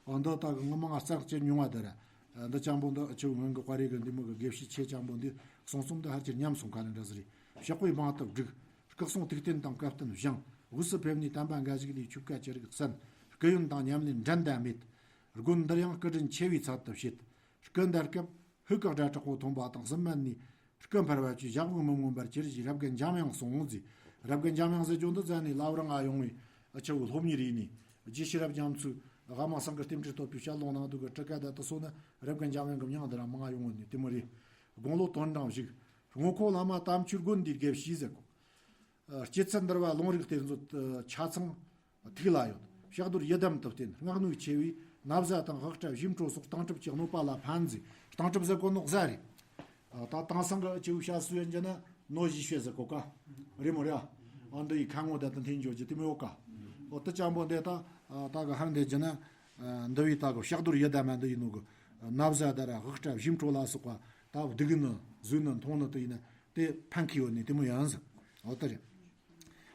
འོ་འདི་ད་གི་ངོ་མ་ང་རྩ་ཆེ་མྱོང་བ་དེ་ར། འདི་ཅང་པོ་འདི་ཨ་ཆེ་བོ་སྔོན་གི་དཔའ་རིས་གི་འདི་མོ་གི་དགེ་བཤེས་ཆེ་ཅང་པོ་འདི་གསུང་རྩོམ་འདི་ཧར་ཆེར་ཉམས་སོང་ག་རེ་འདྲ་ཟིག་རེད། ཕྱག་དཔེ་འབངས་དུ་བསྒྲིགས། སྐུ་གསུང་ཐུགས་རྟེན་དང་བཀའ་བསྟན་བཞེངས། དབུས་སུ་ཕེབས་ནས་བསྟན་པ་འགའ་ཞིག་ལས་ཆོས་བཀའ་ཅི་རིགས་གསན། སྐུ་ཡོན་དང་ཉམས་ལེན་འགྲན་ཟླ་མེད། དགོན་འདིར་ཡང་སྐུ་དྲིན་ཆེ་བའི་ཚད་དུ་བྱེད། སྐུ་འདའ་སྐབས་ཧུ་ཀ་སྒྲ་དྲག་པོ་ཐོན་པ་དང་སྲིན་མལ་ནས་སྐུ་འཕར་བ་བཅས་ཞབས་འོག་མི་མངོན་པར་གྱུར་ཅིག་རབ་རྒན་འཇམ་དབྱངས་གསུངས་ཟེར། རབ་རྒན་འཇམ་དབྱངས་ཟེར་རྒྱུ་འདི་ཟེར་ནས་ལབ་རང་ང་ཡོང་བའི་ཨ་ཆེ་བོ་སློབ་གཉེར་ཡིན་ནས། རྗེ་ཤེས་རབ་རྒྱ་མཚོས་ཨ་མ་སེང་གེ་རྟེན་འབྲེལ་བསྟོད་པའི་བཤད་ལུང་ནང་དུ་གི་ཊཱི་ཀ་དང་དེ་ཚོ་ནི་རབ་རྒན་འཇམ་དབྱངས་གི་མྱིང་འདི་རང་མང་ང་ཡོང་བ་ནས་དེ་མོ་རེད། དགུང་ལོ་དོན་གྲངས་བཞུགས། དངོས་གོ་བླ་མ་དམ་ཆོས་དགོན་འདིའི་དགེ་བཤེས་ཟེར་གོ། ཨ་སྐྱེད་ཚལ་འདུལ་བ་ལུང་རིགས་གཏེར་མཛོད་ཨ་ཆ་ཚང་ཐིག་ལ་ཡོད། ཕྱག་རྡོར་ཡི་དམ་དུ་བསྟེན། སྔགས་ནུས་ཆེ་བས་ན་བཟའ་དང་དབུ་སྐྲ་བཞི་འཕྲོ་སོགས་སྟོང་གྲུབ་ཀྱི་གནོད་པ་ལ་ཕན་ཟེར། སྟོང་གྲུབ་ཟེར་གོ་ནོ་གཟའ་རེད། ཨ་ད་དེང་སང་གི་ཆེ་བོའི་བཤད་སྲོལ་ཡིན་རྒྱུ་ན་ནོ་བཞི་ཤོད་ཟེར་གོ་ཀ། རེད་མོ་རེད་ཨ། ཨ་འདི་ཡི་ཁ་ངོ་ད་དུ་འཐེན་འཇོག་རྒྱུ་དེ་མི་ཡོད་ཀ། ཨོ་དེ་ཅང་པོ་འདི་ད་ཨ་ད་གི་ཧར་འདི་རྒྱུ་ན་ཨ་འདི་བའི་ད་གི་ཕྱག་རྡོར་ཡི་དམ་འདི་ཡིན་ནོ་གི། ན་བཟའ་ད་ར་དབུ་སྐྲ་བཞི་འཕྲོ་ལ་སོགས་པ་ད་སྡིག་ནི་བཟོད་ནི་མཐོང་ནི་དེ་ཡིན་ན་དེ་ཕན་ཁི་ཡོད་ནི་དེ་མོ་ཡང་ཟེར། ཨོ་དེ་རེད།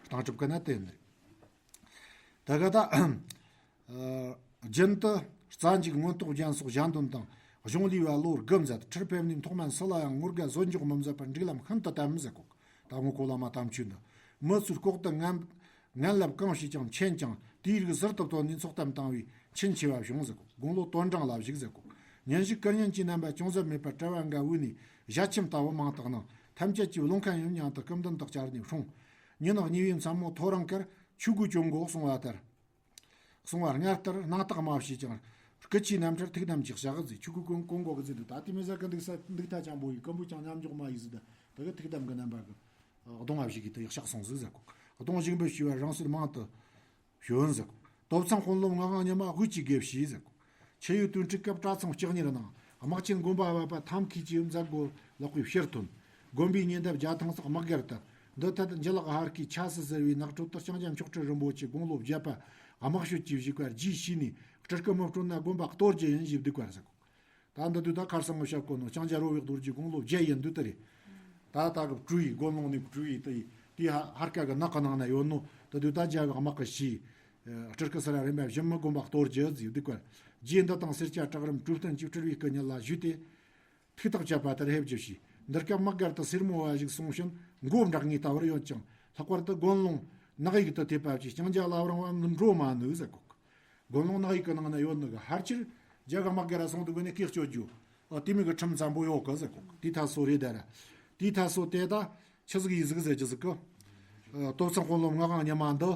སྟོང་གྲུབ་ཀ་ན་དེ་ནི་རེད། ད་ག་ད། ཨ་རྒྱུན་དུ་རྩ་འཇུག་མངོན་རྟོགས་རྒྱན་སོགས་གཞན་དོན་དང་། གཞུང་ལུས་པ་ལོ་དགུ་མཛད། ཁྲིར་ཕེབས་ནས་ཐོག་མར་སུ་ལ་ཡང་ངོ་དགའ་བཟོད་འཇོག་མི་མཛད་པར་སྒྲིག་ལམ་ཤིན་ཏུ་དམ་ཟེར་གོ། ད་དངོས་གོ་བླ་མ་དམ་ཆོས་འདི། མི་ཚོའི་ལྐོག་ཏུ་ངན་ངན་ལབ་གང་བྱས་ཀྱང་མཁྱེན་ཅིང་དེའི་རིགས་ཟུར་དུ་བཏོན་ནས་ཚོགས་གཏམ་བཏང་བས་ཁྱིམ་ཆེ་བ་བྱུང་ཟེར་གོ། དགུང་ལོ་དོན་གྲངས་ལ་བཞུགས་ཟེར་གོ། ཉིན་ཞིག་ཀུན་ཉན་གྱི་རྣམ་པ་ཅུང་ཟད་མེད་པར་གྲྭ་བ་འགའ་བོས་ནས་ཞལ་ཆེམས་ལྟ་བུ་མང་དག་གནང་། ཐམས་ཅད་ཀྱིས་བློ་ཁ་ཡིན་མཉམ་དུ་སྐུ་མདུན་དུ་བཅར་ནས་བསྲུངས། ཉིན་གཉིས་པའི་མཚན་མོ་ཐོ་རངས་ཁར་ཆོས་གོས་གྱོན་དགོས་གསུང་བ་ལྟར། གསུང་བ་སྔར་ལྟར་སྣང་དག་མ་བྱས་ཀྱང་། སྐུ་ཆོས་རྣམ་ཐར་ཐུགས་དམ་གྱིས་བཞག་ཟེར། ཆོས་གོས་གོན་གོན་དགོས་གི་ཟེར་དུས། ད་དེ་མི་ཟེར་གི་འདུག་ས་འདུག་ཐ་ཅང་པོ་ཡིན། སྐུ་འབུ་ཅང་མཉམ་འཇོག་མ་ཡིན་ཟེར་ད། ད་གི་ཐུགས་དམ་གི་རྣམ་པ་གི་གདོང་བ་བཞི་གི་དུ་ཡག་ཤག་སོང་ཟིག་ཟེར་གོ། གདོང་བཞུགས་འབུལ་ཞུས་པར་རང་སྲོལ་མང་དུ་ཞུ་ཟེར་གོ། ཏོབ་ཚང་དཔོན་སློབ་ངག་དབང་ཉི་མ་དབུས་ཀྱི་དགེ་བཤེས་ཟེར་གོ། ཆུ་ཡོས་དུས་འཁྲུག་སྐབས་གྲྭ་ཚང་ལྕགས་གཉེར་གནང་། དམག་ཆེན་དགོན་པ་བབས་པ་ཐམ་ཁུའི་ཆུ་ཡོས་མཛད་སྒོ་ལེགས་པའི་ཕྱིར་ཐོན། དགོན་པའི་ཉེ་འདབས་རྒྱ་ཐང་སོགས་དམག་སྒར་དུ། འདི་ཐད་འཇུ་ལག་ཧར་ཁའི་ཆ་སི་ཟེར་བའི་ནགས་ཁྲོད་དུ་ལྕང་སྐྱ་མཆོག་སྤྲུལ་རིན་པོ་ཆེ་དགུང་ལོ་བརྒྱད་པ་དམག་ཤོད་ཀྱིས་བཞུགས་པར་རྗེས་ཤེས་ནས། སྤྲུལ་སྐུ་མི་སྤྲོད་ན་དགོན་པ་གཏོར་རྒྱུ་ཡིན་ཞེས་སྡིགས་པར་ཟེར་གོ། ད་འདི་དུས་ད་ཁར་སང་ངོ་ཤར་གོ་ནོ་ལྕང་སྐྱ་རོ་བའི་རྡོ་རྗེ་དགུང་ལོ་བརྒྱད་ཡིན་དུས་དེ་རེད། ད་ད་གི་བྲོས་ཡི་དགོན་ལུང་ནས་བྲོས་ཡི་དེ་ཡི་དེ་ཧ་ཧར་ཀ་གི་ནགས་གི་ནང་ན་ཡོད་ནོ། དེ་དུས་ད་རྒྱ་གི་དམག་གི་ཤི། སྤྲུལ་སྐུ་སི་ར་རིམ་པ་བཞི་མི་དགོན་པ་གཏོར་རྒྱུ་ཟེར་སྡིགས་པར། རྗེ་འདི་དང་སེར་སྐྱ་བྲག་རིམ་གྲོས་བསྟུན་གྱིས་སྤྲུལ་བའི་སྐུ་ཉིད་ལ་ཞུས་ཏེ། ཐུགས་ཐག་བཅད་པ་ལྟར་ཕེབས་རྒྱུ་བྱས། འདི་སྐབས་དམག་སྒར་དུ་སེར་མོ་བ་ཞིག་སོང་ཞིང་མགོ་འབྲེག་ངེས་ལྟ་བུར་ཡོད་ཅིང་། ལྷག་པར་དུ་དགོན་ལུང་ནགས་ཡིག་ཏུ་ཐེབས་པ་བཅས་ལྕང་སྐྱ་ལ་རང་དབང་འགྲོ་མ་ནུས་ཟེར་གོ། དགོན་ལུང་ནགས་ཡིག་གི་ནང་ན་ཡོད་ནི་གི་ཧར་ཆེར་རྒྱ་གི་དམག་སྒར་སོང་དུས་གི་ནས་སྐད་སྐྱོ་རྒྱུ། ཨ་དེ་མིག་གི་ཁྲིམས་འཛམ་པོ་ཡོད་གི་ཟེར་གོ། དེའི་ཐད་སོ་རེད་ད་ར། དེའི་ཐད་སོ་དེ་ད་ཆི་ཟིག་ཡིན་ཟིག་ཟེར་རྒྱུ་ཟིག་གི། ཨ་ཏོབ་ཚང་དཔོན་སློབ་ངག་དབང་ཉི་མ་འདི།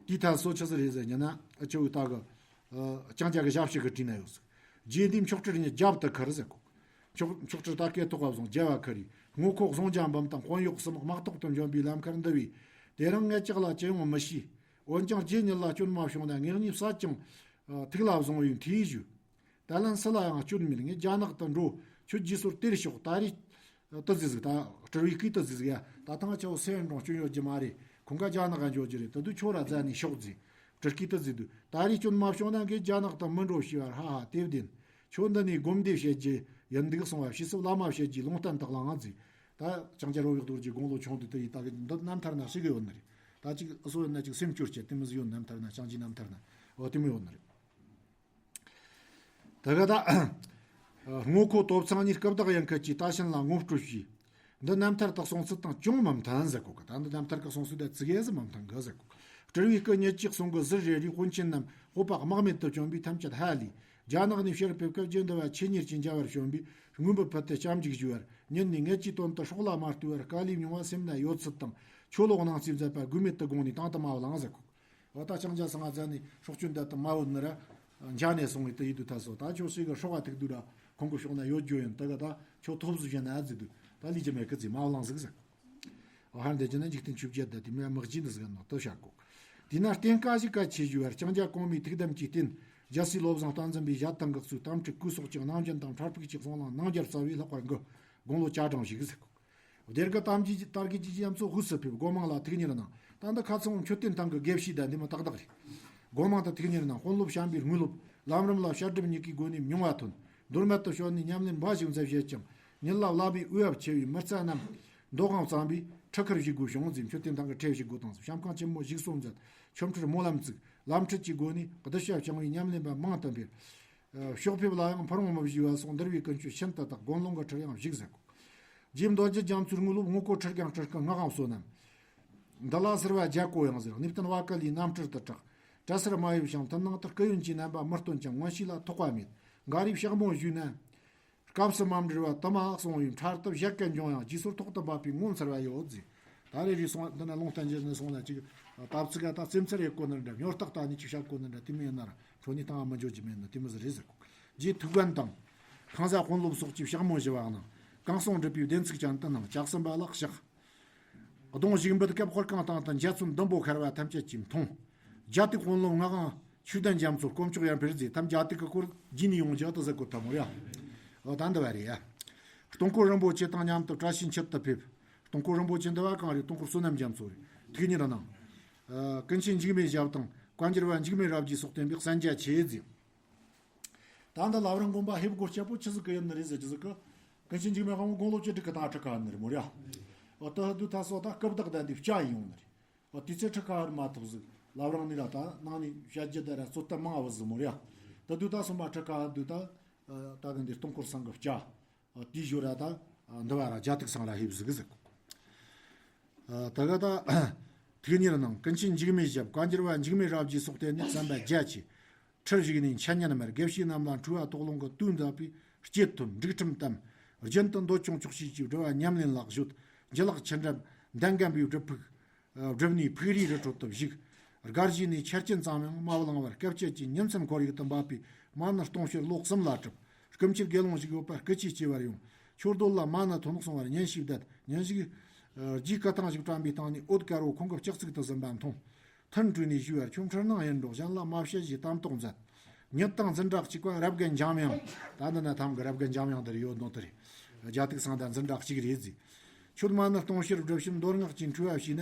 དེའི་ཐད་སོ་ཆི་ཟིག་རེད་ཟེར་ཉི་ན་ཨ་ཆི་བོའི་ད་གི། ཨ་ལྕང་སྐྱ་གི་ཞབས་ཕྱི་གི་བྲིས་ན་ཡོད་ཟིག། རྗེ་འདིའི་མཆོག་སྤྲུལ་ཉིད་རྒྱབ་ཏུ་ཁུར་ཟེར་གོ། མཆོག་མཆོག་སྤྲུལ་ད་སྐད་ཐོག་བ་བཟུང་རྒྱལ་བ་ཁུར་ཡིས་དངོས་ཁོག་ཟོང་རྒྱ་འབུམ་དང་དཔོན་གཡོག་གསུམ་དམག་ཐོག་ཏུ་འབྱོན་པའི་ལམ་ཁར་འདུ་བས། དེ་རིང་ངེད་ཅག་ལ་ཅི་ཡོང་མི་ཤེས། འོན་ཀྱང་རྗེ་ཉིད་ལ་སྐྱོན་མ་བྱུང་ན་ངེད་གཉིས་བསད་ཀྱང་ཐུགས་ལ་བཟུང་བའི་མཐུས་ཞུ། ད་ལན་སུ་ལ་ཡང་སྐྱོན་མེད། ངས་རྒྱ་ནག་ཏུ་འགྲོ། ཁྱོད་རྗེས་སོར་དེར་ཤོག། ད་རེས་ཏི་ཟིག་ཟིག་ད་སྤྲུལ་བའི་སྐུས་ཏི་ཟིག་ཟིག་ཡ། ད་ཐང་ཆའོ་སེ་འགྲོ་སྐྱོན་ཡོད་རྒྱུ་མ་རེད། ཁོང་ག་རྒྱ་ནག་ག་འཇོག་རྒྱུ་རེད། ད་དུས་ཁྱོད་ར་རྫ་ནས་ཤོག་ཟིག། སྤྲུལ་སྐུས་ཏི་ཟིག་དུས། ད་རེས་སྐྱོན་མ་བྱུང་ན་ངས་རྒྱ་ནག་ཏུ་མི་འགྲོ་ཞེས་པར། ཧ་ཧ་དེ་བདེན། ཁྱོད་འདི་ནས་སྒོམ་བཟླས་བྱེད་རྒྱུ་ཡིན་འདུག་གསུང་བ། ཞེས་སུ་བླ་མ་བྱེད་རྒྱུའི་ལུང་བསྟན་དག་ལངས་ཟིག། ད་ལྕང་སྐྱ་རོ་བའི་རྡོ་རྗེ་དགུང་ལོ་ཆུང་དུས་དེ་ཡི་ད་གི་འདི་རྣམ་ཐར་ན་ཞིག་ཡོད་ནི་རེད། ད་ཅིག་ཨུ་སོ་ཡོད་ན་ཅིག་སེམས་སྐྱོར་བྱེད་དེ་མི་ཟིག་ཡོད། རྣམ་ཐར་ན་ལྕང་སྐྱའི་རྣམ་ཐར་ན་འོ་དེ་མོ་ཡོད་ནི་རེད། ད་ག་ད། དངོས་ཁོ་སྟོབས་ཚང་གཉིས་སྐུ་བདག་ཡང་ཁུལ་གྱིས་ད་ཕྱིན་ལ་ངོ་སྤྲོད་བྱས། འདི་རྣམ་ཐར་དག་གསུང་ཚུལ་དང་ཅུང་མི་མཐུན་ཟེར་གོ་གི། ད་འདི་རྣམ་ཐར་གི་གསུང་ཚུལ་དང་ཙི་གེ་ཟིག་མི་མཐུན་གི་ཟེར་གོ་གི། སྤྲུལ་བའི་སྐུ་ཉིད་ཀྱིས་གསུང་གི་ཟུར་རེ་རེའི་དཔོན་ཆེན་རྣམས་སྤོབས་པ་དམག་མེད་དུ་བྱོན་པས་ཐམས་ཅད་ཧ་ལས། རྒྱ་ནག་ནས་ཕྱིར་ཕེབས་སྐབས་རྗེ་འདི་བ་ཆེད་གཉེར་གྱིས་མཇལ་བར་བྱོན་པས་དངོས་འབུལ་ཕུལ་ཏེ་སྐྱབས་འཇུག་ཞུ་བར་ཉིད་ནས་ངེད་ཀྱི་དོན་དུ་སྲོག་ལ་མ་ལྟོས་པར་དཀའ་ལས་མྱོང་བ་སེམས་ན་ཡོད་ཚུལ་དང་ཆོས་ལོག་གནང་རྩིས་མཛད་པ་དགོས་མེད་དུ་དགོངས་ནས་དང་དུ་མ་བླངས་ཟེར་གོ་གི། འོ་ད་ལྕང་སྐྱ་སང་ང་ཟ་ནས་སྲོག་གཅོད་འདི་དུ་མ་བུད་ནི་ར། འཇའ་ནས་སོང་བའི་དུ་ཡིད་དུ་ཐལ་སོ། ད་ཁྱོད་ཤེས་གི་སྲོག་ག་ཐུག་དུས་ར་ཁོང་གི་ཕྱོགས་ན་ཡོད་རྒྱུ་ཡིན། དེ་ག་ད་ཁྱོད་ཐོབ་ཟིག་བྱས་ན་ཨ་ཟིག་དུས་ད་ལས་ཀྱི་མེད་གི་ཟིག་མ་བླངས་ཟིག་ཟེར། འོ་ཧར་འདི་ཀྱི་ན་འཇིག་རྟེན་ཆོས་བརྒྱད་ད་དེ་མོ་ཡ་མི་གཅིག་འདི་ཟིག་ནོ་དུ་བྱ་གོ། དེས་ན་རྟེན་དཀའ་ཞིག་གལ་ཆེ་ཞུ་བར་ལྕང་སྐྱ་གོང་མའི་ཐུགས་དམ་གྱི་རྟེན་རྒྱལ་སྲས་བློ་བཟང་བསྟན་འཛིན་པའི་ཞལ་དང་འགག་ཚུལ་དམ་ཁྲིད་སྐུ་སོགས་ཀྱི་གནང་སྦྱིན་དང་འཕྲལ་ཕུགས་ཀྱི་གསུང་ལ་གནང་རྒྱ་རྩ་བའི་ལྷག་པར་འགུ་དགུང་ལོ་བཅུ་གྲངས་ཤིག་ཟེར་གོ། སྡེ་དགེ་དམ་རྒྱས་དར་རྒྱས་ཀྱི་རྒྱ་མཚོ་དབུས་སུ་ཕེབས། སྒོ་མང་ལ་ཐུགས་གཉེར་གནང་། ད་འདི་ཁ་ཚང་མཆོད་རྟེན་ཐང་གི་དགེ་བཤེས་དང་འདི་མོ་ཏག་ཏག་རེད། སྒོ་མང་དུ་ཐུགས་གཉེར་གནང་། དཔོན་སློབ་བྱམས་པའི་དངོས་སློབ་ལམ་རིམ་ལ་བཤད་སྒྲུབ་གཉིས་ཀའི་སྒོ་ནས་མྱོང་བ་ཐོན། མདོར་སྨད་དུ་བྱོན་ནས་ཉམས་ལེན་འབའ་ཞིག་མཛད་བྱེད་ཅིང་། ཉིད་ལ་བླ་མའི་འོས་བབ་ཆེ་བའི་མི་རྩ་རྣམས་མདོ་ཁམས་གཙང་པའི་ཁྲི་ཁར་བཞུགས་དགོས་བྱུང་། མཛད། མཆོད་རྟེན་ཐང་གི་ཁྲལ་བཞེས་དགོས་དང་། བཤམས་ཁང་ཆེན་མོ་བཞུགས་གསོ་མཛད། ཆོ་འཕྲུལ་སྨོན་ལམ་བཙུགས། ལམ་ཁྲིད་ཀྱི་སྒོ་ནས་གདུལ་བྱ་བྱང་བའི་ཉམས་ལེན་པ་མང་དུ་འཕེལ། ཕྱོགས་ཕེབས་ལ་ཡང་ཕུན་རོགས་མི་བཞུ་བ་སོགས་འདུལ་བའི་ཀུན་སྤྱོད་ཤིན་ཏུ་དག། དགོན་ལུང་གི་ཁྲིར་ཡང་བཞུགས་ཟེར་གོ། རྗེ་མདོ་རྒྱུད་རྒྱ་མཚོའི་དངོས་སློབ་དངོས་པོ་ཁྲི་རྐང་ཁྲི་རྐང་ལྔ་གང་བསོད་ནམས། འདི་ལ་ཟུར་པ་བརྒྱ་གོ་ཡང་ཟེར། གནས་བརྟན་བ་ཀ་ལའི་རྣམ་སྤྲུལ་དུ་གྲགས། གྲྭ་སར་མ་ཡོད་ཞིང་མཐུན་སྣང་དུ་སྐུ་ཡོན་གྱི་རྣམ་པ་མི་སྟོན་ཀྱང་མངོན་ཤེས་ལ་ཐོགས་པ་མེད། འགའ་རེས་ཕྱག་སྨོན་ཞུས་ན། སྐབས་སུ་མ་འབྲེལ་བ་དུ་མ་གསུང་བའི་འཕྲལ་དུ་བཞད་གད་འབྱུང་ཡང་རྗེས་སོར་ཐོག་ཏུ་འབབ་པའི་ངོ་མཚར་བ་ཡོད་ཟེར། ད་རེ་རེ་སོང་འདི་ན་ལུང་བསྟན་རྒྱུ་ནི་སོང་ན་ཅིག་ད་ཚིག་ག་ད་སེམས་ཚར་ཡེ་གོ་ནི་འདྲ། ཉོ་རྟགས་ད་ནི་ཅིག་བཤད་གོ་ནི་འདྲ། དེ་མིན་ཡིན་ན་ར་འཕྲོ་ནི་བཏང་བ་མི་འཇོག་རྒྱུ་མེད་ནི་དེ་མི་ཟེར་རེད་ཟེར་གོ། རྗེ་ཐུགས་དགོན་དང་། ཁང་བཟའ་དཔོན་སློབ་སོགས་ཀྱིས་ཕྱག་སྨོན་ཞུ་བ་ནང་། གང་གསུང་སྒྲུབ་པའི་བདེན་ཚིག་ཅན་དུ་སྣང་། ལྕགས་ཟམ་པ་ལ་ཕྱག་གདོང་བཞུགས་འབུལ་སྐབས་དཔར་ཁང་སྟེང་དུ་འཇའ་ཚོན་ཟླུམ་པོ་ཤར་བ་ཐམས་ཅད་ཀྱིས་མཐོང་། རྒྱ་ཏིག་དཔོན་སློབ་ངག་དབང་ཆོས་ལྡན་རྒྱ་མཚོ་དཀོན་མཆོག་ཡར་འཕེལ་མཛད། ཐམས་རྒྱ་ཏིག་གི་སྐོར་རྗེས་ནས་ཡོང་རྒྱུ་དུ་ཟེར་གོ་ཐབས་མོ་ཡ། འོ་ད་འདི་བ་རེད་ཡ། སྟོང་འཁོར་རིན་པོ་ཆེ་དང་མཉམ་དུ་བཀྲ་ཤིས་འཁྱིལ་དུ་ཕེབས། སྟོང་འཁོར་རིན་པོ་ཆེ་འདི་བ་གང་རེད། སྟོང་འཁོར་བསོད་ནམས་རྒྱ་མཚོ་རེད། ཐུགས་ཉིད་ནང་། ཀུན་མཁྱེན་འཇིགས་མེད་ཞབས་དང་བཀའ་འགྱུར་བ་འཇིགས་མེད་རབ་རྒྱས་སོགས་བསྟན་པའི་གསན་རྒྱ་ཆེ་ཟེར། ད་འདི་ལ་བར་མགོན་པོ་ཧེ་བགོ་སྐྱབས་པོ་ཆི་ཟིག་གི་ཡིན་ནི་རེད་ཟེར་གྱི་ཟིག་གི། ཀུན་མཁྱེན་འཇིགས་མེད་དབང་པོ་དགུང་ལོ་བཅུ་དྲུག་གི་དང་ཁྲི་ཁ་ནི་རེད་མོ་ར། འོ་ད་དུ་ད་སོ་ད་སྐབས་དག་ད་འདི་བཅའ་ཡིན་ཡོང་ནི་རེད། འོ་དུས་ཚོད་ཁྲི་ཁ་ཧར་མ་ཐུབ་ཟིག་ལ་བར་ནི་ར་ད་ནང་ནི་བཤད་རྒྱུ་ད་ར་རྩོད་ད་མང་བ་ཟིག་མོ་ར། ད་དུ་ད་སོ་མ་ཁྲི་ཁ་ཧར་དུ་ད་ད་གི་འདི་སྟོང་འཁོར་སང་གི་བཅའ། དེའི་ཞོར་ར་ད་འདི་བ་ར་རྒྱ་ཐིག་སང་ར་ཧེབ་ཟིག་ཟིག་ད་ག་ད་ཐིག་གཉེར་ནང་ཀུན་མཁྱེན་འཇིགས་མེད་ཞབས་བཀའ་འགྱུར་བ་འཇིགས་མེད་རབ་རྒྱས་སོགས་བསྟེན་ནས་བསམ་པ་རྒྱ་ཆེ། ཁྲིར་བཞུགས་ནས་འཆད་ཉན་མར་དགེ་བཤེས་རྣམས་ལ་འཁྲུལ་བ་དོགས་སློང་གི་དུས་འདའ་བའི་སྐྱེད་ཐོན་སྒྲིག་ཁྲིམས་དམ། རྒྱུན་དུ་འདོད་ཆུང་ཆོག་ཤེས་ཀྱིས་སྒྲུབ་པ་ཉམས་ལེན་ལག་བཞོད་ཇི་ལག་ཆུ་འགྲམ་འདན་སྒམ་པའི་སྒྲུབ་ཕུག་སྒྲུབ་ནས་ཕུག་རིའི་རི་ཁྲོད་དུ་བཞུགས། སྒར་གཞི་ནས་ཆར་ཅན་ཙམ་ཡང་མ་བླངས་པར་སྐབས་བཅད་ཀྱི་ཉིན་མཚན་ཁོར་ཡུག་ཏུ་འབབ་པའི་མ་ཎི་སྟོང་ཕྱུར་ལོ་གསུམ་ལ་གྲུབ། སྐུ་མཆེད་དགེ་སློང་ཞིག་ཡོད་པར་སྐུ་ཆས་སྐྱེ་བར་ཡོང་། ཆོས་རྡོལ་ལ་མ་ཎི་ཐོན་གསུང་བར་ཉན་ཞིག་བསྡད། ཉིན་ཞིག་རྗེས་སྐུ་ཐང་ཞིག་བཀྲམ་པའི་སྟེང་ནས་འོད་དཀར་བོ་ཁོང་གི་ལྕགས་ཚིགས་དུ་ཟིན་པ་མཐོང་། ཐུན་བྲོས་ནས་ཞུས་པར། ཁྱོད་འཁྲུལ་སྣང་ཡིན་འགྲོ། གཞན་ལ་མ་བཤད་ཞེས་དམ་ཏོག་མཛད། ཉིད་དང་འཛིན་གྲྭ་གཅིག་པ་རབ་རྒན་འཇམ་དབྱངས། ད་འདི་ན་ཐང་གི་རབ་རྒན་འཇམ་དབྱངས་འདིར་ཡོད་ནོ་དེ་རེད། རྒྱ་ཐིག་སང་དང་འཛིན་གྲྭ་གཅིག་རེད་ཟེར། ཁྱོད་མ་ཎི་སྟོང་ཕྱུར་སྒྲུབ་ཕྱིར་མདོ་སྔགས་ཀྱི་འཁྲུལ་བ་ཞིག་ན།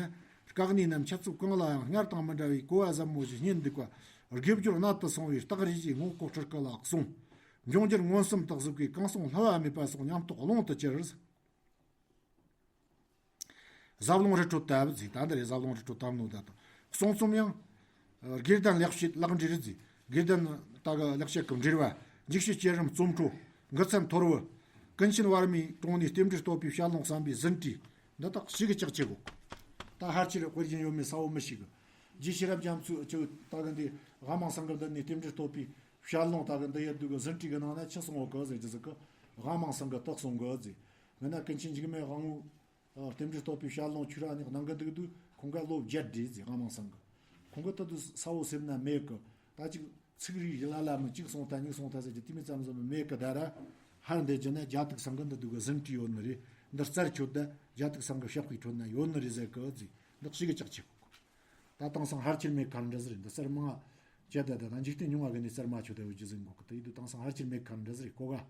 བཀའ་གནས་རྣམས་འཆད་རྩོད་གང་ལ་ཡང་སྔར་དང་མི་འདྲ་བའི་གོ་བ་ཟབ་མོ་ཞིག་རྙེད་འདུག་པ། དགེ་སྦྱོར་གནད་དུ་སོང་བའི་རྟགས་རེ་ཞིག་ངོ་ལྐོག་ཁྲིར་སྐུ་ལ་གསུངས། འབྱུང་འགྱུར་མངོན་སུམ་དག་གཟིགས་པས་གང་གསུང་བསླུ་བ་མེད་པ་སོགས་ཉམས་རྟོགས་ཀློང་དུ་གྱུར། ཟབ་ལུང་རི་ཁྲོད་དུ་བབས་ཟིག་ད་འདི་རེད། ཟབ་ལུང་རི་ཁྲོད་དུ་བབས་ནོ་ད་དང་གསུང་རྩོམ་ཡང་། དགེ་ལྡན་ལེགས་བཤད་ལེགས་འབྲེལ་རེད་ཟིག་དགེ་ལྡན་ད་གི་ལེགས་བཤད་ཀྱི་འབྲེལ་བ། འཇིགས་བྱེད་བསྐྱེད་རིམ་རྩོམ་འཕྲོ། མགུར་ཚན་ཐོར་བུ། ཀུན་མཁྱེན་བར་མའི་དྲུང་ནས་རྟེན་འབྲེལ་བསྟོད་པའི་ཞལ་ལུང་བསམ་པའི་ཟིན་བྲིས། འདི་དག་ཞིག་གི་ལྕགས་ཆེ་གོ། ད་ཧར་ཆེར་དཔེ་རྒྱུན་ཡོད་མེད་གསལ་བོ་མི་ཤེས་གི། རྗེ་ཤེས་རབ་རྒྱ་མཚོའི་ཆུ་ད་གི་འདི་དབང་མང་སང་གི་འདི་ནས་རྟེན་འབྲེལ་བསྟོད་པའི་ཞལ་ལུང་ད་གི་འདི་ཡོད་དུས་གི་ཟིན་བྲིས་གི་ནང་ན་ཆི་གསུང་བ་གི་ཟེར་གྱི་ཟིག་གི། དབང་མང་སང་གི་དག་གསུང་གི་ཟིག་ངས་ན་ཀུན་མཁྱེན་འཇིགས་མེད་དབང་པོ། རྟེན་འབྲེལ་བསྟོད་པའི་ཞལ་ལུང་ཆོས་ར་ནི་གནང་གི་འདུག་དུས་ཁོང་ག་ལོ་བརྒྱད་བགྲེས་ཟིག་དབང་མང་སང་གི། ཁོང་གི་ད་དུས་གསལ་བོ་སེམས་ན་མེད་གི། ད་ཅིག་ཚིག་རིགས་ལ་ལ་མི་གཅིག་གསུང་ཐལ་གཉིས་གསུང་ཐལ་ཟེར་གྱི་དེ་མི་ཙམ་ཙམ་མེད་གི། ད་ར་ཧར་འདི་བྱས་ན་རྒྱ་ཐིག་སང་གི་འདི་འདུག་གི་ཟིན་བྲིས་ཡོད་ནི་རེད། འདི་རྩར་ཁྱོད་ད་རྒྱ་ཐིག་སང་གི་ཞབས་པའི་ཁྲོད་ན་ཡོད་ནི་རེད་ཟེར་གི་ཟིག་འདི་ཞིག་གི་ལྕགས་ཆེ་གོ། ད་དེང་སང་ཧར་ཆེར་མེད་ཁར་འདྲ་ཟིག་རེད། འདི་གསར་མང་བྱས་ད་ད་ད་འཇིག་རྟེན་ཉུང་བ་གི་ནི་གསར་མ་ཆོད་ད་ཡོད་རྒྱུ་ཟིག་གོ་གི། ད་ཡིད་དུ་དེང་སང་ཧར་ཆེར་མེད་ཁར་འདྲ་ཟིག་རེད་གོ་ག།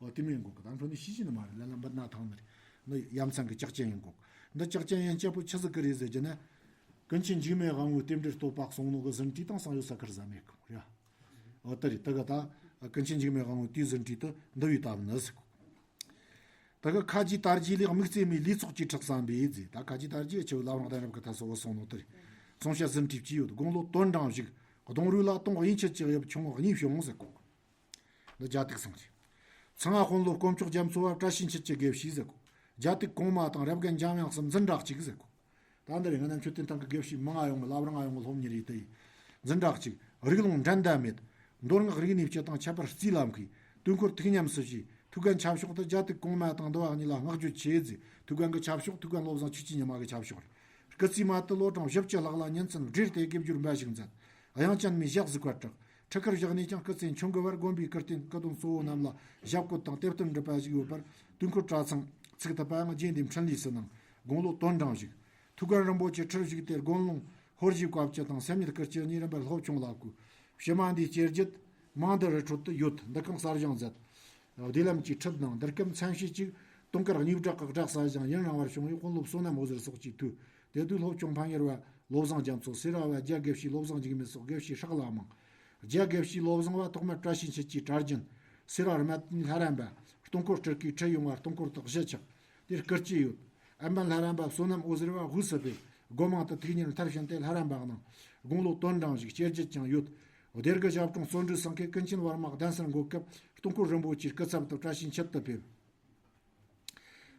འོ་དེ་མིན་གོ་གི། ད་འཕྲོ་ནི་ཤེས་ཀྱི་ནི་མ་རེད། ལ་ལ་འབུད་ན་ཐང་ནི་རེད། འདི་ཡ་མཚན་གི་ལྕགས་ཅན་ཡིན་གོ་གི། འདི་ལྕགས་ཅན་ཡིན་ལྕགས་པོ་ཆི་ཟིག་གི་རེད་ཟེར་རྒྱུ་ན། ཀུན་མཁྱེན་འཇིགས་མེད་དབང་པོའི་རྟེན་འབྲེལ་བསྟོད་པ་གསུང་ནོ་གི་ཟིན་བྲིས་དེང་སང་ཡོད་ས་ཁར་ཟ་མེད་གི་རེད། འོ་དེ་རེད། ད་ག་ད་ཀུན་མཁྱེན་འཇིགས་མེད་དབང་པོའི་དེའི་ཟིན་བྲིས་དུ་འདི་བའི་ལྟ་བུ་ནི་ཟིག་གོ། ད་ག་ཁ་རྗེ་དར་རྒྱས་ལས་དམིགས་བརྩེ་མའི་ལུས་ཚོགས་ཀྱི་ཁྲག་བསམ་པའི་རྫས། ད་ཁ་རྗེ་དར་རྒྱས་ཆེ་བོ་ལ་བང་དང་རབ་ཀྱི་ཐ་སོ་བོ་སོང་ནོ་དེ་རེད། གསུང་བཤད་ཟིན་བྲིས་བཅས་ཡོད། དགུང་ལོ་དོན་གྲངས་བཞུགས། གདུང་རུས་ལ་དོང་དབྱིན་ཆད་ཀྱི་དབྱིབས་ཆུང་ངུ་གཉིས་བྱུང་ཟེར་གོ། འདི་རྒྱ་ཐིག་སང་རེད། ཚངས་དཔོན་སློབ་དཀོན་མཆོག་རྒྱ་མཚོ་བ་བཀྲ་ཤིས་འཁྱིལ་གྱི་དགེ་བཤེས་ཟེར་གོ། རྒྱ་ཐིག་གོང་མ་དང་རབ་རྒན་འཇམ་དབྱངས་སམ་འཛིན་གྲྭ་གཅིག་ཟེར་གོ། ད་འདི་རེད། ང་ནམ་མཆོད་རྟེན་ཐང་གི་དགེ་བཤེས་མང་ང་ཡོང་གི། ལབ་རང་ང་ཡོང་གི། སློབ་གཉེར་ཡིན་དེ་ཡིན། འཛིན་གྲྭ་གཅིག་རིགས་ལུང་འགྲན་ཟླ་མེད། མདོ་སྔགས་རིག་གནས་སྤྱི་དང་ཁྱད་པར་རྩིས་ལམ་ཤེས། དུས་འཁོར་ཐུགས་ཉམས་སུ་བཞེས། ཐུའུ་བཀྭན་ཆབ་ཤོག་ཏུ་རྒྱ་ཐིག་གོང་མ་དང་འདི་བ་གཉིས་ལ་བསྔགས་བརྗོད་ཆེ་ཟེར། ཐུའུ་བཀྭན་གྱི་ཆབ་ཤོག་ཐུའུ་བཀྭན་བློ་བཟང་ཆོས་ཀྱི་ཉི་མ་གི་ཆབ་ཤོག་རེད། སྐུ་ཚེའི་མ་དུ་ལོ་གྲངས་བཞི་བཅུ་ལྷག་ལ་ཉིན་མཚན་བགྲེས་ཏེ་དགེ་སྦྱོར་འབའ་ཞིག་མཛད། དབྱངས་ཅན་མའི་ཞག་གཟིགས་པར་གྲགས། ཁྲི་ཁར་བཞག་ནས་ཀྱང་སྐུ་ཚེ་མཆོད་འགོ་བར་དགོན་པའི་སྐུ་རྟེན་སྐུ་གདུང་གཙོ་བོ་རྣམས་ལ་ཞབས་བཀོད་དང་གཏེར་སྟོན་སྒྲུབ་པ་ཞིག་ཡོད་པར། དུས་འཁོར་གྲྭ་ཚང་ཚིག་ཐུབ་པའང་རྗེ་འདིའི་འཕྲིན་ལས་སུ་གནང་། དགུང་ལོ་དོན་གྲངས་བཞུགས། ཐུའུ་བཀྭན་རིན་པོ་ཆེ་ཁྲིར་བཞུགས་ཏེ་དགོན་ལུང་ཧོར་བཞིའི་བཀའ་བཅུ་དང་སེམས་ཉིད་སྐུ་སྐྱེ་གཉིས་རིམ་པར་སློབ་ཆུང་ལ་བསྐོས། ཕྱི་མ་འདིའི་སྐྱེ་རྒྱུད་མང་འདི་རི་ཁྲོད་དུ་ཡོད། འདི་གང་གསར་བཞེངས་མཛད། བདེ་ལམ་གྱིས་ཁྲིད་གནང་། འདིར་སྐབས་མཚན་ཤས་ཅིག་དུང་དཀར་གཉིས་བྲག་གི་བྲག་གསར་བཞེངས་ཡུན་རིང་བར་བྱུང་བའི་དཔོན་སློབ་བསོད་ནམས་འོད་ཟེར་སོགས་ཀྱིས་དུས་དེ་དུས་སློབ་ཆུང་ཕ་ཉེར་བ་བློ་བཟང་རྒྱ་མཚོ། སེ་ར་བ་རྒྱ་དགེ་བཤེས་བློ་བཟང་འཇིགས་མེད་སོགས་དགེ་བཤེས་ཧྲག་ལ་མང་། རྒྱ་དགེ་བཤེས་བློ་བཟང་བ་ཐོག་མར་བཀྲ་ཤིས་འཁྱིལ་གྱི་གྲྭ་རྒྱུན། སེ་ར་རྨད་བསྟེན་ལྷ་རམས་པ། སྟོང་འཁོར་སྤྲུལ་སྐུའི་ཁྲི་ཡོང་བ་སྟོང་འཁོར་དག་བཞི་ཆགས། དེར་སྐུ་སྐྱེ་ཡོད། ཨ་འབན་ལྷ་རམས་པ་བསོད་ནམས་འོད་ཟེར་བ་དབུས་སུ་ཕེབས། སྒོ་མང་དུ་ཐུགས་གཉེར་མཐར་ཕྱིན་ཏེ་ལྷ་རམས་པ་གནང་། དགུང་ལོ་དོན་གྲངས་ཤིག་སྐྱེ་རྒྱུད་ཀྱང་ཡོད། སྡེ་དགུ་ཞབས་དྲུང་བརྩོན་འགྲུས་སེང་གེ་ཀུན་མཁྱེན་བར་མ་གདན་སར་འགོད་སྐབས་སྟོང་འཁོར་རིན་པོ་ཆེའི་སྐུ་ཚབ་ཏུ་བཀྲ་ཤིས་འཁྱིལ་དུ་ཕེབས།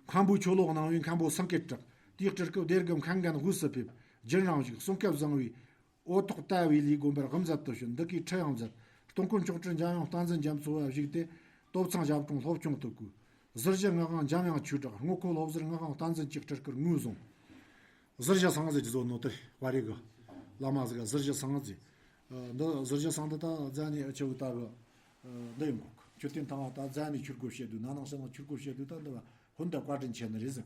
མཁན་པོའི་ཆོས་ལོག་གནང་བའི་མཁན་པོ་སེང་གེ་གྲགས། དེའི་སྤྲུལ་སྐུ་སྡེ་དགུ་མཁན་རྒན་དབུས་སུ་ཕེབས། རྒྱུན་རིང་ཞིག་གསུང་སྐབས་བཟང་བའི་འོ་ཐོག་ལྟ་བའི་ལས་དགོན་པར་དབུ་མཛད་དུ་བྱོན། འདི་གའི་ཁྲི་ཡང་མཛད། སྟོང་འཁོར་མཆོག་སྤྲུལ་འཇམ་དབྱངས་བསྟན་འཛིན་རྒྱ་མཚོ་བ་བཞུགས་ཏེ། སྟོབ་ཚང་ཞབས་དྲུང་སློབ་ཆུང་དུ་བསྐོས། ཟུར་བཞི་ངག་དབང་འཇམ་དབྱངས་ཆོས་གྲགས། དངོས་ཁོ་སློབ་ཟུར་ངག་དབང་བསྟན་འཛིན་གྱི་སྤྲུལ་སྐུར་ངོས་བཟུང་། ཟུར་བཞི་ཚང་ཟེར་གྱི་བཟོ་ནོ་དེ་བ་རེ་གི། བླ་མ་ཟིག་ག་ཟུར་བཞི་ཚང་ཟེར། འདི་ཟུར་བཞི་ཚང་འདི་ད་རྫ་ནས་ཨ་ཆེ་བུ་ད་གི། འདི་ཡིན་གོ། མཆོད་རྟེན་ཐང་བ་ད་རྫ་ནས་ཆུར་སྒོ་བཤད་དུས་ན་ནང་ཤ་ནང་ཆུར་སྒོ་བཤད་དུས་ད་འདི་བ་ཧུན་ད་བཀའ་དྲིན་ཆེ་ནི་རེད་ཟེར་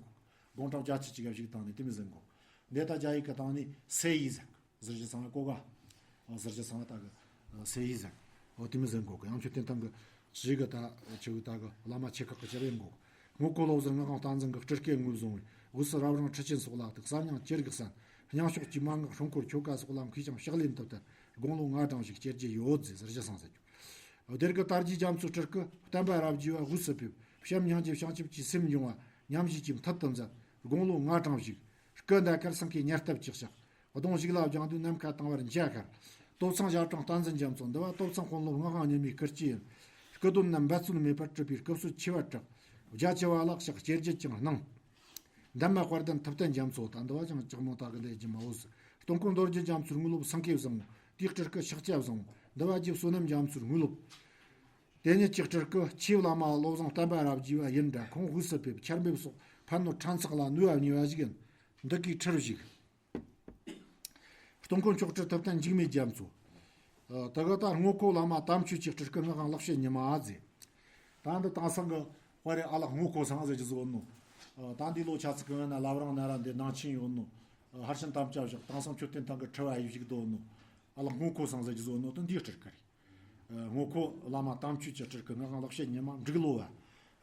གོ། དགུང་གྲངས་བརྒྱད་ཅུ་གཅིག་ག་བཞུགས་བཏང་ནས་དེ་མི་ཟེར་གོ། འདི་ད་རྒྱ་ཡིག་གི་སྟེང་ནས་སེ་ཡི་ཟེར་གོ། ཟུར་བཞི་ཚང་བ་གོ་ག་ཟུར་བཞི་ཚང་བ་ད་གི་སེ་ཡི་ཟེར། འོ་དེ་མི་ཟེར་གོ་གི། ཡང་མཆོད་རྟེན་ཐང་གི་ཞིག་གི་ད་ཆེ་བུ་ད་གི་བླ་མ་ཆེ་ཁག་གི་ཅི་རེད་གོ། དངོས་ཁོ་སློབ་ཟུར་ངག་དབང་བསྟན་འཛིན་གྱི་སྤྲུལ་སྐུ་ངོས་བཟུང་བའི་དབུས་སུ་རབ་རིམ་ཁྲི་ཆེན་སོགས་ལ་ཐུགས་བསམ་སྙིང་ཅི་རིགས་གསན། སྙིང་ཕྱོགས་ཀྱི་མན་ངག་སྲུང་འཁོར་ཆོ་ག་སོགས་ལ་མཁས་ཤིང་ཕྱག་ལེན་དུ་བསྟར། དགུང་ལོ་ང་གྲངས་ཤིག་སྐྱེ་རྒྱུ་ཡོད་ཟེར་ཟུར་བཞི་ཚང་ཟེར་རྒྱུ། སྡེ་དགུ་དར་རྒྱས་རྒྱ་མཚོའི་སྤྲུལ་སྐུ་བསྟན་པ་རབ་རྒྱས་པ་དབུས་སུ་ཕེབས། བྱམས་སྙིང་རྗེ་བྱང་ཆུབ་ཀྱི་སེམས་འབྱུང་བ་ཉམས་བཞེས་ཀྱི་མཐུ་དུ་མཛད། དགུང་ལོ་ང་གྲངས་ཤིག་སྐུ་ཟླ་དཀར་སེང་གེ་ཉེར་བརྡབ་ཅིག་གཤེགས། གདོང་ཞིག་ལ་སྦྱངས་དུས་ནམ་མཁའ་དྭངས་བར་འཇའ་ཤར། སྟོབ་ཚང་ཞབས་དྲུང་བསྟན་འཛིན་རྒྱ་མཚོ། འདི་བ་སྟོབ་ཚང་དཔོན་སློབ་ངག་དབང་ཉི་མའི་སྐུ་སྐྱེ་ཡིན། སྐུ་གདུང་རྣམས་འབད་བརྩོན་མེད་པར་གྲུབ་པའི་སྐུ་སྲོག་མཆེ་བར་གྲགས། རྒྱ་ཆེ་བ་ལག་ཤག་སྐྱེ་རྒྱུད་ཀྱང་སྣང་། འདན་མ་དཔལ་ལྡན་ཐུབ་བསྟན་རྒྱ་མཚོ་དང་འདི་བ་ཅང་ལྕགས་མོ་དག་གི་ལས་ཀྱི་མ་འོས། སྟོང་འཁོར་མདོ་རྒྱུད་རྒྱ་མཚོའི་དངོས་སློབ་སེང་གེ་བཟང་། དེའི་སྤྲུལ་སྐུ་ཤཱཀྱ་བཟང་། འདི་བ་རྗེ་བསོད་ནམས་རྒྱ་མཚོའི་དངོས་སློབ། དེ་ཉིད་ཀྱི་སྤྲུལ་སྐུ་ཆེས་བླ་མ་བློ་བཟང་བསྟན་པ་རབ་རྒྱས་པ་ཡིན་འདྲ་ཁོང་དབུས་སུ་ཕེབས། ཆར་འབེབས་སོགས་ཕན་ནོར་ཕྲན་ཚེགས་ལ་ནུས་པ་བརྙེས་པ་ཞིག་ཡིན། འདི་གའི་ཁྲིར་བཞུགས། སྟོང་འཁོར་མཆོག་སྤྲུལ་ཐུབ་བསྟན་འཇིགས་མེད་རྒྱ་མཚོ། ཨ། དེ་ག་ད་དངོས་ཁོ་བླ་མ་དམ་ཆོས་ཀྱི་སྤྲུལ་སྐུ་ངག་དབང་ལག་བཤད་ཉི་མ་ཟེར། ད་འདི་དེང་སང་གི་དཔའ་རིས་ཨ་ལགས་དངོས་ཁོ་ཚང་ཟེར་གྱི་ཟིག་ཡོད་ནོ། ཨ། ད་འདི་ལོ་ཆ་ཚིག་གི་ཡོད་ན་བླ་བྲང་ན་ར་འདི་ནང་ཆེན་ཡོད་ནོ། ཨ། ཧར་ཤན་དམ་བཅའ་བཞག་དེང་སང་མཆོད་རྟེན་ཐང་གི་ཁྲི་བ་ཡི་བཞུགས་དོ་ནོ། ཨ་ལགས་དངོས་ཁོ་ཚང་ཟེར་གྱི་ཟིག་ཡོད་ནོ་དེ་འདིའི་སྤྲུལ་སྐུ་རེད། ཨ། དངོས་ཁོ་བླ་མ་དམ་ཆོས་ཀྱི་སྤྲུལ་སྐུ་ངག་དབང་ལག་བཤད་ཉི་མ་འབྲུག་ལོ་བ།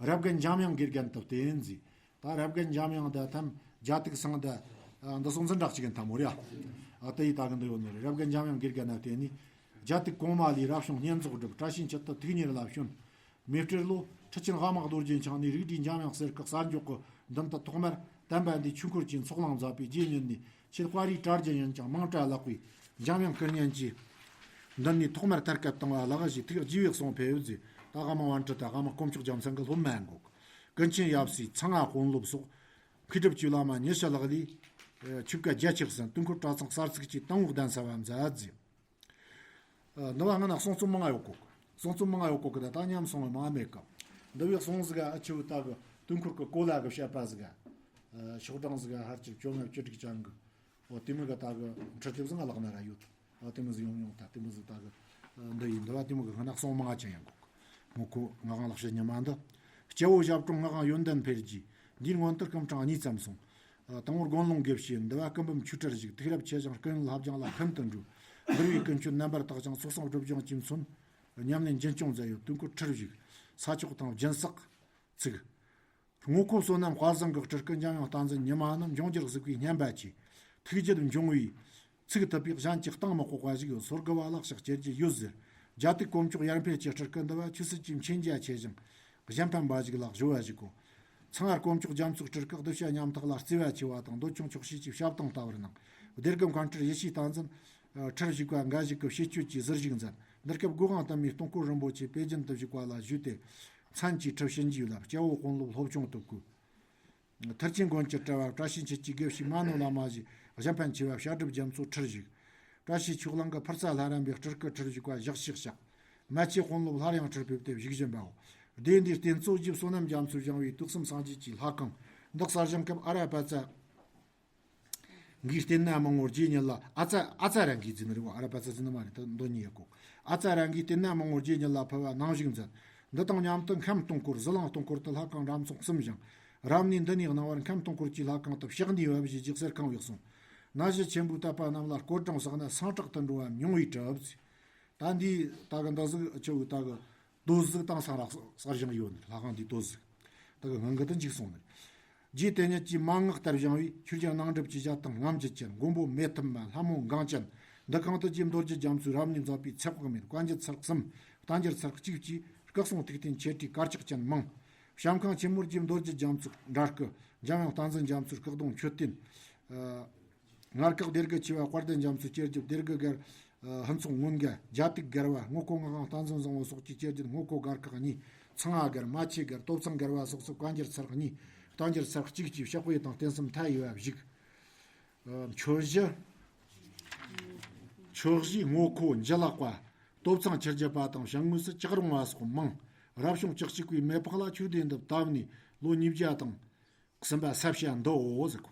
རབ་རྒན་འཇམ་དབྱངས་དགེ་རྒན་དུ་བསྟེན་མཛད། ད་རབ་རྒན་འཇམ་དབྱངས་དང་ཐམ་རྒྱ་ཏིག་སང་དང་། ཨ། འདི་སོང་ཚུན་འདྲ་གཅིག་ཡིན་ཐ་མོ་རེད། ཨ། དེ་ཡི་ད་གི་འདི་ཡོད་ནི་རེད། རབ་རྒན་འཇམ་དབྱངས་དགེ་རྒན་ན་བརྟེན་ནས། རྒྱ་ཏིག་གོང་མ་ལས་རབ་བྱུང་བསྙེན་རྫོགས་བསྒྲུབས། བཀྲ་ཤིས་འཁྱིལ་དུ་ཐུགས་གཉེར་ལ་བྱོན། མེ་སྤྲེལ་ལོ་ཁྲི་ཆེན་ཝ་མ་རྡོ་རྗེ་འཆང་ནས་རིགས་བསྒྲེས་འཇམ་དབྱངས་གསེར་ཁུག་གསར་འཇོག་གི་མདུན་དུ་ཐོག་མར་བསྟན་པ་འདིའི་ཆོས་འཁོར་གྱི་ཚོགས་ལངས་མཛད་པའི་རྗེས་ཉིད་ནས་ཆེད་དཔའ་རིས་གྲྭ་རྒྱུན་ཡིན་ཀྱང་མིང་གྲགས་ལག་པའི་འཇམ་དབྱངས་སྐུ་བརྙན་གྱི་མདུན་ནས་ཐོག་མར་ཐར་སྐད་བཏང་བ་ལག་བཞེས་ཐུགས་དགྱེས་པའི་གསུང་ཕེབས་མཛད། ད་ཝ་མ་པཎ་ཌི་ཏ་ཝ་མ་དཀོན་མཆོག་རྒྱལ་མཚན་གྱི་སློབ་མ་འགོག་ཀུན་མཁྱེན་ཡབ་སྲས་ཚངས་དབྱངས་དཔོན་སློབ་སོགས་མཁས་གྲུབ་ཀྱི་བླ་མ་ཉི་ཤུ་ལྷག་ལས་ཆོས་བཀའ་རྒྱ་ཆེར་གསན། དུས་འཁོར་གྲྭ་ཚང་གསར་ཚུགས་ཀྱི་དང་པོའི་གདན་ས་བ་མཛད་མཛད། ཨ། འདི་བ་སྔ་ན་གསུང་རྩོམ་མང་ང་ཡོད་གོ། གསུང་རྩོམ་མང་ང་ཡོད་གོ་གི་ད་ད་ཉམས་སོང་བ་མ་མེད་གི། འདི་བའི་གསུང་ཟིག་ཨ་ཆེ་བུ་ད་གི་དུས་འཁོར་གི་གོ་ལ་གི་བཤད་པ་ཟིག་ཨ། ཤོག་གྲངས་ཟིག་ཧར་ཅིག་བཅོ་ལྔ་བཅུ་དྲུག་ཅན་གི། འོ་དེ་མོ་གི་ད་གི་འཕྲུལ་དེབ་ཟིག་ང་ལག་ན་ར་ཡོད། འོ་དེ་མོ་ཟིག་ཡོང་ཡོང་ད་དེ་མོ་ཟིག་ད་གི། འདི་ཡིན་འདི་བ་དེ་མོ་གི་སྔ་ན་གསུང་མང་ང་ཅན་ཡང་གོ། ངོ་ཁོ་ངག་དབང་ལག་བཤད་ཉི་མ་འདི། སྐྱེ་བོ་ཞབས་དྲུང་ངག་དབང་ཡོན་ཏན་འཕེལ་རྒྱས་འདིའི་སྔོན་དུ་སྐུ་ཕྲེང་གཉིས་ཙམ་སོང་། དང་པོར་དགོན་ལུང་དགེ་བཤེས། འདི་བ་སྐུ་འབུམ་ཆོས་གྲྭར་བཞུགས། ཐུགས་རབ་ཆེ་ཞིང་སྐུ་ཡོན་ལྷབ་སྦྱངས་ལ་ཕན་དུ་འགྲོ། འདུལ་བའི་ཀུན་སྤྱོད་རྣམ་པར་དག་ཅིང་ཚོགས་བསགས་སྒྲིབ་སྦྱོང་གིས་མཚོན། ཉམས་ལེན་རྒྱུན་སྐྱོང་མཛད་ཡོད། དུས་འཁོར་ཁྲིར་བཞུགས། ས་ཕྱོགས་དང་སྦྱིན་སྲེག་ཚུགས། དངོས་ཁོ་བསོད་ནམས་དཔལ་བཟང་གི་སྤྲུལ་སྐུ་འཇམ་དབྱངས་བསྟན་འཛིན་ཉི་མ་ནི་འབྱུང་འགྱུར་གཟིགས་པའི་སྙན་པ་ཆེ། ཐུགས་རྒྱུད་འབྱུང་བའི་ཚིག་ཐུབ་པས་གཞན་གྱི་གཏིང་མི་དཔོག་པ་ཞིག་ཡོད། སོ་དགུ་བ་ལ་ཕྱག་བྱེད་ཀྱི་ཡོད་ཟེར། རྒྱ་ཏིག་དཀོན་མཆོག་ཡར་འཕེལ་གྱི་སྤྲུལ་སྐུ་འདི་བ་ཆོས་སྲིད་ཀྱི་མཁྱེན་རྒྱ་ཆེ་ཞིང་གཞན་ཕན་པ་ཞིག་ལ་གཞོལ་བ་ཞིག་གོ། ཚངས་དཀོན་མཆོག་རྒྱ་མཚོའི་སྤྲུལ་སྐུ་གདུལ་བྱ་ཉམ་ཐག་ལ་བརྩེ་བ་ཆེ་བ་དང་འདོད་ཆུང་ཆོག་ཤེས་ཀྱི་བྱ་བཏང་ལྟ་བུར་སྣང་། སྡེ་དགུ་མཁན་ཁྲིར་ཡེ་ཤེས་བསྟན་འཛིན་ཁྲིར་བཞུགས་པ་འགའ་ཞིག་གི་བཤད་སྤྱོད་ཀྱི་ཟུར་ཞུགས་མཛད། འདི་སྐབས་སྒོ་ཁང་དུ་མའི་སྟོང་སྐོར་རིན་པོ་ཆེ་པེ་ཅིན་དུ་བཞུགས་པ་ལ་བཞུགས་ཏེ། མཚན་གྱི་ཁྲི་བྱིན་གྱིས་བརླབས། སྐྱ་བོ་དཔོན་སློབ་སློབ་ཆུང་དུ་བསྐོས། མཐར་ཆེན་དགོན་གྱི་གྲྭ་བ་བཀྲ་ཤིས་འཁྱིལ་གྱི་དགེ་བཤེས་མ་ནོ་བླ་མ་ཞེས་གཞན་ཕན་ཆེ་བ་བྱ་སྒྲུབ་རྒྱ་མཚོ་ཁྲིར་བཞུགས། བཀྲ་ཤིས་ཆོས་གླིང་གི་ཕུར་རྩ་ལྷ་རམས་པའི་སྤྲུལ་སྐུ་ཁྲིར་བཞུགས་པ་ཞག་ཞིག་བཞག་མ་ཆེན་དཔོན་སློབ་སླར་ཡང་ཁྲིར་ཕེབས་ཏེ་བཞུགས་བཞིན་པའོ། སྡེ་འདིའི་རྟེན་གཙོ་རྗེ་བསོད་ནམས་རྒྱ་མཚོས་བཞེངས་པའི་དུག་གསུམ་སངས་རྒྱས་ཀྱི་ལྷ་ཁང་། འདི་གསར་བཞེངས་སྐབས་ཨ་ར་པ་ཙ་གིས་རྟེན་ན་མང་བོ་རྗེ་ཉིད་ལ། ཨ་ཙ་ཨ་ཙ་རང་གིས་ཟེར་ནི་རེད་བ། ཨ་ར་པ་ཙ་ཟེར་ནི་མ་རེད། ད་མདོ་ཉིད་ཡོད་གོ། ཨ་ཙ་རང་གིས་རྟེན་ན་མང་བོ་རྗེ་ཉིད་ལ་ཕུལ་བ་གནང་བཞུགས་མཛད། འདི་དང་མཉམ་དུ་མཁན་སྟོང་འཁོར་ཟི་ལིང་སྟོང་འཁོར་དུ་ལྷ་ཁང་འགྲམ་ཚོགས་གསུམ་བཞེངས། རབ་གནས་འདི་ནས་གནང་བར་མཁན་སྟོང་འཁོར་གྱི་ལྷ་ཁང་དུ་ཕྱག་ནུས་བབས་ཞེས་ཀྱི་གསེར་ཁང་བཞེངས་སོང་། ན་གཞི་ཆེན་པོའི་དད་པ་རྣམས་ལ་སྐོར་གྲངས་བསགས་ན་སངས་དྲག་ཏུ་འགྲོ་བ་མྱོང་བའི་གྲུབ། ད་འདི་ད་གི་འདི་ཟིག་ཆུ་བོའི་ད་གི་དོ་ཟིག་དང་སང་རག་གསར་བཞེངས་ཡོད་ནི་ལྷ་ཁང་འདི་དོ་ཟིག་ད་གི་ངང་གི་དུ་འཇིག་སོང་ནི། རྗེ་དེ་ཉིད་ཀྱི་མན་ངག་ལྟར་བཞེངས་པའི་ཆོས་རྒྱལ་གནང་སྒྲུབ་ཀྱི་ཞལ་ཐང་རྔམ་བརྗིད་ཅན། མགོན་པོ་མེ་ཐུབ་མ་ལྷ་མོ་འགངས་ཅན། འདི་ཁང་དུ་རྗེ་མདོ་རྒྱུད་རྒྱ་མཚོའི་རབ་གནས་མཛད་པའི་ཚེ་དཔག་མེད། བཀའ་འགྱུར་ཚར་གསུམ། བསྟན་འགྱུར་ཚར་གཅིག་བཅས་ སྐུ་གསུང་ཐུགས་རྟེན་ཆེ་གྲས་དཀར་ཆག་ཅན་མང་། བྱམས་ཁང་ཆེན་མོར་རྒྱུ་མདོ་རྒྱུད་རྒྱ་མཚོ་འདྲ་སྐུ། འཇམ་དབྱངས་བསྟན་འཛིན་རྒྱ་མཚོའི་སྐུ་གདུང་མཆོད་རྟེན། ཨ། ངར་ཁག་སྡེ་དགུ་ཆེ་བ་དཔལ་ལྡན་རྒྱ་མཚོའི་སྐྱེ་རྒྱུད་སྡེ་དགུ་སྒར། ཨ། ཕུན་ཚོགས་མངོན་དགའ། རྒྱ་སྟེགས་སྒར་བ་དངོས་ཁོ་ངག་དབང་བསྟན་འཛིན་བཟང་བོ་སོགས་ཀྱི་སྐྱེ་རྒྱུད་དངོས་ཁོ་སྒར་ཁག་གཉིས། ཚངས་ཨ་སྒར། རྨ་ཆུ་སྒར། སྟོབས་ཚང་སྒར་བ་སོགས་སུ་བཀའ་འགྱུར་ཚར་གཉིས། བསྟན་འགྱུར་ཚར་གཅིག་བཅས་ཕྱག་དཔེ་དང་རྟེན་གསུམ་མཐའ་ཡས་པ་བཞུགས། ཨ། མཆོད་གཞི། མཆོད་གཞིའི་དངོས་ཁོ་འཇུ་ལག་པ། སྟོབས་ཚང་ཆུ་རྒྱལ་པ་དང་བྱང་ངོས་སུ་ལྕགས་རོང་བ་སོགས་མང་། རབ་བྱུང་བཅུ་གཅིག་པའི་མེ་ཕག་ལ་ཆོས་སྡེ་འདི་བཏབ་ནས་ལོ་ཉིས་བརྒྱ་དང་གསུམ་པ་ས་བྱ་འདི་འོ་ཟེར་གོ།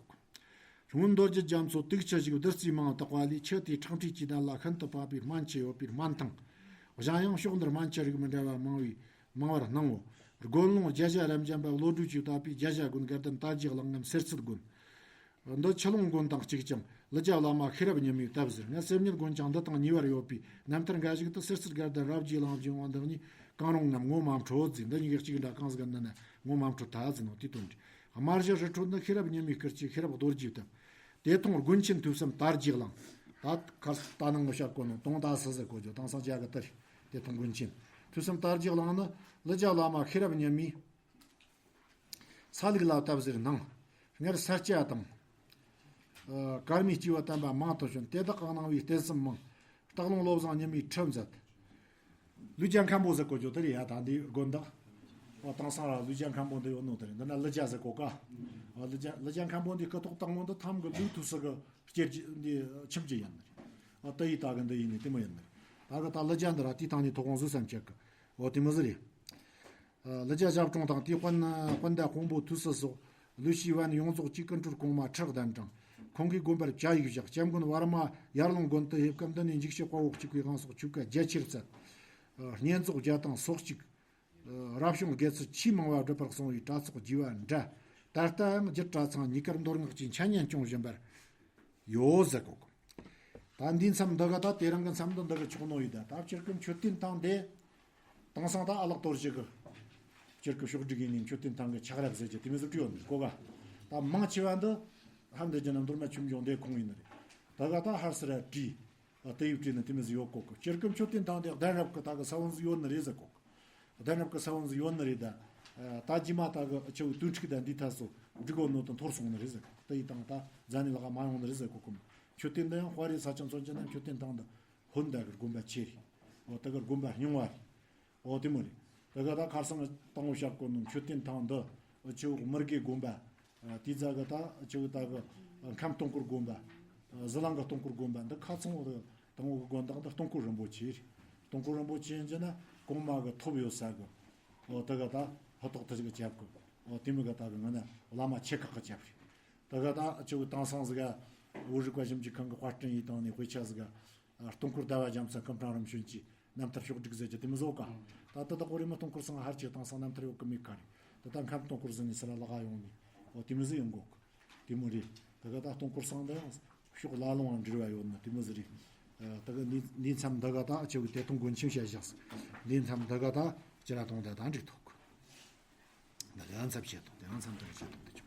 སྔོན་མདོ་རྒྱུད་རྒྱ་མཚོ་དུག་ཆུ་ཞིག་བདུད་རྩིའི་མིང་བཏགས་པ་ལས་ཆུ་དེའི་ཁྲག་མཁྲིས་ཀྱི་གདན་ལ་ཤིན་ཏུ་འཕགས་པའི་སྨན་ཆུ་ཡོད་པའི་སྨན་ཐང་། གཞན་ཡང་ཕྱོགས་འདིར་སྨན་ཆུ་རིགས་མི་འདྲ་བ་མང་བའི་མང་བར་སྣང་ངོ་། དགོན་ལུང་རྒྱ་བྱ་རབ་འབྱམས་པ་བློ་གྲོས་ཀྱིས་བཏབ་པའི་རྒྱ་བྱ་དགོན་དགའ་ལྡན་དར་རྒྱས་གླིང་ངམ་གསེར་ཚལ་དགོན། འདི་ཆུ་ལུང་དགོན་དང་གཅིག་ཀྱང་ལི་རྒྱ་བླ་མ་ཤེས་རབ་ཉི་མའི་བཏབ་ཟེར། ང་སེམས་ཉིད་དགོན་ཀྱང་འདི་དང་ཉེ་བར་ཡོད་པའི་རྣམ་ཐར་འགའ་ཞིག་ཏུ་གསེར་ཚལ་དགའ་ལྡན་རབ་རྒྱས་གླིང་སྦྱིན་བ་འདི་གཉིས་གང་རུང་ངམ་ངོ་མ་འཕྲོད་ཟེར། འདི་གཉིས་ཀ་གཅིག་འདྲ་གང་ཟིག་ན་ན་ངོ་མ་འཕྲོད་ཐལ་ཟེར་ནོ་དེ་དོན་འདྲི། དམར་ཞུ་རི་ཁྲོད་ནི་ཤེས་རབ་ཉི་མའི་སྐུ་སྐྱེ་ཤེས་རབ་རྡོ་རྗེའི་བཏབ། དེ་མཐོང་དགོན་ཆེན་ཐོས་བསམ་དར་རྒྱས་གླིང་། ད་ཁར་ད་ནང་ངོ་ཤར་གོ་ནོ་དོང་ད་སི་ཟེར་གོ་ཇོ་དང་སང་ཅག་གི་ཏར། དེ་མཐོང་དགོན་ཆེན་ཐོས་བསམ་དར་རྒྱས་གླིང་ནི་ལི་རྒྱ་བླ་མ་ཤེས་རབ་ཉི་མའི་ས་ལུགས་ལ་བཏབ་ཟེར་སྣང་། སྔར་ས་སྐྱ་དང་། ཨ། ཀརྨའི་སྐྱེ་བ་བསྟན་པ་མང་དུ་བྱོན། དེ་དག་གང་གནང་བའི་རྟེན་གསུམ་མང་། སྟག་ལུང་བློ་བཟང་ཉི་མའི་ཁྲི་མཛད། ལུས་རྒྱ་མཁན་པོ་ཟེར་གོ་རྒྱུ་དེ་རེད་ཡ། ད་འདི་དགོན་བདག་ཨོ་དེང་སང་ར་ལུས་རྒྱ་མཁན་པོ་འདི་ཡོད་ནོ་དེ་རེད། འདི་ན་ལི་རྒྱ་ཟེར་གོ་ཀ་ཨོ་ལི་རྒྱ་ལི་རྒྱ་མཁན་པོ་འདི་སྐུ་ཐོག་དང་པོ་འདི་ཐམ་གི་ལུས་ཐུགས་སུ་གི་སྐྱེ་རྒྱུ་འདི་ཁྱིམ་གྱི་ཡིན་ནི་རེད། ཨོ་ཏི་ཡི་ད་གི་འདི་ཡིན་ནི་དེ་མོ་ཡིན་ནི་རེད། ད་གི་ད་ལི་རྒྱ་འདི་ར་དེའི་ཐང་ནས་ཐོག་ཁོང་བཟོ་བསམ་ཆེ་གི་ཨོ་དེ་མོ་ཟི་རེད། ལི་རྒྱ་ཞབས་དྲུང་དང་དེའི་སྤུན་སྤུན་ཟླ་ཀོང་པོ་ཐུགས་སྲས་སོགས་ལུས་ཤིའི་བན་ཡོངས་རྫོགས་ཀྱི་ཀུན་སྤྲུལ་གོང་མ་ཁྲི་གདན་དྲངས། ཁོང་གིས་དགོན་པར་བྱ་ཡིག་བཞག་སྐྱབས་མགོན་བར་མ་ཡར་ལུང་དགོན་དུ་ཕེབས་སྐབས་འདི་ནས་འཇིགས་བྱེད་དཔའ་བོ་གཅིག་པུའི་དབང་སོགས་ཆོ་ག་རྒྱ་ཆེར་བསྩལ། བསྙེན་རྫོགས་བརྒྱ་དང་སོ་གཅིག་རབ་བྱུང་དགེ་ཚུལ་ཆེས་མང་བ་བསྒྲུབ་པར་གསུངས་པའི་གྲྭ་ཚོགས་རྒྱས་པ་འདྲ། ད་ལྟའང་རྒྱུད་གྲྭ་ཚང་གཉིས་ཀར་མདོ་སྔགས་ཀྱི་འཆད་ཉན་སྐྱོང་བཞིན་པར་ཡོད་ཟེར་གོ། ད་འདིའི་མཚམས་འདི་ག་ད་དེ་རིང་གི་མཚམས་འདི་འདི་གི་ཆོག་ནོ་ཡིན། ད་ད་སྤྱིར་གི་མཆོད་རྟེན་ཐང་དེ་དེང་སང་ད་ཨ་ལགས་གཏོར་བྱེད་གི་སྤྱིར་གི་ཕྱོགས་སྒྲིག་ཡིན་ནི་མཆོད་རྟེན་ཐང་གི་ཆག་རབས་ཟེར་གྱི་དེ་མི་ཟིག་བྲིས་ཡོད་ནི་གོ་ག་ད་མང་ཆེ་བ་འདི་ཧ་འདི་ཀྱི་ནམ་མདོར་མ་ཆུང་ཆུང་དེ་ཁོང་ཡིན་ནི་རེད། ད་ག་ད་ཧར་སི་ར་བྲིས། ཨ་དེ་ཡིག་བྲིས་ནི་དེ་མི་ཟིག་ཡོད་གོ་གི་སྤྱིར་གི་མཆོད་རྟེན་ཐང་དེ་གདན་རབས་གི་ད་གི་ས་བོན་ཟིག་ཡོད་ནི་རེད་ཟེར་གོ་གི་གདན་རབས་གི་ས་བོན་ཟིག་ཡོད་ནི་རེད་ད། ད་རྗེས་མ་ད་གི་ཆུ་བོའི་དུས་འཁྲུག་ད་འདི་ཐ་སོ་འགྲིག་གོ་ནོ་དང་འཐོར་སོང་ནི་རེད་ཟེར་གོ་གི་དེ་ཡི་དང་ད་རྫ་ནི་ལ་ག་མ་ཡོང་ནི་རེད་ཟེར་གོ་གི་མཆོད་རྟེན་འདི་ཡང་དཔའ་རིས་ས་ཆ་མཚོན་ཅན་ན་མཆོད་རྟེན་ཐང་འདི་ཧོན་ད་གི་དགོན་པ་ཆེ་རེད། འོ་ད་གི་དགོན་པ་རྙིང་བ་རེད། འོ་དེ་མོ་རེད། ད་ག་ད་ཁར་སང་དང་བོ་ཤར་གོ་ནོ་མཆོད་རྟེན་ཐང་འདི་ཆུ་བོ་མི་དགེ་དགོན་པ། དེ་ཛ་གི་ད་ཆུ་བོ་ད་གི་ཁམས་སྟོང་སྐོར་དགོན་པ། ཟི་ལིང་གི་སྟོང་སྐོར་དགོན་པ་འདི་ཁ་ཚང་བོ་དང་བོ་གི་དགོན་བདག་འདི་སྟོང་སྐོར་རིན་པོ་ཆེ་རེད། སྟོང་སྐོར་རིན་པོ་ཆེ་ཡིན་ན་གོང་མ་གི་ཐོབ་ཡོད་ས་གི་འོ་ད་ག་ད་ཧུ་ཏོག་ཐི་གི་ཅབ་གི་འོ་དེ་མོ་གི་ད་གི་ང་ན་བླ་མ་ཆེ་ཁག་གི་ཅབ་རེད། ད་ག་ད་ཆུ་བོ་དེང་སང་ཟི་ག་བོད་རིག་པ་ཞིབ་འཇུག་ཁང་གི་དཔར་སྐྲུན་ཡིན་དང་ནི་དཔེ་ཆ་ཟི་ག་སྟོང་སྐོར་ཟླ་བ་རྒྱ་མཚོ་སྐུ་ཕྲེང་རིམ་བྱོན་གྱི་རྣམ་ཐར་ཕྱོགས་སྒྲིག་ཟེར་གྱི་དེ་མི་བཟོ་ག་ད་ལྟ་དག་གོ་རེ་མི་སྟོང་སྐོར་སང་ཧར་གྱི་དེང་སང་རྣམ་ཐར་ཡོད་གི་མེད་ག་རེད། ད་ལྟ་ཁམས་སྟོང་སྐོར་ཟིན་ནས་སི་ར་ལ་ག་ཡོང་ནི་འོ་དེ་མི་ཟིག་ཡོང་གོ་གི་དེ་མི་རེད། ད་ག་ད་སྟོང་སྐོར་སང་ད་ཡང་ཕྱོགས་ལ་ལུང་བ་འབྲེལ་བ་ཡོད་ནི་དེ་མི་ཟིག་རེད། ད་ག་འདི་འདི་མཚམས་ད་ག་ད་ཆུ་བོ་དེ་སྟོང་དགོན་ཆེན་བཤད་བཞག་འདི་མཚམས་ད་ག་ད་ཅི་ར་གཏོང་ད་ད་འགྲིག་ཐོག་ད་ལས་མཚམས་བཤད་ཐོག་དེ་རང་མཚམས་ད་བཤད་ཐོག་དེ་ཆུ།